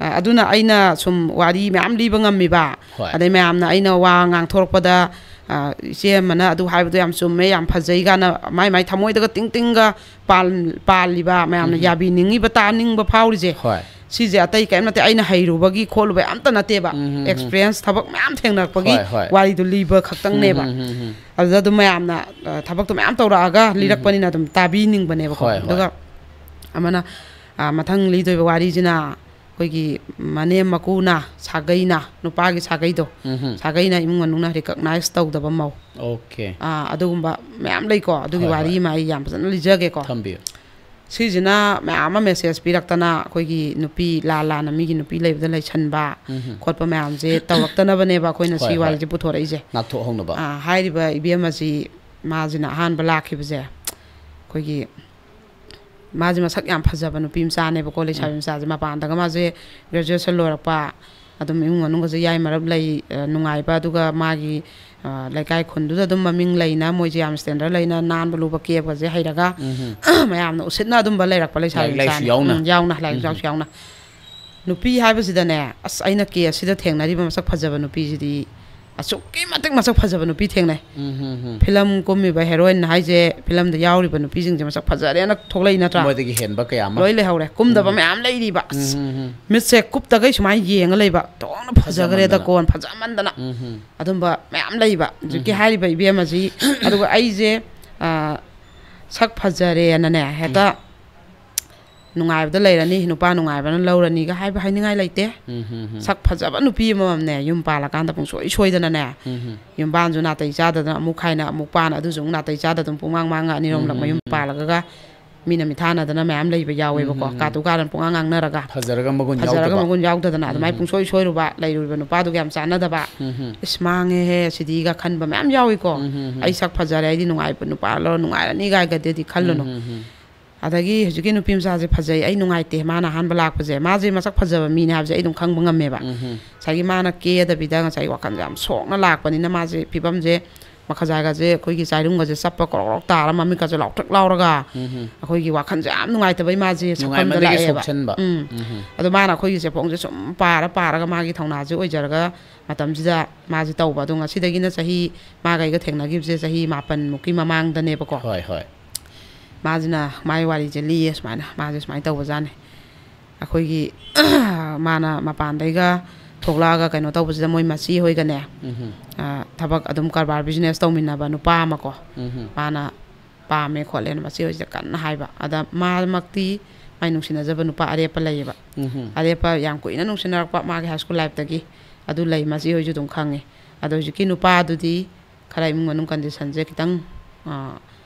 ꯑ, ꯑꯗꯨꯅ ꯑꯩꯅ ꯁꯨꯝ ꯋꯥꯔꯤ ꯃꯌꯥꯝ ꯂꯤꯕ ꯉꯝꯃꯤꯕ, ꯍꯣꯏ꯫ ꯑꯗꯩ ꯃꯌꯥꯝꯅ ꯑꯩꯅ ꯋꯥ ꯉꯥꯡꯊꯣꯔꯛꯄꯗ, ꯑ, "ꯏꯆꯦ ꯑꯃꯅ ꯑꯗꯨ ꯍꯥꯏꯕꯗꯣ ꯌꯥꯝ ꯆꯨꯝꯃꯦ, ꯌꯥꯝ ꯐꯖꯩ" ꯀꯥꯏꯅ ꯃꯥꯏ ꯃꯥꯏ ꯊꯃꯣꯏꯗꯒ ꯇꯤꯡ ꯇꯤꯡꯒ ꯄꯥꯜ-, ꯄꯥꯜꯂꯤꯕ, ꯃꯌꯥꯝꯅ ꯎꯝ꯫ ꯌꯥꯕꯤꯅꯤꯡꯉꯤꯕ, ꯇꯥꯅꯤꯡꯕ ꯐꯥꯎꯔꯤꯁꯦ, ꯍꯣꯏ꯫ ꯁꯤꯁꯦ ꯑꯇꯩ ꯀꯔꯤꯝ ꯅꯠꯇꯦ, ꯑꯩꯅ ꯍꯩꯔꯨꯕꯒꯤ ꯈꯣꯠꯂꯨꯕ ꯑꯝꯇ ꯅꯠꯇꯦꯕ꯫ ꯎꯝ, ꯎꯝ, ꯎꯝ꯫ ꯑꯦꯛꯁꯄꯤꯔꯤꯌꯦꯟꯁ, ꯊꯕꯛ ꯃꯌꯥꯝ ꯊꯦꯡꯅꯔꯛꯄꯒꯤ ꯍꯣꯏ, ꯍꯣꯏ꯫ ꯋꯥꯔꯤꯗꯨ ꯂꯤꯕ ꯈꯛꯇꯪꯅꯦꯕ꯫ ꯎꯝ, ꯎꯝ, ꯎꯝ, ꯎꯝ꯫ ꯑꯗꯨꯗ ꯑꯗꯨꯝ ꯃꯌꯥꯝꯅ, ꯑ, ꯊꯕꯛꯇꯣ ꯃꯌꯥꯝ ꯇꯧꯔꯛꯑꯒ ꯎꯝ꯫ ꯂꯤꯔꯛꯄꯅꯤꯅ ꯑꯗꯨꯝ ꯇꯥꯕꯤꯅꯤꯡꯕꯅꯦꯕꯀꯣ꯫ ꯍꯣꯏ, ꯍꯣꯏ꯫ ꯑꯗꯨꯒ ꯑꯃꯅ, ꯑ, ꯃꯊꯪ ꯂꯤꯗꯣꯏꯕ ꯋꯥꯔꯤꯁꯤꯅ ꯑꯩꯈꯣꯏꯒꯤ ꯃꯅꯦꯝ ꯃꯀꯨꯅ ꯁꯥꯒꯩꯅ, ꯅꯨꯄꯥꯒꯤ ꯁꯥꯒꯩꯗꯣ, ꯎꯝ꯫ ꯁꯥꯒꯩꯅ ꯏꯃꯨꯡ ꯃꯅꯨꯡꯅ ꯔꯤꯀꯛꯅꯥꯏꯁ ꯇꯧꯗꯕ ꯃꯧ꯫ ꯑꯣꯀꯦ꯫ ꯑꯥ, ꯑꯗꯨꯒꯨꯝꯕ ꯃꯌꯥꯝ ꯂꯩꯀꯣ꯫ ꯑꯗꯨꯒꯤ ꯍꯣꯏ, ꯋꯥꯔꯤ ꯍꯣꯏ꯫ ꯑꯃ ꯑꯩ ꯌꯥꯝ ꯐꯖꯅ ꯂꯤꯖꯒꯦꯀꯣ꯫ ꯊꯝꯕꯤꯌꯨ꯫ ꯁꯤꯁꯤꯅ ꯃꯌꯥꯝ ꯑꯃ ꯃꯦꯁꯦꯖ ꯄꯤꯔꯛꯇꯅ, ꯑꯩꯈꯣꯏꯒꯤ ꯅꯨꯄꯤ ꯂꯥꯟ ꯂꯥꯟꯅ ꯃꯤꯒꯤ ꯅꯨꯄꯤ ꯂꯩꯕꯗ ꯂꯩꯁꯟꯕ ꯎꯝ꯫ ꯈꯣꯠꯄ ꯃꯌꯥꯝꯁꯦ ꯇꯧꯔꯛꯇꯅꯕꯅꯦꯕ ꯑꯩꯈꯣꯏꯅ ꯍꯣꯏ, ꯁꯤ ꯍꯣꯏ꯫ ꯋꯥꯔꯤꯁꯦ ꯄꯨꯊꯣꯔꯛꯏꯁꯦ꯫ ꯉꯥꯛꯊꯣꯛꯍꯧꯅꯕ꯫ ꯑꯥ, ꯍꯥꯏꯔꯤꯕ ꯏꯕꯦꯝꯃꯁꯤ, ꯃꯥꯁꯤꯅ ꯑꯍꯥꯟꯕ ꯂꯥꯛꯈꯤꯕꯁꯦ ꯑꯩꯈꯣꯏꯒꯤ ꯃꯥꯁꯦ ꯃꯁꯛ ꯌꯥꯝ ꯐꯖꯕ ꯅꯨꯄꯤ ꯃꯆꯥꯅꯦꯕꯀꯣ, ꯂꯩꯁꯥꯕꯤ ꯎꯝ꯫ ꯃꯆꯥꯁꯦ꯫ ꯃꯄꯥꯟꯗꯒ ꯃꯥꯁꯦ ꯒ꯭ꯔꯦꯖꯨꯑꯦꯁꯟ ꯂꯣꯏꯔꯛꯄ, ꯑꯗꯨꯝ ꯏꯃꯨꯡ ꯃꯅꯨꯡꯒꯁꯦ ꯌꯥꯏ ꯃꯔꯞ ꯂꯩ, ꯑ, ꯅꯨꯡꯉꯥꯏꯕ, ꯑꯗꯨꯒ ꯃꯥꯒꯤ, ꯑ, ꯂꯩꯀꯥꯏ ꯈꯨꯟꯗꯨꯗ ꯑꯗꯨꯝ ꯃꯃꯤꯡ ꯂꯩꯅ, ꯃꯣꯏꯁꯦ ꯌꯥꯝ ꯁ꯭ꯇꯦꯟꯗꯔ ꯂꯩꯅ, ꯅꯥꯟꯕ ꯂꯨꯕ ꯀꯦꯕꯁꯦ ꯍꯩꯔꯒ, ꯎꯝ꯫ ꯃꯌꯥꯝꯅ ꯎꯁꯤꯠꯅ ꯑꯗꯨꯝꯕ ꯂꯩꯔꯛꯄ ꯂꯩꯁꯥꯕꯤ ꯂꯥꯏꯔꯤꯛ ꯂꯥꯏꯁꯨ ꯃꯆꯥꯅꯤ꯫ ꯌꯥꯎꯅ꯫ ꯎꯝ, ꯌꯥꯎꯅ, ꯂꯥꯏꯔꯤꯛ ꯎꯝ꯫ ꯌꯥꯎꯁꯨ ꯌꯥꯎꯅ꯫ ꯅꯨꯄꯤ ꯍꯥꯏꯕꯁꯤꯗꯅꯦ, ꯑꯁ, ꯑꯩꯅ ꯀꯦ ꯑꯁꯤꯗ ꯊꯦꯡꯅꯔꯤꯕ ꯃꯁꯛ ꯐꯖꯕ ꯅꯨꯄꯤꯁꯤꯗꯤ ꯑꯁꯨꯛꯀꯤ ꯃꯇꯤꯛ ꯃꯁꯛ ꯐꯖꯕ ꯅꯨꯄꯤ ꯊꯦꯡꯅꯩ꯫ ꯎꯝ, ꯎꯝ, ꯎꯝ꯫ ꯐꯤꯂꯝ ꯀꯨꯝꯃꯤꯕ ꯍꯦꯔꯣꯏꯟ ꯍꯥꯏꯁꯦ, ꯐꯤꯂꯝꯗ ꯌꯥꯎꯔꯤꯕ ꯅꯨꯄꯤꯁꯤꯡꯁꯦ ꯃꯁꯛ ꯐꯖꯔꯦꯅ ꯊꯣꯛꯂꯛꯏ ꯅꯠꯇ꯭ꯔꯥ? ꯃꯣꯏꯗꯒꯤ ꯍꯦꯟꯕ ꯀꯌꯥ ꯑꯃ꯫ ꯂꯣꯏ ꯂꯩꯍꯧꯔꯦ꯫ ꯀꯨꯝꯗꯕ ꯎꯝ꯫ ꯃꯌꯥꯝ ꯂꯩꯔꯤꯕ꯫ ꯑꯁ, ꯎꯝ, ꯎꯝ, ꯎꯝ꯫ ꯃꯤꯠꯁꯦ ꯀꯨꯞꯇꯈꯩ ꯁꯨꯃꯥꯏꯅ ꯌꯦꯡꯉ ꯂꯩꯕ꯫ ꯊꯣꯛꯅ ꯐꯖꯈ꯭ꯔꯦꯗ ꯐꯖꯃꯟꯗꯅ꯫ ꯀꯣꯟ ꯐꯖꯃꯟꯗꯅ꯫ ꯎꯝ, ꯎꯝ꯫ ꯑꯗꯨꯝꯕ ꯃꯌꯥꯝ ꯂꯩꯕ꯫ ꯍꯧꯖꯤꯛꯀꯤ ꯎꯝ꯫ ꯍꯥꯏꯔꯤꯕ ꯏꯕꯦꯝ ꯑꯁꯤ, ꯑꯗꯨꯒ ꯑꯩꯁꯦ, ꯑ, ꯁꯛ ꯐꯖꯔꯦꯅꯅꯦ, ꯍꯦꯛꯇ ꯎꯝ꯫ ꯅꯨꯡꯉꯥꯏꯕꯗ ꯂꯩꯔꯅꯤ, ꯅꯨꯄꯥ ꯅꯨꯡꯉꯥꯏꯕꯅ ꯂꯧꯔꯅꯤꯒ ꯍꯥꯏꯕ ꯍꯥꯏꯅꯤꯡꯉꯥꯏ ꯂꯩꯇꯦ꯫ ꯎꯝ, ꯎꯝ, ꯎꯝ꯫ ꯁꯛ ꯐꯖꯕ ꯅꯨꯄꯤ ꯑꯃꯃꯝꯅꯦ, ꯌꯨꯝ ꯄꯥꯜꯂꯀꯥꯟꯗ ꯄꯨꯡꯁꯣꯏ ꯁꯣꯏꯗꯅꯅꯦ, ꯎꯝ, ꯎꯝ꯫ ꯌꯨꯝꯕꯥꯟꯁꯨ ꯅꯥꯇꯩ ꯆꯥꯗꯗꯅ ꯑꯃꯨꯛ ꯈꯥꯏꯅ, ꯑꯃꯨꯛ ꯄꯥꯅ, ꯑꯗꯨꯁꯨ ꯑꯃꯨꯛ ꯅꯥꯇꯩ ꯆꯥꯗꯗꯅ ꯄꯨꯡꯉꯥꯡ ꯃꯥꯡꯉ ꯑꯅꯤꯔꯣꯝꯂꯛ ꯎꯝ, ꯎꯝ, ꯃꯌꯨꯝ ꯎꯝ꯫ ꯄꯥꯜꯂꯒ ꯃꯤꯅ ꯃꯤꯊꯥꯅꯗꯅ ꯃꯌꯥꯝ ꯂꯩꯕ ꯌꯥꯎꯋꯦꯕꯀꯣ꯫ ꯎꯝ, ꯎꯝ, ꯎꯝ꯫ ꯀꯥꯇꯨ ꯀꯥꯔꯟ ꯄꯨꯡꯉꯥꯡ ꯉꯥꯡꯅꯔꯒ꯫ ꯐꯖꯔꯒ ꯃꯒꯨꯟ ꯐꯖꯔꯒ ꯌꯥꯎꯗꯕ꯫ ꯃꯒꯨꯟ ꯌꯥꯎꯗꯗꯅ ꯑꯗꯨꯃꯥꯏꯅ ꯎꯝ, ꯎꯝ꯫ ꯄꯨꯡꯁꯣꯏ ꯁꯣꯏꯔꯨꯕ, ꯂꯩꯔꯨꯔꯤꯕ ꯅꯨꯄꯥꯗꯨꯒ ꯌꯥꯝ ꯆꯥꯟꯅꯗꯕ꯫ ꯎꯝ, ꯎꯝ꯫ "ꯏꯁ, ꯃꯥꯡꯉꯦꯍꯦ ꯁꯤꯗꯤꯒ" ꯈꯟꯕ ꯃꯌꯥꯝ ꯌꯥꯎꯏꯀꯣ꯫ ꯎꯝ, ꯎꯝ, ꯎꯝ꯫ "ꯑꯩ ꯁꯛ ꯐꯖꯔꯦ, ꯑꯩꯗꯤ ꯅꯨꯡꯉꯥꯏꯕ ꯅꯨꯄꯥ ꯂꯧꯔ ꯅꯨꯡꯉꯥꯏꯔꯅꯤ" ꯀꯥꯏꯒꯗꯤ ꯈꯜꯂꯨꯅꯨ꯫ ꯎꯝ, ꯎꯝ, ꯎꯝ꯫ ꯑꯗꯒꯤ ꯍꯧꯖꯤꯛꯀꯤ ꯅꯨꯄꯤ ꯃꯆꯥꯁꯦ ꯐꯖꯩ, ꯑꯩ ꯅꯨꯡꯉꯥꯏꯇꯦ, ꯃꯥꯅ ꯑꯍꯥꯟꯕ ꯂꯥꯛꯄꯁꯦ, ꯃꯥꯁꯦ ꯃꯁꯛ ꯐꯖꯕ ꯃꯤꯅꯦ ꯍꯥꯏꯕꯁꯦ ꯑꯩ ꯑꯗꯨꯝ ꯈꯪꯕ ꯉꯝꯃꯦꯕ꯫ ꯎꯝ, ꯎꯝ꯫ ꯉꯁꯥꯏꯒꯤ ꯃꯥꯅ ꯀꯦꯗꯕꯤꯗ ꯉꯁꯥꯏꯒꯤ ꯋꯥꯈꯜꯁꯦ ꯌꯥꯝ ꯁꯣꯛꯅ ꯂꯥꯛꯄꯅꯤꯅ ꯃꯥꯁꯦ ꯐꯤꯕꯝꯁꯦ ꯃꯈꯖꯥꯏꯒꯁꯦ ꯑꯩꯈꯣꯏꯒꯤ ꯆꯥꯏꯔꯨꯡꯒꯁꯦ ꯆꯞꯄ ꯀ꯭ꯔꯣꯛ ꯀ꯭ꯔꯣꯛ ꯇꯥꯔ ꯃꯃꯤꯠꯀꯁꯦ ꯂꯥꯎꯊ꯭ꯔꯤꯛ ꯂꯥꯎꯔꯒ ꯎꯝ, ꯎꯝ꯫ ꯑꯩꯈꯣꯏꯒꯤ ꯋꯥꯈꯜꯁꯦ ꯌꯥꯝ ꯅꯨꯡꯉꯥꯏꯇꯕꯩ ꯃꯥꯁꯦ ꯁꯛꯐꯝꯗ ꯅꯨꯡꯉꯥꯏꯃꯟꯗꯒꯤ ꯂꯥꯛꯑꯦꯕ꯫ ꯁꯣꯛꯁꯟꯕ꯫ ꯎꯝ꯫ ꯎꯝ, ꯎꯝ꯫ ꯑꯗꯣ ꯃꯥꯅ ꯑꯩꯈꯣꯏꯒꯤ ꯆꯦꯐꯣꯡꯁꯦ ꯁꯨꯝ ꯄꯥꯔ ꯄꯥꯔꯒ ꯃꯥꯒꯤ ꯊꯧꯅꯥꯁꯦ ꯑꯣꯏꯖꯔꯒ ꯃꯇꯝꯁꯤꯗ ꯃꯥꯁꯦ ꯇꯧꯕ꯫ ꯑꯗꯣ ꯉꯁꯤꯗꯒꯤꯅ ꯆꯍꯤ, ꯃꯥꯒ ꯑꯩꯒ ꯊꯦꯡꯅꯈꯤꯕꯁꯦ ꯆꯍꯤ ꯃꯥꯄꯟꯃꯨꯛꯀꯤ ꯃꯃꯥꯡꯗꯅꯦꯕꯀꯣ꯫ ꯍꯣꯏ, ꯍꯣꯏ꯫ ꯃꯥꯁꯤꯅ ꯃꯥꯏ ꯋꯥꯔꯤꯁꯦ ꯂꯤꯌꯦ ꯁꯨꯃꯥꯏꯅ, ꯃꯥꯁꯦ ꯁꯨꯃꯥꯏꯅ ꯇꯧꯕꯖꯥꯠꯅꯤ꯫ ꯑꯩꯈꯣꯏꯒꯤ ꯃꯥꯅ ꯃꯄꯥꯟꯗꯩꯒ ꯊꯣꯛꯂꯛꯑꯒ ꯀꯩꯅꯣ ꯇꯧꯕꯁꯤꯗ ꯃꯣꯏ ꯃꯆꯦ ꯍꯣꯏꯒꯅꯦ, ꯎꯝ꯫ ꯑ, ꯊꯕꯛ ꯑꯗꯨꯝ ꯀꯔꯕꯥꯔ ꯕꯤꯖꯤꯅꯦꯁ ꯇꯧꯃꯤꯟꯅꯕ ꯅꯨꯄꯥ ꯑꯃꯀꯣ, ꯎꯝ꯫ ꯃꯥꯅ ꯄꯥꯝꯃꯦ ꯈꯣꯠꯂꯦꯅ ꯃꯆꯦ ꯍꯣꯏꯁꯤꯗ ꯀꯟꯅ ꯍꯥꯏꯕ꯫ ꯑꯗ ꯃꯥꯃꯛꯇꯤ ꯃꯥꯏ ꯅꯨꯡꯁꯤꯅꯖꯕ ꯅꯨꯄꯥ ꯑꯔꯦꯞꯄ ꯂꯩꯌꯦꯕ꯫ ꯎꯝ꯫ ꯑꯔꯦꯞꯄ ꯌꯥꯝ ꯀꯨꯏꯅ ꯅꯨꯡꯁꯤꯅꯔꯛꯄ ꯃꯥꯒꯤ ꯍꯥꯏ ꯁ꯭ꯀꯨꯜ ꯂꯥꯏꯐꯇꯒꯤ꯫ ꯑꯗꯨ ꯂꯩ, ꯃꯆꯦ ꯍꯣꯏꯁꯨ ꯑꯗꯨꯝ ꯈꯪꯉꯦ꯫ ꯑꯗꯣ ꯍꯧꯖꯤꯛꯀꯤ ꯅꯨꯄꯥꯗꯨꯗꯤ ꯈꯔ ꯏꯃꯨꯡ ꯃꯅꯨꯡ ꯀꯟꯗꯤꯁꯟꯁꯦ ꯈꯤꯇꯪ, ꯑ,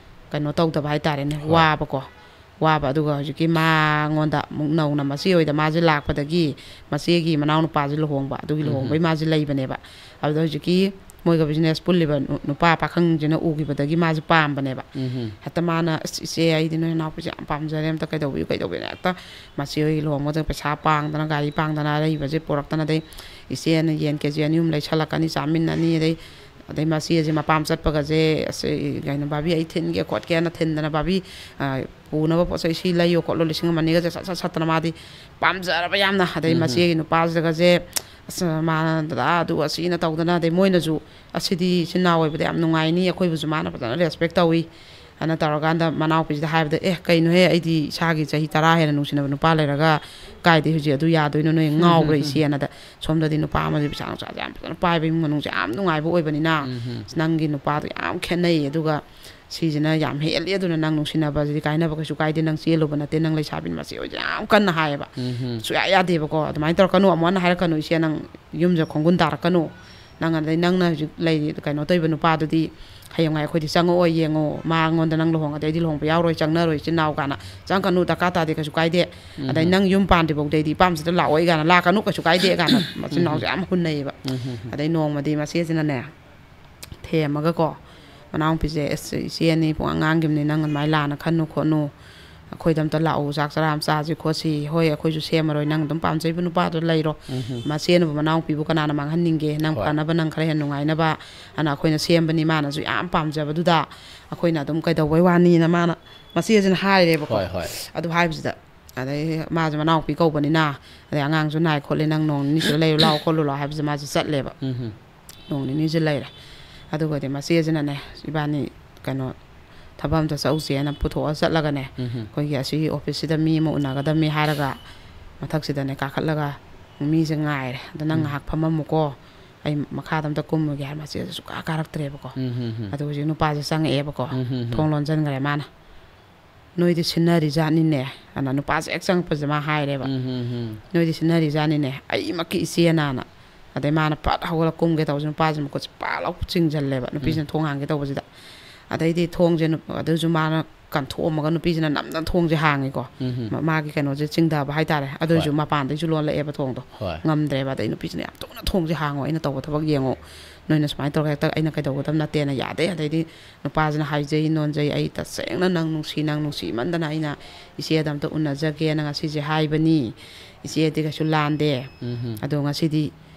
ꯀꯩꯅꯣ ꯇꯧꯗꯕ ꯍꯥꯏꯇꯥꯔꯦꯅꯦ, ꯍꯣꯏ꯫ ꯋꯥꯕꯀꯣ꯫ ꯋꯥꯕ, ꯑꯗꯨꯒ ꯍꯧꯖꯤꯛꯀꯤ ꯃꯉꯣꯟꯗ ꯑꯃꯨꯛ ꯅꯧꯅ ꯃꯆꯦ ꯍꯣꯏꯗ ꯃꯥꯁꯦ ꯂꯥꯛꯄꯗꯒꯤ ꯃꯆꯦꯒꯤ ꯃꯅꯥꯎꯅꯨꯄꯥꯁꯦ ꯂꯨꯍꯣꯡꯕ, ꯑꯗꯨꯒꯤ ꯎꯝ, ꯂꯨꯍꯣꯡꯕꯩ ꯎꯝ꯫ ꯃꯥꯁꯦ ꯂꯩꯕꯅꯦꯕ꯫ ꯑꯗꯨꯗ ꯍꯧꯖꯤꯛꯀꯤ ꯃꯣꯏꯒ ꯕꯤꯖꯤꯅꯦꯁ ꯄꯨꯜꯂꯤꯕ ꯅꯨ-, ꯅꯨꯄꯥ ꯄꯥꯈꯪꯁꯤꯅ ꯎꯈꯤꯕꯗꯒꯤ ꯃꯥꯁꯦ ꯄꯥꯝꯕꯅꯦꯕ꯫ ꯎꯝ, ꯎꯝ꯫ ꯍꯦꯛꯇ ꯃꯥꯅ, "ꯑꯁ, ꯏꯆꯦ, ꯑꯩꯗꯤ ꯅꯣꯏ ꯅꯅꯥꯎꯄꯤꯁꯦ ꯌꯥꯝ ꯄꯥꯝꯖꯔꯦ, ꯑꯝꯇ ꯀꯩꯗꯧꯕꯤꯌꯨ, ꯀꯩꯗꯧꯕꯤꯌꯨ?" ꯍꯦꯛꯇ ꯃꯆꯦ ꯍꯣꯏꯒꯤ ꯂꯨꯍꯣꯡꯕꯗ ꯄꯩꯁꯥ ꯄꯥꯡꯗꯅ, ꯒꯥꯔꯤ ꯄꯥꯡꯗꯅ, ꯑꯔꯩꯕꯁꯦ ꯄꯨꯔꯛꯇꯅ, ꯑꯗꯩ ꯏꯆꯦꯅ ꯌꯦꯟ ꯀꯦ ꯖꯤ ꯑꯅꯤ ꯑꯍꯨꯝ ꯂꯩꯁꯜꯂꯛꯀꯅꯤ, ꯆꯥꯃꯤꯟꯅꯅꯤ, ꯑꯗꯩ ꯑꯗꯩ ꯃꯆꯦꯁꯦ ꯃꯄꯥꯝ ꯆꯠꯄꯒꯁꯦ, "ꯑꯁ, ꯀꯩꯅꯣ, ꯚꯥꯕꯤ, ꯑꯩ ꯊꯤꯟꯒꯦ ꯈꯣꯠꯀꯦꯅ" ꯊꯤꯟꯗꯅ, "ꯚꯥꯕꯤ, ꯑ, ꯄꯨꯅꯕ ꯄꯣꯠ ꯆꯩ ꯁꯤ ꯂꯩꯌꯣ ꯈꯣꯠꯂꯣ", ꯂꯤꯁꯤꯡ ꯑꯃ ꯑꯅꯤꯒꯁꯦ ꯁꯠ ꯁꯠ ꯁꯠꯇꯅ ꯃꯥꯗꯤ ꯄꯥꯝꯖꯔꯕ ꯌꯥꯝꯅ꯫ ꯑꯗꯩ ꯎꯝ꯫ ꯃꯆꯦꯒꯤ ꯅꯨꯄꯥꯁꯤꯗꯒꯁꯦ, ꯑꯁ, ꯃꯥꯅ ꯗꯗꯥ ꯑꯗꯨ ꯑꯁꯤꯅ ꯇꯧꯗꯅ, ꯑꯗꯩ ꯃꯣꯏꯅꯁꯨ, "ꯑꯁꯤꯗꯤ ꯏꯆꯤꯟ ꯏꯅꯥꯎ ꯑꯣꯏꯕꯗ ꯌꯥꯝ ꯅꯨꯡꯉꯥꯏꯅꯤ, ꯑꯩꯈꯣꯏꯕꯨꯁꯨ ꯃꯥꯅ ꯐꯖꯅ respect ꯇꯧꯏ" ꯑꯅ ꯇꯧꯔꯀꯥꯟꯗ ꯃꯅꯥꯎꯄꯤꯁꯤꯗ ꯍꯥꯏꯕꯗ, "ꯑꯦ, ꯀꯩꯅꯣꯍꯦ, ꯑꯩꯗꯤ ꯏꯁꯥꯒꯤ ꯆꯍꯤ ꯇꯔꯥ ꯍꯦꯟꯅ ꯅꯨꯡꯁꯤꯅꯕ ꯅꯨꯄꯥ ꯂꯩꯔꯒ ꯀꯥꯏꯗꯩ ꯍꯧꯖꯤꯛ ꯑꯗꯨ ꯌꯥꯗꯣꯏꯅꯣ, ꯅꯣꯏ ꯉꯥꯎꯕ꯭ꯔꯥ ꯏꯆꯦꯅ?" ꯑꯗ ꯁꯣꯝꯗꯗꯤ ꯅꯨꯄꯥ ꯑꯃꯁꯦ ꯄꯩꯁꯥ ꯅꯨꯡꯁꯥꯁꯦ ꯌꯥꯝ ꯐꯖꯅ ꯄꯥꯏꯕ ꯏꯃꯨꯡ ꯃꯅꯨꯡꯁꯦ ꯌꯥꯝ ꯅꯨꯡꯉꯥꯏꯕ ꯑꯣꯏꯕꯅꯤꯅ, ꯎꯝ꯫ "ꯑꯁ, ꯅꯪꯒꯤ ꯅꯨꯄꯥꯗꯣ ꯌꯥꯝ ꯈꯦꯠꯅꯩ, ꯑꯗꯨꯒ ꯁꯤꯁꯤꯅ ꯌꯥꯝ ꯍꯦꯜꯂꯤ, ꯑꯗꯨꯅ ꯅꯪ ꯅꯨꯡꯁꯤꯅꯕꯁꯤꯗꯤ ꯀꯥꯏꯅꯕ ꯀꯩꯁꯨ ꯀꯥꯏꯗꯦ, ꯅꯪ ꯆꯦꯜꯂꯨꯕ ꯅꯠꯇꯦ, ꯅꯪ ꯂꯩꯁꯥꯕꯤꯅ ꯃꯆꯦ ꯑꯣꯏꯁꯦ" ꯌꯥꯝ ꯀꯟꯅ ꯍꯥꯏꯌꯦꯕ꯫ ꯎꯝ꯫ ꯁꯨꯡꯌꯥ ꯌꯥꯗꯦꯕꯀꯣ꯫ "ꯑꯗꯨꯃꯥꯏꯅ ꯇꯧꯔꯛꯀꯅꯨ, ꯑꯃꯨꯛ ꯍꯟꯅ ꯍꯥꯏꯔꯛꯀꯅꯨ ꯏꯆꯦ, ꯅꯪ ꯌꯨꯝꯁꯦ ꯈꯣꯡꯒꯨꯟ ꯇꯥꯔꯛꯀꯅꯨ, ꯅꯪ ꯑꯗꯩ ꯅꯪꯅ ꯍꯧꯖꯤꯛ ꯂꯩꯔꯤ ꯀꯩꯅꯣ ꯇꯧꯔꯤꯕ ꯅꯨꯄꯥꯗꯨꯗꯤ ꯍꯌꯦꯡꯋꯥꯏ ꯑꯩꯈꯣꯏꯗꯤ ꯆꯪꯉꯛꯑꯣꯏ, ꯌꯦꯡꯉꯣ, ꯃꯉꯣꯟꯗ ꯅꯪ ꯂꯨꯍꯣꯡꯉꯗꯤ ꯑꯩꯗꯤ ꯂꯨꯍꯣꯡꯕ ꯌꯥꯎꯔꯣꯏ, ꯆꯪꯅꯔꯣꯏ ꯏꯆꯤꯟ ꯏꯅꯥꯎ" ꯀꯥꯏꯅ꯫ "ꯆꯪꯉꯛꯀꯅꯨ, ꯗꯔꯀꯥꯔ ꯇꯥꯗꯦ, ꯀꯩꯁꯨ ꯀꯥꯏꯗꯦ, ꯑꯗꯩ ꯎꯝ꯫ "ꯅꯪ ꯌꯨꯝ ꯄꯥꯟꯗ꯭ꯔꯤꯐꯥꯎꯗꯤ ꯑꯩꯗꯤ ꯏꯄꯥꯝꯁꯤꯗ ꯂꯥꯛꯑꯣꯏ" ꯀꯥꯏꯅ, "ꯂꯥꯛꯀꯅꯨ, ꯀꯩꯁꯨ ꯀꯥꯏꯗꯦ" ꯀꯥꯏꯅ ꯃꯆꯤꯟ ꯃꯅꯥꯎꯁꯦ ꯌꯥꯝ ꯍꯨꯟꯅꯩꯌꯦꯕ꯫ ꯎꯝ꯫ ꯑꯗꯩ ꯅꯣꯡꯃꯗꯤ ꯃꯆꯦꯁꯤꯅꯅꯦ, ꯊꯦꯝꯃꯒꯀꯣ, ꯃꯅꯥꯎꯅꯨꯄꯤꯁꯦ, "ꯑꯁ, ꯏꯆꯦ ꯑꯅꯤ ꯄꯨꯡ ꯑꯉꯥꯡꯒꯤꯕꯅꯤ, ꯅꯪ ꯑꯗꯨꯃꯥꯏꯅ ꯂꯥꯟꯅ ꯈꯟꯅꯨ ꯈꯣꯠꯅꯨ, ꯑꯩꯈꯣꯏꯗ ꯑꯝꯇ ꯂꯥꯛꯎ, ꯆꯥꯛ ꯆꯔꯥ ꯑꯃ ꯆꯥꯁꯤ ꯈꯣꯠꯁꯤ, ꯍꯣꯏ, ꯑꯩꯈꯣꯏꯁꯨ ꯁꯦꯝꯃꯔꯣꯏ, ꯅꯪ ꯑꯗꯨꯝ ꯄꯥꯝꯖꯩꯕ ꯅꯨꯄꯥꯗꯣ ꯂꯩꯔꯣ, ꯎꯝ꯫ ꯃꯆꯦꯅꯕꯨ ꯃꯅꯥꯎꯅꯨꯄꯤꯕꯨ ꯀꯅꯥꯅ ꯃꯥꯡꯍꯟꯅꯤꯡꯒꯦ, ꯅꯪ ꯍꯣꯏ꯫ ꯐꯅꯕ, ꯅꯪ ꯈꯔ ꯍꯦꯟꯅ ꯅꯨꯡꯉꯥꯏꯅꯕ, ꯑꯅ ꯑꯩꯈꯣꯏꯅ ꯁꯦꯝꯕꯅꯤ, ꯃꯥꯅꯁꯨ ꯌꯥꯝ ꯄꯥꯝꯖꯕꯗꯨꯗ ꯑꯩꯈꯣꯏꯅ ꯑꯗꯨꯝ ꯀꯩꯗꯧꯕꯩ ꯋꯥꯅꯤꯅ" ꯃꯥꯅ, ꯃꯆꯦꯁꯤꯅ ꯍꯥꯏꯔꯦꯕꯀꯣ꯫ ꯍꯣꯏ, ꯍꯣꯏ꯫ ꯑꯗꯨ ꯍꯥꯏꯕꯁꯤꯗ, ꯑꯗꯩ ꯃꯥꯁꯨ ꯃꯅꯥꯎꯅꯨꯄꯤ ꯀꯧꯕꯅꯤꯅ, ꯑꯗꯩ "ꯑꯉꯥꯡꯁꯨ ꯅꯥꯏ ꯈꯣꯠꯂꯤ, ꯅꯪ ꯅꯣꯡ ꯅꯤꯅꯤꯁꯤꯗ ꯂꯩꯔꯨ ꯂꯥꯛꯑꯣ ꯈꯣꯠꯂꯨ ꯂꯥꯛꯑꯣ" ꯍꯥꯏꯕꯁꯦ ꯃꯥꯁꯦ ꯆꯠꯂꯦꯕ꯫ ꯎꯝ꯫ ꯅꯣꯡ ꯅꯤꯅꯤꯁꯦ ꯂꯩꯔꯦ꯫ ꯑꯗꯨꯒꯗꯤ ꯃꯆꯦꯁꯤꯅꯅꯦ, ꯏꯕꯥꯅꯤ ꯀꯩꯅꯣ, ꯊꯕꯛ ꯑꯝꯇ ꯆꯠꯂꯨꯁꯦꯅ ꯄꯨꯊꯣꯛꯑ ꯆꯠꯂꯒꯅꯦ, ꯎꯝ꯫ ꯑꯩꯈꯣꯏꯒꯤ ꯑꯁꯤꯒꯤ ꯑꯣꯐꯤꯁꯁꯤꯗ ꯃꯤ ꯑꯃ ꯎꯅꯒꯗꯕꯅꯤ ꯍꯥꯏꯔꯒ, ꯃꯊꯛꯁꯤꯗꯅꯦ ꯀꯥꯈꯠꯂꯒ ꯃꯤꯁꯦ ꯉꯥꯏꯔꯦ꯫ "ꯑꯗꯣ ꯅꯪ ꯎꯝ꯫ ꯉꯥꯏꯍꯥꯛ ꯐꯝꯃꯝꯃꯨꯀꯣ, ꯑꯩ ꯃꯈꯥꯗ ꯑꯝꯇ ꯀꯨꯝꯃꯨꯒꯦ" ꯍꯥꯏꯔ ꯃꯆꯦꯁꯦ ꯁꯨꯡꯀꯥ ꯀꯥꯔꯛꯇ꯭ꯔꯦꯕꯀꯣ꯫ ꯎꯝ, ꯎꯝ, ꯎꯝ꯫ ꯑꯗꯨ ꯍꯧꯖꯤꯛ ꯅꯨꯄꯥꯁꯦ ꯆꯪꯉꯛꯑꯦꯕꯀꯣ꯫ ꯎꯝ, ꯎꯝ, ꯎꯝ꯫ ꯊꯣꯡ ꯂꯣꯟꯁꯤꯟꯈ꯭ꯔꯦ ꯃꯥꯅ꯫ "ꯅꯣꯏꯗꯤ ꯁꯤꯟꯅꯔꯤꯖꯥꯠꯅꯤꯅꯦ" ꯑꯅ ꯅꯨꯄꯥꯁꯦ ꯍꯦꯛ ꯆꯪꯉꯛꯄꯁꯦ ꯃꯥ ꯍꯥꯏꯔꯦꯕ꯫ ꯎꯝ, ꯎꯝ, ꯎꯝ꯫ "ꯅꯣꯏꯗꯤ ꯁꯤꯟꯅꯔꯤꯖꯥꯠꯅꯤꯅꯦ, ꯑꯩꯃꯛꯀꯤ ꯏꯆꯦꯅ" ꯑꯅ꯫ ꯑꯗꯩ ꯃꯥꯅ ꯄꯠ ꯍꯧꯒꯠꯂ ꯀꯨꯝꯒꯦ ꯇꯧꯕꯁꯦ ꯅꯨꯄꯥꯁꯦ ꯃꯈꯨꯠꯁꯦ ꯄꯥꯛ ꯂꯥꯎ ꯆꯤꯡꯁꯤꯜꯂꯦꯕ ꯅꯨꯄꯤꯁꯤꯅ ꯎꯝ꯫ ꯊꯣꯡ ꯍꯥꯡꯒꯦ ꯇꯧꯕꯁꯤꯗ꯫ ꯑꯗꯩꯗꯤ ꯊꯣꯡꯁꯦ ꯅꯨꯞ-, ꯑꯗꯨꯁꯨ ꯃꯥꯅ ꯀꯟꯊꯣꯛꯑꯝꯃꯒ ꯅꯨꯄꯤꯁꯤꯅ ꯅꯝꯗꯅ ꯊꯣꯡꯁꯦ ꯍꯥꯡꯉꯤꯀꯣ꯫ ꯎꯝ, ꯎꯝ꯫ ꯃ-, ꯃꯥꯒꯤ ꯀꯩꯅꯣꯁꯦ ꯆꯤꯡꯊꯕ ꯍꯥꯏꯇꯥꯔꯦ꯫ ꯑꯗꯨꯏꯁꯨ ꯍꯣꯏ꯫ ꯃꯄꯥꯟꯗꯩꯁꯨ ꯂꯣꯜꯂꯛꯑꯦꯕ ꯊꯣꯡꯗꯣ꯫ ꯍꯣꯏ꯫ ꯉꯝꯗ꯭ꯔꯦꯕ꯫ ꯑꯗꯩ ꯅꯨꯄꯤꯁꯤꯅ, "ꯌꯥꯝ ꯊꯨꯅ ꯊꯣꯡꯁꯦ ꯍꯥꯡꯉꯣ, ꯑꯩꯅ ꯇꯧꯕ ꯊꯕꯛ ꯌꯦꯡꯉꯣ, ꯅꯣꯏꯅ ꯁꯨꯃꯥꯏꯅ ꯇꯧꯔꯒ ꯍꯦꯛꯇ ꯑꯩꯅ ꯀꯩꯗꯧꯒꯗꯕ ꯅꯠꯇꯦꯅ" ꯌꯥꯗꯦ꯫ ꯑꯗꯩꯗꯤ ꯅꯨꯄꯥꯁꯤꯅ ꯍꯥꯏꯖꯩ, ꯅꯣꯟꯖꯩ, "ꯑꯩ ꯇꯁꯦꯡꯅ ꯅꯪ ꯅꯨꯡꯁꯤ, ꯅꯪ ꯅꯨꯡꯁꯤꯃꯟꯗꯅ ꯑꯩꯅ ꯏꯆꯦꯗ ꯑꯝꯇ ꯎꯅꯖꯒꯦꯅ ꯉꯁꯤꯁꯦ ꯍꯥꯏꯕꯅꯤ꯫ ꯏꯆꯦꯗꯤ ꯀꯩꯁꯨ ꯂꯥꯟꯗꯦ꯫ ꯎꯝ꯫ ꯑꯗꯣ ꯉꯁꯤꯗꯤ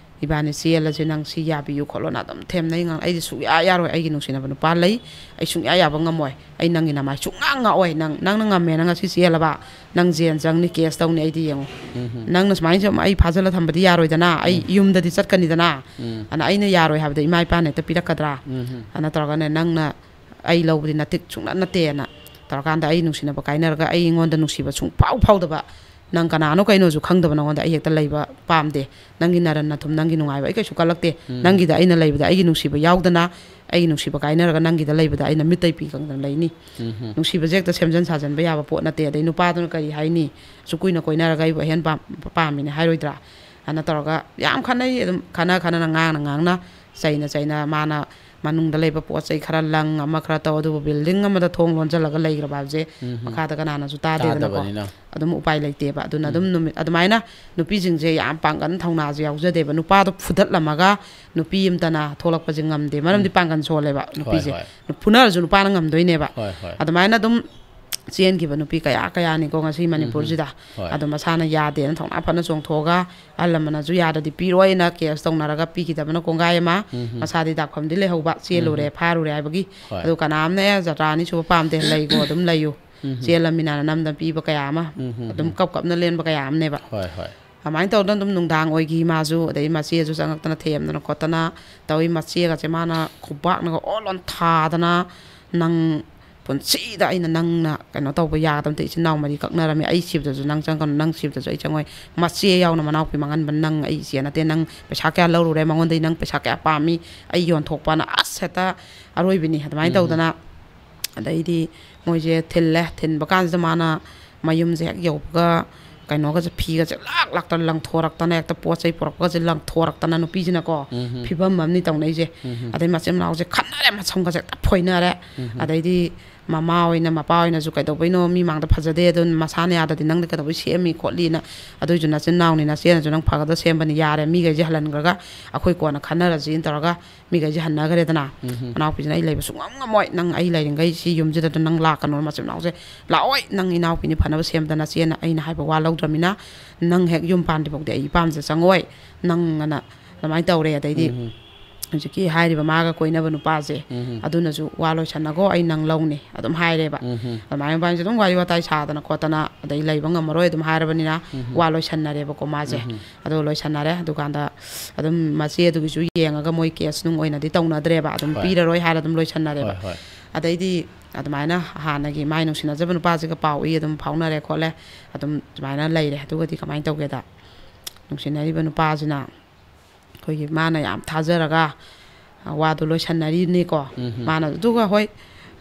ꯏꯕꯥꯅꯤ ꯆꯦꯜꯂꯁꯦ, ꯅꯪ ꯁꯤ ꯌꯥꯕꯤꯌꯨ ꯈꯣꯠꯂꯣꯅ ꯑꯗꯨꯝ ꯊꯦꯝꯅꯩ ꯉꯥꯡ-, ꯑꯩꯗꯤ ꯁꯨꯡꯌꯥ ꯌꯥꯔꯣꯏ, ꯑꯩꯒꯤ ꯅꯨꯡꯁꯤꯅꯕ ꯅꯨꯄꯥ ꯂꯩ, ꯑꯩ ꯁꯨꯡꯌꯥ ꯌꯥꯕ ꯉꯝꯃꯣꯏ, ꯑꯩ ꯅꯪꯒꯤ ꯅꯃꯥꯏ ꯁꯨꯡꯉꯥꯡ ꯉꯥꯛꯑꯣꯏ, ꯅꯪ, ꯅꯪꯅ ꯉꯝꯃꯦꯅ ꯉꯁꯤ ꯆꯦꯜꯂꯕ, ꯅꯪ ꯖꯦꯜ ꯆꯪꯅꯤ, ꯀꯦꯁ ꯇꯧꯅꯤ, ꯑꯩꯗꯤ ꯌꯦꯡꯉꯨ꯫ ꯎꯝ꯫ ꯅꯪꯅ ꯁꯨꯃꯥꯏꯅ ꯁꯨꯝ ꯑꯩ ꯐꯥꯖꯤꯜꯂ ꯊꯝꯕꯗꯤ ꯌꯥꯔꯣꯏꯗꯅ, ꯑꯩ ꯎꯝ꯫ ꯌꯨꯝꯗꯗꯤ ꯆꯠꯀꯅꯤꯗꯅ, ꯎꯝ꯫ ꯑꯗꯨꯅ ꯑꯩꯅ ꯌꯥꯔꯣꯏ ꯍꯥꯏꯕꯗ ꯏꯃꯥ ꯏꯄꯥꯅ ꯍꯦꯛꯇ ꯄꯤꯔꯛꯀꯗ꯭ꯔꯥ? ꯎꯝ꯫ ꯑꯗꯨꯅ ꯇꯧꯔꯒꯅꯦ, ꯅꯪꯅ ꯑꯩ ꯂꯧꯕꯗꯤ ꯅꯠꯇꯦ, ꯁꯨꯡꯅꯠ ꯅꯠꯇꯦꯅ ꯇꯧꯔꯀꯥꯟꯗ, ꯑꯩ ꯅꯨꯡꯁꯤꯅꯕ ꯀꯥꯏꯅꯔꯒ ꯑꯩꯉꯣꯟꯗ ꯅꯨꯡꯁꯤꯕ ꯁꯨꯡꯐꯥꯎ ꯐꯥꯎꯗꯕ, ꯅꯪ ꯀꯅꯥꯅꯣ ꯀꯩꯅꯣꯁꯨ ꯈꯪꯗꯕ ꯅꯉꯣꯟꯗ ꯑꯩ ꯍꯦꯛꯇ ꯂꯩꯕ ꯄꯥꯝꯗꯦ꯫ ꯅꯪꯒꯤ ꯅꯔꯟ ꯅꯊꯨꯝ, ꯅꯪꯒꯤ ꯅꯨꯡꯉꯥꯏꯕ ꯑꯩ ꯀꯩꯁꯨ ꯀꯜꯂꯛꯇꯦ꯫ ꯎꯝ꯫ ꯅꯪꯒꯤꯗ ꯑꯩꯅ ꯂꯩꯕꯗ, ꯑꯩꯒꯤ ꯅꯨꯡꯁꯤꯕ ꯌꯥꯎꯗꯅ, ꯑꯩꯒꯤ ꯅꯨꯡꯁꯤꯕ ꯀꯥꯏꯅꯔꯒ ꯅꯪꯒꯤꯗ ꯂꯩꯕꯗ ꯑꯩꯅ ꯃꯤꯠꯇꯩ ꯄꯤ ꯀꯪꯗꯅ ꯂꯩꯅꯤ꯫ ꯎꯝ꯫ ꯅꯨꯡꯁꯤꯕꯁꯦ ꯍꯦꯛꯇ ꯁꯦꯝꯖꯤꯟ ꯁꯥꯖꯤꯟꯕ ꯌꯥꯕ ꯄꯣꯠ ꯅꯠꯇꯦ꯫ ꯑꯗꯩ ꯅꯨꯄꯥꯗꯨꯅ ꯀꯔꯤ ꯍꯥꯏꯅꯤ? ꯑꯁꯨꯛ ꯀꯨꯏꯅ ꯀꯣꯏꯅꯔꯒ ꯑꯩꯕꯨ ꯑꯍꯦꯟ ꯄꯥꯝ-, ꯄꯥꯝꯃꯤꯅꯦ ꯍꯥꯏꯔꯣꯏꯗ꯭ꯔꯥ? ꯑꯗꯨꯅ ꯇꯧꯔꯒ ꯌꯥꯝ ꯈꯠꯅꯩ꯫ ꯑꯗꯨꯝ ꯈꯠꯅ ꯈꯠꯅꯅ, ꯉꯥꯡꯅ ꯉꯥꯡꯅ, ꯆꯩꯅ ꯆꯩꯅ, ꯃꯥꯅ ꯃꯅꯨꯡꯗ ꯂꯩꯕ ꯄꯣꯠ ꯆꯩ ꯈꯔ ꯂꯪ, ꯑꯃ ꯈꯔ ꯇꯧ, ꯑꯗꯨꯕꯨ ꯕꯤꯜꯗꯤꯡ ꯑꯃꯗ ꯊꯣꯡ ꯂꯣꯟꯁꯤꯜꯂꯒ ꯂꯩꯈ꯭ꯔꯕ ꯍꯥꯏꯕꯁꯦ ꯎꯝ꯫ ꯃꯈꯥꯗ ꯀꯅꯥꯅꯁꯨ ꯇꯥꯗꯦꯗꯅꯀꯣ꯫ ꯇꯥꯗꯕꯅꯤꯅ꯫ ꯑꯗꯨꯝ ꯎꯄꯥꯏ ꯂꯩꯇꯦꯕ꯫ ꯑꯗꯨꯅ ꯑꯗꯨꯝ ꯎꯝ꯫ ꯅꯨꯃꯤꯠ ꯑꯗꯨꯃꯥꯏꯅ ꯅꯨꯄꯤꯁꯤꯡꯁꯦ ꯌꯥꯝ ꯄꯥꯡꯒꯜ ꯊꯧꯅꯥꯁꯦ ꯌꯥꯎꯖꯗꯦꯕ꯫ ꯅꯨꯄꯥꯗꯣ ꯐꯨꯗꯠꯂꯝꯃꯒ ꯅꯨꯄꯤ ꯑꯃꯇꯅ ꯊꯣꯛꯂꯛꯄꯁꯦ ꯉꯝꯗꯦ꯫ ꯃꯔꯝꯗꯤ ꯎꯝ꯫ ꯄꯥꯡꯒꯜ ꯁꯣꯜꯂꯦꯕ ꯍꯣꯏ, ꯅꯨꯄꯤꯁꯦ꯫ ꯍꯣꯏ꯫ ꯐꯨꯅꯔꯁꯨ ꯅꯨꯄꯥꯅ ꯉꯝꯗꯣꯏꯅꯦꯕ꯫ ꯍꯣꯏ, ꯍꯣꯏ꯫ ꯑꯗꯨꯃꯥꯏꯅ ꯑꯗꯨꯝ ꯆꯦꯟꯈꯤꯕ ꯅꯨꯄꯤ ꯀꯌꯥ ꯀꯌꯥꯅꯤꯀꯣ ꯉꯁꯤ ꯎꯝ, ꯎꯝ꯫ ꯃꯅꯤꯄꯨꯔꯁꯤꯗ꯫ ꯍꯣꯏ꯫ ꯑꯗꯣ ꯃꯁꯥꯅ ꯌꯥꯗꯦꯅ ꯊꯧꯅꯥ ꯐꯅ ꯆꯣꯡꯊꯣꯛꯑꯒ, ꯑꯍꯜ ꯂꯃꯟꯅꯁꯨ ꯌꯥꯗ꯭ꯔꯗꯤ ꯄꯤꯔꯣꯏꯅ ꯀꯦꯁ ꯇꯧꯅꯔꯒ ꯄꯤꯈꯤꯗꯕꯅ ꯀꯣꯡꯒꯥꯏ ꯑꯃ, ꯎꯝ, ꯎꯝ꯫ ꯃꯁꯥꯗꯤ ꯗꯥꯛꯐꯝꯗꯤ ꯂꯩꯍꯧꯕ, ꯆꯦꯜꯂꯨꯔꯦ, ꯎꯝ, ꯎꯝ꯫ ꯐꯥꯔꯨꯔꯦ ꯍꯥꯏꯕꯒꯤ꯫ ꯍꯣꯏ꯫ ꯑꯗꯨ ꯀꯅꯥꯝꯅ, "ꯑꯦ, ꯖꯇ꯭ꯔꯥ ꯑꯅꯤ ꯁꯨꯕ ꯄꯥꯝꯗꯦ, ꯂꯩꯒꯣ ꯑꯗꯨꯝ ꯂꯩꯌꯨ, ꯎꯝ, ꯎꯝ꯫ ꯆꯦꯜꯂꯃꯤꯅ" ꯅꯝꯗꯅ ꯄꯤꯕ ꯀꯌꯥ ꯑꯃ, ꯎꯝ, ꯎꯝ, ꯑꯗꯨꯝ ꯎꯝ꯫ ꯀꯞ ꯀꯞꯅ ꯂꯦꯟꯕ ꯀꯌꯥ ꯑꯃꯅꯦꯕ꯫ ꯍꯣꯏ, ꯍꯣꯏ꯫ ꯑꯗꯨꯃꯥꯏꯅ ꯇꯧꯗꯅ ꯑꯗꯨꯝ ꯅꯨꯡꯗꯥꯡ ꯑꯣꯏꯈꯤ ꯃꯥꯁꯨ, ꯑꯗꯩ ꯃꯆꯦꯁꯨ ꯆꯪꯉꯛꯇꯅ ꯊꯦꯝꯗꯅ ꯈꯣꯠꯇꯅ ꯇꯧꯏ꯫ ꯃꯆꯦꯒꯁꯦ ꯃꯥꯅ ꯈꯨꯕꯥꯛꯅꯒ ꯑꯣ ꯂꯣꯟꯊꯥꯗꯅ, "ꯅꯪ ꯄꯨꯟꯁꯤꯗ ꯑꯩꯅ ꯅꯪꯅ ꯀꯩꯅꯣ ꯇꯧꯕ ꯌꯥꯒꯗꯕ ꯅꯠꯇꯦ, ꯏꯆꯤꯟ ꯏꯅꯥꯎ ꯃꯔꯤ ꯀꯛꯅꯔꯝꯃꯤ, ꯑꯩ ꯁꯤꯕꯗꯁꯨ ꯅꯪ ꯆꯪꯒꯅꯨ, ꯅꯪ ꯁꯤꯕꯗꯁꯨ ꯑꯩ ꯆꯪꯉꯣꯏ, ꯃꯆꯦ ꯌꯥꯎꯅ ꯃꯅꯥꯎꯄꯤ ꯃꯥꯡꯍꯟꯕ ꯅꯪ ꯑꯩ ꯏꯆꯦ ꯅꯠꯇꯦ, ꯅꯪ ꯄꯩꯁꯥ ꯀꯌꯥ ꯂꯧꯔꯨꯔꯦ ꯃꯉꯣꯟꯗꯒꯤ, ꯅꯪ ꯄꯩꯁꯥ ꯀꯌꯥ ꯄꯥꯝꯃꯤ, ꯑꯩ ꯌꯣꯟꯊꯣꯛꯄꯅ" ꯑꯁ ꯍꯦꯛꯇ ꯑꯔꯣꯏꯕꯤꯅꯤ꯫ ꯑꯗꯨꯃꯥꯏꯅ ꯎꯝ꯫ ꯇꯧꯗꯅ ꯑꯗꯩꯗꯤ ꯃꯣꯏꯁꯦ ꯊꯤꯜꯂꯦ꯫ ꯊꯤꯟꯕ ꯀꯥꯟꯁꯤꯗ ꯃꯥꯅ ꯃꯌꯨꯝꯁꯦ ꯍꯦꯛ ꯌꯧꯕꯒ ꯀꯩꯅꯣꯒꯁꯦ, ꯐꯤꯒꯁꯦ ꯂꯥꯛ ꯂꯥꯛꯇꯅ ꯂꯪꯊꯣꯔꯛꯇꯅ, ꯍꯦꯛꯇ ꯄꯣꯠ ꯆꯩ ꯄꯨꯔꯛꯄꯒꯁꯦ ꯂꯪꯊꯣꯔꯛꯇꯅ, ꯅꯨꯄꯤꯁꯤꯅꯀꯣ, ꯎꯝ꯫ ꯐꯤꯕꯝ ꯑꯃꯅꯤ ꯇꯧꯅꯩꯁꯦ꯫ ꯎꯝ꯫ ꯑꯗꯩ ꯃꯆꯤꯟ ꯃꯅꯥꯎꯁꯦ ꯈꯠꯅꯔꯦ, ꯃꯁꯝꯒꯁꯦ ꯍꯦꯛꯇ ꯐꯣꯏꯅꯔꯦ꯫ ꯎꯝ꯫ ꯑꯗꯩꯗꯤ ꯃꯃꯥ ꯍꯣꯏꯅ, ꯃꯄꯥ ꯍꯣꯏꯅꯁꯨ, "ꯀꯩꯗꯧꯕꯩꯅꯣ, ꯃꯤ ꯃꯥꯡꯗ ꯐꯖꯗꯦ, ꯑꯗꯨ ꯃꯁꯥꯅ ꯌꯥꯗꯗꯤ ꯅꯪꯗꯤ ꯀꯩꯗꯧꯕꯩ ꯁꯦꯝꯃꯤ ꯈꯣꯠꯂꯤꯅ? ꯑꯗꯨꯏꯁꯨ ꯅꯆꯤꯟ ꯅꯅꯥꯎꯅꯤ, ꯅꯆꯦꯅꯁꯨ ꯅꯪ ꯐꯒꯗꯕ ꯁꯦꯝꯕꯅꯤ, ꯌꯥꯔꯦ, ꯃꯤꯈꯩꯁꯦ ꯍꯜꯍꯟꯈ꯭ꯔꯒ ꯑꯩꯈꯣꯏ ꯀꯣꯟꯅ ꯈꯟꯅꯔꯁꯤꯅ" ꯇꯧꯔꯒ ꯃꯤꯈꯩꯁꯦ ꯍꯟꯅꯈ꯭ꯔꯦꯗꯅ꯫ ꯎꯝ꯫ ꯃꯅꯥꯎꯄꯤꯁꯤꯅ, "ꯑꯩ ꯂꯩꯕ ꯁꯨꯡꯉꯝ ꯉꯝꯃꯣꯏ, ꯅꯪ ꯑꯩ ꯂꯩꯔꯤꯉꯩ ꯁꯤ ꯌꯨꯝꯁꯤꯗ ꯑꯗꯨꯝ ꯅꯪ ꯂꯥꯛꯀꯅꯣ, ꯃꯆꯤꯟ ꯃꯅꯥꯎꯁꯦ ꯂꯥꯛꯑꯣꯏ, ꯅꯪ ꯏꯅꯥꯎꯄꯤꯅꯤ ꯐꯅꯕ ꯁꯦꯝꯗꯅ ꯆꯦꯅ ꯑꯩꯅ ꯍꯥꯏꯕ ꯋꯥ ꯂꯧꯗ꯭ꯔꯃꯤꯅ, ꯅꯪ ꯍꯦꯛ ꯌꯨꯝ ꯄꯥꯟꯗ꯭ꯔꯤꯐꯥꯎꯗꯤ ꯑꯩ ꯏꯄꯥꯝꯁꯦ ꯆꯪꯉꯣꯏ, ꯅꯪ" ꯑꯅ ꯑꯗꯨꯃꯥꯏꯅ ꯇꯧꯔꯦ꯫ ꯑꯗꯩꯗꯤ ꯎꯝ꯫ ꯍꯧꯖꯤꯛꯀꯤ ꯍꯥꯏꯔꯤꯕ ꯃꯥꯒ ꯀꯣꯏꯅꯕ ꯅꯨꯄꯥꯁꯦ, ꯎꯝ꯫ ꯑꯗꯨꯅꯁꯨ "ꯋꯥ ꯂꯣꯏꯁꯟꯅꯒꯣ, ꯑꯩ ꯅꯪ ꯂꯧꯅꯤ" ꯑꯗꯨꯝ ꯍꯥꯏꯔꯦꯕ꯫ ꯎꯝ꯫ ꯑꯗꯨꯃꯥꯏꯅ ꯃꯕꯥꯅꯤꯁꯦ ꯑꯗꯨꯝ ꯋꯥꯔꯤ ꯋꯥꯇꯥꯏ ꯁꯥꯗꯅ ꯈꯣꯠꯇꯅ, ꯑꯗꯩ ꯂꯩꯕ ꯉꯝꯃꯔꯣꯏ ꯑꯗꯨꯝ ꯍꯥꯏꯔꯕꯅꯤꯅ, ꯎꯝ꯫ ꯋꯥ ꯂꯣꯏꯁꯟꯅꯔꯦꯕꯀꯣ ꯃꯥꯁꯦ꯫ ꯎꯝ꯫ ꯑꯗꯣ ꯂꯣꯏꯁꯟꯅꯔꯦ꯫ ꯑꯗꯨꯀꯥꯟꯗ ꯑꯗꯨꯝ ꯃꯆꯦ ꯑꯗꯨꯒꯤꯁꯨ ꯌꯦꯡꯉꯒ ꯃꯣꯏ ꯀꯦꯁ ꯅꯨꯡ ꯑꯣꯏꯅꯗꯤ ꯇꯧꯅꯗ꯭ꯔꯦꯕ, ꯑꯗꯨꯝ ꯍꯣꯏ꯫ ꯄꯤꯔꯔꯣꯏ ꯍꯥꯏꯔ ꯑꯗꯨꯝ ꯂꯣꯏꯁꯟꯅꯔꯦꯕ꯫ ꯍꯣꯏ, ꯍꯣꯏ꯫ ꯑꯗꯩꯗꯤ ꯑꯗꯨꯃꯥꯏꯅ ꯍꯥꯟꯅꯒꯤ ꯃꯥꯏ ꯅꯨꯡꯁꯤꯅꯖꯕ ꯅꯨꯄꯥꯁꯤꯒ ꯄꯥꯎ ꯏ ꯑꯗꯨꯝ ꯐꯥꯎꯅꯔꯦ ꯈꯣꯠꯂꯦ, ꯑꯗꯨꯝ ꯑꯗꯨꯃꯥꯏꯅ ꯂꯩꯔꯦ꯫ ꯑꯗꯨꯒꯗꯤ ꯀꯃꯥꯏꯅ ꯇꯧꯒꯦꯗ, ꯅꯨꯡꯁꯤꯅꯔꯤꯕ ꯅꯨꯄꯥꯁꯤꯅ ꯑꯩꯈꯣꯏꯒꯤ ꯃꯥꯅ ꯌꯥꯝ ꯊꯥꯖꯔꯒ, ꯑ, ꯋꯥꯗꯣ ꯂꯣꯏꯁꯟꯅꯔꯤꯅꯤꯀꯣ꯫ ꯎꯝ꯫ ꯃꯥꯅ ꯑꯗꯨꯒ ꯍꯣꯏ,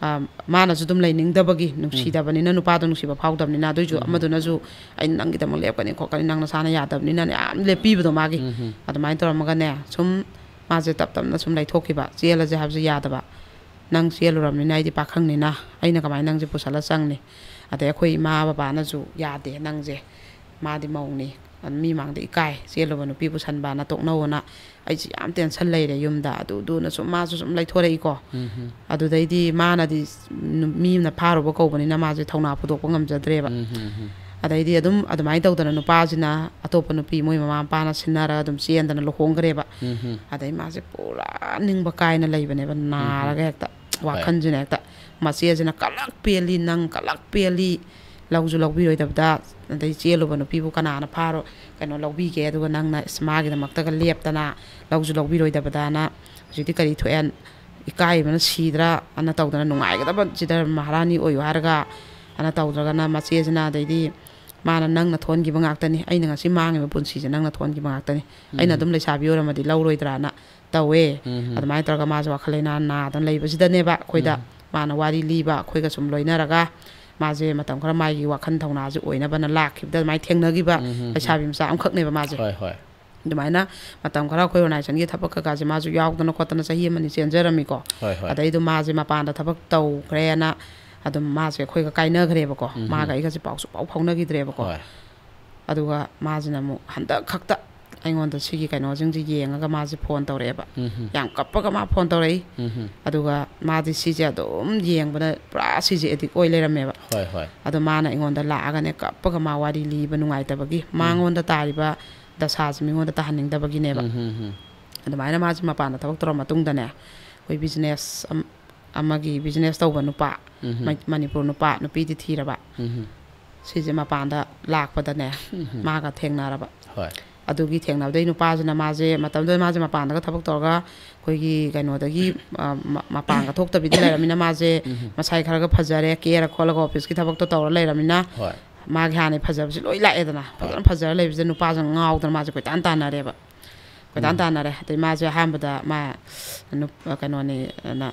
ꯑ, ꯃꯥꯅꯁꯨ ꯑꯗꯨꯝ ꯂꯩꯅꯤꯡꯗꯕꯒꯤ, ꯎꯝ꯫ ꯅꯨꯡꯁꯤꯗꯕꯅꯤꯅ, ꯅꯨꯄꯥꯗꯣ ꯅꯨꯡꯁꯤꯕ ꯐꯥꯎꯗꯕꯅꯤꯅ, ꯑꯗꯨꯏꯁꯨ ꯎꯝ꯫ ꯑꯃꯗꯨꯅꯁꯨ "ꯑꯩ ꯅꯪꯒꯤꯗꯃꯛ ꯂꯦꯞꯀꯅꯤ ꯈꯣꯠꯀꯅꯤ, ꯅꯪ ꯅꯁꯥꯅ ꯌꯥꯗꯕꯅꯤꯅ" ꯌꯥꯝ ꯂꯦꯞꯄꯤꯕꯗꯣ ꯃꯥꯒꯤ꯫ ꯎꯝ꯫ ꯑꯗꯨꯃꯥꯏꯅ ꯇꯧꯔꯝꯃꯒꯅꯦ, ꯁꯨꯝ ꯃꯥꯁꯦ ꯇꯞ ꯇꯞꯅ ꯁꯨꯝ ꯂꯩꯊꯣꯛꯈꯤꯕ, ꯆꯦꯜꯂꯁꯦ ꯍꯥꯏꯕꯁꯨ ꯌꯥꯗꯕ꯫ "ꯅꯪ ꯆꯦꯜꯂꯨꯔꯕꯅꯤꯅ ꯑꯩꯗꯤ ꯄꯥꯈꯪꯅꯤꯅ ꯑꯩꯅ ꯀꯃꯥꯏꯅ ꯅꯪꯁꯦ ꯄꯨꯁꯜꯂ ꯆꯪꯅꯤ? ꯑꯗꯩ ꯑꯩꯈꯣꯏ ꯏꯃꯥ ꯕꯕꯥꯅꯁꯨ ꯌꯥꯗꯦ, ꯅꯪꯁꯦ ꯃꯥꯗꯤ ꯃꯧꯅꯤ, ꯃꯤ ꯃꯥꯡꯗ ꯏꯀꯥꯏ, ꯆꯦꯜꯂꯨꯕ ꯅꯨꯄꯤ ꯄꯨꯁꯟꯕꯅ ꯇꯣꯛꯅꯧꯑꯅ ꯑꯩꯁꯦ ꯌꯥꯝ ꯇꯦꯟꯁꯟ ꯂꯩꯔꯦ ꯌꯨꯝꯗ", ꯑꯗꯨ ꯑꯗꯨꯅ ꯁꯨꯝ ꯃꯥꯁꯨ ꯁꯨꯝ ꯂꯩꯊꯣꯔꯛꯏꯀꯣ꯫ ꯎꯝ꯫ ꯑꯗꯨꯗꯩꯗꯤ ꯃꯥꯅꯗꯤ ꯅꯨ-, ꯃꯤ ꯑꯃꯅ ꯐꯥꯔꯨꯕ ꯀꯧꯕꯅꯤꯅ ꯃꯥꯁꯦ ꯊꯧꯅꯥ ꯐꯨꯗꯣꯛꯄ ꯉꯝꯖꯗ꯭ꯔꯦꯕ꯫ ꯎꯝ, ꯎꯝ, ꯎꯝ꯫ ꯑꯗꯩꯗꯤ ꯑꯗꯨꯝ ꯑꯗꯨꯃꯥꯏꯅ ꯇꯧꯗꯅ ꯅꯨꯄꯥꯁꯤꯅ ꯑꯇꯣꯞꯄ ꯅꯨꯄꯤ ꯃꯣꯏ ꯃꯃꯥ ꯃꯄꯥꯅ ꯁꯤꯟꯅꯔꯒ ꯑꯗꯨꯝ ꯆꯦꯟꯗꯅ ꯂꯨꯍꯣꯡꯈ꯭ꯔꯦꯕ꯫ ꯎꯝ, ꯎꯝ꯫ ꯑꯗꯩ ꯃꯥꯁꯦ ꯄꯨꯔꯥ ꯅꯤꯡꯕ ꯀꯥꯏꯅ ꯂꯩꯕꯅꯦꯕ, ꯎꯝ, ꯎꯝ꯫ ꯅꯥꯔꯒ ꯍꯦꯛꯇ, ꯍꯣꯏ꯫ ꯋꯥꯈꯜꯁꯤꯅ ꯍꯦꯛꯇ, ꯃꯆꯦꯁꯤꯅ "ꯀꯂꯛ ꯄꯦꯜꯂꯤ, ꯅꯪ ꯀꯂꯛ ꯄꯦꯜꯂꯤ, ꯂꯧꯁꯨ ꯂꯧꯕꯤꯔꯣꯏꯗꯕꯗ, ꯑꯗꯩ ꯆꯦꯜꯂꯨꯕ ꯅꯨꯄꯤꯕꯨ ꯀꯅꯥꯅ ꯐꯥꯔꯣ-, ꯀꯩꯅꯣ, ꯂꯧꯕꯤꯒꯦ? ꯑꯗꯨꯒ ꯅꯪꯅ ꯏꯁ ꯃꯥꯒꯤꯗꯃꯛꯇꯒ ꯂꯦꯞꯇꯅ ꯂꯧꯁꯨ ꯂꯧꯕꯤꯔꯣꯏꯗꯕꯗꯅ ꯍꯧꯖꯤꯛꯇꯤ ꯀꯔꯤ ꯊꯣꯛꯑꯦ? ꯏꯀꯥꯏꯕꯅ ꯁꯤꯗ꯭ꯔꯥ?" ꯑꯅ ꯇꯧꯗꯅ, ꯅꯨꯡꯉꯥꯏꯒꯗꯕ ꯁꯤꯗ ꯃꯍꯥꯔꯥꯅꯤ ꯑꯣꯏꯌꯨ ꯍꯥꯏꯔꯒ ꯑꯅ ꯇꯧꯗ꯭ꯔꯒꯅ ꯃꯆꯦꯁꯤꯅ, ꯑꯗꯩꯗꯤ ꯃꯥꯅ "ꯅꯪꯅ ꯊꯣꯟꯈꯤꯕ ꯉꯥꯛꯇꯅꯤ, ꯑꯩꯅ ꯉꯁꯤ ꯃꯥꯡꯉꯤꯕ ꯄꯨꯟꯁꯤꯁꯦ ꯅꯪꯅ ꯊꯣꯟꯈꯤꯕ ꯉꯥꯛꯇꯅꯤ, ꯑꯩꯅ ꯎꯝ꯫ ꯑꯗꯨꯝ ꯂꯩꯁꯥꯕꯤ ꯑꯣꯏꯔꯝꯃꯗꯤ ꯂꯧꯔꯣꯏꯗ꯭ꯔꯥꯅ" ꯇꯧꯋꯦ꯫ ꯎꯝ꯫ ꯑꯗꯨꯃꯥꯏꯅ ꯇꯧꯔꯒ ꯃꯥꯁꯦ ꯋꯥꯈꯜ ꯂꯩꯅꯥ ꯅꯥꯗꯅ ꯂꯩꯕꯁꯤꯗꯅꯦꯕ ꯑꯩꯈꯣꯏꯗ ꯎꯝ꯫ ꯃꯥꯅ ꯋꯥꯔꯤ ꯂꯤꯕ, ꯑꯩꯈꯣꯏꯒ ꯁꯨꯝ ꯂꯣꯏꯅꯔꯒ ꯃꯥꯁꯦ ꯃꯇꯝ ꯈꯔ ꯃꯥꯒꯤ ꯋꯥꯈꯜ ꯊꯧꯅꯥꯁꯦ ꯑꯣꯏꯅꯕꯅ ꯂꯥꯛꯈꯤꯕꯗ ꯑꯗꯨꯃꯥꯏꯅ ꯊꯦꯡꯅꯈꯤꯕ ꯎꯝ, ꯎꯝ, ꯎꯝ꯫ ꯂꯩꯁꯥꯕꯤ ꯃꯆꯥ ꯑꯃꯈꯛꯅꯦꯕ ꯃꯥꯁꯦ꯫ ꯍꯣꯏ, ꯍꯣꯏ꯫ ꯑꯗꯨꯃꯥꯏꯅ ꯃꯇꯝ ꯈꯔ ꯑꯩꯈꯣꯏ ꯑꯣꯔꯒꯅꯥꯏꯖꯦꯁꯟꯒꯤ ꯊꯕꯛ ꯀꯩꯀꯥꯁꯦ ꯃꯥꯁꯨ ꯌꯥꯎꯗꯅ ꯈꯣꯠꯇꯅ ꯆꯍꯤ ꯑꯃꯅꯤ ꯆꯦꯟꯖꯔꯝꯃꯤꯀꯣ꯫ ꯍꯣꯏ, ꯍꯣꯏ꯫ ꯑꯗꯩꯗꯣ ꯃꯥꯁꯦ ꯃꯄꯥꯟꯗ ꯊꯕꯛ ꯇꯧꯈ꯭ꯔꯦꯅ ꯑꯗꯨꯝ ꯃꯥꯁꯦ ꯑꯩꯈꯣꯏꯒ ꯀꯥꯏꯅꯈ꯭ꯔꯦꯕꯀꯣ꯫ ꯎꯝ, ꯃꯥꯒ ꯎꯝ꯫ ꯑꯩꯒꯁꯦ ꯄꯥꯎ ꯁꯨꯡꯐꯥꯎ ꯐꯥꯎꯅꯈꯤꯗ꯭ꯔꯦꯕꯀꯣ꯫ ꯍꯣꯏ꯫ ꯑꯗꯨꯒ ꯃꯥꯁꯤꯅ ꯑꯃꯨꯛ ꯍꯟꯗꯛ ꯈꯛꯇ ꯑꯩꯉꯣꯟꯗ ꯁꯤꯒꯤ ꯀꯩꯅꯣꯁꯤꯡꯁꯦ ꯌꯦꯡꯉꯒ ꯃꯥꯁꯦ ꯐꯣꯟ ꯇꯧꯔꯛꯑꯦꯕ꯫ ꯎꯝ, ꯎꯝ꯫ ꯌꯥꯝ ꯀꯞꯄꯒ ꯃꯥ ꯐꯣꯟ ꯇꯧꯔꯛꯏ꯫ ꯎꯝ, ꯎꯝ꯫ ꯑꯗꯨꯒ ꯃꯥꯗꯤ ꯁꯤꯁꯦ ꯑꯗꯨꯝ ꯌꯦꯡꯕꯗ ꯄꯨꯔꯥ ꯁꯤꯁꯦ ꯑꯦꯗꯤꯛ ꯑꯣꯏ ꯂꯩꯔꯝꯃꯦꯕ꯫ ꯍꯣꯏ, ꯍꯣꯏ꯫ ꯑꯗꯣ ꯃꯥꯅ ꯑꯩꯉꯣꯟꯗ ꯂꯥꯛꯑꯒꯅꯦ ꯀꯞꯄꯒ ꯃꯥ ꯋꯥꯔꯤ ꯂꯤꯕ ꯅꯨꯡꯉꯥꯏꯇꯕꯒꯤ, ꯎꯝ꯫ ꯃꯉꯣꯟꯗ ꯇꯥꯔꯤꯕ ꯗꯁꯥꯁꯦ ꯃꯤꯉꯣꯟꯗ ꯇꯥꯍꯟꯅꯤꯡꯗꯕꯒꯤꯅꯦꯕ꯫ ꯎꯝ, ꯎꯝ, ꯎꯝ꯫ ꯑꯗꯨꯃꯥꯏꯅ ꯃꯥꯁꯦ ꯃꯄꯥꯟꯗ ꯊꯕꯛ ꯇꯧꯔ ꯃꯇꯨꯡꯗꯅꯦ, ꯑꯩꯈꯣꯏ ꯕꯤꯖꯤꯅꯦꯁ ꯑꯃꯒꯤ ꯕꯤꯖꯤꯅꯦꯁ ꯇꯧꯕ ꯅꯨꯄꯥ, ꯎꯝ꯫ ꯃꯩ- ꯃꯅꯤꯄꯨꯔ ꯅꯨꯄꯥ, ꯅꯨꯄꯤꯗꯤ ꯊꯤꯔꯕ, ꯎꯝ꯫ ꯁꯤꯁꯦ ꯃꯄꯥꯟꯗ ꯂꯥꯛꯄꯗꯅꯦ, ꯎꯝ꯫ ꯃꯥꯒ ꯊꯦꯡꯅꯔꯕ꯫ ꯍꯣꯏ꯫ ꯑꯗꯨꯒꯤ ꯊꯦꯡꯅꯕꯗꯩ ꯅꯨꯄꯥꯁꯤꯅ ꯃꯥꯁꯦ, ꯃꯇꯝꯗꯨꯗ ꯃꯥꯁꯦ ꯃꯄꯥꯟꯗꯒ ꯊꯕꯛ ꯇꯧꯔꯒ ꯑꯩꯈꯣꯏꯒꯤ ꯀꯩꯅꯣꯗꯒꯤ, ꯑ, ꯃ- ꯃꯄꯥꯟꯒ ꯊꯣꯛꯇꯕꯤꯗ ꯂꯩꯔꯃꯤꯅ ꯃꯥꯁꯦ ꯎꯝ꯫ ꯃꯁꯥꯏ ꯈꯔꯒ ꯐꯖꯔꯦ, ꯀꯦꯔ ꯈꯣꯠꯂꯒ ꯑꯣꯐꯤꯁꯀꯤ ꯊꯕꯛꯇꯣ ꯇꯧꯔ ꯂꯩꯔꯃꯤꯅ ꯍꯣꯏ꯫ ꯃꯥꯒꯤ ꯍꯥꯟꯅꯩ ꯐꯖꯕꯁꯤ ꯂꯣꯏ ꯂꯥꯛꯑꯦꯗꯅ꯫ ꯐꯖꯅ ꯐꯖꯔ ꯂꯩꯕꯁꯤꯗ ꯅꯨꯄꯥꯁꯤꯅ ꯉꯥꯎꯗꯅ ꯃꯥꯁꯦ ꯀꯣꯏꯇꯥꯟ ꯇꯥꯟꯅꯔꯦꯕ꯫ ꯀꯣꯏꯇꯥꯟ ꯎꯝ꯫ ꯇꯥꯟꯅꯔꯦ꯫ ꯑꯗꯩ ꯃꯥꯁꯦ ꯑꯍꯥꯟꯕꯗ ꯃꯥ ꯅꯨꯞ- ꯀꯩꯅꯣꯅꯦꯅ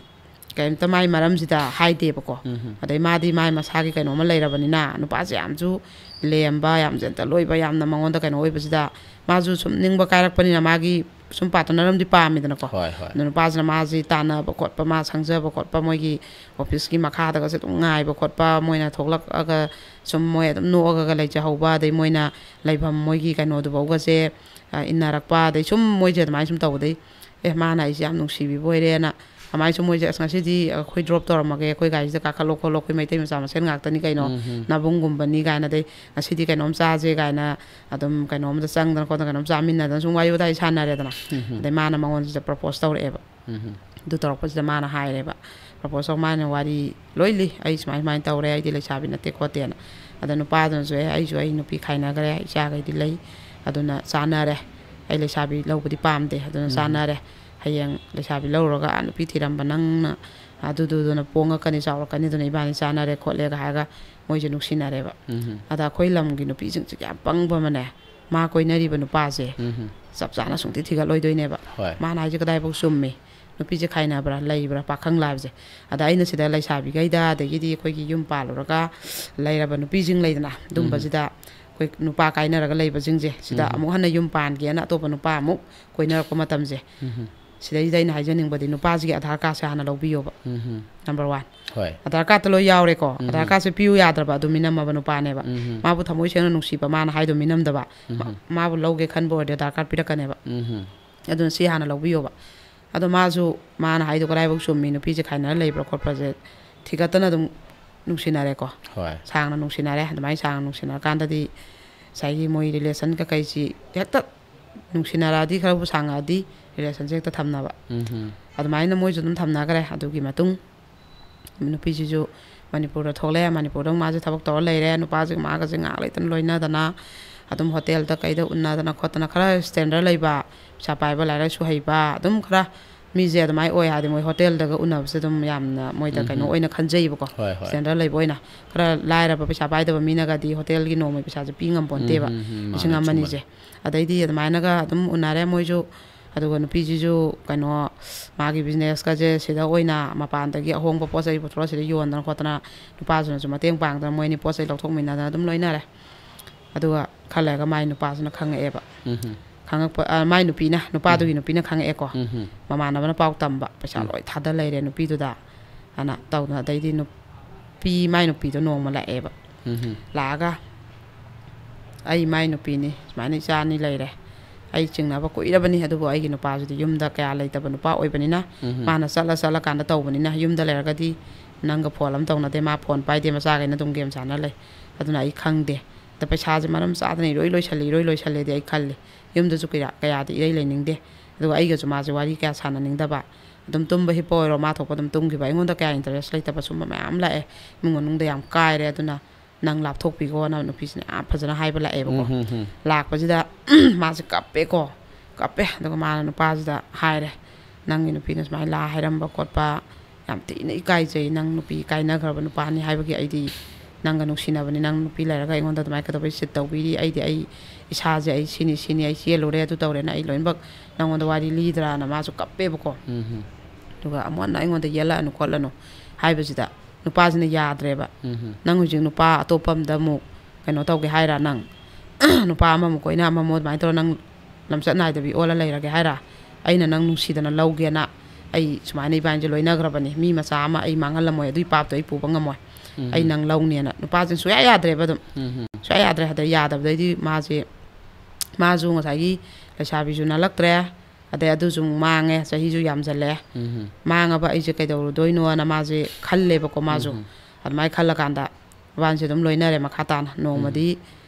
ꯀꯩꯝꯇ ꯃꯥꯏ ꯃꯔꯝꯁꯤꯗ ꯍꯥꯏꯗꯦꯕꯀꯣ꯫ ꯎꯝ꯫ ꯑꯗꯩ ꯃꯥꯗꯤ ꯃꯥꯏ ꯃꯁꯥꯒꯤ ꯀꯩꯅꯣꯝꯃ ꯂꯩꯔꯕꯅꯤꯅ ꯅꯨꯄꯥꯁꯦ ꯌꯥꯝꯁꯨ ꯂꯦꯝꯕ, ꯌꯥꯝ ꯖꯦꯟꯇꯜ ꯑꯣꯏꯕ, ꯌꯥꯝꯅ ꯃꯉꯣꯟꯗ ꯀꯩꯅꯣ ꯑꯣꯏꯕꯁꯤꯗ ꯃꯥꯁꯨ ꯁꯨꯝ ꯅꯤꯡꯕ ꯀꯥꯏꯔꯛꯄꯅꯤꯅ ꯃꯥꯒꯤ ꯁꯨꯝ ꯄꯥꯔꯠꯅꯔ ꯑꯃꯗꯤ ꯄꯥꯝꯃꯤꯗꯅꯀꯣ꯫ ꯍꯣꯏ, ꯍꯣꯏ꯫ ꯑꯗꯣ ꯅꯨꯄꯥꯁꯤꯅ ꯃꯥꯁꯤ ꯇꯥꯟꯅꯕ ꯈꯣꯠꯄ, ꯃꯥ ꯁꯪꯖꯕ ꯈꯣꯠꯄ, ꯃꯣꯏꯒꯤ ꯑꯣꯐꯤꯁꯀꯤ ꯃꯈꯥꯗꯒꯁꯦ ꯑꯗꯨꯝ ꯉꯥꯏꯕ ꯈꯣꯠꯄ, ꯃꯣꯏꯅ ꯊꯣꯛꯂꯛꯑꯒ ꯁꯨꯝ ꯃꯣꯏ ꯑꯗꯨꯝ ꯅꯣꯛꯑꯒ ꯂꯩꯖꯍꯧꯕ, ꯑꯗꯩ ꯃꯣꯏꯅ ꯂꯩꯐꯝ ꯃꯣꯏꯒꯤ ꯀꯩꯅꯣꯗꯨꯐꯥꯎꯒꯁꯦ, ꯑ, ꯏꯟꯅꯔꯛꯄ, ꯑꯗꯩ ꯁꯨꯝ ꯃꯣꯏꯁꯦ ꯑꯗꯨꯃꯥꯏꯅ ꯁꯨꯝ ꯇꯧꯕꯗꯩ, "ꯑꯦ, ꯃꯥꯅ ꯑꯩꯁꯦ ꯌꯥꯝ ꯅꯨꯡꯁꯤꯕꯤꯕ ꯑꯣꯏꯔꯦꯅ", ꯑꯗꯨꯃꯥꯏꯅ ꯁꯨꯝ ꯃꯣꯏꯁꯦ, "ꯑꯁ, ꯉꯁꯤꯗꯤ ꯑꯩꯈꯣꯏ ꯗ꯭ꯔꯣꯞ ꯇꯧꯔꯝꯃꯒꯦ, ꯑꯩꯈꯣꯏ ꯒꯥꯔꯤꯁꯤꯗ ꯀꯥꯈꯠꯂꯣ ꯈꯣꯠꯂꯣ, ꯑꯩꯈꯣꯏ ꯃꯩꯇꯩ ꯃꯆꯥ ꯃꯁꯦꯟ ꯉꯥꯛꯇꯅꯤ ꯀꯩꯅꯣ, ꯎꯝ, ꯎꯝ꯫ ꯅꯕꯨꯡꯒꯨꯝꯕꯅꯤ" ꯀꯥꯏꯅ, ꯑꯗꯩ "ꯉꯁꯤꯗꯤ ꯀꯩꯅꯣꯝ ꯆꯥꯁꯦ" ꯀꯥꯏꯅ ꯑꯗꯨꯝ ꯀꯩꯅꯣꯝꯗ ꯆꯪꯗꯅ ꯈꯣꯠꯇꯅ ꯀꯩꯅꯣꯝ ꯆꯥꯃꯤꯟꯅꯗꯅ ꯁꯨꯝ ꯋꯥꯔꯤ ꯋꯥꯇꯥꯏ ꯁꯥꯟꯅꯔꯦꯗꯅ꯫ ꯎꯝ, ꯎꯝ꯫ ꯑꯗꯩ ꯃꯥꯅ ꯃꯉꯣꯟꯁꯤꯗ ꯄ꯭ꯔꯄꯣꯁ ꯇꯧꯔꯛꯑꯦꯕ꯫ ꯎꯝ꯫ ꯑꯗꯨ ꯇꯧꯔꯛꯄꯁꯤꯗ ꯃꯥꯅ ꯍꯥꯏꯔꯦꯕ, ꯄ꯭ꯔꯄꯣꯁ ꯇꯧ, ꯃꯥꯅ ꯋꯥꯔꯤ ꯂꯣꯏ ꯂꯤ, "ꯑꯩ ꯁꯨꯃꯥꯏ ꯁꯨꯃꯥꯏꯅ ꯇꯧꯔꯦ, ꯑꯩꯗꯤ ꯂꯩꯁꯥꯕꯤ ꯅꯠꯇꯦ" ꯈꯣꯠꯇꯦꯅ꯫ ꯑꯗ ꯅꯨꯄꯥꯗꯨꯅꯁꯨ, "ꯑꯦ, ꯑꯩꯁꯨ ꯑꯩ ꯅꯨꯄꯤ ꯈꯥꯏꯅꯈ꯭ꯔꯦ, ꯏꯆꯥꯈꯩꯗꯤ ꯂꯩ, ꯑꯗꯨꯅ ꯆꯥꯟꯅꯔꯦ, ꯑꯩ ꯂꯩꯁꯥꯕꯤ ꯂꯧꯕꯗꯤ ꯄꯥꯝꯗꯦ, ꯑꯗꯨꯅ ꯎꯝ꯫ ꯆꯥꯟꯅꯔꯦ, ꯍꯌꯦꯡ ꯂꯩꯁꯥꯕꯤ ꯂꯧꯔꯨꯔꯒ ꯑꯥ ꯅꯨꯄꯤ ꯊꯤꯔꯝꯕ ꯅꯪꯅ ꯑꯗꯨꯗꯨꯗꯨꯅ ꯄꯣꯡꯉꯛꯀꯅꯤ, ꯆꯥꯎꯔꯛꯀꯅꯤ, ꯑꯗꯨꯅ ꯏꯕꯥꯅꯤ ꯆꯥꯟꯅꯔꯦ ꯈꯣꯠꯂꯦꯒ" ꯍꯥꯏꯔꯒ ꯃꯣꯏꯁꯦ ꯅꯨꯡꯁꯤꯅꯔꯦꯕ꯫ ꯎꯝ꯫ ꯑꯗ ꯑꯩꯈꯣꯏ ꯂꯝꯒꯤ ꯅꯨꯄꯤꯁꯤꯡꯁꯦ ꯌꯥꯝ ꯄꯪꯕ ꯑꯃꯅꯦ, ꯃꯥ ꯀꯣꯏꯅꯔꯤꯕ ꯅꯨꯄꯥꯁꯦ ꯎꯝ꯫ ꯆꯞ ꯆꯥꯅ ꯁꯨꯡꯊꯤ ꯊꯤꯒꯠꯂꯣꯏꯗꯣꯏꯅꯦꯕ꯫ ꯍꯣꯏ꯫ ꯃꯥꯅ ꯍꯥꯏꯁꯦ ꯀꯗꯥꯏꯐꯥꯎ ꯆꯨꯝꯃꯤ, ꯅꯨꯄꯤꯁꯦ ꯈꯥꯏꯅꯕ꯭ꯔꯥ, ꯂꯩꯕ꯭ꯔꯥ, ꯄꯥꯈꯪ ꯂꯥꯏꯕꯁꯦ꯫ ꯑꯗ ꯑꯩꯅ ꯁꯤꯗ ꯂꯩꯁꯥꯕꯤꯈꯩꯗ, ꯑꯗꯒꯤꯗꯤ ꯑꯩꯈꯣꯏꯒꯤ ꯌꯨꯝ ꯄꯥꯜꯂꯨꯔꯒ ꯂꯩꯔꯕ ꯅꯨꯄꯤꯁꯤꯡ ꯂꯩꯗꯅ, ꯑꯗꯨꯝꯕꯁꯤꯗ ꯑꯩꯈꯣꯏ ꯅꯨꯄꯥ ꯀꯥꯏꯅꯔꯒ ꯂꯩꯕꯁꯤꯡꯁꯦ, ꯁꯤꯗ ꯎꯝ꯫ ꯑꯃꯨꯛ ꯍꯟꯅ ꯌꯨꯝ ꯄꯥꯟꯒꯦꯅ ꯑꯇꯣꯞꯄ ꯅꯨꯄꯥ ꯑꯃꯨꯛ ꯀꯣꯏꯅꯔꯛꯄ ꯃꯇꯝꯁꯦ, ꯎꯝ꯫ ꯁꯤꯗꯩꯁꯤꯗ ꯑꯩꯅ ꯍꯥꯏꯖꯅꯤꯡꯕꯗꯤ, ꯅꯨꯄꯥꯁꯤꯒꯤ ꯑꯙꯥꯔ ꯀꯥꯔꯗꯁꯦ ꯍꯥꯟꯅ ꯂꯧꯕꯤꯌꯣꯕ꯫ ꯎꯝ꯫ Number one. ꯍꯣꯏ꯫ ꯑꯙꯥꯔ ꯀꯥꯔꯗꯇ ꯂꯣꯏ ꯌꯥꯎꯔꯦꯀꯣ꯫ ꯎꯝ꯫ ꯑꯙꯥꯔ ꯀꯥꯔꯗꯁꯦ ꯄꯤꯌꯨ ꯌꯥꯗ꯭ꯔꯕ, ꯑꯗꯨ ꯃꯤꯅꯝꯃꯕ ꯅꯨꯄꯥꯅꯦꯕ꯫ ꯎꯝ꯫ ꯃꯥꯕꯨ ꯊꯃꯣꯏ ꯁꯦꯡꯅ ꯅꯨꯡꯁꯤꯕ, ꯃꯥꯅ ꯍꯥꯏꯗꯣ ꯃꯤꯅꯝꯗꯕ꯫ ꯃꯥ-, ꯎꯝ꯫ ꯃꯥꯕꯨ ꯂꯧꯒꯦ ꯈꯟꯕ ꯑꯣꯏꯔꯗꯤ ꯑꯙꯥꯔ ꯀꯥꯔꯗ ꯄꯤꯔꯛꯀꯅꯦꯕ꯫ ꯎꯝ꯫ ꯑꯗꯨꯅ ꯁꯤ ꯍꯥꯟꯅ ꯂꯧꯕꯤꯌꯣꯕ꯫ ꯑꯗꯣ ꯃꯥꯁꯨ, ꯃꯥꯅ ꯍꯥꯏꯗꯣ ꯀꯗꯥꯏꯐꯥꯎ ꯆꯨꯝꯃꯤ, ꯅꯨꯄꯤꯁꯦ ꯈꯥꯏꯅꯔ ꯂꯩꯕ꯭ꯔꯥ ꯈꯣꯠꯄ꯭ꯔꯥꯁꯦ ꯊꯤꯒꯠꯇꯅ ꯑꯗꯨꯝ ꯅꯨꯡꯁꯤꯅꯔꯦꯀꯣ꯫ ꯍꯣꯏ꯫ ꯁꯥꯡꯅ ꯅꯨꯡꯁꯤꯅꯔꯦ꯫ ꯑꯗꯨꯃꯥꯏꯅ ꯁꯥꯡꯅ ꯅꯨꯡꯁꯤꯅꯔꯀꯥꯟꯗꯗꯤ ꯉꯁꯥꯏꯒꯤ ꯃꯣꯏ ꯔꯤꯂꯦꯁꯟ ꯀꯀꯩꯁꯤ ꯍꯦꯛꯇ ꯅꯨꯡꯁꯤꯅꯔꯛꯑꯗꯤ, ꯈꯔꯕꯨ ꯁꯥꯡꯉꯛꯑꯗꯤ ꯔꯤꯂꯦꯁꯟꯁꯦ ꯍꯦꯛꯇ ꯊꯝꯅꯕ꯫ ꯎꯝ ꯍꯝ꯫ ꯑꯗꯨꯃꯥꯏꯅ ꯃꯣꯏꯁꯨ ꯑꯗꯨꯝ ꯊꯝꯅꯈ꯭ꯔꯦ꯫ ꯑꯗꯨꯒꯤ ꯃꯇꯨꯡ ꯅꯨꯄꯤꯁꯤꯁꯨ ꯃꯅꯤꯄꯨꯔꯗ ꯊꯣꯛꯂꯛꯑꯦ꯫ ꯃꯅꯤꯄꯨꯔꯗ ꯃꯥꯁꯦ ꯊꯕꯛ ꯇꯧꯔ ꯂꯩꯔꯦ꯫ ꯅꯨꯄꯥꯁꯤꯒ ꯃꯥꯒꯁꯦ ꯉꯥꯏꯍꯥꯛ ꯂꯩꯇꯅ ꯂꯣꯏꯅꯗꯅ ꯑꯗꯨꯝ ꯍꯣꯇꯦꯜꯗ ꯀꯩꯗ ꯎꯅꯗꯅ ꯈꯣꯠꯇꯅ, ꯈꯔ ꯁ꯭ꯇꯦꯟꯗꯔ ꯂꯩꯕ, ꯄꯩꯁꯥ ꯄꯥꯏꯕ, ꯂꯥꯏꯔꯤꯛ ꯂꯥꯏꯁꯨ ꯍꯩꯕ, ꯑꯗꯨꯝ ꯈꯔ ꯃꯤꯁꯦ ꯑꯗꯨꯃꯥꯏꯅ ꯑꯣꯏ ꯍꯥꯏꯔꯗꯤ, ꯃꯣꯏ ꯍꯣꯇꯦꯜꯗꯒ ꯎꯅꯕꯁꯦ ꯑꯗꯨꯝ ꯌꯥꯝꯅ ꯃꯣꯏꯗ ꯎꯝ ꯀꯩꯅꯣ ꯍꯝ꯫ ꯑꯣꯏꯅ ꯈꯟꯖꯩꯕꯀꯣ꯫ ꯍꯣꯏ, ꯍꯣꯏ꯫ ꯁ꯭ꯇꯦꯟꯗꯔ ꯂꯩꯕ ꯑꯣꯏꯅ꯫ ꯈꯔ ꯂꯥꯏꯔꯕ, ꯄꯩꯁꯥ ꯄꯥꯏꯗꯕ ꯃꯤꯅꯒꯗꯤ ꯍꯣꯇꯦꯜꯒꯤ ꯅꯣꯡꯃꯒꯤ ꯄꯩꯁꯥꯁꯦ ꯄꯤ ꯉꯝꯄꯣꯟꯇꯦꯕ, ꯎꯝ ꯍꯝ, ꯃꯥꯅꯦ, ꯂꯤꯁꯤꯡ ꯑꯃ ꯆꯨꯝꯕꯅꯦ꯫ ꯑꯅꯤꯁꯦ꯫ ꯑꯗꯩꯗꯤ ꯑꯗꯨꯃꯥꯏꯅꯒ ꯑꯗꯨꯝ ꯎꯅꯔꯦ ꯃꯣꯏꯁꯨ꯫ ꯑꯗꯨꯒ ꯅꯨꯄꯤꯁꯤꯁꯨ ꯀꯩꯅꯣ, ꯃꯥꯒꯤ ꯕꯤꯖꯤꯅꯦꯁꯀꯁꯦ ꯁꯤꯗ ꯑꯣꯏꯅ ꯃꯄꯥꯟꯗꯒꯤ ꯑꯍꯣꯡꯕ ꯄꯣꯠ ꯆꯩ ꯄꯨꯊꯣꯔꯛꯑ ꯁꯤꯗ ꯌꯣꯟꯗꯅ ꯈꯣꯠꯇꯅ, ꯅꯨꯄꯥꯁꯤꯅꯁꯨ ꯃꯇꯦꯡ ꯄꯥꯡꯗꯅ, ꯃꯣꯏ ꯑꯅꯤ ꯄꯣꯠ ꯆꯩ ꯂꯧꯊꯣꯛꯃꯤꯟꯅꯗꯅ ꯑꯗꯨꯝ ꯂꯣꯏꯅꯔꯦ꯫ ꯑꯗꯨꯒ ꯈꯔ ꯂꯩꯔꯒ ꯃꯥꯏ ꯅꯨꯄꯥꯁꯤꯅ ꯈꯪꯉꯛꯑꯦꯕ꯫ ꯎꯝ ꯍꯝ꯫ ꯈꯪꯉꯛꯄ, ꯑ, ꯃꯥꯏ ꯅꯨꯄꯤꯅ, ꯅꯨꯄꯥꯗꯨꯒꯤ ꯅꯨꯄꯤꯅ ꯈꯪꯉꯛꯑꯦꯀꯣ꯫ ꯎꯝ ꯍꯝ꯫ ꯃꯃꯥꯟꯅꯕꯅ ꯄꯥꯎ ꯇꯝꯕ, ꯄꯩꯁꯥ ꯎꯝ꯫ ꯂꯣꯏ ꯊꯥꯗ ꯂꯩꯔꯦ ꯅꯨꯄꯤꯗꯨꯗ, ꯑꯅ ꯇꯧꯗꯅ꯫ ꯑꯗꯩꯗꯤ ꯅꯨꯄꯤ, ꯃꯥꯏ ꯅꯨꯄꯤꯗꯣ ꯅꯣꯡꯃ ꯂꯥꯛꯑꯦꯕ꯫ ꯎꯝ ꯍꯝ꯫ ꯂꯥꯛꯑꯒ, "ꯑꯩ ꯃꯥꯏ ꯅꯨꯄꯤꯅꯤ, ꯁꯨꯃꯥꯏꯅ ꯏꯆꯥ ꯑꯅꯤ ꯂꯩꯔꯦ, ꯑꯩ ꯆꯤꯡꯅꯕ ꯀꯨꯏꯔꯕꯅꯤ, ꯑꯗꯨꯕꯨ ꯑꯩꯒꯤ ꯅꯨꯄꯥꯁꯤꯗꯤ ꯌꯨꯝꯗ ꯀꯌꯥ ꯂꯩꯇꯕ ꯅꯨꯄꯥ ꯑꯣꯏꯕꯅꯤꯅ, ꯎꯝ ꯍꯝ꯫ ꯃꯥꯅ ꯆꯠꯂ ꯆꯠꯂꯀꯥꯟꯗ ꯇꯧꯕꯅꯤꯅ, ꯌꯨꯝꯗ ꯂꯩꯔꯒꯗꯤ ꯅꯪꯒ ꯐꯣꯟ ꯑꯃ ꯇꯧꯅꯗꯦ, ꯃꯥ ꯐꯣꯟ ꯄꯥꯏꯗꯦ, ꯃꯆꯥꯈꯩꯅ ꯑꯗꯨꯝ ꯒꯦꯝ ꯁꯥꯟꯅ ꯂꯩ꯫ ꯑꯗꯨꯅ ꯑꯩ ꯈꯪꯗꯦ꯫ ꯑꯗ ꯄꯩꯁꯥꯁꯦ ꯃꯔꯝ ꯆꯥꯗꯅ ꯏꯔꯣꯏ ꯂꯣꯏꯁꯜꯂꯤ, ꯏꯔꯣꯏ ꯂꯣꯏꯁꯜꯂꯦꯗꯤ ꯑꯩ ꯈꯜꯂꯤ꯫ ꯌꯨꯝꯗꯁꯨ ꯀꯌꯥ, ꯀꯌꯥꯗꯤ ꯏꯔꯩ ꯂꯩꯅꯤꯡꯗꯦ꯫ ꯑꯗꯨꯒ ꯑꯩꯒꯁꯨ ꯃꯥꯁꯦ ꯋꯥꯔꯤ ꯀꯌꯥ ꯁꯥꯟꯅꯅꯤꯡꯗꯕ꯫ ꯑꯗꯨꯝ ꯇꯨꯝꯕ ꯍꯤꯞꯄ ꯑꯣꯏꯔꯣ, ꯃꯥ ꯊꯣꯛꯄ ꯑꯗꯨꯝ ꯇꯨꯝꯈꯤꯕ꯫ ꯑꯩꯉꯣꯟꯗ ꯀꯌꯥ ꯏꯟꯇꯔꯦꯁ ꯂꯩꯇꯕ ꯁꯨꯝꯕ ꯃꯌꯥꯝ ꯂꯥꯛꯑꯦ꯫ ꯏꯃꯨꯡ ꯃꯅꯨꯡꯗ ꯌꯥꯝ ꯀꯥꯏꯔꯦ, ꯑꯗꯨꯅ ꯅꯪ ꯂꯥꯞꯊꯣꯛꯄꯤꯈꯣꯅ ꯅꯨꯄꯤꯁꯤꯅ ꯌꯥꯝ ꯐꯖꯅ ꯍꯥꯏꯕ ꯂꯥꯛꯑꯦꯕꯀꯣ꯫ ꯎꯝ ꯍꯝ ꯍꯝ꯫ ꯂꯥꯛꯄꯁꯤꯗ ꯃꯥꯁꯦ ꯀꯞꯄꯦꯀꯣ, ꯀꯞꯄꯦ꯫ ꯑꯗꯨꯒ ꯃꯥꯅ ꯅꯨꯄꯥꯁꯤꯗ ꯍꯥꯏꯔꯦ, "ꯅꯪꯒꯤ ꯅꯨꯄꯤꯅ ꯁꯨꯃꯥꯏꯅ ꯂꯥ ꯍꯥꯏꯔꯝꯕ ꯈꯣꯠꯄ ꯌꯥꯝ ꯊꯤꯅ ꯏꯀꯥꯏꯖꯩ, ꯅꯪ ꯅꯨꯄꯤ ꯀꯥꯏꯅꯈ꯭ꯔꯕ ꯅꯨꯄꯥꯅꯤ ꯍꯥꯏꯕꯒꯤ ꯑꯩꯗꯤ ꯅꯪꯒ ꯅꯨꯡꯁꯤꯅꯕꯅꯤ, ꯅꯪ ꯅꯨꯄꯤ ꯂꯩꯔꯒ ꯑꯩꯉꯣꯟꯗ ꯑꯗꯨꯃꯥꯏꯅ ꯀꯩꯗꯧꯕꯩ ꯆꯤꯠ ꯇꯧꯕꯤꯔꯤ? ꯑꯩꯗꯤ ꯑꯩ ꯏꯁꯥꯁꯦ ꯑꯩ ꯁꯤꯅꯤ ꯁꯤꯅꯤ, ꯑꯩ ꯆꯦꯜꯂꯨꯔꯦ, ꯑꯗꯨ ꯇꯧꯔꯦꯅ ꯑꯩ ꯂꯣꯏꯅꯃꯛ ꯅꯪꯉꯣꯟꯗ ꯋꯥꯔꯤ ꯂꯤꯗ꯭ꯔꯥꯅ?" ꯃꯥꯁꯨ ꯀꯞꯄꯦꯕꯀꯣ꯫ ꯎꯝ ꯍꯝ꯫ ꯑꯗꯨꯒ ꯑꯃꯨꯛ ꯍꯟꯅ ꯑꯩꯉꯣꯟꯗ ꯌꯦꯠꯂꯛꯑꯅꯨ ꯈꯣꯠꯂꯅꯨ ꯍꯥꯏꯕꯁꯤꯗ ꯅꯨꯄꯥꯁꯤꯅ ꯌꯥꯗ꯭ꯔꯦꯕ꯫ ꯎꯝ ꯍꯝ꯫ "ꯅꯪ ꯍꯧꯖꯤꯛ ꯅꯨꯄꯥ ꯑꯇꯣꯞꯄ ꯑꯝꯗ ꯑꯃꯨꯛ ꯀꯩꯅꯣ ꯇꯧꯒꯦ ꯍꯥꯏꯔ? ꯅꯪ ꯅꯨꯄꯥ ꯑꯃꯃꯨꯛ ꯀꯣꯏꯅ, ꯑꯃꯃꯨꯛ ꯑꯗꯨꯃꯥꯏꯅ ꯇꯧꯔ ꯅꯪ ꯂꯝꯆꯠ ꯅꯥꯏꯗꯕꯤ ꯑꯣꯜꯂ ꯂꯩꯔꯒꯦ ꯍꯥꯏꯔ? ꯑꯩꯅ ꯅꯪ ꯅꯨꯡꯁꯤꯗꯅ ꯂꯧꯒꯦꯅ ꯑꯩ ꯁꯨꯃꯥꯏꯅ ꯏꯕꯥꯅꯤꯁꯦ ꯂꯣꯏꯅꯈ꯭ꯔꯕꯅꯤ꯫ ꯃꯤ ꯃꯆꯥ ꯑꯃ ꯑꯩ ꯃꯥꯡꯍꯜꯂꯝꯃꯣꯏ, ꯑꯗꯨꯏ ꯄꯥꯞꯇꯣ ꯑꯩ ꯄꯨꯕ ꯉꯝꯃꯣꯏ꯫ ꯎꯝ ꯑꯩ ꯍꯝ꯫ ꯅꯪ ꯂꯧꯅꯦꯅ" ꯅꯨꯄꯥꯁꯤꯅ ꯁꯨꯡꯌꯥ ꯌꯥꯗ꯭ꯔꯦꯕ ꯑꯗꯨꯝ꯫ ꯎꯝ ꯍꯝ꯫ ꯁꯨꯡꯌꯥ ꯌꯥꯗ꯭ꯔꯦ꯫ ꯑꯗꯩ ꯌꯥꯗꯕꯗꯩꯗꯤ ꯃꯥꯁꯦ, ꯃꯥꯁꯨ ꯉꯁꯥꯏꯒꯤ ꯂꯩꯁꯥꯕꯤꯁꯨ ꯅꯥꯜꯂꯛꯇ꯭ꯔꯦ, ꯑꯗꯩ ꯑꯗꯨꯁꯨ ꯑꯃꯨꯛ ꯃꯥꯡꯉꯦ, ꯆꯍꯤꯁꯨ ꯌꯥꯝꯁꯜꯂꯛꯑꯦ꯫ ꯎꯝ ꯍꯝ꯫ ꯃꯥꯡꯉꯕ ꯑꯩꯁꯦ ꯀꯩꯗꯧꯔꯨꯗꯣꯏꯅꯣꯅ ꯃꯥꯁꯦ ꯈꯜꯂꯦꯕꯀꯣ ꯃꯥꯁꯨ꯫ ꯎꯝ ꯍꯝ꯫ ꯑꯗꯨꯃꯥꯏꯅ ꯈꯜꯂꯀꯥꯟꯗ ꯃꯕꯥꯅꯤꯁꯦ ꯑꯗꯨꯝ ꯂꯣꯏꯅꯔꯦ ꯃꯈꯥ ꯇꯥꯅ꯫ ꯅꯣꯡꯃꯗꯤ,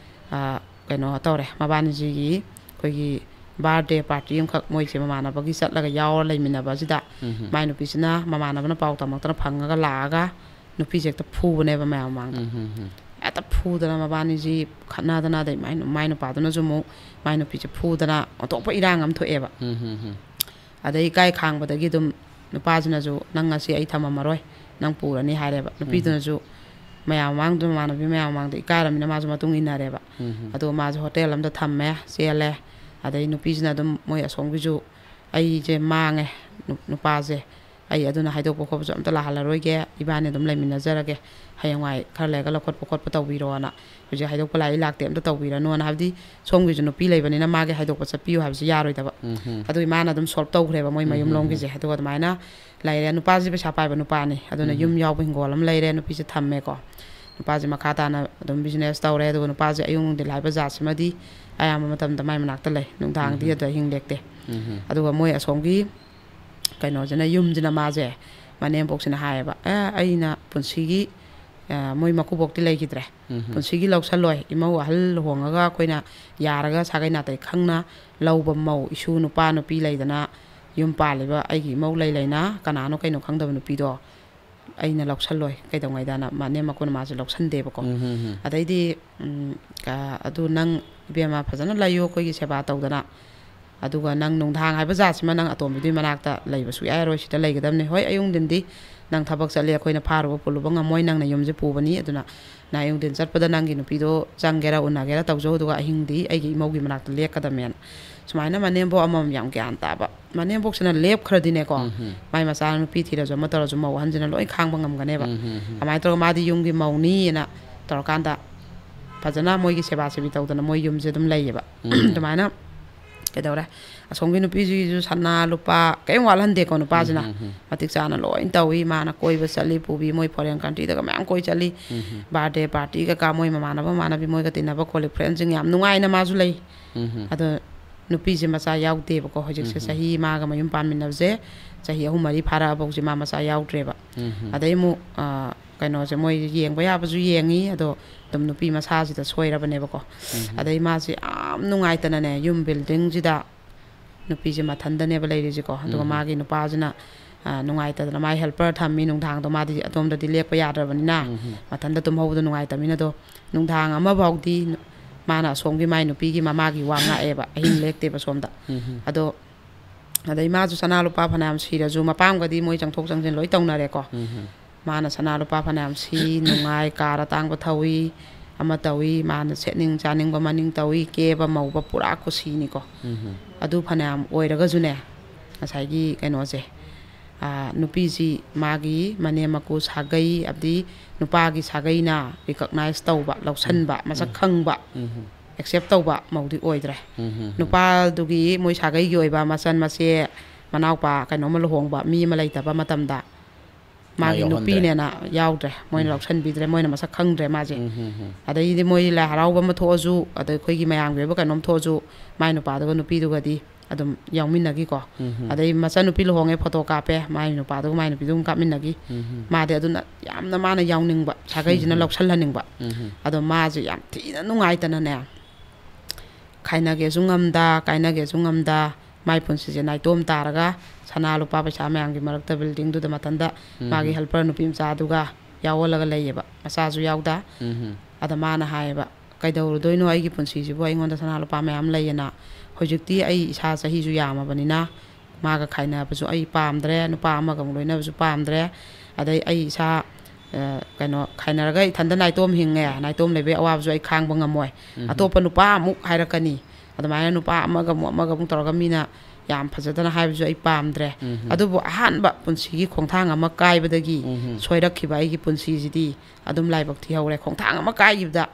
ꯑ, ꯀꯩꯅꯣ ꯇꯧꯔꯦ, ꯃꯕꯥꯅꯤꯁꯤꯒꯤ ꯑꯩꯈꯣꯏꯒꯤ ꯕꯥꯔꯗꯦ ꯄꯥꯔꯇꯤ ꯑꯃꯈꯛ ꯃꯣꯏꯁꯦ ꯃꯃꯥꯟꯅꯕꯒꯤ ꯆꯠꯂꯒ ꯌꯥꯎꯔ ꯂꯩꯃꯤꯟꯅꯕꯁꯤꯗ, ꯎꯝ꯫ ꯃꯥꯏ ꯅꯨꯄꯤꯁꯤꯅ ꯃꯃꯥꯟꯅꯕꯅ ꯄꯥꯎ ꯇꯝꯃꯛꯇꯅ ꯐꯪꯉꯒ ꯂꯥꯛꯑꯒ ꯅꯨꯄꯤꯁꯦ ꯍꯦꯛꯇ ꯐꯨꯕꯅꯦꯕ ꯃꯌꯥꯝ ꯃꯃꯥꯡꯗ꯫ ꯎꯝ, ꯎꯝ, ꯎꯝ꯫ ꯍꯦꯛꯇ ꯐꯨꯗꯅ ꯃꯕꯥꯅꯤꯁꯤ ꯈꯠꯅꯗꯅ, ꯑꯗꯩ ꯃꯥꯏ ꯅꯨ-, ꯃꯥꯏ ꯅꯨꯄꯥꯗꯨꯅꯁꯨ ꯑꯃꯨꯛ ꯃꯥꯏ ꯅꯨꯄꯤꯁꯦ ꯐꯨꯗꯅ ꯑꯣꯟꯊꯣꯛꯄ ꯏꯔꯥꯡ ꯑꯃ ꯊꯣꯛꯑꯦꯕ꯫ ꯎꯝ, ꯎꯝ, ꯎꯝ꯫ ꯑꯗꯩ ꯏꯀꯥꯏ ꯈꯥꯡꯕꯗꯒꯤ ꯑꯗꯨꯝ ꯅꯨꯄꯥꯁꯤꯅꯁꯨ, "ꯅꯪ ꯉꯁꯤ ꯑꯩ ꯊꯝꯃꯝꯃꯔꯣꯏ, ꯅꯪ ꯄꯨꯔꯅꯤ" ꯍꯥꯏꯔꯦꯕ꯫ ꯎꯝ꯫ ꯅꯨꯄꯤꯗꯨꯅꯁꯨ ꯃꯌꯥꯝ ꯃꯃꯥꯡꯗ, ꯃꯃꯥꯟꯅꯕꯤ ꯃꯌꯥꯝ ꯃꯃꯥꯡꯗ ꯏꯀꯥꯏꯔꯕꯅꯤꯅ ꯃꯥꯁꯨ ꯃꯇꯨꯡ ꯏꯟꯅꯔꯦꯕ꯫ ꯎꯝ꯫ ꯑꯗꯣ ꯃꯥꯁꯦ ꯍꯣꯇꯦꯜ ꯑꯃꯗ ꯊꯝꯃꯦ, ꯆꯦꯜꯂꯦ꯫ ꯑꯗꯩ ꯅꯨꯄꯤꯁꯤꯅ ꯑꯗꯨꯝ ꯃꯣꯏ ꯑꯁꯣꯝꯒꯤꯁꯨ, "ꯑꯩꯁꯦ ꯃꯥꯡꯉꯦ, ꯅꯨ-, ꯅꯨꯄꯥꯁꯦ ꯑꯩ ꯑꯗꯨꯅ ꯍꯥꯏꯗꯣꯛꯄ ꯈꯣꯠꯄꯁꯨ ꯑꯝꯇ ꯂꯥꯛꯍꯜꯂꯔꯣꯏꯒꯦ, ꯏꯕꯥꯅꯤ ꯑꯗꯨꯝ ꯂꯩꯃꯤꯟꯅꯖꯔꯒꯦ, ꯍꯌꯦꯡꯋꯥꯏ ꯈꯔ ꯂꯩꯔꯒ ꯂꯧꯈꯠꯄ ꯈꯣꯠꯄ ꯇꯧꯕꯤꯔꯣꯅ, ꯍꯧꯖꯤꯛ ꯍꯥꯏꯗꯣꯛꯄ ꯂꯥꯛꯏ ꯂꯥꯛꯇꯦ ꯑꯝꯇ ꯇꯧꯕꯤꯔꯅꯣꯅ", ꯍꯥꯏꯕꯗꯤ ꯁꯣꯝꯒꯤꯁꯨ ꯅꯨꯄꯤ ꯂꯩꯕꯅꯤꯅ ꯃꯥꯒꯤ ꯍꯥꯏꯗꯣꯛꯄ ꯆꯠꯄꯤꯌꯨ ꯍꯥꯏꯕꯁꯨ ꯌꯥꯔꯣꯏꯗꯕ꯫ ꯎꯝ꯫ ꯑꯗꯨꯒꯤ ꯃꯥꯅ ꯑꯗꯨꯝ ꯁꯣꯜꯕ ꯇꯧꯈ꯭ꯔꯦꯕ ꯃꯣꯏ ꯎꯝ, ꯃꯌꯨꯝ ꯎꯝ, ꯂꯣꯝꯒꯤꯁꯦ꯫ ꯎꯝ꯫ ꯑꯗꯨꯒ ꯑꯗꯨꯃꯥꯏꯅ ꯂꯩꯔꯦ꯫ ꯅꯨꯄꯥꯁꯤ ꯄꯩꯁꯥ ꯄꯥꯏꯕ ꯅꯨꯄꯥꯅꯤ, ꯑꯗꯨꯅ ꯎꯝ꯫ ꯌꯨꯝ ꯌꯥꯎꯕ ꯍꯤꯡꯒꯣꯜ ꯑꯃ ꯂꯩꯔꯦ, ꯅꯨꯄꯤꯁꯦ ꯊꯝꯃꯦꯀꯣ꯫ ꯅꯨꯄꯥꯁꯦ ꯃꯈꯥ ꯇꯥꯅ ꯑꯗꯨꯝ ꯕꯤꯖꯤꯅꯦꯁ ꯇꯧꯔꯦ꯫ ꯑꯗꯨꯒ ꯅꯨꯄꯥꯁꯦ ꯑꯌꯨꯛ ꯅꯨꯡꯊꯤꯜ ꯍꯥꯏꯕ ꯖꯥꯠꯁꯤꯃꯗꯤ ꯑꯌꯥꯝꯕ ꯃꯇꯝꯗ ꯃꯥꯏ ꯃꯅꯥꯛꯇ ꯂꯩ, ꯅꯨꯡꯗꯥꯡꯗꯤ ꯎꯝ꯫ ꯑꯗꯨꯗ ꯑꯍꯤꯡ ꯂꯦꯛꯇꯦ꯫ ꯎꯝ꯫ ꯑꯗꯨꯒ ꯃꯣꯏ ꯑꯁꯣꯝꯒꯤ ꯀꯩꯅꯣꯁꯤꯅ, ꯌꯨꯝꯁꯤꯅ ꯃꯥꯁꯦ, ꯃꯅꯦꯝꯄꯣꯛꯁꯤꯅ ꯍꯥꯏꯌꯦꯕ, "ꯑꯦ, ꯑꯩꯅ ꯄꯨꯟꯁꯤꯒꯤ", ꯑ, ꯃꯣꯏ ꯃꯀꯨꯕꯣꯛꯇꯤ ꯂꯩꯈꯤꯗ꯭ꯔꯦ, ꯎꯝ꯫ "ꯄꯨꯟꯁꯤꯒꯤ ꯂꯧꯁꯜꯂꯣꯏ, ꯏꯃꯧ ꯑꯍꯜ ꯂꯨꯍꯣꯡꯉꯒ ꯑꯩꯈꯣꯏꯅ ꯌꯥꯔꯒ ꯁꯥꯒꯩ ꯅꯥꯇꯩ ꯈꯪꯅ ꯂꯧꯕ ꯃꯧ, ꯏꯁꯨ ꯅꯨꯄꯥ ꯅꯨꯄꯤ ꯂꯩꯗꯅ ꯌꯨꯝ ꯄꯥꯜꯂꯤꯕ ꯑꯩꯒꯤ ꯏꯃꯧ ꯂꯩ ꯂꯩꯅ ꯀꯅꯥꯅꯣ ꯀꯩꯅꯣ ꯈꯪꯗꯕ ꯅꯨꯄꯤꯗꯣ ꯑꯩꯅ ꯂꯧꯁꯜꯂꯣꯏ ꯀꯩꯗꯧꯉꯩꯗꯅ", ꯃꯅꯦꯝ ꯃꯀꯨꯅ ꯃꯥꯁꯦ ꯂꯧꯁꯟꯗꯦꯕꯀꯣ꯫ ꯎꯝ, ꯎꯝ, ꯎꯝ꯫ ꯑꯗꯩꯗꯤ, ꯎꯝ, ꯑ, "ꯑꯗꯨ ꯅꯪ ꯏꯕꯦꯝꯃ ꯐꯖꯅ ꯂꯩꯌꯨ, ꯑꯩꯈꯣꯏꯒꯤ ꯁꯦꯕꯥ ꯇꯧꯗꯅ, ꯑꯗꯨꯒ ꯅꯪ ꯅꯨꯡꯗꯥꯡ ꯍꯥꯏꯕ ꯖꯥꯠꯁꯤꯃ ꯅꯪ ꯑꯇꯣꯝꯕꯤꯗꯨꯒꯤ ꯃꯅꯥꯛꯇ ꯂꯩꯕ ꯁꯨꯡꯌꯥ ꯌꯥꯔꯣꯏ, ꯁꯤꯗ ꯂꯩꯒꯗꯕꯅꯤ꯫ ꯍꯣꯏ, ꯑꯌꯨꯛ ꯅꯨꯡꯊꯤꯟꯗꯤ ꯅꯪ ꯊꯕꯛ ꯆꯠꯂꯦ, ꯑꯩꯈꯣꯏꯅ ꯐꯥꯔꯨꯕ ꯄꯨꯜꯂꯨꯕ ꯉꯝꯃꯣꯏ, ꯅꯪꯅ ꯌꯨꯝꯁꯦ ꯄꯨꯕꯅꯤ, ꯑꯗꯨꯅ ꯅꯪ ꯑꯌꯨꯛ ꯅꯨꯡꯊꯤꯟ ꯆꯠꯄꯗ ꯅꯪꯒꯤ ꯅꯨꯄꯤꯗꯣ ꯆꯪꯒꯦꯔꯥ ꯎꯅꯒꯦꯔꯥ ꯇꯧꯖꯧ, ꯑꯗꯨꯒ ꯑꯍꯤꯡꯗꯤ ꯑꯩꯒꯤ ꯏꯃꯧꯒꯤ ꯃꯅꯥꯛꯇ ꯂꯦꯛꯀꯗꯕꯅꯦꯅ"꯫ ꯁꯨꯃꯥꯏꯅ ꯃꯅꯦꯝꯕꯣꯛ ꯑꯃꯃꯝ ꯌꯥꯝ ꯒ꯭ꯌꯥꯟ ꯇꯥꯕ ꯃꯅꯦꯝꯕꯣꯛꯁꯤꯅ ꯂꯦꯞꯈ꯭ꯔꯗꯤꯅꯦꯀꯣ, ꯎꯝ, ꯎꯝ꯫ ꯃꯥꯏ ꯃꯆꯥ ꯅꯨꯄꯤ ꯊꯤꯔꯁꯨ ꯑꯃ ꯇꯧꯔꯁꯨ ꯃꯧ ꯑꯍꯟꯁꯤꯅ ꯂꯣꯏ ꯈꯥꯡꯕ ꯉꯝꯒꯅꯦꯕ꯫ ꯎꯝ, ꯎꯝ, ꯎꯝ꯫ ꯑꯗꯨꯃꯥꯏꯅ ꯇꯧꯔꯒ ꯃꯥꯗꯤ ꯌꯨꯝꯒꯤ ꯃꯧꯅꯤꯅ ꯇꯧꯔꯀꯥꯟꯗ ꯐꯖꯅ ꯃꯣꯏꯒꯤ ꯁꯦꯕꯥ ꯁꯦꯕꯤ ꯇꯧꯗꯅ ꯃꯣꯏ ꯌꯨꯝꯁꯦ ꯑꯗꯨꯝ ꯂꯩꯌꯦꯕ꯫ ꯎꯝ꯫ ꯑꯗꯨꯃꯥꯏꯅ ꯀꯩꯗꯧꯔꯦ? ꯑꯁꯣꯝꯒꯤ ꯅꯨꯄꯤꯁꯤꯒꯤꯁꯨ ꯁꯅꯥ ꯂꯨꯄꯥ ꯀꯔꯤꯝ ꯋꯥꯠꯍꯟꯗꯦꯀꯣ ꯅꯨꯄꯥꯁꯤꯅ꯫ ꯎꯝ, ꯎꯝ, ꯎꯝ꯫ ꯃꯇꯤꯛ ꯆꯥꯅ ꯂꯣꯏ ꯇꯧꯏ꯫ ꯃꯥꯅ ꯀꯣꯏꯕ ꯆꯠꯂꯤ, ꯄꯨꯕꯤ, ꯃꯣꯏ ꯐꯣꯔꯦꯟ ꯀꯟꯇ꯭ꯔꯤꯗꯒ ꯃꯌꯥꯝ ꯀꯣꯏ ꯆꯠꯂꯤ꯫ ꯎꯝ, ꯎꯝ꯫ ꯕꯥꯔꯗꯦ ꯄꯥꯔꯇꯤ ꯀꯩꯀꯥ ꯃꯣꯏ ꯃꯃꯥꯟꯅꯕ ꯃꯃꯥꯟꯅꯕꯤ ꯃꯣꯏꯒ ꯇꯤꯟꯅꯕ ꯈꯣꯠꯂꯤ, ꯐ꯭ꯔꯦꯟꯁꯤꯡ ꯌꯥꯝ ꯅꯨꯡꯉꯥꯏꯅ ꯃꯥꯁꯨ ꯂꯩ꯫ ꯎꯝ, ꯎꯝ꯫ ꯑꯗꯣ ꯅꯨꯄꯤꯁꯦ ꯃꯆꯥ ꯌꯥꯎꯗꯦꯕꯀꯣ꯫ ꯍꯧꯖꯤꯛꯁꯦ ꯎꯝ, ꯎꯝ꯫ ꯆꯍꯤ ꯃꯥꯒ ꯃꯌꯨꯝ ꯄꯥꯟꯃꯤꯟꯅꯕꯁꯦ ꯆꯍꯤ ꯑꯍꯨꯝ ꯃꯔꯤ ꯐꯥꯔꯛꯑꯐꯥꯎꯁꯦ ꯃꯥ ꯃꯆꯥ ꯌꯥꯎꯗ꯭ꯔꯦꯕ꯫ ꯎꯝ, ꯎꯝ꯫ ꯑꯗꯩ ꯑꯃꯨꯛ, ꯑ, ꯀꯩꯅꯣꯁꯦ ꯃꯣꯏ ꯌꯦꯡꯕ ꯌꯥꯕꯁꯨ ꯌꯦꯡꯉꯤ, ꯑꯗꯣ ꯑꯗꯨꯝ ꯅꯨꯄꯤ ꯃꯁꯥꯁꯤꯗ ꯁꯣꯏꯔꯕꯅꯦꯕꯀꯣ꯫ ꯑꯗꯩ ꯃꯥꯁꯦ ꯌꯥꯝ ꯅꯨꯡꯉꯥꯏꯇꯅꯅꯦ, ꯌꯨꯝ ꯕꯤꯜꯗꯤꯡꯁꯤꯗ ꯅꯨꯄꯤꯁꯦ ꯃꯊꯟꯗꯅꯦꯕ ꯂꯩꯔꯤꯁꯦꯀꯣ꯫ ꯑꯗꯨꯒ ꯃꯥꯒꯤ ꯅꯨꯄꯥꯁꯤꯅ, ꯑ, ꯅꯨꯡꯉꯥꯏꯇꯗꯅ ꯃꯥꯏ ꯍꯦꯜꯄꯔ ꯊꯝꯃꯤ, ꯅꯨꯡꯗꯥꯡꯗꯣ ꯃꯥꯗꯤ ꯑꯗꯣꯝꯗꯗꯤ ꯂꯦꯛꯄ ꯌꯥꯗ꯭ꯔꯕꯅꯤꯅ ꯃꯊꯟꯗ ꯇꯨꯝꯍꯧꯕꯗꯣ ꯅꯨꯡꯉꯥꯏꯇꯕꯅꯤꯅ꯫ ꯑꯗꯣ ꯅꯨꯡꯗꯥꯡ ꯑꯃꯐꯥꯎꯗꯤ ꯃꯥꯅ ꯑꯁꯣꯝꯒꯤ ꯃꯥꯏ ꯅꯨꯄꯤꯒꯤ ꯃꯃꯥꯒꯤ ꯋꯥ ꯉꯥꯛꯑꯦꯕ, ꯑꯍꯤꯡ ꯂꯦꯛꯇꯦꯕ ꯁꯣꯝꯗ꯫ ꯑꯗꯣ ꯑꯗꯩ ꯃꯥꯁꯨ ꯁꯅꯥ ꯂꯨꯄꯥ ꯐꯅꯌꯥꯝ ꯁꯤꯔꯁꯨ, ꯃꯄꯥꯝꯒꯗꯤ ꯃꯣꯏ ꯆꯪꯊꯣꯛ ꯆꯪꯁꯤꯟ ꯂꯣꯏ ꯇꯧꯅꯔꯦꯀꯣ꯫ ꯃꯥꯅ ꯁꯅꯥ ꯂꯨꯄꯥ ꯐꯅꯌꯥꯝ ꯁꯤ, ꯅꯨꯡꯉꯥꯏ, ꯀꯥꯔ ꯑꯇꯥꯡꯕ ꯊꯧꯏ, ꯑꯃ ꯇꯧꯏ, ꯃꯥꯅ ꯁꯦꯠꯅꯤꯡ ꯆꯥꯅꯤꯡꯕ ꯃꯅꯤꯡ ꯇꯧꯏ, ꯀꯦꯕ ꯃꯧꯕ ꯄꯨꯔꯥ ꯀꯨꯁꯤꯅꯤꯀꯣ꯫ ꯑꯗꯨ ꯐꯅꯌꯥꯝ ꯑꯣꯏꯔꯒꯁꯨꯅꯦ, ꯉꯁꯥꯏꯒꯤ ꯀꯩꯅꯣꯁꯦ, ꯑꯥ, ꯅꯨꯄꯤꯁꯤ ꯃꯥꯒꯤ ꯃꯅꯦꯝ ꯃꯀꯨ ꯁꯥꯒꯩ, ꯑꯗꯤ ꯅꯨꯄꯥꯒꯤ ꯁꯥꯒꯩꯅ ꯔꯤꯀꯛꯅꯥꯏꯁ ꯇꯧꯕ, ꯂꯧꯁꯟꯕ, ꯃꯁꯛ ꯈꯪꯕ, ꯑꯦꯛꯁꯦꯞ ꯇꯧꯕ ꯃꯧꯗꯤ ꯑꯣꯏꯗ꯭ꯔꯦ꯫ ꯅꯨꯄꯥꯗꯨꯒꯤ ꯃꯣꯏ ꯁꯥꯒꯩꯒꯤ ꯑꯣꯏꯕ ꯃꯆꯟ ꯃꯆꯦ, ꯃꯅꯥꯎꯄꯥ ꯀꯩꯅꯣꯝꯃ ꯂꯨꯍꯣꯡꯕ ꯃꯤ ꯑꯃ ꯂꯩꯇꯕ ꯃꯇꯝꯗ, ꯃꯥꯒꯤ ꯅꯨꯄꯤꯅꯦꯅ ꯌꯥꯎꯗ꯭ꯔꯦ, ꯃꯣꯏꯅ ꯂꯧꯁꯟꯕꯤꯗ꯭ꯔꯦ, ꯃꯣꯏꯅ ꯃꯁꯛ ꯈꯪꯗ꯭ꯔꯦ ꯃꯥꯁꯦ꯫ ꯑꯗꯩꯗꯤ ꯃꯣꯏ ꯂꯥꯏ ꯍꯔꯥꯎꯕ ꯑꯃ ꯊꯣꯛꯑꯁꯨ, ꯑꯗꯩ ꯑꯩꯈꯣꯏꯒꯤ ꯃꯌꯥꯝꯒꯤ ꯑꯣꯏꯕ ꯀꯩꯅꯣꯝ ꯊꯣꯛꯑꯁꯨ, ꯃꯥꯏ ꯅꯨꯄꯥꯗꯨꯒ ꯅꯨꯄꯤꯗꯨꯒꯗꯤ ꯑꯗꯨꯝ ꯌꯥꯎꯃꯤꯟꯅꯈꯤꯀꯣ꯫ ꯑꯗꯩ ꯃꯆꯟꯅꯨꯄꯤ ꯂꯨꯍꯣꯡꯉꯦ, ꯐꯣꯇꯣ ꯀꯥꯞꯄꯦ, ꯃꯥꯏ ꯅꯨꯄꯥꯗꯨꯒ ꯃꯥꯏ ꯅꯨꯄꯤꯗꯨꯒ ꯀꯥꯞꯃꯤꯟꯅꯈꯤ꯫ ꯃꯥꯗꯤ ꯑꯗꯨꯅ ꯌꯥꯝꯅ ꯃꯥꯅ ꯌꯥꯎꯅꯤꯡꯕ, ꯁꯥꯒꯩꯁꯤꯅ ꯂꯧꯁꯜꯍꯟꯅꯤꯡꯕ꯫ ꯑꯗꯣ ꯃꯥꯁꯦ ꯌꯥꯝ ꯊꯤꯅ ꯅꯨꯡꯉꯥꯏꯇꯅꯅꯦ, ꯈꯥꯏꯅꯒꯦꯁꯨ ꯉꯝꯗ, ꯀꯥꯏꯅꯒꯦꯁꯨ ꯉꯝꯗ, ꯃꯥꯏ ꯄꯨꯟꯁꯤꯁꯦ ꯅꯥꯏꯇꯣꯝ ꯇꯥꯔꯒ, ꯁꯅꯥ ꯂꯨꯄꯥ ꯄꯩꯁꯥ ꯃꯌꯥꯝꯒꯤ ꯃꯔꯛꯇ ꯕꯤꯜꯗꯤꯡꯗꯨꯗ ꯃꯊꯟꯇ ꯃꯥꯒꯤ ꯍꯦꯜꯄꯔ ꯅꯨꯄꯤ ꯃꯆꯥꯗꯨꯒ ꯌꯥꯎꯍꯜꯂꯒ ꯂꯩꯌꯦꯕ, ꯃꯆꯥꯁꯨ ꯌꯥꯎꯗ꯫ ꯑꯗ ꯃꯥꯅ ꯍꯥꯏꯌꯦꯕ, "ꯀꯩꯗꯧꯔꯨꯗꯣꯏꯅꯣ ꯑꯩꯒꯤ ꯄꯨꯟꯁꯤꯁꯤꯕꯨ, ꯑꯩꯉꯣꯟꯗ ꯁꯅꯥ ꯂꯨꯄꯥ ꯃꯌꯥꯝ ꯂꯩꯌꯦꯅ? ꯍꯧꯖꯤꯛꯇꯤ ꯑꯩ ꯏꯁꯥ ꯆꯍꯤꯁꯨ ꯌꯥꯝꯃꯕꯅꯤꯅ, ꯃꯥꯒ ꯈꯥꯏꯅꯕꯁꯨ ꯑꯩ ꯄꯥꯝꯗ꯭ꯔꯦ, ꯅꯨꯄꯥ ꯑꯃꯒ ꯑꯃꯨꯛ ꯂꯣꯏꯅꯕꯁꯨ ꯄꯥꯝꯗ꯭ꯔꯦ꯫ ꯑꯗꯩ ꯑꯩ ꯏꯁꯥ, ꯑ, ꯀꯩꯅꯣ, ꯈꯥꯏꯅꯔꯒ ꯏꯊꯟꯗ ꯅꯥꯏꯇꯣꯝ ꯍꯤꯡꯉꯦ, ꯅꯥꯏꯇꯣꯝ ꯂꯩꯕꯒꯤ ꯑꯋꯥꯕꯁꯨ ꯑꯩ ꯈꯥꯡꯕ ꯉꯝꯃꯣꯏ꯫ ꯑꯇꯣꯞꯄ ꯅꯨꯄꯥ ꯑꯃꯨꯛ ꯍꯥꯏꯔꯛꯀꯅꯤ, ꯑꯗꯨꯃꯥꯏꯅ ꯅꯨꯄꯥ ꯑꯃꯒ ꯑꯃꯨꯛ, ꯑꯃꯒ ꯑꯃꯨꯛ ꯇꯧꯔꯒ ꯃꯤꯅ ꯌꯥꯝ ꯐꯖꯗꯅ ꯍꯥꯏꯕꯁꯨ ꯑꯩ ꯄꯥꯝꯗ꯭ꯔꯦ꯫ ꯑꯗꯨꯕꯨ ꯑꯍꯥꯟꯕ ꯄꯨꯟꯁꯤꯒꯤ ꯈꯣꯡꯊꯥꯡ ꯑꯃ ꯀꯥꯏꯕꯗꯒꯤ ꯁꯣꯏꯔꯛꯈꯤꯕ ꯑꯩꯒꯤ ꯄꯨꯟꯁꯤꯁꯤꯗꯤ ꯑꯗꯨꯝ ꯂꯥꯏꯕꯛ ꯊꯤꯍꯧꯔꯦ꯫ ꯈꯣꯡꯊꯥꯡ ꯑꯃ ꯀꯥꯏꯈꯤꯕꯗ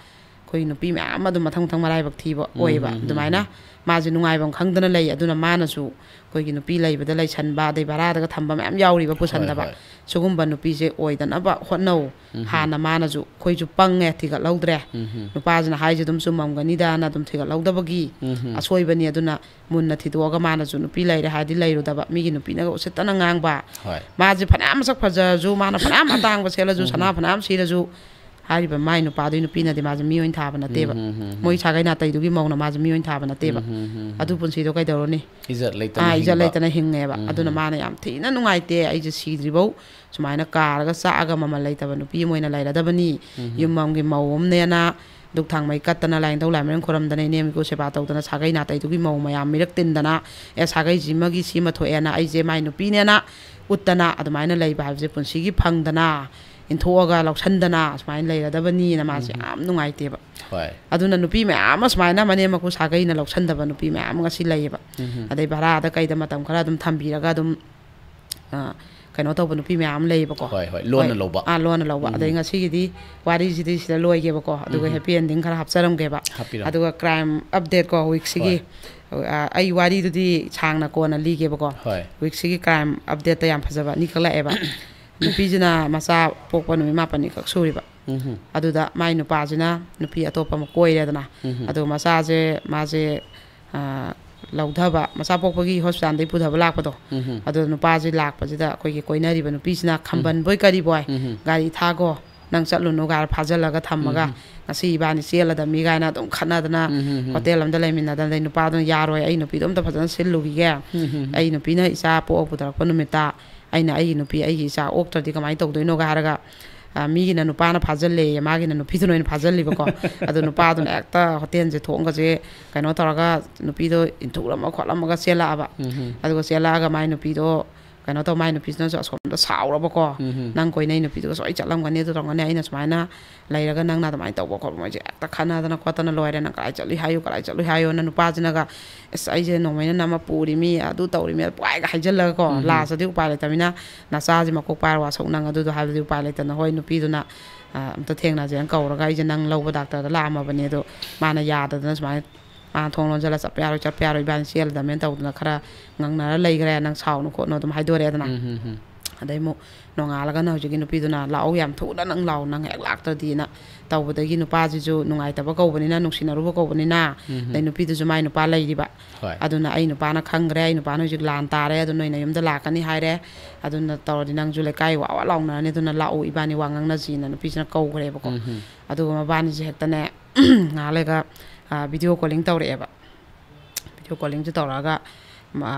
ꯑꯩꯈꯣꯏ ꯅꯨꯄꯤ ꯃꯌꯥꯝ ꯑꯗꯨꯝ ꯃꯊꯪ ꯃꯊꯪ ꯃꯔꯥꯏꯕꯛ ꯊꯤꯕ ꯑꯣꯏꯌꯦꯕ꯫ ꯑꯗꯨꯃꯥꯏꯅ ꯃꯥꯁꯦ ꯅꯨꯡꯉꯥꯏꯐꯝ ꯈꯪꯗꯅ ꯂꯩ꯫ ꯑꯗꯨꯅ ꯃꯥꯅꯁꯨ ꯑꯩꯈꯣꯏꯒꯤ ꯅꯨꯄꯤ ꯂꯩꯕꯗ ꯂꯩꯁꯟꯕ, ꯑꯗꯩ ꯚꯔꯥꯗꯒ ꯊꯝꯕ ꯃꯌꯥꯝ ꯌꯥꯎꯔꯤꯕ, ꯄꯨꯁꯟꯗꯕ꯫ ꯁꯤꯒꯨꯝꯕ ꯅꯨꯄꯤꯁꯦ ꯑꯣꯏꯗꯅꯕ ꯍꯣꯠꯅꯧ꯫ ꯍꯥꯟꯅ ꯃꯥꯅꯁꯨ, ꯑꯩꯈꯣꯏꯁꯨ ꯄꯪꯉꯦ, ꯊꯤꯒꯠꯍꯧꯗ꯭ꯔꯦ, ꯅꯨꯄꯥꯁꯤꯅ ꯍꯥꯏꯁꯦ ꯑꯗꯨꯝ ꯆꯨꯝꯃꯝꯒꯅꯤꯗꯅ ꯑꯗꯨꯝ ꯊꯤꯒꯠꯍꯧꯗꯕꯒꯤ ꯑꯁꯣꯏꯕꯅꯤ꯫ ꯑꯗꯨꯅ ꯃꯨꯟꯅ ꯊꯤꯗꯣꯛꯑꯒ ꯃꯥꯅꯁꯨ ꯅꯨꯄꯤ ꯂꯩꯔꯦ ꯍꯥꯏꯔꯗꯤ ꯂꯩꯔꯨꯗꯕ, ꯃꯤꯒꯤ ꯅꯨꯄꯤꯅꯒ ꯎꯁꯤꯠꯇꯅ ꯉꯥꯡꯕ, ꯍꯣꯏ꯫ ꯃꯥꯁꯦ ꯐꯅꯌꯥꯝ ꯃꯁꯛ ꯐꯖꯔꯁꯨ, ꯃꯥꯅ ꯐꯅꯌꯥꯝ ꯑꯇꯥꯡꯕ ꯁꯦꯠꯂꯁꯨ, ꯁꯅꯥ ꯐꯅꯌꯥꯝ ꯁꯤꯔꯁꯨ, ꯍꯥꯏꯔꯤꯕ ꯃꯥꯏ ꯅꯨꯄꯥꯗꯨꯒꯤ ꯅꯨꯄꯤꯅꯗꯤ ꯃꯥꯁꯦ ꯃꯤ ꯑꯣꯏꯅ ꯊꯥꯕ ꯅꯠꯇꯦꯕ꯫ ꯃꯣꯏ ꯁꯥꯒꯩ ꯅꯥꯇꯩꯗꯨꯒꯤ ꯃꯧꯅ ꯃꯥꯁꯦ ꯃꯤ ꯑꯣꯏꯅ ꯊꯥꯕ ꯅꯠꯇꯦꯕ꯫ ꯑꯗꯨ ꯄꯨꯟꯁꯤꯗꯣ ꯀꯩꯗꯧꯔꯨꯅꯤ? ꯏꯖꯠ ꯂꯩꯇꯅ ꯑꯥ, ꯏꯖꯠ ꯍꯤꯡꯕ꯫ ꯂꯩꯇꯅ ꯍꯤꯡꯉꯦꯕ꯫ ꯑꯗꯨꯅ ꯃꯥꯅ ꯌꯥꯝ ꯊꯤꯅ ꯅꯨꯡꯉꯥꯏꯇꯦ, ꯑꯩꯁꯦ ꯁꯤꯗ꯭ꯔꯤꯐꯧ ꯁꯨꯃꯥꯏꯅ ꯀꯥꯔꯒ ꯆꯥꯛꯑꯒ ꯃꯃꯜ ꯂꯩꯇꯕ ꯅꯨꯄꯤ ꯑꯃ ꯑꯣꯏꯅ ꯂꯩꯔꯗꯕꯅꯤ꯫ ꯌꯨꯝ ꯑꯃꯒꯤ ꯃꯧ ꯑꯃꯅꯦꯅ ꯗꯨꯛ ꯊꯥꯡꯃꯩ ꯀꯠꯇꯅ, ꯂꯥꯏꯅꯤꯡꯊꯧ ꯂꯥꯏꯃꯔꯦꯟ ꯈꯨꯔꯝꯗꯅ, ꯏꯅꯦꯝ ꯏꯀꯨ ꯁꯦꯕꯥ ꯇꯧꯗꯅ, ꯁꯥꯒꯩ ꯅꯥꯇꯩꯗꯨꯒꯤ ꯃꯧ ꯃꯌꯥꯝ ꯃꯤꯔꯛ ꯇꯤꯟꯗꯅ, ꯑꯦ, ꯁꯥꯒꯩꯁꯤꯃꯒꯤ ꯁꯤꯃ ꯊꯣꯛꯑꯦꯅ, ꯑꯩꯁꯦ ꯃꯥꯏ ꯅꯨꯄꯤꯅꯦꯅ ꯎꯠꯇꯅ ꯑꯗꯨꯃꯥꯏꯅ ꯂꯩꯕ ꯍꯥꯏꯕꯁꯦ ꯄꯨꯟꯁꯤꯒꯤ ꯐꯪꯗꯅ, ꯏꯟꯊꯣꯛꯑꯒ ꯂꯧꯁꯟꯗꯅ ꯁꯨꯃꯥꯏꯅ ꯂꯩꯔꯗꯕꯅꯤꯅ ꯃꯥꯁꯦ ꯌꯥꯝ ꯅꯨꯡꯉꯥꯏꯇꯦꯕ꯫ ꯍꯣꯏ꯫ ꯑꯗꯨꯅ ꯅꯨꯄꯤ ꯃꯌꯥꯝ ꯑꯃ ꯁꯨꯃꯥꯏꯅ ꯃꯅꯦꯝ ꯃꯀꯨ ꯁꯥꯒꯩꯅ ꯂꯧꯁꯟꯗꯕ ꯅꯨꯄꯤ ꯃꯌꯥꯝ ꯑꯃ ꯉꯁꯤ ꯂꯩꯌꯦꯕ꯫ ꯑꯗꯩ ꯚꯔꯥꯗ ꯀꯩꯗ ꯃꯇꯝ ꯈꯔ ꯑꯗꯨꯝ ꯊꯝꯕꯤꯔꯒ ꯑꯗꯨꯝ, ꯑ, ꯀꯩꯅꯣ ꯇꯧꯕ ꯅꯨꯄꯤ ꯃꯌꯥꯝ ꯑꯃ ꯂꯩꯌꯦꯕꯀꯣ꯫ ꯍꯣꯏ, ꯍꯣꯏ, ꯂꯣꯟꯅ ꯂꯧꯕ꯫ ꯑꯥ, ꯂꯣꯟꯅ ꯂꯧꯕ꯫ ꯑꯗꯩ ꯉꯁꯤꯒꯤꯗꯤ ꯋꯥꯔꯤꯁꯤꯗꯤ ꯁꯤꯗ ꯂꯣꯏꯒꯦꯕꯀꯣ, ꯑꯗꯨꯒ happy ending ꯈꯔ ꯍꯥꯞꯆꯔꯝꯒꯦꯕ꯫ ꯍꯥꯞꯄꯤꯔꯝꯃꯣ꯫ ꯑꯗꯨꯒ crime update ꯀꯣ, week ꯁꯤꯒꯤ, ꯑ, ꯑꯩ ꯋꯥꯔꯤꯗꯨꯗꯤ ꯁꯥꯡꯅ ꯀꯣꯟꯅ ꯂꯤꯒꯦꯕꯀꯣ꯫ ꯍꯣꯏ꯫ Week ꯁꯤꯒꯤ crime update ꯇ ꯌꯥꯝ ꯐꯖꯕ ꯑꯅꯤꯈꯛ ꯂꯥꯛꯑꯦꯕ꯫ ꯅꯨꯄꯤꯁꯤꯅ ꯃꯆꯥ ꯄꯣꯛꯄ ꯅꯨꯃꯤꯠ ꯃꯥꯄꯟꯅꯤꯈꯛ ꯁꯨꯔꯤꯕ꯫ ꯑꯗꯨꯗ ꯃꯥꯏ ꯅꯨꯄꯥꯁꯤꯅ ꯅꯨꯄꯤ ꯑꯇꯣꯞꯄ ꯑꯃ ꯀꯣꯏꯔꯦꯗꯅ꯫ ꯑꯗꯨꯒ ꯃꯆꯥꯁꯦ ꯃꯥꯁꯦ, ꯑ, ꯂꯧꯊꯕ, ꯃꯆꯥ ꯄꯣꯛꯄꯒꯤ hospital ꯗꯒꯤ ꯄꯨꯊꯕ ꯂꯥꯛꯄꯗꯣ꯫ ꯑꯗꯨ ꯅꯨꯄꯥꯁꯦ ꯂꯥꯛꯄꯁꯤꯗ ꯑꯩꯈꯣꯏꯒꯤ ꯀꯣꯏꯅꯔꯤꯕ ꯅꯨꯄꯤꯁꯤꯅ ꯈꯝꯕꯟꯕꯣꯏ ꯀꯔꯤꯕꯣꯏ, "ꯒꯥꯔꯤ ꯊꯥꯈꯣ, ꯅꯪ ꯆꯠꯂꯨꯅꯨ" ꯒꯥꯏꯔ ꯐꯥꯖꯤꯜꯂꯒ ꯊꯝꯃꯒ, "ꯉꯁꯤ ꯏꯕꯥꯅꯤ ꯆꯦꯜꯂꯗꯕꯅꯤ" ꯀꯥꯏꯅ ꯑꯗꯨꯝ ꯈꯠꯅꯗꯅ, hotel ꯑꯝꯗ ꯂꯩꯃꯤꯟꯅꯗꯅ, ꯑꯗꯩ ꯅꯨꯄꯥꯗꯨꯅ, "ꯌꯥꯔꯣꯏ, ꯑꯩ ꯅꯨꯄꯤꯗꯣ ꯑꯝꯇ ꯐꯖꯅ ꯁꯤꯜꯂꯨꯈꯤꯒꯦ꯫ ꯑꯩ ꯅꯨꯄꯤꯅ ꯏꯆꯥ ꯄꯣꯛꯑ ꯄꯨꯊꯔꯛꯄ ꯅꯨꯃꯤꯠꯇ ꯑꯩꯅ ꯑꯩꯒꯤ ꯅꯨꯄꯤ, ꯑꯩꯒꯤ ꯏꯆꯥ ꯑꯣꯛꯇ꯭ꯔꯗꯤ ꯀꯃꯥꯏꯅ ꯇꯧꯗꯣꯏꯅꯣꯒ" ꯍꯥꯏꯔꯒ, ꯑ, ꯃꯤꯒꯤꯅ ꯅꯨꯄꯥꯅ ꯐꯥꯖꯤꯜꯂꯦꯌꯦ, ꯃꯥꯒꯤꯅ ꯅꯨꯄꯤꯗꯨꯅ ꯑꯣꯏꯅ ꯐꯥꯖꯤꯜꯂꯤꯕꯀꯣ꯫ ꯑꯗꯨ ꯅꯨꯄꯥꯗꯨꯅ ꯍꯦꯛꯇ hotel ꯁꯦ, ꯊꯣꯡꯒꯁꯦ ꯀꯩꯅꯣ ꯇꯧꯔꯒ ꯅꯨꯄꯤꯗꯣ ꯏꯟꯊꯨꯔꯝꯃ ꯈꯣꯠꯂꯝꯃꯒ ꯆꯦꯜꯂꯛꯑꯕ꯫ ꯑꯗꯨꯒ ꯆꯦꯜꯂꯛꯑꯒ ꯃꯥꯏ ꯅꯨꯄꯤꯗꯣ ꯀꯩꯅꯣ ꯇꯧ, ꯃꯥꯏ ꯅꯨꯄꯤꯁꯤꯅꯁꯨ ꯑꯁꯣꯝꯗ ꯁꯥꯎꯔꯕꯀꯣ, "ꯅꯪ ꯀꯣꯏꯅꯩ ꯅꯨꯄꯤꯗꯨꯒꯁꯨ ꯑꯩ ꯆꯠꯂꯝꯒꯅꯤ, ꯑꯗꯨ ꯇꯧꯔꯝꯒꯅꯤ, ꯑꯩꯅ ꯁꯨꯃꯥꯏꯅ ꯂꯩꯔꯒ ꯅꯪꯅ ꯑꯗꯨꯃꯥꯏꯅ ꯇꯧꯕ ꯈꯣꯠꯄ", ꯃꯣꯏꯁꯦ ꯍꯦꯛꯇ ꯈꯠꯅꯗꯅ ꯈꯣꯠꯇꯅ ꯂꯣꯏꯔꯦ꯫ "ꯅꯪ ꯀꯗꯥꯏ ꯆꯠꯂꯨꯏ ꯍꯥꯏꯌꯨ, ꯀꯗꯥꯏ ꯆꯠꯂꯨꯏ ꯍꯥꯏꯌꯣꯅ" ꯅꯨꯄꯥꯁꯤꯅꯒ, "ꯑꯁ, ꯑꯩꯁꯦ ꯅꯣꯡꯃꯩꯅ ꯅꯝꯃ ꯄꯨꯔꯤꯃꯤ, ꯑꯗꯨ ꯇꯧꯔꯤꯃꯤ", ꯄꯨꯡꯍꯥꯏꯒ ꯍꯥꯏꯖꯜꯂꯒꯀꯣ꯫ Last ꯇꯗꯤ ꯎꯄꯥꯏ ꯂꯩꯇꯕꯅꯤꯅ, "ꯅꯆꯥꯁꯤ ꯃꯀꯣꯛ ꯄꯥꯏꯔ ꯋꯥꯁꯛ ꯅꯪ ꯑꯗꯨꯗꯣ" ꯍꯥꯏꯕꯗꯤ ꯎꯄꯥꯏ ꯂꯩꯇꯅ, ꯍꯣꯏ, ꯅꯨꯄꯤꯗꯨꯅ ꯑꯝꯇ ꯊꯦꯡꯅꯁꯦꯅ ꯀꯧꯔꯒ ꯑꯩꯁꯦ ꯅꯪ ꯂꯧꯕ ꯗꯥꯛꯇꯔꯗ ꯂꯥꯛꯑꯝꯃꯕꯅꯦ, ꯑꯗꯣ ꯃꯥꯅ ꯌꯥꯗꯗꯅ ꯁꯨꯃꯥꯏꯅ ꯃꯥꯅ ꯊꯣꯡ ꯂꯣꯟꯁꯤꯜꯂ "ꯆꯠꯄ ꯌꯥꯔꯣꯏ, ꯆꯠꯄ ꯌꯥꯔꯣꯏ, ꯏꯕꯥꯅꯤ ꯆꯦꯜꯂꯗꯕꯅꯦꯅ" ꯇꯧꯗꯅ ꯈꯔ ꯉꯥꯡꯅꯔ ꯂꯩꯈ꯭ꯔꯦ꯫ "ꯅꯪ ꯁꯥꯎꯅꯨ ꯈꯣꯠꯅꯨ" ꯑꯗꯨꯝ ꯍꯥꯏꯗꯣꯔꯛꯑꯦꯗꯅ꯫ ꯎꯝ, ꯎꯝ, ꯎꯝ꯫ ꯑꯗꯩ ꯑꯃꯨꯛ ꯅꯣꯡꯉꯥꯜꯂꯒꯅ ꯍꯧꯖꯤꯛꯀꯤ ꯅꯨꯄꯤꯗꯨꯅ "ꯂꯥꯛꯑꯣ, ꯌꯥꯝ ꯊꯨꯅ ꯅꯪ ꯂꯥꯛꯑꯣ, ꯅꯪ ꯍꯦꯛ ꯂꯥꯛꯇ꯭ꯔꯗꯤꯅ" ꯇꯧꯕꯗꯒꯤ ꯅꯨꯄꯥꯁꯤꯁꯨ ꯅꯨꯡꯉꯥꯏꯇꯕ ꯀꯧꯕꯅꯤꯅ, ꯅꯨꯡꯁꯤꯅꯔꯨꯕ ꯀꯧꯕꯅꯤꯅ, ꯎꯝ, ꯎꯝ꯫ ꯑꯗꯩ ꯅꯨꯄꯤꯗꯨꯁꯨ ꯃꯥꯏ ꯅꯨꯄꯥ ꯂꯩꯔꯤꯕ꯫ ꯍꯣꯏ꯫ ꯑꯗꯨꯅ "ꯑꯩ ꯅꯨꯄꯥꯅ ꯈꯪꯈ꯭ꯔꯦ, ꯑꯩ ꯅꯨꯄꯥꯅ ꯍꯧꯖꯤꯛ ꯂꯥꯟ ꯇꯥꯔꯦ, ꯑꯗꯨ ꯅꯣꯏ ꯅꯌꯨꯝꯗ ꯂꯥꯛꯀꯅꯤ ꯍꯥꯏꯔꯦ, ꯑꯗꯨꯅ ꯇꯧꯔꯗꯤ ꯅꯪꯁꯨ ꯂꯩꯀꯥꯏ ꯋꯥ ꯋꯥ ꯂꯥꯎꯅꯔꯅꯤ, ꯑꯗꯨꯅ ꯂꯥꯛꯎ, ꯏꯕꯥꯅꯤ ꯋꯥ ꯉꯥꯡꯅꯁꯤꯅ" ꯅꯨꯄꯤꯁꯤꯅ ꯀꯧꯈ꯭ꯔꯦꯕꯀꯣ꯫ ꯎꯝ, ꯎꯝ꯫ ꯑꯗꯨꯒ ꯃꯕꯥꯅꯤꯁꯦ ꯍꯦꯛꯇꯅꯦ, ꯉꯥꯏꯍꯥꯛ ꯂꯩꯒ video calling ꯇꯧꯔꯛꯑꯦꯕ꯫ Video callingꯁꯦ ꯇꯧꯔꯛꯑꯒ,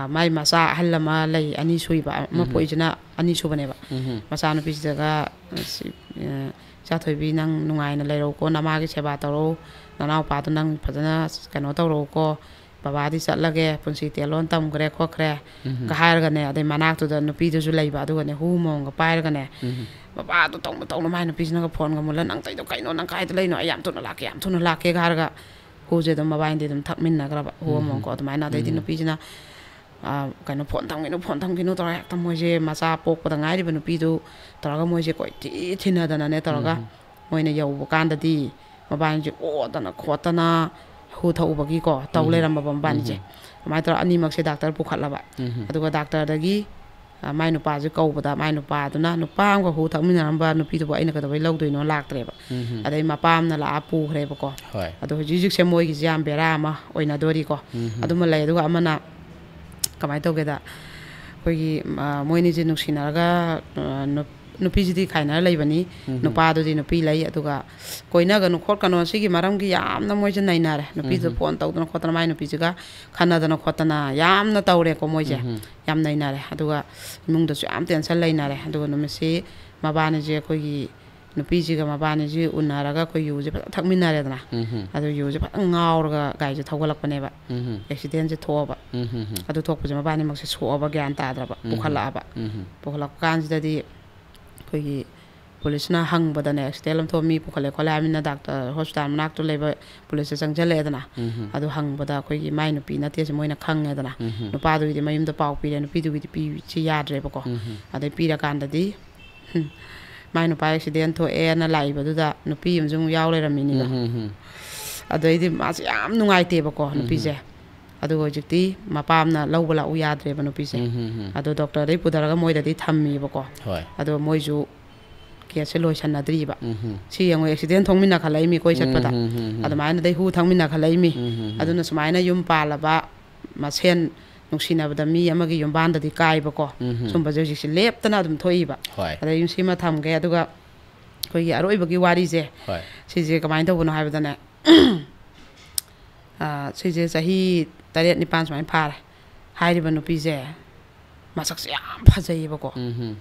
ꯃꯥꯏ ꯃꯆꯥ ꯑꯍꯜ ꯑꯃ ꯂꯩ, ꯑꯅꯤ ꯁꯨꯏꯕ, ꯑꯃ ꯎꯝ꯫ ꯄꯣꯛꯏꯁꯤꯅ ꯑꯅꯤ ꯁꯨꯕꯅꯦꯕ꯫ ꯎꯝ꯫ ꯃꯆꯥꯅꯨꯄꯤꯁꯤꯗꯒ, "ꯁꯤ, ꯑ, ꯏꯆꯥꯊꯣꯏꯕꯤ, ꯅꯪ ꯅꯨꯡꯉꯥꯏꯅ ꯂꯩꯔꯧꯀꯣ, ꯅꯃꯥꯒꯤ ꯁꯦꯕꯥ ꯇꯧꯔꯧ, ꯅꯅꯥꯎꯄꯥꯗꯣ ꯅꯪ ꯐꯖꯅ ꯀꯩꯅꯣ ꯇꯧꯔꯧꯀꯣ, ꯕꯕꯥꯗꯤ ꯆꯠꯂꯒꯦ, ꯄꯨꯟꯁꯤ ꯇꯦꯜꯂꯣꯟ ꯇꯝꯈ꯭ꯔꯦ ꯈꯣꯠꯈ꯭ꯔꯦ", ꯎꯝ꯫ ꯒ ꯍꯥꯏꯔꯒꯅꯦ, ꯑꯗꯩ ꯃꯅꯥꯛꯇꯨꯗ ꯅꯨꯄꯤꯗꯨꯁꯨ ꯂꯩꯕ, ꯑꯗꯨꯒꯅꯦ ꯍꯨ ꯃꯣꯡꯒ ꯄꯥꯏꯔꯒꯅꯦ, ꯎꯝ꯫ ꯃꯄꯥꯗꯣ ꯇꯧꯅ ꯇꯧꯅ ꯃꯥꯏ ꯅꯨꯄꯤꯁꯤꯅꯒ ꯐꯣꯟꯒ ꯃꯨꯜꯂ, "ꯅꯪ ꯇꯧꯔꯤꯗꯣ ꯀꯩꯅꯣ? ꯅꯪ ꯀꯥꯏꯗ ꯂꯩꯅꯣ? ꯑꯩ ꯌꯥꯝ ꯊꯨꯅ ꯂꯥꯛꯀꯦ, ꯌꯥꯝ ꯊꯨꯅ ꯂꯥꯛꯀꯦꯒ" ꯍꯥꯏꯔꯒ ꯍꯨꯁꯦ ꯑꯗꯨꯝ ꯃꯕꯥꯏꯅꯤꯗꯤ ꯑꯗꯨꯝ ꯊꯛꯃꯤꯟꯅꯈ꯭ꯔꯕ, ꯍꯨ ꯎꯝ꯫ ꯑꯃꯃꯝꯀꯣ꯫ ꯑꯗꯨꯃꯥꯏꯅ ꯑꯗꯩꯗꯤ ꯎꯝ꯫ ꯅꯨꯄꯤꯁꯤꯅ, ꯑ, ꯀꯩꯅꯣ, "ꯐꯣꯟ ꯊꯝꯒꯤꯅꯨ, ꯐꯣꯟ ꯊꯝꯒꯤꯅꯨ" ꯇꯧꯔꯒ ꯍꯦꯛꯇ ꯃꯣꯏꯁꯦ ꯃꯆꯥ ꯄꯣꯛꯄꯗ ꯉꯥꯏꯔꯤꯕ ꯅꯨꯄꯤꯗꯨ ꯇꯧꯔꯒ ꯃꯣꯏꯁꯦ ꯀꯣꯏꯊꯤ ꯊꯤꯅꯗꯅꯅꯦ ꯇꯧꯔꯒ ꯎꯝ꯫ ꯃꯣꯏꯅ ꯌꯧꯕ ꯀꯥꯟꯗꯗꯤ ꯃꯕꯥꯏꯅꯤꯁꯦ ꯑꯣꯗꯅ ꯈꯣꯠꯇꯅ ꯍꯨ ꯊꯛꯎꯕꯒꯤꯀꯣ ꯇꯧ ꯎꯝ꯫ ꯂꯩꯔꯝꯃꯕ ꯃꯕꯥꯏꯅꯤꯁꯦ꯫ ꯎꯝ꯫ ꯑꯗꯨꯃꯥꯏꯅ ꯇꯧꯔꯒ ꯑꯅꯤꯃꯛꯁꯦ ꯗꯥꯛꯇꯔ ꯄꯨꯈꯠꯂꯕ꯫ ꯎꯝ꯫ ꯑꯗꯨꯒ ꯗꯥꯛꯇꯔꯗꯒꯤ ꯑ, ꯃꯥꯏ ꯅꯨꯄꯥꯁꯦ ꯀꯧꯕꯗ, ꯃꯥꯏ ꯅꯨꯄꯥꯗꯨꯅ, "ꯅꯨꯄꯥ ꯑꯃꯒ ꯍꯨ ꯊꯛꯃꯤꯟꯅꯔꯝꯕ ꯅꯨꯄꯤꯗꯨꯕꯨ ꯑꯩꯅ ꯀꯩꯗꯧꯕꯩ ꯂꯧꯗꯣꯏꯅꯣ?" ꯂꯥꯛꯇ꯭ꯔꯦꯕ꯫ ꯎꯝ꯫ ꯑꯗꯩ ꯃꯄꯥ ꯑꯃꯅ ꯂꯥꯛꯑ ꯄꯨꯈ꯭ꯔꯦꯕꯀꯣ꯫ ꯍꯣꯏ꯫ ꯑꯗꯣ ꯍꯧꯖꯤꯛ ꯍꯧꯖꯤꯛꯁꯦ ꯃꯣꯏꯒꯤꯁꯦ ꯌꯥꯝ ꯕꯦꯔꯥ ꯑꯃ ꯑꯣꯏꯅꯗꯣꯔꯤꯀꯣ꯫ ꯎꯝ꯫ ꯑꯗꯨꯃ ꯂꯩ꯫ ꯑꯗꯨꯒ ꯑꯃꯅ ꯀꯃꯥꯏꯅ ꯇꯧꯒꯦꯗ, ꯑꯩꯈꯣꯏꯒꯤ, ꯑ, ꯃꯣꯏꯅꯤꯁꯦ ꯅꯨꯡꯁꯤꯅꯔꯒ, ꯑ, ꯅꯨꯞ-, ꯅꯨꯄꯤꯁꯤꯗꯤ ꯈꯥꯏꯅꯔ ꯂꯩꯕꯅꯤ, ꯎꯝ꯫ ꯅꯨꯄꯥꯗꯨꯗꯤ ꯅꯨꯄꯤ ꯂꯩ, ꯑꯗꯨꯒ ꯀꯣꯏꯅꯒꯅꯨ ꯈꯣꯠꯀꯅꯣ ꯁꯤꯒꯤ ꯃꯔꯝꯒꯤ ꯌꯥꯝꯅ ꯃꯣꯏꯁꯦ ꯅꯩꯅꯔꯦ꯫ ꯅꯨꯄꯤꯗꯨ ꯎꯝ꯫ ꯐꯣꯟ ꯇꯧꯗꯅ ꯈꯣꯠꯇꯅ ꯃꯥꯏ ꯅꯨꯄꯤꯁꯤꯒ ꯈꯟꯅꯗꯅ ꯈꯣꯠꯇꯅ ꯌꯥꯝꯅ ꯇꯧꯔꯦꯀꯣ ꯃꯣꯏꯁꯦ꯫ ꯎꯝ꯫ ꯌꯥꯝ ꯅꯩꯅꯔꯦ꯫ ꯑꯗꯨꯒ ꯏꯃꯨꯡꯗꯁꯨ ꯌꯥꯝ tension ꯂꯩꯅꯔꯦ꯫ ꯑꯗꯨꯒ ꯅꯨꯃꯤꯠꯁꯤ ꯃꯕꯥꯅꯤꯁꯦ ꯑꯩꯈꯣꯏꯒꯤ ꯅꯨꯄꯤꯁꯤꯒ ꯃꯕꯥꯅꯤꯁꯤ ꯎꯅꯔꯒ ꯑꯩꯈꯣꯏ ꯌꯨꯁꯦ ꯐꯖꯅ ꯊꯛꯃꯤꯟꯅꯔꯦꯗꯅ꯫ ꯎꯝ꯫ ꯑꯗꯨ ꯌꯨꯁꯦ ꯐꯖꯅ ꯉꯥꯎꯔꯒ ꯒꯥꯔꯤꯁꯦ ꯊꯧꯒꯠꯂꯛꯄꯅꯦꯕ꯫ ꯎꯝ꯫ Accidentꯁꯦ ꯊꯣꯛꯑꯕ꯫ ꯎꯝ꯫ ꯑꯗꯨ ꯊꯣꯛꯄꯁꯦ ꯃꯕꯥꯅꯤꯃꯛꯁꯦ ꯁꯣꯛꯑꯕ, ꯒ꯭ꯌꯥꯟ ꯇꯥꯗ꯭ꯔꯕ, ꯎꯝ꯫ ꯄꯨꯈꯠꯂꯛꯑꯕ꯫ ꯎꯝ꯫ ꯄꯨꯈꯠꯂꯛꯄ ꯀꯥꯟꯁꯤꯗꯗꯤ ꯑꯩꯈꯣꯏꯒꯤ ꯄꯨꯂꯤꯁꯅ ꯍꯪꯕꯗꯅꯦ, accident ꯑꯃ ꯊꯣꯛꯑ ꯃꯤ ꯄꯨꯈꯠꯂꯦ ꯈꯣꯠꯂꯦ ꯍꯥꯏꯕꯅꯤꯅ ꯗꯥꯛꯇꯔ hospital ꯃꯅꯥꯛꯇ ꯂꯩꯕ ꯄꯨꯂꯤꯁꯁꯦ ꯆꯪꯁꯤꯜꯂꯛꯑꯦꯗꯅ꯫ ꯎꯝ꯫ ꯑꯗꯨ ꯍꯪꯕꯗ ꯑꯩꯈꯣꯏꯒꯤ ꯃꯥꯏ ꯅꯨꯄꯤ ꯅꯠꯇꯦꯁꯦ ꯃꯣꯏꯅ ꯈꯪꯉꯦꯗꯅ꯫ ꯎꯝ꯫ ꯅꯨꯄꯥꯗꯨꯒꯤꯗꯤ ꯃꯌꯨꯝꯗ ꯄꯥꯎ ꯄꯤꯔꯦ, ꯅꯨꯄꯤꯗꯨꯒꯤꯗꯤ ꯄꯤꯁꯤ ꯌꯥꯗ꯭ꯔꯦꯕꯀꯣ꯫ ꯎꯝ꯫ ꯑꯗꯩ ꯄꯤꯔꯀꯥꯟꯗꯗꯤ, ꯍꯝ, ꯃꯥꯏ ꯅꯨꯄꯥ ꯑꯦꯛꯁꯤꯗꯦꯟ ꯊꯣꯛꯑꯦꯅ ꯂꯥꯛꯏꯕꯗꯨꯗ ꯅꯨꯄꯤ ꯑꯃꯁꯨ ꯑꯃꯨꯛ ꯌꯥꯎ ꯂꯩꯔꯝꯃꯤꯅꯤꯗꯣ꯫ ꯎꯝ, ꯎꯝ, ꯎꯝ꯫ ꯑꯗꯩꯗꯤ ꯃꯥꯁꯦ ꯌꯥꯝ ꯅꯨꯡꯉꯥꯏꯇꯦꯕꯀꯣ, ꯅꯨꯄꯤꯁꯦ꯫ ꯑꯗꯨꯒ ꯍꯧꯖꯤꯛꯇꯤ ꯃꯄꯥꯝꯅ ꯂꯧꯕ ꯂꯥꯛꯎ ꯌꯥꯗ꯭ꯔꯦꯕ ꯅꯨꯄꯤꯁꯦ꯫ ꯎꯝ, ꯎꯝ, ꯎꯝ꯫ ꯑꯗꯣ ꯗꯣꯛꯇꯔꯗꯩ ꯄꯨꯊꯔꯒ ꯃꯣꯏꯗꯗꯤ ꯊꯝꯃꯤꯕꯀꯣ꯫ ꯍꯣꯏ꯫ ꯑꯗꯣ ꯃꯣꯏꯁꯨ ꯀꯦꯁꯁꯦ ꯂꯣꯏꯁꯟꯅꯗ꯭ꯔꯤꯕ꯫ ꯎꯝ, ꯎꯝ꯫ ꯁꯤ ꯌꯦꯡꯉꯣ, ꯑꯦꯛꯁꯤꯗꯦꯟ ꯊꯣꯛꯃꯤꯟꯅ ꯈꯜꯂꯛꯏꯃꯤ ꯀꯣꯏ ꯆꯠꯄꯗ꯫ ꯎꯝ, ꯎꯝ, ꯎꯝ, ꯎꯝ꯫ ꯑꯗꯨꯃꯥꯏꯅ ꯗꯩꯍꯨ ꯊꯛꯃꯤꯟꯅ ꯈꯜꯂꯛꯏꯃꯤ꯫ ꯎꯝ, ꯎꯝ, ꯎꯝ꯫ ꯑꯗꯨꯅ ꯁꯨꯃꯥꯏꯅ ꯌꯨꯝ ꯄꯥꯜꯂꯕ ꯃꯁꯦꯟ ꯅꯨꯡꯁꯤꯅꯕꯗ ꯃꯤ ꯑꯃꯒꯤ ꯌꯨꯝꯕꯥꯟꯗꯗꯤ ꯀꯥꯏꯕꯀꯣ꯫ ꯎꯝ, ꯎꯝ꯫ ꯁꯨꯝꯕꯁꯦ ꯍꯧꯖꯤꯛꯁꯦ ꯂꯦꯞꯇꯅ ꯑꯗꯨꯝ ꯊꯣꯛꯏꯕ꯫ ꯍꯣꯏ꯫ ꯑꯗꯩ ꯁꯤꯃ ꯊꯝꯒꯦ, ꯑꯗꯨꯒ ꯑꯩꯈꯣꯏꯒꯤ ꯑꯔꯣꯏꯕꯒꯤ ꯋꯥꯔꯤꯁꯦ, ꯍꯣꯏ꯫ ꯁꯤꯁꯦ ꯀꯃꯥꯏꯅ ꯇꯧꯕꯅꯣ ꯍꯥꯏꯕꯗꯅꯦ, ꯑꯥ, ꯁꯤꯁꯦ ꯆꯍꯤ ꯇꯔꯦꯠ ꯅꯤꯄꯥꯟ ꯁꯨꯃꯥꯏꯅ ꯐꯥꯔꯦ꯫ ꯍꯥꯏꯔꯤꯕ ꯅꯨꯄꯤꯁꯦ ꯃꯁꯛꯁꯦ ꯌꯥꯝ ꯐꯖꯩꯌꯦꯕꯀꯣ꯫ ꯎꯝ, ꯎꯝ꯫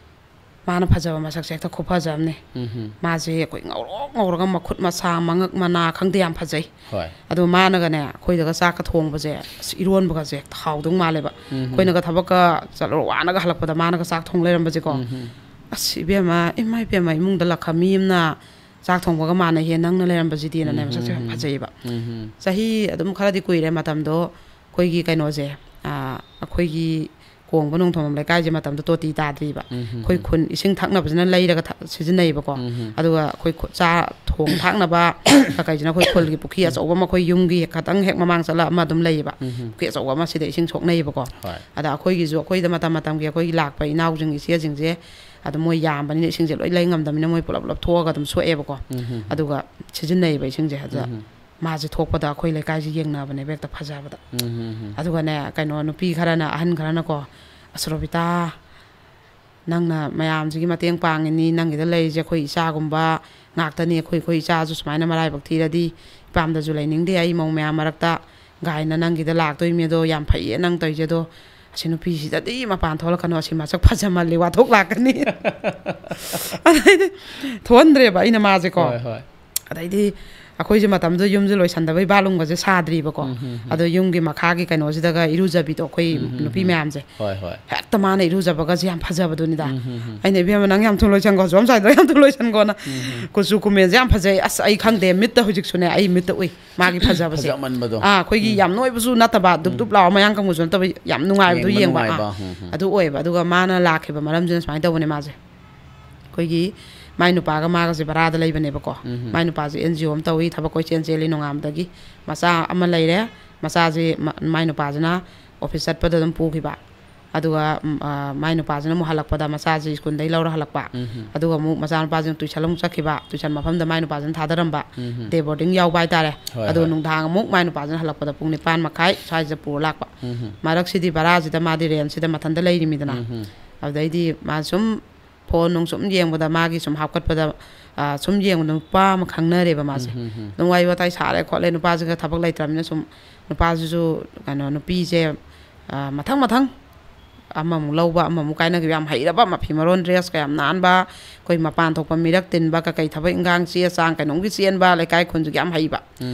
ꯃꯥꯅ ꯐꯖꯕ ꯃꯁꯛꯁꯦ ꯍꯦꯛꯇ ꯈꯨꯐꯖ ꯑꯃꯅꯤ꯫ ꯎꯝ, ꯎꯝ꯫ ꯃꯥꯁꯦ ꯑꯩꯈꯣꯏ ꯉꯧꯔꯣꯛ ꯉꯧꯔꯒ ꯃꯈꯨꯠ ꯃꯁꯥ, ꯃꯉꯛ ꯃꯅꯥ ꯈꯪꯗꯦ, ꯌꯥꯝ ꯐꯖꯩ꯫ ꯍꯣꯏ꯫ ꯑꯗꯣ ꯃꯥꯅꯒꯅꯦ, ꯑꯩꯈꯣꯏꯗꯒ ꯆꯥꯛꯀ ꯊꯣꯡꯕꯁꯦ, ꯑꯁ, ꯏꯔꯣꯟꯕꯒꯁꯦ ꯍꯦꯛꯇ ꯍꯥꯎꯗꯧ ꯃꯥꯜꯂꯦꯕ꯫ ꯎꯝ, ꯎꯝ꯫ ꯑꯩꯈꯣꯏꯅꯒ ꯊꯕꯛꯀ ꯆꯠꯂꯨꯔ ꯋꯥꯅꯒ ꯍꯜꯂꯛꯄꯗ ꯃꯥꯅꯒ ꯆꯥꯛ ꯊꯣꯡ ꯂꯩꯔꯝꯕꯁꯦꯀꯣ꯫ ꯎꯝ, ꯎꯝ꯫ ꯑꯁ, ꯏꯕꯦꯝꯃ, ꯏꯃꯥ ꯏꯕꯦꯝꯃ, ꯏꯃꯨꯡꯗ ꯂꯥꯛꯈ ꯃꯤ ꯑꯃꯅ ꯆꯥꯛ ꯊꯣꯡꯕꯒ ꯃꯥꯟꯅꯩꯍꯦ, ꯅꯪꯅ ꯂꯩꯔꯝꯕꯁꯤꯗꯤꯅꯅꯦ, ꯎꯝ, ꯃꯁꯛꯁꯦ ꯌꯥꯝ ꯎꯝ, ꯐꯖꯩꯌꯦꯕ꯫ ꯎꯝ, ꯎꯝ꯫ ꯆꯍꯤ ꯑꯗꯨꯝ ꯈꯔꯗꯤ ꯀꯨꯏꯔꯦ ꯃꯇꯝꯗꯣ, ꯑꯩꯈꯣꯏꯒꯤ ꯀꯩꯅꯣꯁꯦ, ꯑꯥ, ꯑꯩꯈꯣꯏꯒꯤ ꯀꯣꯡꯕ ꯅꯣꯡꯊꯣꯝꯕꯝ ꯂꯩꯀꯥꯏꯁꯦ ꯃꯇꯝꯗꯣ ꯇꯣꯇꯤ ꯇꯥꯗ꯭ꯔꯤꯕ꯫ ꯎꯝ, ꯎꯝ, ꯑꯩꯈꯣꯏ ꯎꯝ꯫ ꯈꯨꯟ ꯏꯁꯤꯡ ꯊꯛꯅꯕꯁꯤꯅ ꯂꯩꯔꯒ ꯊꯛ-, ꯁꯤꯖꯤꯟꯅꯩꯌꯦꯕꯀꯣ꯫ ꯎꯝ, ꯎꯝ꯫ ꯑꯗꯨꯒ ꯑꯩꯈꯣꯏ ꯈꯨ-, ꯆꯥ ꯊꯣꯡ ꯊꯥꯛꯅꯕ ꯀꯩꯀꯩꯁꯤꯅ ꯑꯩꯈꯣꯏ ꯈꯨꯜꯒꯤ ꯄꯨꯈ꯭ꯔꯤ ꯑꯆꯧꯕ ꯑꯃ, ꯑꯩꯈꯣꯏ ꯌꯨꯝꯒꯤ ꯈꯇꯪ ꯍꯦꯛ ꯃꯃꯥꯡ ꯆꯠꯂ ꯑꯃ ꯑꯗꯨꯝ ꯂꯩꯌꯦꯕ꯫ ꯎꯝ, ꯎꯝ꯫ ꯄꯨꯈ꯭ꯔꯤ ꯑꯆꯧꯕ ꯑꯃ, ꯁꯤꯗ ꯏꯁꯤꯡ ꯁꯣꯛꯅꯩꯌꯦꯕꯀꯣ꯫ ꯍꯣꯏ꯫ ꯑꯗ ꯑꯩꯈꯣꯏꯒꯤꯁꯨ, ꯑꯩꯈꯣꯏꯗ ꯃꯇꯝ ꯃꯇꯝꯒꯤ ꯑꯩꯈꯣꯏꯒꯤ ꯂꯥꯛꯄ ꯏꯅꯥꯎꯁꯤꯡ, ꯏꯆꯦꯁꯤꯡꯁꯦ ꯑꯗꯨꯝ ꯃꯣꯏ ꯌꯥꯝꯕꯅꯤꯅ ꯏꯁꯤꯡꯁꯦ ꯂꯣꯏ ꯂꯩ ꯉꯝꯗꯕꯅꯤꯅ ꯃꯣꯏ ꯄꯨꯂꯞ ꯄꯨꯂꯞ ꯊꯣꯛꯑꯒ ꯑꯗꯨꯝ ꯁꯣꯛꯑꯦꯕꯀꯣ꯫ ꯎꯝ, ꯎꯝ꯫ ꯑꯗꯨꯒ ꯁꯤꯖꯤꯟꯅꯩꯌꯦꯕ ꯏꯁꯤꯡꯁꯦ꯫ ꯑꯗꯨꯗ ꯎꯝ, ꯎꯝ꯫ ꯃꯥꯁꯦ ꯊꯣꯛꯄꯗ ꯑꯩꯈꯣꯏ ꯂꯩꯀꯥꯏꯁꯦ ꯌꯦꯡꯅꯕꯅꯦꯕ ꯍꯦꯛꯇ ꯐꯖꯕꯗ꯫ ꯎꯝ, ꯎꯝ, ꯎꯝ꯫ ꯑꯗꯨꯒꯅꯦ, ꯀꯩꯅꯣ, ꯅꯨꯄꯤ ꯈꯔꯅ, ꯑꯍꯟ ꯈꯔꯅꯀꯣ, "ꯑꯁ, ꯔꯣꯕꯤꯇꯥ, ꯅꯪꯅ ꯃꯌꯥꯝꯁꯤꯒꯤ ꯃꯇꯦꯡ ꯄꯥꯡꯉꯤꯅꯤ, ꯅꯪꯒꯤꯗ ꯂꯩꯔꯤꯁꯦ ꯑꯩꯈꯣꯏ ꯏꯆꯥꯒꯨꯝꯕ ꯉꯥꯛꯇꯅꯤ, ꯑꯩꯈꯣꯏ, ꯑꯩꯈꯣꯏ ꯏꯆꯥꯁꯨ ꯁꯨꯃꯥꯏꯅ ꯃꯔꯥꯏꯕꯛ ꯊꯤꯔꯗꯤ ꯏꯄꯥꯝꯗꯁꯨ ꯂꯩꯅꯤꯡꯗꯦ ꯑꯩ ꯃꯧ ꯃꯌꯥꯝ ꯃꯔꯛꯇ" ꯒꯥꯏꯅ, "ꯅꯪꯒꯤꯗ ꯂꯥꯛꯇꯣꯏꯃꯤ ꯑꯗꯣ, ꯌꯥꯝ ꯐꯩꯌꯦ ꯅꯪ ꯇꯧꯔꯤꯁꯦ, ꯑꯗꯣ ꯑꯁꯤ ꯅꯨꯄꯤꯁꯤꯗꯗꯤ ꯃꯄꯥꯟ ꯊꯣꯛꯂꯛꯀꯅꯨ, ꯑꯁꯤ ꯃꯁꯛ ꯐꯖꯃꯜꯂꯤ, ꯋꯥꯊꯣꯛ ꯂꯥꯛꯀꯅꯤ"꯫ ꯑꯗꯩꯗꯤ ꯊꯣꯛꯍꯟꯗ꯭ꯔꯦꯕ ꯑꯩꯅ ꯃꯥꯁꯦꯀꯣ꯫ ꯍꯣꯏ, ꯍꯣꯏ꯫ ꯑꯗꯩꯗꯤ ꯑꯩꯈꯣꯏꯁꯦ ꯃꯇꯝꯗꯨꯗ ꯌꯨꯝꯁꯦ ꯂꯣꯏꯁꯟꯗꯕꯩ ꯕꯥꯠꯔꯨꯝꯒꯁꯦ ꯁꯥꯗ꯭ꯔꯤꯕꯀꯣ꯫ ꯎꯝ, ꯎꯝ, ꯎꯝ꯫ ꯑꯗꯣ ꯌꯨꯝꯒꯤ ꯃꯈꯥꯒꯤ ꯀꯩꯅꯣꯁꯤꯗꯒ ꯏꯔꯨꯖꯕꯤꯗꯣ ꯑꯩꯈꯣꯏ ꯎꯝ, ꯎꯝ, ꯅꯨꯄꯤ ꯎꯝ꯫ ꯃꯌꯥꯝꯁꯦ꯫ ꯍꯣꯏ, ꯍꯣꯏ꯫ ꯍꯦꯛꯇ ꯃꯥꯅ ꯏꯔꯨꯖꯕꯒꯁꯦ ꯌꯥꯝ ꯐꯖꯕꯗꯨꯅꯤꯗ꯫ ꯎꯝ, ꯎꯝ, ꯎꯝ꯫ ꯑꯩꯅ, "ꯏꯕꯦꯝꯃ, ꯅꯪ ꯌꯥꯝ ꯊꯨꯅ ꯂꯣꯏꯁꯟꯈꯣ, ꯁꯣꯝ ꯁ꯭ꯋꯥꯏꯗ ꯌꯥꯝ ꯊꯨꯅ ꯂꯣꯏꯁꯟꯈꯣꯅ"꯫ ꯎꯝ, ꯎꯝ꯫ ꯀꯨꯆꯨ ꯀꯨꯃꯦꯟꯁꯦ ꯌꯥꯝ ꯐꯖꯩ꯫ ꯑꯁ, ꯑꯩ ꯈꯪꯗꯦ, ꯃꯤꯠꯇ ꯍꯧꯖꯤꯛꯁꯨꯅꯦ, ꯑꯩ ꯃꯤꯠꯇ ꯎꯏ ꯃꯥꯒꯤ ꯐꯖꯕꯁꯦ꯫ ꯐꯖꯃꯟꯕꯗꯣ꯫ ꯑꯥ, ꯑꯩꯈꯣꯏꯒꯤ ꯎꯝ꯫ ꯌꯥꯝ ꯅꯣꯏꯕꯁꯨ ꯅꯠꯇꯕ, ꯗꯨꯞ ꯗꯨꯞ ꯂꯥꯎꯕ, ꯃꯌꯥꯡ ꯀꯪꯕꯁꯨ ꯅꯠꯇꯕ, ꯌꯥꯝ ꯅꯨꯡꯉꯥꯏꯕꯗꯣ ꯌꯦꯡꯕ ꯌꯦꯡꯕ꯫ ꯅꯨꯡꯉꯥꯏꯕ꯫ ꯑꯥ, ꯎꯝ, ꯎꯝ꯫ ꯑꯗꯨ ꯑꯣꯏꯌꯦꯕ꯫ ꯑꯗꯨꯒ ꯃꯥꯅ ꯂꯥꯛꯈꯤꯕ ꯃꯔꯝꯁꯤꯅ ꯁꯨꯃꯥꯏꯅ ꯇꯧꯕꯅꯦ ꯃꯥꯁꯦ꯫ ꯑꯩꯈꯣꯏꯒꯤ ꯃꯥꯏ ꯅꯨꯄꯥꯒ ꯃꯥꯒꯁꯦ ꯚꯔꯥꯗ ꯂꯩꯕꯅꯦꯕꯀꯣ꯫ ꯃꯥꯏ ꯅꯨꯄꯥꯁꯦ ꯑꯦꯟ ꯖꯤ ꯑꯣ ꯑꯃ ꯇꯧꯏ, ꯊꯕꯛ ꯀꯣꯏꯆꯦꯟ ꯆꯦꯜꯂꯤ ꯅꯣꯡꯉꯥꯟꯕꯗꯒꯤ꯫ ꯃꯆꯥ ꯑꯃ ꯂꯩꯔꯦ꯫ ꯃꯆꯥꯁꯦ ꯃ-, ꯃꯥꯏ ꯅꯨꯄꯥꯁꯤꯅ ꯑꯣꯐꯤꯁ ꯆꯠꯄꯗ ꯑꯗꯨꯝ ꯄꯨꯈꯤꯕ꯫ ꯑꯗꯨꯒ, ꯎꯝ, ꯑ, ꯃꯥꯏ ꯅꯨꯄꯥꯁꯤꯅ ꯑꯃꯨꯛ ꯍꯜꯂꯛꯄꯗ ꯃꯆꯥꯁꯤ ꯁ꯭ꯀꯨꯜꯗꯩ ꯂꯧꯔ ꯍꯜꯂꯛꯄ꯫ ꯑꯗꯨꯒ ꯑꯃꯨꯛ ꯃꯆꯥꯅꯨꯄꯥꯁꯤꯅ ꯇꯨꯏꯁꯟ ꯑꯃꯨꯛ ꯆꯠꯈꯤꯕ, ꯇꯨꯏꯁꯟ ꯃꯐꯝꯗ ꯃꯥꯏ ꯅꯨꯄꯥꯁꯤꯅ ꯊꯥꯗꯔꯝꯕ꯫ ꯗꯦ ꯕꯣꯔꯗꯤꯡ ꯌꯥꯎꯕ ꯍꯥꯏꯇꯥꯔꯦ꯫ ꯍꯣꯏ, ꯑꯗꯨꯒ ꯍꯣꯏ꯫ ꯅꯨꯡꯗꯥꯡ ꯑꯃꯨꯛ ꯃꯥꯏ ꯅꯨꯄꯥꯁꯤꯅ ꯍꯜꯂꯛꯄꯗ ꯄꯨꯡ ꯅꯤꯄꯥꯟ ꯃꯈꯥꯏ ꯁ꯭ꯋꯥꯏꯁꯤꯗ ꯄꯨꯔ ꯂꯥꯛꯄ꯫ ꯃꯔꯛꯁꯤꯗꯤ ꯚꯔꯥꯁꯤꯗ ꯃꯥꯗꯤ ꯔꯦꯟꯁꯤꯗ ꯃꯊꯟꯇ ꯂꯩꯔꯤꯃꯤꯗꯅ꯫ ꯑꯗꯨꯗꯩꯗꯤ ꯃꯥ ꯁꯨꯝ ꯐꯣꯟ ꯅꯨꯡ ꯁꯨꯝ ꯌꯦꯡꯕꯗ ꯃꯥꯒꯤ ꯁꯨꯝ ꯍꯥꯞꯀꯠꯄꯗ, ꯑ, ꯁꯨꯝ ꯌꯦꯡꯕꯗ ꯅꯨꯄꯥ ꯑꯃ ꯈꯪꯅꯔꯦꯕ ꯃꯥꯁꯦ꯫ ꯑꯗꯨꯝ ꯋꯥꯔꯤ ꯋꯥꯇꯥꯏ ꯁꯥꯔꯦ ꯈꯣꯠꯂꯦ, ꯅꯨꯄꯥꯁꯤꯒ ꯊꯕꯛ ꯂꯩꯇ꯭ꯔꯕꯅꯤꯅ ꯁꯨꯝ ꯅꯨꯄꯥꯁꯤꯁꯨ ꯀꯩꯅꯣ ꯅꯨꯄꯤꯁꯦ, ꯑ, ꯃꯊꯪ ꯃꯊꯪ ꯑꯃꯃꯨꯛ ꯂꯧꯕ, ꯑꯃꯃꯨꯛ ꯀꯥꯏꯅꯈꯤꯕ, ꯌꯥꯝ ꯍꯩꯔꯕ, ꯃꯐꯤ ꯃꯔꯣꯟ ꯗ꯭ꯔꯦꯁꯀ ꯌꯥꯝ ꯅꯥꯟꯕ, ꯑꯩꯈꯣꯏ ꯃꯄꯥꯟ ꯊꯣꯛꯄ ꯃꯤꯔꯛ ꯇꯤꯟꯕ, ꯀꯀꯩ ꯊꯕꯛ ꯏꯟꯈꯥꯡ ꯆꯦ ꯆꯥꯡ ꯀꯩꯅꯣꯝꯒꯤ ꯆꯦꯟꯕ, ꯂꯩꯀꯥꯏ ꯈꯨꯟꯁꯤꯒꯤ ꯌꯥꯝ ꯍꯩꯕ꯫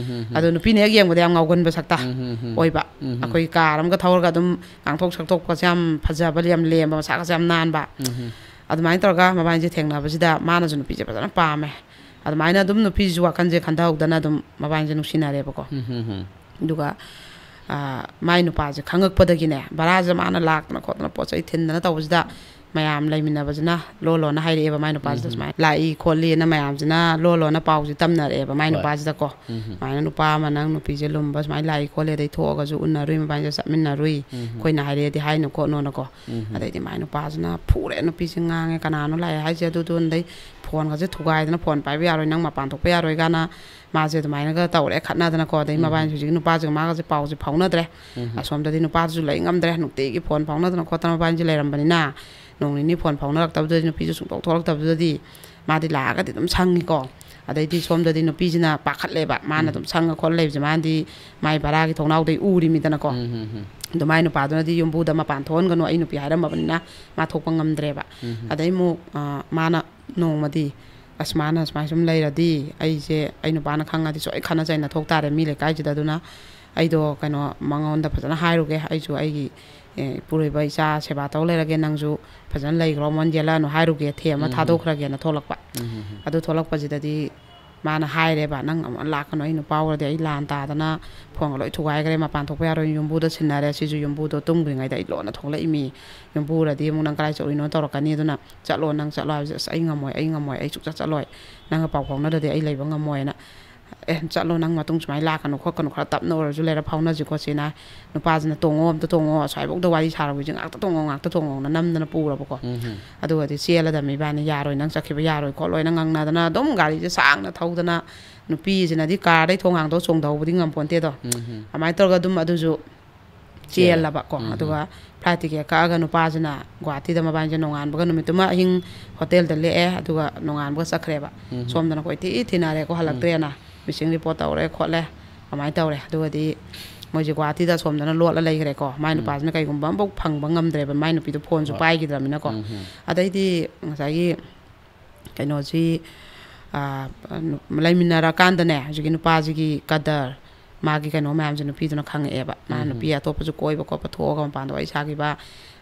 ꯑꯗꯣ ꯅꯨꯄꯤꯅ ꯍꯦꯛ ꯌꯦꯡꯕꯗ ꯌꯥꯝ ꯉꯥꯎꯒꯟꯕ ꯁꯛꯇ ꯑꯣꯏꯕ꯫ ꯑꯩꯈꯣꯏ ꯀꯥꯔ ꯑꯃꯒ ꯊꯧꯔꯒ ꯑꯗꯨꯝ ꯉꯥꯡꯊꯣꯛ ꯁꯛꯇꯣꯛꯄꯁꯦ ꯌꯥꯝ ꯐꯖꯕ, ꯌꯥꯝ ꯂꯦꯝꯕ, ꯃꯁꯥꯒꯁꯦ ꯌꯥꯝ ꯅꯥꯟꯕ꯫ ꯑꯗꯨꯃꯥꯏꯅ ꯇꯧꯔꯒ ꯃꯕꯥꯅꯤꯁꯦ ꯊꯦꯡꯅꯕꯁꯤꯗ ꯃꯥꯅꯁꯨ ꯅꯨꯄꯤꯁꯦ ꯐꯖꯅ ꯄꯥꯝꯃꯦ꯫ ꯑꯗꯨꯃꯥꯏꯅ ꯑꯗꯨꯝ ꯅꯨꯄꯤꯁꯤꯁꯨ ꯋꯥꯈꯜꯁꯦ ꯈꯟꯊꯍꯧꯗꯅ ꯑꯗꯨꯝ ꯃꯕꯥꯅꯤꯁꯦ ꯅꯨꯡꯁꯤꯅꯔꯦꯕꯀꯣ꯫ ꯑꯗꯨꯒ, ꯑ, ꯃꯥꯏ ꯅꯨꯄꯥꯁꯦ ꯈꯪꯉꯛꯄꯗꯒꯤꯅꯦ, ꯚꯔꯥꯁꯦ ꯃꯥꯅ ꯂꯥꯛꯇꯅ ꯈꯣꯠꯇꯅ ꯄꯣꯠ ꯆꯩ ꯊꯤꯟꯗꯅ ꯇꯧꯕꯁꯤꯗ ꯃꯌꯥꯝ ꯂꯩꯃꯤꯟꯅꯕꯁꯤꯅ ꯂꯣꯟ ꯂꯣꯟꯅ ꯍꯥꯏꯔꯛꯑꯦꯕ ꯃꯥꯏ ꯅꯨꯄꯥꯁꯤꯗ ꯁꯨꯃꯥꯏꯅ ꯂꯥꯛꯏ ꯈꯣꯠꯂꯤꯅ ꯃꯌꯥꯝꯁꯤꯅ ꯂꯣꯟ ꯂꯣꯟꯅ ꯄꯥꯎꯁꯦ ꯇꯝꯅꯔꯛꯑꯦꯕ ꯃꯥꯏ ꯍꯣꯏ꯫ ꯅꯨꯄꯥꯁꯤꯗꯀꯣ꯫ ꯁꯨꯃꯥꯏꯅ ꯅꯨꯄꯥ ꯑꯃ ꯅꯪ ꯅꯨꯄꯤꯁꯦ ꯂꯨꯝꯕ ꯁꯨꯃꯥꯏꯅ ꯂꯥꯛꯏ ꯈꯣꯠꯂꯤ, ꯑꯗꯩ ꯊꯣꯛꯑꯒꯁꯨ ꯎꯅꯔꯨꯏ, ꯃꯕꯥꯅꯤꯁꯦ ꯆꯠꯃꯤꯟꯅꯔꯨꯏ, ꯑꯩꯈꯣꯏꯅ ꯍꯥꯏꯔꯛꯑꯗꯤ ꯍꯥꯏꯅꯨ ꯈꯣꯠꯅꯨꯅꯀꯣ꯫ ꯑꯗꯩꯗꯤ ꯃꯥꯏ ꯅꯨꯄꯥꯁꯤꯅ ꯐꯨꯔꯦ, ꯅꯨꯄꯤꯁꯦ ꯉꯥꯡꯉꯦ, "ꯀꯅꯥꯅꯣ ꯂꯥꯛꯑꯦ ꯍꯥꯏꯁꯦ?" ꯑꯗꯨꯗꯨ ꯑꯗꯩ ꯐꯣꯟꯒꯁꯦ ꯊꯨꯒꯥꯏꯗꯅ, "ꯐꯣꯟ ꯄꯥꯏꯕ ꯌꯥꯔꯣꯏ, ꯅꯪ ꯃꯄꯥꯟ ꯊꯣꯛꯄ ꯌꯥꯔꯣꯏ" ꯀꯥꯏꯅ ꯃꯥꯁꯦ ꯑꯗꯨꯃꯥꯏꯅꯒ ꯇꯧꯔꯦ, ꯈꯠꯅꯗꯅꯀꯣ꯫ ꯑꯗꯩ ꯃꯕꯥꯅꯤ ꯍꯧꯖꯤꯛꯀꯤ ꯅꯨꯄꯥꯁꯤꯒ ꯃꯥꯒꯁꯦ ꯄꯥꯎꯁꯦ ꯐꯥꯎꯅꯗ꯭ꯔꯦ꯫ ꯑꯁꯣꯝꯗꯗꯤ ꯅꯨꯄꯥꯗꯨꯁꯨ ꯂꯩ ꯉꯝꯗ꯭ꯔꯦ, ꯅꯨꯡꯇꯤꯒꯤ ꯐꯣꯟ ꯐꯥꯎꯅꯗꯅ ꯈꯣꯠꯇꯅ ꯃꯕꯥꯅꯤꯁꯦ ꯂꯩꯔꯝꯕꯅꯤꯅ, ꯅꯣꯡ ꯅꯤꯅꯤ ꯐꯣꯟ ꯐꯥꯎꯅꯔꯛꯇꯕꯗꯨꯗꯗꯤ ꯅꯨꯄꯤꯁꯨ ꯁꯨꯡꯊꯣꯛ ꯊꯣꯛꯂꯛꯇꯕꯗꯨꯗꯗꯤ ꯃꯥꯗꯤ ꯂꯥꯛꯑꯒꯗꯤ ꯑꯗꯨꯝ ꯁꯪꯉꯤꯀꯣ꯫ ꯑꯗꯩꯗꯤ ꯁꯣꯝꯗꯗꯤ ꯅꯨꯄꯤꯁꯤꯅ ꯄꯥꯈꯠꯂꯦꯕ, ꯃꯥꯅ ꯑꯗꯨꯝ ꯁꯪꯉ ꯈꯣꯠꯂ ꯂꯩꯕꯁꯦ ꯃꯥꯅꯗꯤ ꯃꯥꯏ ꯚꯔꯥꯒꯤ ꯊꯣꯡꯅꯥꯎꯗꯩ ꯎꯔꯤꯃꯤꯗꯅꯀꯣ꯫ ꯑꯗꯣ ꯃꯥꯏ ꯅꯨꯄꯥꯗꯨꯅꯗꯤ ꯌꯨꯝꯕꯨꯗ ꯃꯄꯥꯟ ꯊꯣꯛꯍꯟꯒꯅꯨ, ꯑꯩ ꯅꯨꯄꯤ ꯍꯥꯏꯔꯝꯃꯕꯅꯤꯅ ꯃꯥ ꯊꯣꯛꯄ ꯉꯝꯗ꯭ꯔꯦꯕ꯫ ꯑꯗꯩ ꯑꯃꯨꯛ, ꯑ, ꯃꯥꯅ ꯅꯣꯡꯃꯗꯤ, "ꯑꯁ, ꯃꯥꯅ ꯁꯨꯃꯥꯏ ꯁꯨꯝ ꯂꯩꯔꯗꯤ ꯑꯩꯁꯦ, ꯑꯩ ꯅꯨꯄꯥꯅ ꯈꯪꯉꯗꯤ ꯁꯣꯏ ꯈꯠꯅ ꯆꯩꯅ ꯊꯣꯛ ꯇꯥꯔꯦ ꯃꯤ ꯂꯩꯀꯥꯏꯁꯤꯗ, ꯑꯗꯨꯅ ꯑꯩꯗꯣ ꯀꯩꯅꯣ ꯃꯉꯣꯟꯗ ꯐꯖꯅ ꯍꯥꯏꯔꯨꯒꯦ, ꯑꯩꯁꯨ ꯑꯩꯒꯤ, ꯑꯦ, ꯏꯄꯨꯔꯣꯏꯕ ꯏꯆꯥ ꯁꯦꯕꯥ ꯇꯧ ꯂꯩꯔꯒꯦ, ꯅꯪꯁꯨ ꯐꯖꯅ ꯂꯩꯈ꯭ꯔꯣ, ꯃꯣꯟ ꯌꯦꯜꯂꯛꯑꯅꯨ ꯍꯥꯏꯔꯨꯒꯦ, ꯊꯦꯝꯃ ꯊꯥꯗꯣꯛꯈ꯭ꯔꯒꯦꯅ" ꯊꯣꯛꯂꯛꯄ꯫ ꯑꯗꯨ ꯊꯣꯛꯂꯛꯄꯁꯤꯗꯗꯤ ꯃꯥꯅ ꯍꯥꯏꯔꯦꯕ, "ꯅꯪ ꯑꯃꯨꯛ ꯂꯥꯛꯀꯅꯨ, ꯑꯩ ꯅꯨꯄꯥ ꯎꯔꯗꯤ ꯑꯩ ꯂꯥꯟ ꯇꯥꯗꯅ ꯐꯣꯟꯒ ꯂꯣꯏ ꯊꯨꯒꯥꯏꯈ꯭ꯔꯦ, ꯃꯄꯥꯟ ꯊꯣꯛꯄ ꯌꯥꯔꯣꯏ, ꯌꯨꯝꯕꯨꯗ ꯁꯤꯟꯅꯔꯦ, ꯁꯤꯁꯨ ꯌꯨꯝꯕꯨꯗꯣ ꯇꯨꯝꯈ꯭ꯔꯤꯉꯩꯗ ꯑꯩ ꯂꯣꯟꯅ ꯊꯣꯛꯂꯛꯏꯃꯤ, ꯌꯨꯝꯕꯨ ꯎꯔꯗꯤ ꯑꯃꯨꯛ ꯅꯪ ꯀꯗꯥꯏ ꯆꯠꯂꯨꯏꯅꯣ ꯇꯧꯔꯛꯀꯅꯤ, ꯑꯗꯨꯅ ꯆꯠꯂꯣ, ꯅꯪ ꯆꯠꯂꯣ" ꯍꯥꯏꯕꯁꯦ, "ꯑꯁ, ꯑꯩ ꯉꯝꯃꯣꯏ, ꯑꯩ ꯉꯝꯃꯣꯏ, ꯑꯩ ꯁꯨꯡꯆꯠ ꯆꯠꯂꯣꯏ, ꯅꯪꯒ ꯄꯥꯎ ꯐꯥꯎꯅꯗ꯭ꯔꯗꯤ ꯑꯩ ꯂꯩꯕ ꯉꯝꯃꯣꯏꯅ"꯫ "ꯑꯦ, ꯆꯠꯂꯣ, ꯅꯪ ꯃꯇꯨꯡ ꯁꯨꯃꯥꯏꯅ ꯂꯥꯛꯀꯅꯨ ꯈꯣꯠꯀꯅꯨ, ꯈꯔ ꯇꯞꯅ ꯑꯣꯏꯔꯁꯨ ꯂꯩꯔ ꯐꯥꯎꯅꯁꯤ ꯈꯣꯠꯁꯤꯅ" ꯍꯥꯏ꯫ ꯅꯨꯄꯥꯁꯤꯅ, "ꯇꯣꯡꯉꯣ, ꯑꯝꯇ ꯇꯣꯡꯉꯣ, ꯑꯁ꯭ꯋꯥꯏꯐꯥꯎꯗ ꯋꯥꯔꯤ ꯁꯥꯔꯨꯕꯁꯦ, ꯉꯥꯛꯇ ꯇꯣꯡꯉꯣ, ꯉꯥꯛꯇ ꯇꯣꯡꯉꯣꯅ" ꯅꯝꯗꯅ ꯄꯨꯔꯕꯀꯣ꯫ ꯎꯝ꯫ ꯑꯗꯨꯒꯗꯤ ꯆꯦꯜꯂꯗꯕꯅꯤ ꯏꯕꯥꯅꯤ, ꯌꯥꯔꯣꯏ, ꯅꯪ ꯆꯠꯈꯤꯕ ꯌꯥꯔꯣꯏ ꯈꯣꯠꯂꯣꯏꯅ ꯉꯥꯡꯅꯗꯅ ꯑꯗꯨꯝ ꯒꯥꯔꯤꯁꯦ ꯁꯥꯡꯅ ꯊꯧꯗꯅ, ꯅꯨꯄꯤꯁꯤꯅꯗꯤ ꯀꯥꯔꯗꯩ ꯊꯣꯡ ꯍꯥꯡꯗꯣꯛꯑ ꯆꯣꯡꯊꯍꯧꯕꯗꯤ ꯉꯝꯄꯣꯟꯇꯦꯗꯣ꯫ ꯎꯝ꯫ ꯑꯗꯨꯃꯥꯏꯅ ꯇꯧꯔꯒ ꯑꯗꯨꯝ ꯑꯗꯨꯁꯨ ꯆꯦꯜꯂꯦ꯫ ꯆꯦꯜꯂꯕꯀꯣ꯫ ꯎꯝ꯫ ꯑꯗꯨꯒ ꯐ꯭ꯂꯥꯏꯠ ꯇꯤꯀꯦꯠ ꯀꯛꯑꯒ ꯅꯨꯄꯥꯁꯤꯅ ꯒꯨꯍꯥꯇꯤꯗ ꯃꯕꯥꯅꯤꯁꯦ ꯅꯣꯡꯉꯥꯟꯕꯒ, ꯅꯨꯃꯤꯠꯇꯨꯃ ꯑꯍꯤꯡ ꯍꯣꯇꯦꯜꯗ ꯂꯦꯛꯑꯦ, ꯑꯗꯨꯒ ꯅꯣꯡꯉꯥꯟꯕꯒ ꯆꯠꯈ꯭ꯔꯦꯕ꯫ ꯎꯝ꯫ ꯁꯣꯝꯗꯅ ꯀꯣꯏꯊꯤ ꯊꯤꯅꯔꯦꯀꯣ, ꯎꯝ꯫ ꯍꯜꯂꯛꯇ꯭ꯔꯦꯅ꯫ ꯃꯤꯁꯤꯡ ꯔꯤꯄꯣꯔꯠ ꯇꯧꯔꯦ ꯈꯣꯠꯂꯦ, ꯑꯗꯨꯃꯥꯏꯅ ꯇꯧꯔꯦ꯫ ꯑꯗꯨꯒꯗꯤ ꯃꯣꯏꯁꯦ ꯒꯨꯍꯥꯇꯤꯗ ꯁꯣꯝꯗꯅ ꯂꯣꯠꯂ ꯂꯩꯈ꯭ꯔꯦꯀꯣ꯫ ꯃꯥꯏ ꯎꯝ꯫ ꯅꯨꯄꯥꯁꯤꯅ ꯀꯩꯒꯨꯝꯕ ꯑꯃꯐꯥꯎ ꯐꯪꯕ ꯉꯝꯗ꯭ꯔꯦꯕ, ꯃꯥꯏ ꯅꯨꯄꯤꯗꯣ ꯐꯣꯟꯁꯨ ꯍꯣꯏ꯫ ꯄꯥꯏꯈꯤꯗ꯭ꯔꯕꯅꯤꯅꯀꯣ꯫ ꯎꯝ, ꯎꯝ꯫ ꯑꯗꯩꯗꯤ ꯉꯁꯥꯏꯒꯤ ꯀꯩꯅꯣꯁꯤ, ꯑ, ꯂꯩꯃꯤꯟꯅꯔꯀꯥꯟꯗꯅꯦ, ꯍꯧꯖꯤꯛꯀꯤ ꯅꯨꯄꯥꯁꯤꯒꯤ ꯀꯗꯔ, ꯃꯥꯒꯤ ꯀꯩꯅꯣ ꯃꯌꯥꯝꯁꯦ ꯅꯨꯄꯤꯗꯨꯅ ꯈꯪꯉꯛꯑꯦꯕ꯫ ꯃꯥ ꯎꯝ꯫ ꯅꯨꯄꯤ ꯑꯇꯣꯞꯄꯁꯨ ꯀꯣꯏꯕ ꯈꯣꯠꯄ ꯊꯣꯛꯑꯒ ꯃꯄꯥꯟꯗ ꯋꯥꯔꯤ ꯁꯥꯈꯤꯕ,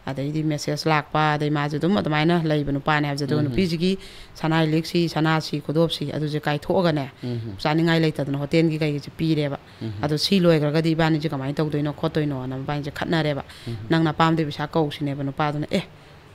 ꯑꯗꯩꯗꯤ ꯃꯦꯁꯦꯖ ꯂꯥꯛꯄ, ꯑꯗꯩ ꯃꯥꯁꯦ ꯑꯗꯨꯝ ꯑꯗꯨꯃꯥꯏꯅ ꯂꯩꯕ ꯅꯨꯄꯥꯅꯦ ꯍꯥꯏꯕꯁꯦ꯫ ꯑꯗꯨꯒ ꯎꯝ꯫ ꯅꯨꯄꯤꯁꯤꯒꯤ ꯁꯅꯥꯏ ꯂꯤꯛꯁꯤ, ꯁꯅꯥꯁꯤ, ꯈꯨꯗꯣꯞꯁꯤ, ꯑꯗꯨꯁꯦ ꯀꯥꯏꯊꯣꯛꯑꯒꯅꯦ, ꯎꯝ꯫ ꯆꯥꯅꯤꯡꯉꯥꯏ ꯂꯩꯇꯗꯅ ꯍꯣꯇꯦꯜꯒꯤ ꯀꯩꯒꯤꯁꯦ ꯄꯤꯔꯦꯕ꯫ ꯎꯝ꯫ ꯑꯗꯣ ꯁꯤ ꯂꯣꯏꯈ꯭ꯔꯒꯗꯤ ꯏꯕꯥꯅꯤꯁꯦ ꯀꯃꯥꯏꯅ ꯇꯧꯗꯣꯏꯅꯣ ꯈꯣꯠꯇꯣꯏꯅꯣꯅ ꯃꯕꯥꯅꯤꯁꯦ ꯈꯠꯅꯔꯦꯕ꯫ ꯎꯝ꯫ "ꯅꯪ ꯅꯄꯥꯝꯗꯩ ꯄꯩꯁꯥ ꯀꯧꯁꯤꯅꯦꯕ" ꯅꯨꯄꯥꯗꯨꯅ꯫ "ꯑꯦ,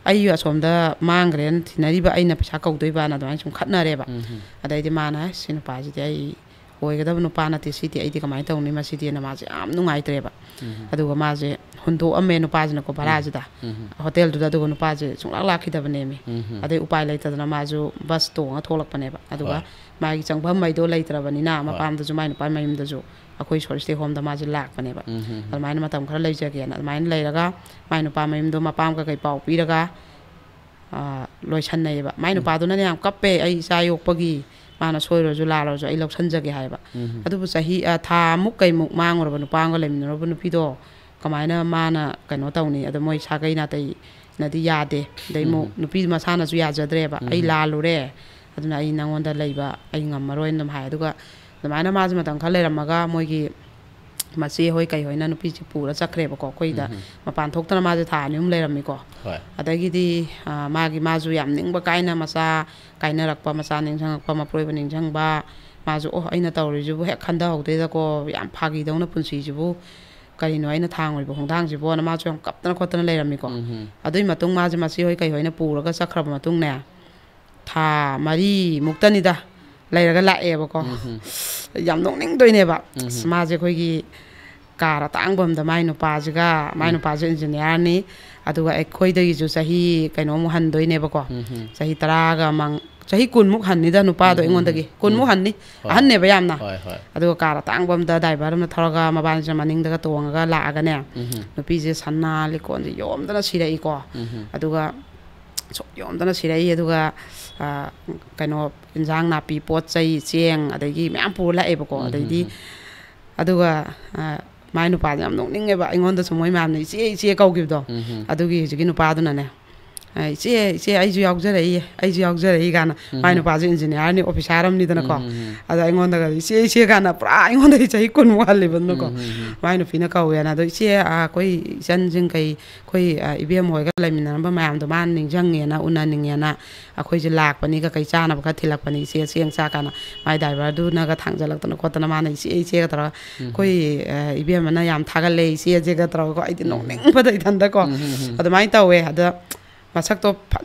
ꯑꯩ ꯑꯁꯣꯝꯗ ꯃꯥꯡꯈ꯭ꯔꯦꯅ ꯊꯤꯅꯔꯤꯕ, ꯑꯩꯅ ꯄꯩꯁꯥ ꯀꯧꯗꯣꯏꯕꯅ" ꯑꯗꯨꯃꯥꯏꯅ ꯁꯨꯝ ꯈꯠꯅꯔꯦꯕ꯫ ꯎꯝ꯫ ꯑꯗꯩꯗꯤ ꯃꯥꯅ, "ꯑꯁ, ꯁꯤ ꯅꯨꯄꯥꯁꯤꯗꯤ ꯑꯩ ꯑꯣꯏꯒꯗꯕ ꯅꯨꯄꯥ ꯅꯠꯇꯦ, ꯁꯤꯗꯤ ꯑꯩꯗꯤ ꯀꯃꯥꯏꯅ ꯇꯧꯅꯤ ꯃꯁꯤꯗꯤꯅ" ꯃꯥꯁꯦ ꯌꯥꯝ ꯅꯨꯡꯉꯥꯏꯇ꯭ꯔꯦꯕ꯫ ꯎꯝ꯫ ꯑꯗꯨꯒ ꯃꯥꯁꯦ ꯍꯨꯟꯗꯣꯛꯑꯝꯃꯦ ꯅꯨꯄꯥꯁꯤꯅꯀꯣ ꯎꯝ꯫ ꯚꯔꯥꯁꯤꯗ, ꯎꯝ꯫ ꯍꯣꯇꯦꯜꯗꯨꯗ꯫ ꯑꯗꯨꯒ ꯅꯨꯄꯥꯁꯦ ꯁꯨꯡꯂꯥꯛ ꯂꯥꯛꯈꯤꯗꯕꯅꯦꯃꯤ꯫ ꯎꯝ꯫ ꯑꯗꯩ ꯎꯄꯥꯏ ꯂꯩꯇꯗꯅ ꯃꯥꯁꯨ ꯕꯁ ꯇꯣꯡꯉ ꯊꯣꯛꯂꯛꯄꯅꯦꯕ꯫ ꯑꯗꯨꯒ ꯍꯣꯏ꯫ ꯃꯥꯒꯤ ꯆꯪꯐꯝ ꯃꯩꯗꯣ ꯂꯩꯇ꯭ꯔꯕꯅꯤꯅ ꯍꯣꯏ꯫ ꯃꯄꯥꯝꯗꯁꯨ ꯃꯥꯏ ꯅꯨꯄꯥ ꯃꯌꯨꯝꯗꯁꯨ ꯑꯩꯈꯣꯏ ꯁꯣꯔꯤꯁꯇꯦ ꯍꯣꯝꯗ ꯃꯥꯁꯦ ꯂꯥꯛꯄꯅꯦꯕ꯫ ꯎꯝ, ꯎꯝ, ꯎꯝ꯫ ꯑꯗꯨꯃꯥꯏꯅ ꯃꯇꯝ ꯈꯔ ꯂꯩꯖꯒꯦꯅ ꯑꯗꯨꯃꯥꯏꯅ ꯂꯩꯔꯒ ꯃꯥꯏ ꯅꯨꯄꯥ ꯃꯌꯨꯝꯗꯣ ꯃꯄꯥꯝ ꯀꯩꯀꯩ ꯄꯥꯎ ꯄꯤꯔꯒ, ꯑ, ꯂꯣꯏꯁꯟꯅꯩꯌꯦꯕ꯫ ꯃꯥꯏ ꯎꯝ꯫ ꯅꯨꯄꯥꯗꯨꯅꯅꯦ ꯌꯥꯝ ꯀꯞꯄꯦ, "ꯑꯩ ꯏꯆꯥ ꯌꯣꯛꯄꯒꯤ ꯃꯥꯅ ꯁꯣꯏꯔꯁꯨ ꯂꯥꯜꯂꯁꯨ ꯑꯩ ꯂꯧꯁꯟꯖꯒꯦ" ꯍꯥꯏꯌꯦꯕ꯫ ꯎꯝ꯫ ꯑꯗꯨꯕꯨ ꯆꯍꯤ, ꯑ, ꯊꯥ ꯑꯃꯨꯛ ꯀꯩꯃꯨꯛ ꯃꯥ ꯑꯣꯏꯔꯕ ꯅꯨꯄꯥ ꯑꯃꯒ ꯂꯩꯃꯤꯟꯅꯔꯨꯕ ꯅꯨꯄꯤꯗꯣ ꯀꯃꯥꯏꯅ ꯃꯥꯅ ꯀꯩꯅꯣ ꯇꯧꯅꯤ? ꯑꯗꯣ ꯃꯣꯏ ꯁꯥꯒꯩ ꯅꯥꯇꯩꯅꯗꯤ ꯌꯥꯗꯦ꯫ ꯑꯗꯩ ꯑꯃꯨꯛ ꯎꯝ꯫ ꯅꯨꯄꯤ ꯃꯁꯥꯅꯁꯨ ꯌꯥꯖꯗ꯭ꯔꯦꯕ, "ꯑꯩ ꯎꯝ꯫ ꯂꯥꯜꯂꯨꯔꯦ, ꯑꯗꯨꯅ ꯑꯩ ꯅꯉꯣꯟꯗ ꯂꯩꯕ ꯑꯩ ꯉꯝꯃꯔꯣꯏꯅ" ꯑꯗꯨꯝ ꯍꯥꯏ꯫ ꯑꯗꯨꯒ ꯑꯗꯨꯃꯥꯏꯅ ꯃꯥꯁꯦ ꯃꯇꯝ ꯈꯔ ꯂꯩꯔꯝꯃꯒ ꯃꯣꯏꯒꯤ ꯃꯆꯦ ꯍꯣꯏ ꯀꯩ ꯍꯣꯏꯅ ꯅꯨꯄꯤꯁꯦ ꯄꯨꯔ ꯆꯠꯈ꯭ꯔꯦꯕꯀꯣ꯫ ꯑꯩꯈꯣꯏꯗ ꯎꯝ꯫ ꯃꯄꯥꯟ ꯊꯣꯛꯇꯅ ꯃꯥꯁꯦ ꯊꯥ ꯑꯅꯤ ꯑꯍꯨꯝ ꯂꯩꯔꯝꯃꯤꯀꯣ꯫ ꯍꯣꯏ꯫ ꯑꯗꯒꯤꯗꯤ, ꯑ, ꯃꯥꯒꯤ, ꯃꯥꯁꯨ ꯌꯥꯝ ꯅꯤꯡꯕ ꯀꯥꯏꯅ ꯃꯆꯥ ꯀꯥꯏꯅꯔꯛꯄ, ꯃꯆꯥ ꯅꯤꯡꯁꯤꯡꯉꯛꯄ, ꯃꯄꯨꯔꯣꯏꯕ ꯅꯤꯡꯁꯤꯡꯕ, ꯃꯥꯁꯨ, "ꯑꯣ, ꯑꯩꯅ ꯇꯧꯔꯤꯁꯤꯕꯨ ꯍꯦꯛ ꯈꯟꯊꯍꯧꯗꯦꯗꯀꯣ, ꯌꯥꯝ ꯐꯥꯒꯤꯗꯧꯅ ꯄꯨꯟꯁꯤꯁꯤꯕꯨ, ꯀꯔꯤꯅꯣ ꯑꯩꯅ ꯊꯥꯡꯉꯨꯔꯤꯕ ꯈꯣꯡꯊꯥꯡꯁꯤꯕꯣꯅ" ꯃꯥꯁꯨ ꯌꯥꯝ ꯀꯞꯇꯅ ꯈꯣꯠꯇꯅ ꯂꯩꯔꯝꯃꯤꯀꯣ꯫ ꯎꯝ꯫ ꯑꯗꯨꯏ ꯃꯇꯨꯡ ꯃꯥꯁꯦ ꯃꯆꯦ ꯍꯣꯏ ꯀꯩ ꯍꯣꯏꯅ ꯄꯨꯔꯒ ꯆꯠꯈ꯭ꯔꯕ ꯃꯇꯨꯡꯅꯦ, ꯊꯥ ꯃꯔꯤꯃꯨꯛꯇꯅꯤꯗ ꯂꯩꯔꯒ ꯂꯥꯛꯑꯦꯕꯀꯣ꯫ ꯎꯝ꯫ ꯌꯥꯝ ꯅꯣꯛꯅꯤꯡꯗꯣꯏꯅꯦꯕ꯫ ꯎꯝ꯫ ꯑꯁ, ꯃꯥꯁꯦ ꯑꯩꯈꯣꯏꯒꯤ ꯀꯥꯔ ꯑꯇꯥꯡꯕ ꯑꯝꯗ ꯃꯥꯏ ꯅꯨꯄꯥꯁꯤꯒ, ꯃꯥꯏ ꯎꯝ꯫ ꯅꯨꯄꯥꯁꯦ ꯏꯟꯖꯤꯅꯤꯌꯥꯔꯅꯤ, ꯑꯗꯨꯒ ꯑꯩꯈꯣꯏꯗꯒꯤꯁꯨ ꯆꯍꯤ ꯀꯩꯅꯣꯃꯨꯛ ꯍꯟꯗꯣꯏꯅꯦꯕꯀꯣ꯫ ꯎꯝ꯫ ꯆꯍꯤ ꯇꯔꯥꯒ ꯃꯪ-, ꯆꯍꯤ ꯀꯨꯟꯃꯨꯛ ꯍꯟꯅꯤꯗ ꯅꯨꯄꯥꯗꯣ ꯎꯝ, ꯎꯝ, ꯑꯩꯉꯣꯟꯗꯒꯤ꯫ ꯎꯝ, ꯀꯨꯟꯃꯨꯛ ꯎꯝ꯫ ꯍꯟꯅꯤ꯫ ꯍꯣꯏ꯫ ꯑꯍꯟꯅꯦꯕ ꯌꯥꯝꯅ꯫ ꯍꯣꯏ, ꯍꯣꯏ꯫ ꯑꯗꯨꯒ ꯀꯥꯔ ꯑꯇꯥꯡꯕ ꯑꯝꯗ ꯗ꯭ꯔꯥꯏꯚꯔ ꯑꯃꯅ ꯊꯧꯔꯒ ꯃꯕꯥꯅꯤꯁꯦ ꯃꯅꯤꯡꯗꯒ ꯇꯣꯡꯉꯒ ꯂꯥꯛꯑꯒꯅꯦ, ꯎꯝ꯫ ꯅꯨꯄꯤꯁꯦ ꯁꯅꯥ ꯂꯤꯛꯀꯣꯟꯁꯦ ꯌꯣꯝꯗꯅ ꯁꯤꯔꯛꯏꯀꯣ꯫ ꯎꯝ꯫ ꯑꯗꯨꯒ ꯁꯨꯛ ꯌꯣꯝꯗꯅ ꯁꯤꯔꯛꯏ꯫ ꯑꯗꯨꯒ, ꯑ, ꯀꯩꯅꯣ, ꯏꯟꯖꯥꯡ ꯅꯥꯄꯤ, ꯄꯣꯠ ꯆꯩ, ꯆꯦꯡ, ꯑꯗꯒꯤ ꯃꯌꯥꯝ ꯄꯨꯔ ꯂꯥꯛꯑꯦꯕꯀꯣ꯫ ꯎꯝ, ꯑꯗꯩꯗꯤ, ꯎꯝ, ꯎꯝ꯫ ꯑꯗꯨꯒ, ꯑ, ꯃꯥꯏ ꯅꯨꯄꯥꯗꯣ ꯌꯥꯝ ꯅꯣꯛꯅꯤꯡꯉꯦꯕ, ꯑꯩꯉꯣꯟꯗꯁꯨ ꯃꯣꯏ ꯃꯌꯥꯝꯅ "ꯏꯆꯦ, ꯏꯆꯦ" ꯀꯧꯈꯤꯕꯗꯣ꯫ ꯎꯝ, ꯎꯝ꯫ ꯑꯗꯨꯒꯤ ꯍꯧꯖꯤꯛꯀꯤ ꯅꯨꯄꯥꯗꯨꯅꯅꯦ, "ꯑ, ꯏꯆꯦ, ꯏꯆꯦ, ꯑꯩꯁꯨ ꯌꯥꯎꯖꯔꯛꯏꯌꯦ, ꯑꯩꯁꯨ ꯌꯥꯎꯖꯔꯛꯏ" ꯀꯥꯏꯅ꯫ ꯎꯝ, ꯃꯥꯏ ꯎꯝ꯫ ꯅꯨꯄꯥꯁꯨ ꯏꯟꯖꯤꯅꯤꯌꯥꯔꯅꯤ, ꯑꯣꯐꯤꯁꯥꯔ ꯑꯃꯅꯤꯗꯅꯀꯣ꯫ ꯎꯝ, ꯎꯝ, ꯎꯝ꯫ ꯑꯗꯣ ꯑꯩꯉꯣꯟꯗꯒ "ꯏꯆꯦ, ꯏꯆꯦ" ꯀꯥꯏꯅ ꯄꯨꯔꯥ ꯑꯩꯉꯣꯟꯗꯒꯤ ꯆꯍꯤ ꯀꯨꯟꯃꯨꯛ ꯍꯜꯂꯤꯕꯅꯀꯣ꯫ ꯎꯝ, ꯎꯝ, ꯎꯝ꯫ ꯃꯥꯏ ꯅꯨꯄꯤꯅ ꯀꯧꯋꯦꯅ꯫ "ꯑꯗꯣ ꯏꯆꯦ, ꯑ, ꯑꯩꯈꯣꯏ ꯏꯆꯟꯁꯤꯡ ꯀꯩ ꯑꯩꯈꯣꯏ, ꯑ, ꯏꯕꯦꯝ ꯍꯣꯏꯒ ꯂꯩꯃꯤꯟꯅꯔꯝꯕ ꯃꯌꯥꯝꯗꯣ ꯃꯥꯅ ꯅꯤꯡꯁꯤꯡꯉꯦꯅ, ꯎꯅꯅꯤꯡꯉꯦꯅ ꯑꯩꯈꯣꯏꯁꯦ ꯂꯥꯛꯄꯅꯤꯒ, ꯀꯩ ꯆꯥꯅꯕ ꯈꯔ ꯊꯤꯜꯂꯛꯄꯅꯤ ꯏꯆꯦ, ꯆꯦꯡ ꯆꯥꯛ" ꯀꯥꯏꯅ꯫ ꯃꯥꯏ ꯗ꯭ꯔꯥꯏꯚꯔꯗꯨꯅꯒ ꯊꯥꯡꯖꯜꯂꯛꯇꯅ ꯈꯣꯠꯇꯅ ꯃꯥꯅ "ꯏꯆꯦ, ꯏꯆꯦꯒ" ꯇꯧꯔꯒ, ꯎꯝ꯫ ꯑꯩꯈꯣꯏ, ꯑ, ꯏꯕꯦꯝꯃꯅ ꯌꯥꯝ ꯊꯥꯒꯠꯂꯦ ꯏꯆꯦꯁꯦꯒ ꯇꯧꯔꯒꯀꯣ꯫ ꯑꯩꯗꯤ ꯎꯝ꯫ ꯅꯣꯛꯅꯤꯡꯕꯗ ꯏꯊꯟꯗꯀꯣ꯫ ꯎꯝ, ꯎꯝ, ꯎꯝ꯫ ꯑꯗꯨꯃꯥꯏꯅ ꯇꯧꯋꯦ꯫ ꯑꯗ ꯃꯁꯛꯇꯣ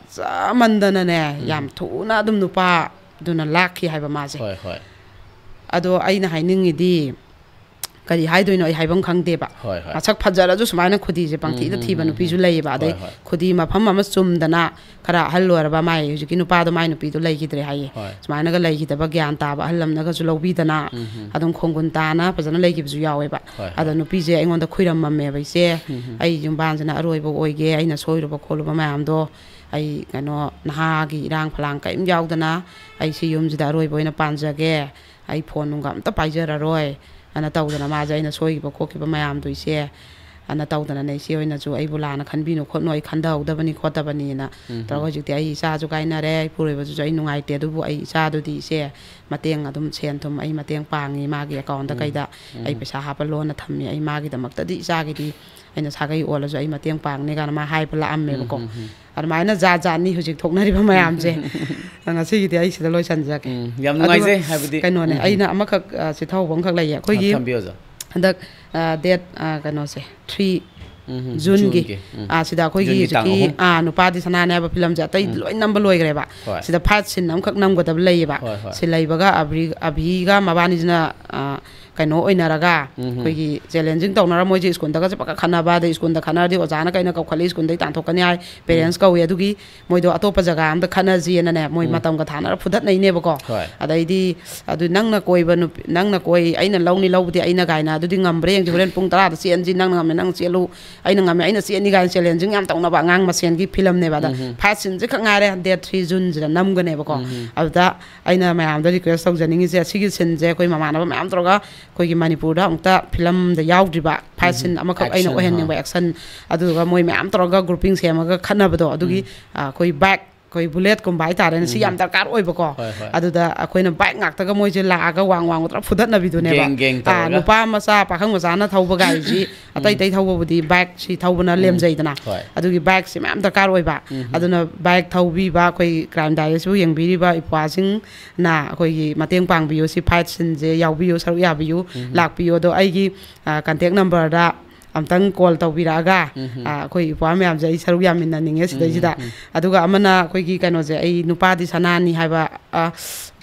ꯐꯖꯃꯟꯗꯅꯅꯦ, ꯎꯝ꯫ ꯌꯥꯝ ꯊꯨꯅ ꯑꯗꯨꯝ ꯅꯨꯄꯥꯗꯨꯅ ꯂꯥꯛꯈꯤ ꯍꯥꯏꯕ ꯃꯥꯁꯦ꯫ ꯍꯣꯏ, ꯍꯣꯏ꯫ ꯑꯗꯣ ꯑꯩꯅ ꯍꯥꯏꯅꯤꯡꯉꯤꯗꯤ, ꯀꯔꯤ ꯍꯥꯏꯗꯣꯏꯅꯣ ꯑꯩ ꯍꯥꯏꯐꯝ ꯈꯪꯗꯦꯕ꯫ ꯍꯣꯏ, ꯍꯣꯏ꯫ ꯃꯁꯛ ꯐꯖꯔꯁꯨ ꯁꯨꯃꯥꯏꯅ ꯈꯨꯗꯤꯁꯦ ꯄꯪꯊꯤꯗ ꯎꯝ, ꯎꯝ, ꯊꯤꯕ ꯎꯝ, ꯅꯨꯄꯤꯁꯨ ꯎꯝ꯫ ꯂꯩꯌꯦꯕ꯫ ꯑꯗꯩ ꯍꯣꯏ, ꯍꯣꯏ꯫ ꯈꯨꯗꯤ ꯃꯐꯝ ꯑꯃ ꯆꯨꯝꯗꯅ ꯈꯔ ꯑꯍꯜ ꯑꯣꯏꯔꯕ ꯃꯥꯏ ꯍꯧꯖꯤꯛꯀꯤ ꯅꯨꯄꯥꯗꯣ, ꯃꯥꯏ ꯅꯨꯄꯤꯗꯣ ꯂꯩꯈꯤꯗ꯭ꯔꯦ ꯍꯥꯏꯌꯦ꯫ ꯍꯣꯏ꯫ ꯁꯨꯃꯥꯏꯅꯒ ꯂꯩꯈꯤꯗꯕ ꯒ꯭ꯌꯥꯟ ꯇꯥꯕ ꯑꯍꯜ ꯑꯃꯅꯒꯁꯨ ꯂꯧꯕꯤꯗꯅ ꯎꯝ, ꯎꯝ꯫ ꯑꯗꯨꯝ ꯈꯣꯡꯒꯨꯟ ꯇꯥꯅ ꯐꯖꯅ ꯂꯩꯈꯤꯕꯁꯨ ꯌꯥꯎꯋꯦꯕ꯫ ꯍꯣꯏ, ꯍꯣꯏ꯫ ꯑꯗ ꯅꯨꯄꯤꯁꯦ ꯑꯩꯉꯣꯟꯗ ꯈꯨꯏꯔꯝꯃꯝꯃꯦꯕ, "ꯏꯆꯦ, ꯎꯝ, ꯎꯝ꯫ ꯑꯩ ꯌꯨꯝꯕꯥꯟꯁꯤꯅ ꯑꯔꯣꯏꯕ ꯑꯣꯏꯒꯦ, ꯑꯩꯅ ꯁꯣꯏꯔꯨꯕ ꯈꯣꯠꯂꯨꯕ ꯃꯌꯥꯝꯗꯣ ꯑꯩ, ꯀꯩꯅꯣ, ꯅꯍꯥꯒꯤ ꯏꯔꯥꯡ ꯐꯂꯥꯡ ꯀꯔꯤꯝ ꯌꯥꯎꯗꯅ ꯑꯩ ꯁꯤ ꯌꯨꯝꯁꯤꯗ ꯑꯔꯣꯏꯕ ꯑꯣꯏꯅ ꯄꯥꯟꯖꯒꯦ, ꯑꯩ ꯐꯣꯟ ꯅꯨꯡꯒ ꯑꯝꯇ ꯄꯥꯏꯖꯔꯔꯣꯏ" ꯑꯅ ꯇꯧꯗꯅ ꯃꯥꯁꯦ ꯑꯩꯅ ꯁꯣꯏꯈꯤꯕ ꯈꯣꯠꯈꯤꯕ ꯃꯌꯥꯝꯗꯣ, "ꯏꯆꯦ, ꯑꯅ ꯇꯧꯗꯅꯅꯦ, ꯏꯆꯦ ꯍꯣꯏꯅꯁꯨ ꯑꯩꯕꯨ ꯂꯥꯟꯅ ꯈꯟꯕꯤꯅꯨ ꯈꯣꯠꯅꯨ, ꯑꯩ ꯈꯟꯊꯍꯧꯗꯕꯅꯤ ꯈꯣꯠꯇꯕꯅꯤꯅ ꯇꯧꯔꯒ ꯍꯧꯖꯤꯛꯇꯤ ꯑꯩ ꯏꯆꯥꯁꯨ ꯀꯥꯏꯅꯔꯦ, ꯏꯄꯨꯔꯣꯏꯕꯗꯨꯁꯨ ꯑꯩ ꯅꯨꯡꯉꯥꯏꯇꯦ꯫ ꯑꯗꯨꯕꯨ ꯑꯩ ꯏꯆꯥꯗꯨꯗꯤ, ꯏꯆꯦ, ꯃꯇꯦꯡ ꯑꯗꯨꯝ ꯁꯦꯟ ꯊꯨꯝ ꯑꯩ ꯃꯇꯦꯡ ꯄꯥꯡꯉꯤ, ꯃꯥꯒꯤ ꯑꯦꯀꯥꯎꯟꯗ ꯀꯩꯗ ꯑꯩ ꯄꯩꯁꯥ ꯍꯥꯞꯄ ꯂꯣꯟꯅ ꯊꯝꯃꯤ꯫ ꯑꯩ ꯃꯥꯒꯤꯗꯃꯛꯇꯗꯤ, ꯏꯆꯥꯒꯤꯗꯤ ꯑꯩꯅ ꯁꯥꯒꯩ ꯑꯣꯜꯂꯁꯨ ꯑꯩ ꯃꯇꯦꯡ ꯄꯥꯡꯅꯤ ꯀꯥꯏꯅ ꯃꯥ ꯍꯥꯏꯕ ꯂꯥꯛꯑꯝꯃꯦꯕꯀꯣ꯫ ꯑꯗꯨꯃꯥꯏꯅ ꯖꯥꯠ ꯖꯥꯠꯅꯤ ꯍꯧꯖꯤꯛ ꯊꯣꯛꯅꯔꯤꯕ ꯃꯌꯥꯝꯁꯦ꯫ ꯉꯁꯤꯒꯤꯗꯤ ꯑꯩ ꯁꯤꯗ ꯂꯣꯏꯁꯤꯟꯖꯒꯦ꯫ ꯎꯝ, ꯌꯥꯝ ꯑꯗꯨꯒ ꯅꯨꯡꯉꯥꯏꯖꯩ꯫ ꯍꯥꯏꯕꯗꯤ ꯀꯩꯅꯣꯅꯦ, ꯎꯝ, ꯎꯝ꯫ ꯑꯩꯅ ꯑꯃꯈꯛ, ꯑ, ꯆꯤꯊꯍꯧꯕ ꯑꯃꯈꯛ ꯂꯩꯌꯦ꯫ ꯑꯩꯈꯣꯏꯒꯤ ꯊꯝꯕꯤꯌꯨ, ꯑꯣꯖꯥ꯫ ꯍꯟꯗꯛ, ꯑ, ꯗꯦꯠ, ꯑ, ꯀꯩꯅꯣꯁꯦ, ꯊ꯭ꯔꯤ ꯎꯝ, ꯎꯝ, ꯖꯨꯟꯒꯤ, ꯖꯨꯟꯒꯤ, ꯎꯝ꯫ ꯑ, ꯁꯤꯗ ꯑꯩꯈꯣꯏꯒꯤ ꯖꯨꯟꯒꯤ ꯇꯥꯡ ꯍꯧꯖꯤꯛꯀꯤ, ꯑꯍꯨꯝ꯫ ꯑ, ꯅꯨꯄꯥꯗꯤ ꯁꯅꯥꯅꯦ ꯍꯥꯏꯕ ꯐꯤꯂꯝꯁꯦ ꯑꯇꯩ ꯎꯝ꯫ ꯂꯣꯏ ꯅꯝꯕ ꯂꯣꯏꯈ꯭ꯔꯦꯕ꯫ ꯍꯣꯏ꯫ ꯁꯤꯗ ꯐꯥꯏꯠ ꯁꯤꯟ ꯑꯃꯈꯛ ꯅꯝꯒꯗꯕ ꯂꯩꯌꯦꯕ꯫ ꯍꯣꯏ, ꯍꯣꯏ꯫ ꯁꯤꯂꯩꯕꯒ ꯑꯚꯤ-, ꯑꯚꯤꯒ ꯃꯕꯥꯅꯤꯁꯤꯅ, ꯑ, ꯀꯩꯅꯣ ꯑꯣꯏꯅꯔꯒ, ꯎꯝ, ꯎꯝ꯫ ꯑꯩꯈꯣꯏꯒꯤ ꯆꯦꯂꯦꯟꯖꯤꯡ ꯇꯧꯅꯔ, ꯃꯣꯏꯁꯦ ꯁ꯭ꯀꯨꯜꯗꯒꯁꯦ ꯄꯪꯈꯠ ꯈꯠꯅꯕ, ꯑꯗꯩ ꯁ꯭ꯀꯨꯜꯗ ꯈꯠꯅꯔꯗꯤ ꯑꯣꯖꯥꯅ ꯀꯩꯅ ꯀꯧꯈꯠꯂꯤ, ꯁ꯭ꯀꯨꯜꯗꯩ ꯇꯥꯟꯊꯣꯛꯀꯅꯤ ꯍꯥꯏ, ꯎꯝ꯫ ꯄꯦꯔꯦꯟꯁ ꯀꯧꯏ꯫ ꯑꯗꯨꯒꯤ ꯃꯣꯏꯗꯣ ꯑꯇꯣꯞꯄ ꯖꯒꯥ ꯑꯝꯗ ꯈꯠꯅꯁꯤꯅꯅꯦ, ꯃꯣꯏ ꯎꯝ꯫ ꯃꯇꯝꯒ ꯊꯥꯅꯔ ꯐꯨꯗꯠꯅꯩꯅꯦꯕꯀꯣ꯫ ꯍꯣꯏ꯫ ꯑꯗꯩꯗꯤ, "ꯑꯗꯨ ꯅꯪꯅ ꯀꯣꯏꯕ ꯅꯨꯄꯤ, ꯅꯪꯅ ꯀꯣꯏ, ꯑꯩꯅ ꯂꯧꯅꯤ, ꯂꯧꯕꯗꯤ ꯑꯩꯅ" ꯀꯥꯏꯅ, "ꯑꯗꯨꯗꯤ ꯉꯝꯕ꯭ꯔꯥ ꯌꯦꯡꯁꯤ, ꯍꯣꯔꯦꯟ ꯄꯨꯡ ꯇꯔꯥꯗ ꯆꯦꯟꯁꯤ, ꯅꯪꯅ ꯉꯝꯃꯦ ꯅꯪ ꯆꯦꯜꯂꯨ, ꯑꯩꯅ ꯉꯝꯃꯦ ꯑꯩꯅ ꯆꯦꯟꯅꯤ" ꯀꯥꯏꯅ ꯆꯦꯂꯦꯟꯖꯤꯡ ꯌꯥꯝ ꯇꯧꯅꯕ ꯑꯉꯥꯡ ꯃꯁꯦꯟꯒꯤ ꯐꯤꯂꯝꯅꯦꯕ꯫ ꯑꯗ ꯎꯝ, ꯎꯝ꯫ ꯐꯥꯏꯠ ꯁꯤꯟꯁꯦ ꯈꯛ ꯉꯥꯏꯔꯦ, ꯗꯦꯠ ꯊ꯭ꯔꯤ ꯖꯨꯟꯁꯤꯗ ꯅꯝꯒꯅꯦꯕꯀꯣ꯫ ꯎꯝ, ꯎꯝ꯫ ꯑꯗꯨꯗ ꯑꯩꯅ ꯃꯌꯥꯝꯗ ꯔꯤꯀ꯭ꯋꯦꯁ ꯇꯧꯖꯅꯤꯡꯉꯤꯁꯦ, ꯁꯤꯒꯤ ꯁꯤꯟꯁꯦ ꯑꯩꯈꯣꯏ ꯃꯃꯥꯟꯅꯕ ꯃꯌꯥꯝ ꯇꯧꯔꯒ, ꯑꯩꯈꯣꯏꯒꯤ ꯃꯅꯤꯄꯨꯔꯗ ꯑꯃꯨꯛꯇ ꯐꯤꯂꯝꯗ ꯌꯥꯎꯗ꯭ꯔꯤꯕ ꯐꯥꯏꯠ ꯎꯝ, ꯁꯤꯟ ꯑꯃꯈꯛ ꯑꯩꯅ action, ꯑꯣꯏꯍꯟꯅꯤꯡꯕ, ꯍꯥ꯫ ꯑꯦꯛꯁꯟ, ꯑꯗꯨꯗꯨꯒ ꯃꯣꯏ ꯃꯌꯥꯝ ꯇꯧꯔꯒ ꯒ꯭ꯔꯨꯄꯤꯡ ꯁꯦꯝꯃꯒ ꯈꯠꯅꯕꯗꯣ, ꯑꯗꯨꯒꯤ, ꯎꯝ꯫ ꯑ, ꯑꯩꯈꯣꯏ ꯕꯥꯏꯛ, ꯑꯩꯈꯣꯏ ꯕꯨꯂꯦꯠꯀꯨꯝꯕ ꯍꯥꯏꯇꯥꯔꯦꯅꯦ, ꯁꯤ ꯎꯝ꯫ ꯌꯥꯝ ꯗꯔꯀꯥꯔ ꯑꯣꯏꯕꯀꯣ꯫ ꯍꯣꯏ, ꯍꯣꯏ꯫ ꯑꯗꯨꯗ ꯑꯩꯈꯣꯏꯅ ꯕꯥꯏꯛ ꯉꯥꯛꯇꯒ ꯃꯣꯏꯁꯦ ꯂꯥꯛꯑꯒ ꯋꯥꯡ ꯋꯥꯡ ꯇꯧꯔꯒ ꯐꯨꯗꯠꯅꯕꯤꯗꯨꯅꯦꯕ꯫ ꯒꯦꯡ, ꯒꯦꯡ ꯑ, ꯇꯧꯔꯒ꯫ ꯅꯨꯄꯥ ꯃꯆꯥ, ꯄꯥꯈꯪ ꯃꯆꯥꯅ ꯊꯧꯕ ꯒꯥꯔꯤꯁꯤ, ꯑꯇꯩ ꯎꯝ꯫ ꯑꯇꯩ ꯊꯧꯕꯕꯨꯗꯤ ꯕꯥꯏꯛꯁꯤ ꯊꯧꯕꯅ ꯎꯝ꯫ ꯂꯦꯝꯖꯩꯗꯅ꯫ ꯍꯣꯏ꯫ ꯑꯗꯨꯒꯤ ꯕꯥꯏꯛꯁꯤ ꯃꯌꯥꯝ ꯗꯔꯀꯥꯔ ꯑꯣꯏꯕ꯫ ꯎꯝ꯫ ꯑꯗꯨꯅ ꯕꯥꯏꯛ ꯊꯧꯕꯤꯕ, ꯑꯩꯈꯣꯏ ꯀ꯭ꯔꯥꯏꯝ ꯗꯥꯏꯔꯤꯁꯤꯕꯨ ꯌꯦꯡꯕꯤꯔꯤꯕ ꯏꯄ꯭ꯋꯥꯁꯤꯡ ꯅ ꯑꯩꯈꯣꯏꯒꯤ ꯃꯇꯦꯡ ꯄꯥꯡꯕꯤꯌꯨ꯫ ꯁꯤ ꯐꯥꯏꯠ ꯁꯤꯟꯁꯦ ꯌꯥꯎꯕꯤꯌꯨ, ꯁꯔꯨꯛ ꯌꯥꯕꯤꯌꯨ, ꯎꯝ꯫ ꯂꯥꯛꯄꯤꯌꯨ꯫ ꯑꯗꯣ ꯑꯩꯒꯤ, ꯑ, ꯀꯟꯇꯦꯛ ꯅꯝꯕꯔꯗ ꯑꯝꯇꯪ ꯀꯣꯜ ꯇꯧꯕꯤꯔꯛꯑꯒ, ꯎꯝ꯫ ꯑ, ꯑꯩꯈꯣꯏ ꯏꯄ꯭ꯋꯥ ꯃꯌꯥꯝꯁꯦ ꯑꯩ ꯁꯔꯨꯛ ꯌꯥꯃꯤꯟꯅꯅꯤꯡꯉꯦ ꯁꯤꯗꯩꯁꯤꯗ꯫ ꯎꯝ꯫ ꯑꯗꯨꯒ ꯑꯃꯅ ꯑꯩꯈꯣꯏꯒꯤ ꯀꯩꯅꯣꯁꯦ, ꯑꯩ ꯅꯨꯄꯥꯗꯤ ꯁꯅꯥꯅꯤ ꯍꯥꯏꯕ, ꯑ,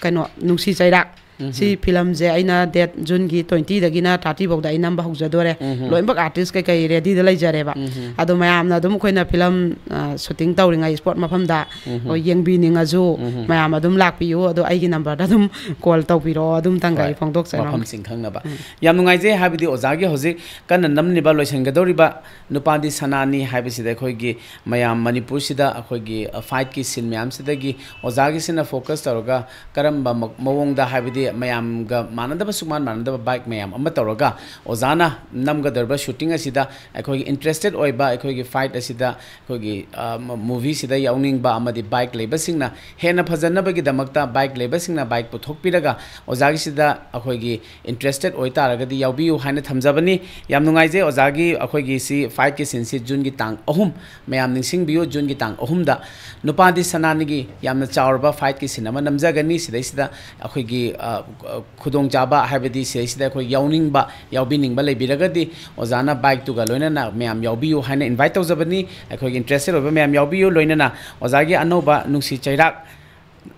ꯀꯩꯅꯣ, ꯅꯨꯡꯁꯤ ꯆꯩꯔꯥꯛ꯫ ꯎꯝ꯫ ꯁꯤ ꯐꯤꯂꯝꯁꯦ ꯑꯩꯅ ꯗꯦꯠ ꯖꯨꯟꯒꯤ ꯇ꯭ꯋꯦꯟꯇꯤꯗꯒꯤꯅ ꯊꯥꯔꯇꯤ ꯐꯥꯎꯗ ꯑꯩ ꯅꯝꯕ ꯍꯧꯖꯗꯣꯔꯦ꯫ ꯎꯝ꯫ ꯂꯣꯏꯅꯃꯛ ꯑꯥꯔꯇꯤꯁ ꯀꯩꯀꯩ ꯔꯦꯗꯤꯗ ꯂꯩꯖꯔꯦꯕ꯫ ꯎꯝ꯫ ꯑꯗꯣ ꯃꯌꯥꯝꯅ ꯑꯗꯨꯝ ꯑꯩꯈꯣꯏꯅ ꯐꯤꯂꯝ, ꯑ, ꯁꯨꯇꯤꯡ ꯇꯧꯔꯤꯉꯩ ꯁ꯭ꯄꯣꯠ ꯃꯐꯝꯗ ꯎꯝ꯫ ꯍꯣꯏ, ꯌꯦꯡꯕꯤꯅꯤꯡꯉꯁꯨ ꯎꯝ꯫ ꯃꯌꯥꯝ ꯑꯗꯨꯝ ꯂꯥꯛꯄꯤꯌꯨ꯫ ꯑꯗꯣ ꯑꯩꯒꯤ ꯅꯝꯕꯔꯗ ꯑꯗꯨꯝ ꯀꯣꯜ ꯇꯧꯕꯤꯔꯛꯑꯣ, ꯑꯗꯨꯝ ꯇꯪꯒꯥꯏ ꯍꯣꯏ, ꯐꯣꯡꯗꯣꯛꯆꯔꯝꯒꯦ꯫ ꯃꯐꯝꯁꯤꯡ ꯈꯪꯅꯕ꯫ ꯎꯝ꯫ ꯌꯥꯝ ꯅꯨꯡꯉꯥꯏꯖꯩ, ꯍꯥꯏꯕꯗꯤ ꯑꯣꯖꯥꯒꯤ ꯍꯧꯖꯤꯛ ꯀꯟꯅ ꯅꯝꯂꯤꯕ, ꯂꯣꯏꯁꯤꯟꯒꯗꯧꯔꯤꯕ ꯅꯨꯄꯥꯗꯤ ꯁꯅꯥꯅꯤ ꯍꯥꯏꯕꯁꯤꯗ ꯑꯩꯈꯣꯏꯒꯤ ꯃꯌꯥꯝ ꯃꯅꯤꯄꯨꯔꯁꯤꯗ ꯑꯩꯈꯣꯏꯒꯤ, ꯑ, ꯐꯥꯏꯠꯀꯤ ꯁꯤꯟ ꯃꯌꯥꯝꯁꯤꯗꯒꯤ ꯑꯣꯖꯥꯒꯤꯁꯤꯅ ꯐꯣꯀꯁ ꯇꯧꯔꯒ ꯀꯔꯝꯕ ꯃ-, ꯃꯑꯣꯡꯗ, ꯍꯥꯏꯕꯗꯤ ꯃꯌꯥꯝꯒ ꯃꯥꯟꯅꯗꯕ, ꯁꯨꯛꯃꯥꯟ ꯃꯥꯟꯅꯗꯕ ꯕꯥꯏꯛ ꯃꯌꯥꯝ ꯑꯃ ꯇꯧꯔꯒ ꯑꯣꯖꯥꯅ ꯅꯝꯒꯗꯧꯔꯤꯕ ꯁꯨꯇꯤꯡ ꯑꯁꯤꯗ ꯑꯩꯈꯣꯏꯒꯤ ꯏꯟꯇꯔꯦꯁꯇꯦꯠ ꯑꯣꯏꯕ, ꯑꯩꯈꯣꯏꯒꯤ ꯐꯥꯏꯠ ꯑꯁꯤꯗ, ꯑꯩꯈꯣꯏꯒꯤ, ꯑ, ꯃ-, ꯃꯨꯚꯤꯁꯤꯗ ꯌꯥꯎꯅꯤꯡꯕ ꯑꯃꯗꯤ ꯕꯥꯏꯛ ꯂꯩꯕꯁꯤꯡꯅ ꯍꯦꯟꯅ ꯐꯖꯅꯕꯒꯤꯗꯃꯛꯇ ꯕꯥꯏꯛ ꯂꯩꯕꯁꯤꯡꯅ ꯕꯥꯏꯛ ꯄꯨꯊꯣꯛꯄꯤꯔꯒ ꯑꯣꯖꯥꯒꯤꯁꯤꯗ ꯑꯩꯈꯣꯏꯒꯤ ꯏꯟꯇꯔꯦꯁꯇꯦꯠ ꯑꯣꯏꯇꯥꯔꯒꯗꯤ ꯌꯥꯎꯕꯤꯌꯨ ꯍꯥꯏꯅ ꯊꯝꯖꯕꯅꯤ꯫ ꯌꯥꯝ ꯅꯨꯡꯉꯥꯏꯖꯩ ꯑꯣꯖꯥꯒꯤ ꯑꯩꯈꯣꯏꯒꯤ ꯁꯤ ꯐꯥꯏꯠꯀꯤ ꯁꯤꯟꯁꯤ ꯖꯨꯟꯒꯤ ꯇꯥꯡ ꯑꯍꯨꯝ, ꯃꯌꯥꯝ ꯅꯤꯡꯁꯤꯡꯕꯤꯌꯨ, ꯖꯨꯟꯒꯤ ꯇꯥꯡ ꯑꯍꯨꯝꯗ ꯅꯨꯄꯥꯗꯤ ꯁꯅꯥꯅꯤꯒꯤ ꯌꯥꯝꯅ ꯆꯥꯎꯔꯕ ꯐꯥꯏꯠꯀꯤ ꯁꯤꯟ ꯑꯃ ꯅꯝꯖꯒꯅꯤ꯫ ꯁꯤꯗꯩꯁꯤꯗ ꯑꯩꯈꯣꯏꯒꯤ, ꯑ, ꯑ, ꯈꯨꯗꯣꯡꯆꯥꯕ, ꯍꯥꯏꯕꯗꯤ ꯁꯤꯗꯩꯁꯤꯗ ꯑꯩꯈꯣꯏ ꯌꯥꯎꯅꯤꯡꯕ, ꯌꯥꯎꯕꯤꯅꯤꯡꯕ ꯂꯩꯕꯤꯔꯒꯗꯤ ꯑꯣꯖꯥꯅ ꯕꯥꯏꯛꯇꯨꯒ ꯂꯣꯏꯅꯅ ꯃꯌꯥꯝ ꯌꯥꯎꯕꯤꯌꯨ ꯍꯥꯏꯅ ꯏꯟꯚꯥꯏꯠ ꯇꯧꯖꯕꯅꯤ꯫ ꯑꯩꯈꯣꯏꯒꯤ ꯏꯟꯇꯔꯦꯁꯇꯦꯠ ꯑꯣꯏꯕ ꯃꯌꯥꯝ ꯌꯥꯎꯕꯤꯌꯨ꯫ ꯂꯣꯏꯅꯅ ꯑꯣꯖꯥꯒꯤ ꯑꯅꯧꯕ ꯅꯨꯡꯁꯤ ꯆꯩꯔꯥꯛ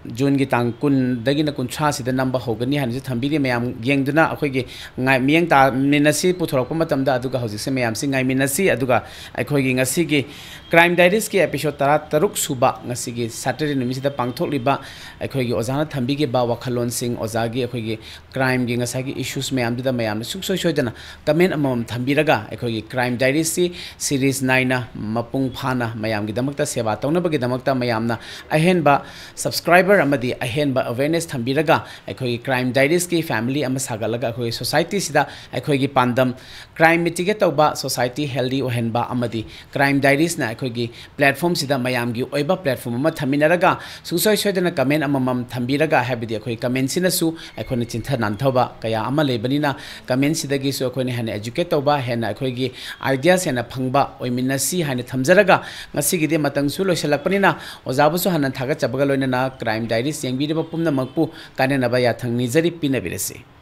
ꯖꯨꯟꯒꯤ ꯇꯥꯡ ꯀꯨꯟꯗꯒꯤꯅ ꯀꯨꯟꯊ꯭ꯔꯥꯁꯤꯗ ꯅꯝꯕ ꯍꯧꯒꯅꯤ ꯍꯥꯏꯅꯁꯨ ꯊꯝꯕꯤꯔꯤ꯫ ꯃꯌꯥꯝ ꯌꯦꯡꯗꯨꯅ ꯑꯩꯈꯣꯏꯒꯤ ꯉꯥꯏ-, ꯃꯤꯠꯌꯦꯡ ꯇꯥꯃꯤꯟꯅꯁꯤ ꯄꯨꯊꯣꯔꯛꯄ ꯃꯇꯝꯗ꯫ ꯑꯗꯨꯒ ꯍꯧꯖꯤꯛꯁꯦ ꯃꯌꯥꯝꯁꯤ ꯉꯥꯏꯃꯤꯟꯅꯁꯤ꯫ ꯑꯗꯨꯒ ꯑꯩꯈꯣꯏꯒꯤ ꯉꯁꯤꯒꯤ ꯀ꯭ꯔꯥꯏꯝ ꯗꯥꯏꯔꯤꯁꯀꯤ ꯑꯦꯄꯤꯁꯣꯠ ꯇꯔꯥꯇꯔꯨꯛ ꯁꯨꯕ, ꯉꯁꯤꯒꯤ ꯁꯇꯔꯗꯦ ꯅꯨꯃꯤꯠꯁꯤꯗ ꯄꯥꯡꯊꯣꯛꯂꯤꯕ ꯑꯩꯈꯣꯏꯒꯤ ꯑꯣꯖꯥꯅ ꯊꯝꯕꯤꯈꯤꯕ ꯋꯥꯈꯜꯂꯣꯟꯁꯤꯡ, ꯑꯣꯖꯥꯒꯤ ꯑꯩꯈꯣꯏꯒꯤ ꯀ꯭ꯔꯥꯏꯝꯒꯤ ꯉꯁꯥꯏꯒꯤ ꯏꯁꯨꯁ ꯃꯌꯥꯝꯗꯨꯗ ꯃꯌꯥꯝꯅ ꯁꯨꯡꯁꯣꯏ ꯁꯣꯏꯗꯅ ꯀꯃꯦꯟ ꯑꯃꯃꯝ ꯊꯝꯕꯤꯔꯒ ꯑꯩꯈꯣꯏꯒꯤ ꯀ꯭ꯔꯥꯏꯝ ꯗꯥꯏꯔꯤꯁꯤ ꯁꯤꯔꯤꯁ ꯅꯥꯏꯅ ꯃꯄꯨꯡ ꯐꯥꯅ ꯃꯌꯥꯝꯒꯤꯗꯃꯛꯇ ꯁꯦꯕꯥ ꯇꯧꯅꯕꯒꯤꯗꯃꯛꯇ ꯃꯌꯥꯝꯅ ꯑꯍꯦꯟꯕ ꯁꯕꯁꯀ꯭ꯔꯥꯏꯕꯔ ꯑꯃꯗꯤ ꯑꯍꯦꯟꯕ ꯑꯋꯦꯔꯅꯦꯁ ꯊꯝꯕꯤꯔꯒ ꯑꯩꯈꯣꯏꯒꯤ ꯀ꯭ꯔꯥꯏꯝ ꯗꯥꯏꯔꯤꯁꯀꯤ ꯐꯦꯃꯤꯂꯤ ꯑꯃ ꯁꯥꯒꯠꯂꯒ ꯑꯩꯈꯣꯏꯒꯤ ꯁꯣꯁꯥꯏꯇꯤꯁꯤꯗ ꯑꯩꯈꯣꯏꯒꯤ ꯄꯥꯟꯗꯝ ꯀ꯭ꯔꯥꯏꯝ ꯃꯤꯇꯤꯒꯦꯠ ꯇꯧꯕ, ꯁꯣꯁꯥꯏꯇꯤ ꯍꯦꯜꯗꯤ ꯑꯣꯏꯍꯟꯕ ꯑꯃꯗꯤ ꯀ꯭ꯔꯥꯏꯝ ꯗꯥꯏꯔꯤꯁꯅ ꯑꯩꯈꯣꯏꯒꯤ ꯄ꯭ꯂꯦꯠꯐꯣꯝꯁꯤꯗ ꯃꯌꯥꯝꯒꯤ ꯑꯣꯏꯕ ꯄ꯭ꯂꯦꯠꯐꯣꯝ ꯑꯃ ꯊꯝꯃꯤꯟꯅꯔꯒ ꯁꯨꯡꯁꯣꯏ ꯁꯣꯏꯗꯅ ꯀꯃꯦꯟ ꯑꯃꯃꯝ ꯊꯝꯕꯤꯔꯒ, ꯍꯥꯏꯕꯗꯤ ꯑꯩꯈꯣꯏ ꯀꯃꯦꯟꯁꯤꯅꯁꯨ ꯑꯩꯈꯣꯏꯅ ꯆꯤꯟꯊ ꯅꯥꯟꯊꯕ ꯀꯌꯥ ꯑꯃ ꯂꯩꯕꯅꯤꯅ ꯀꯃꯦꯟꯁꯤꯗꯒꯤꯁꯨ ꯑꯩꯈꯣꯏꯅ ꯍꯦꯟꯅ ꯑꯦꯖꯨꯀꯦꯠ ꯇꯧꯕ, ꯍꯦꯟꯅ ꯑꯩꯈꯣꯏꯒꯤ ꯑꯥꯏꯗꯤꯌꯥꯁ ꯍꯦꯟꯅ ꯐꯪꯕ ꯑꯣꯏꯃꯤꯟꯅꯁꯤ ꯍꯥꯏꯅ ꯊꯝꯖꯔꯒ ꯉꯁꯤꯒꯤꯗꯤ ꯃꯇꯝꯁꯨ ꯂꯣꯏꯁꯤꯜꯂꯛꯄꯅꯤꯅ ꯑꯣꯖꯥꯕꯨꯁꯨ ꯍꯟꯅ ꯊꯥꯒꯠꯆꯕꯒ ꯂꯣꯏꯅꯅ ꯀ꯭ꯔꯥꯏꯝ ꯗꯥꯏꯔꯤꯁ ꯌꯦꯡꯕꯤꯔꯤꯕ ꯄꯨꯝꯅꯃꯛꯄꯨ ꯀꯥꯏꯅꯅꯕ ꯌꯥꯊꯪ ꯅꯤꯖꯔꯤ꯫ ꯄꯤꯅꯕꯤꯔꯁꯤ꯫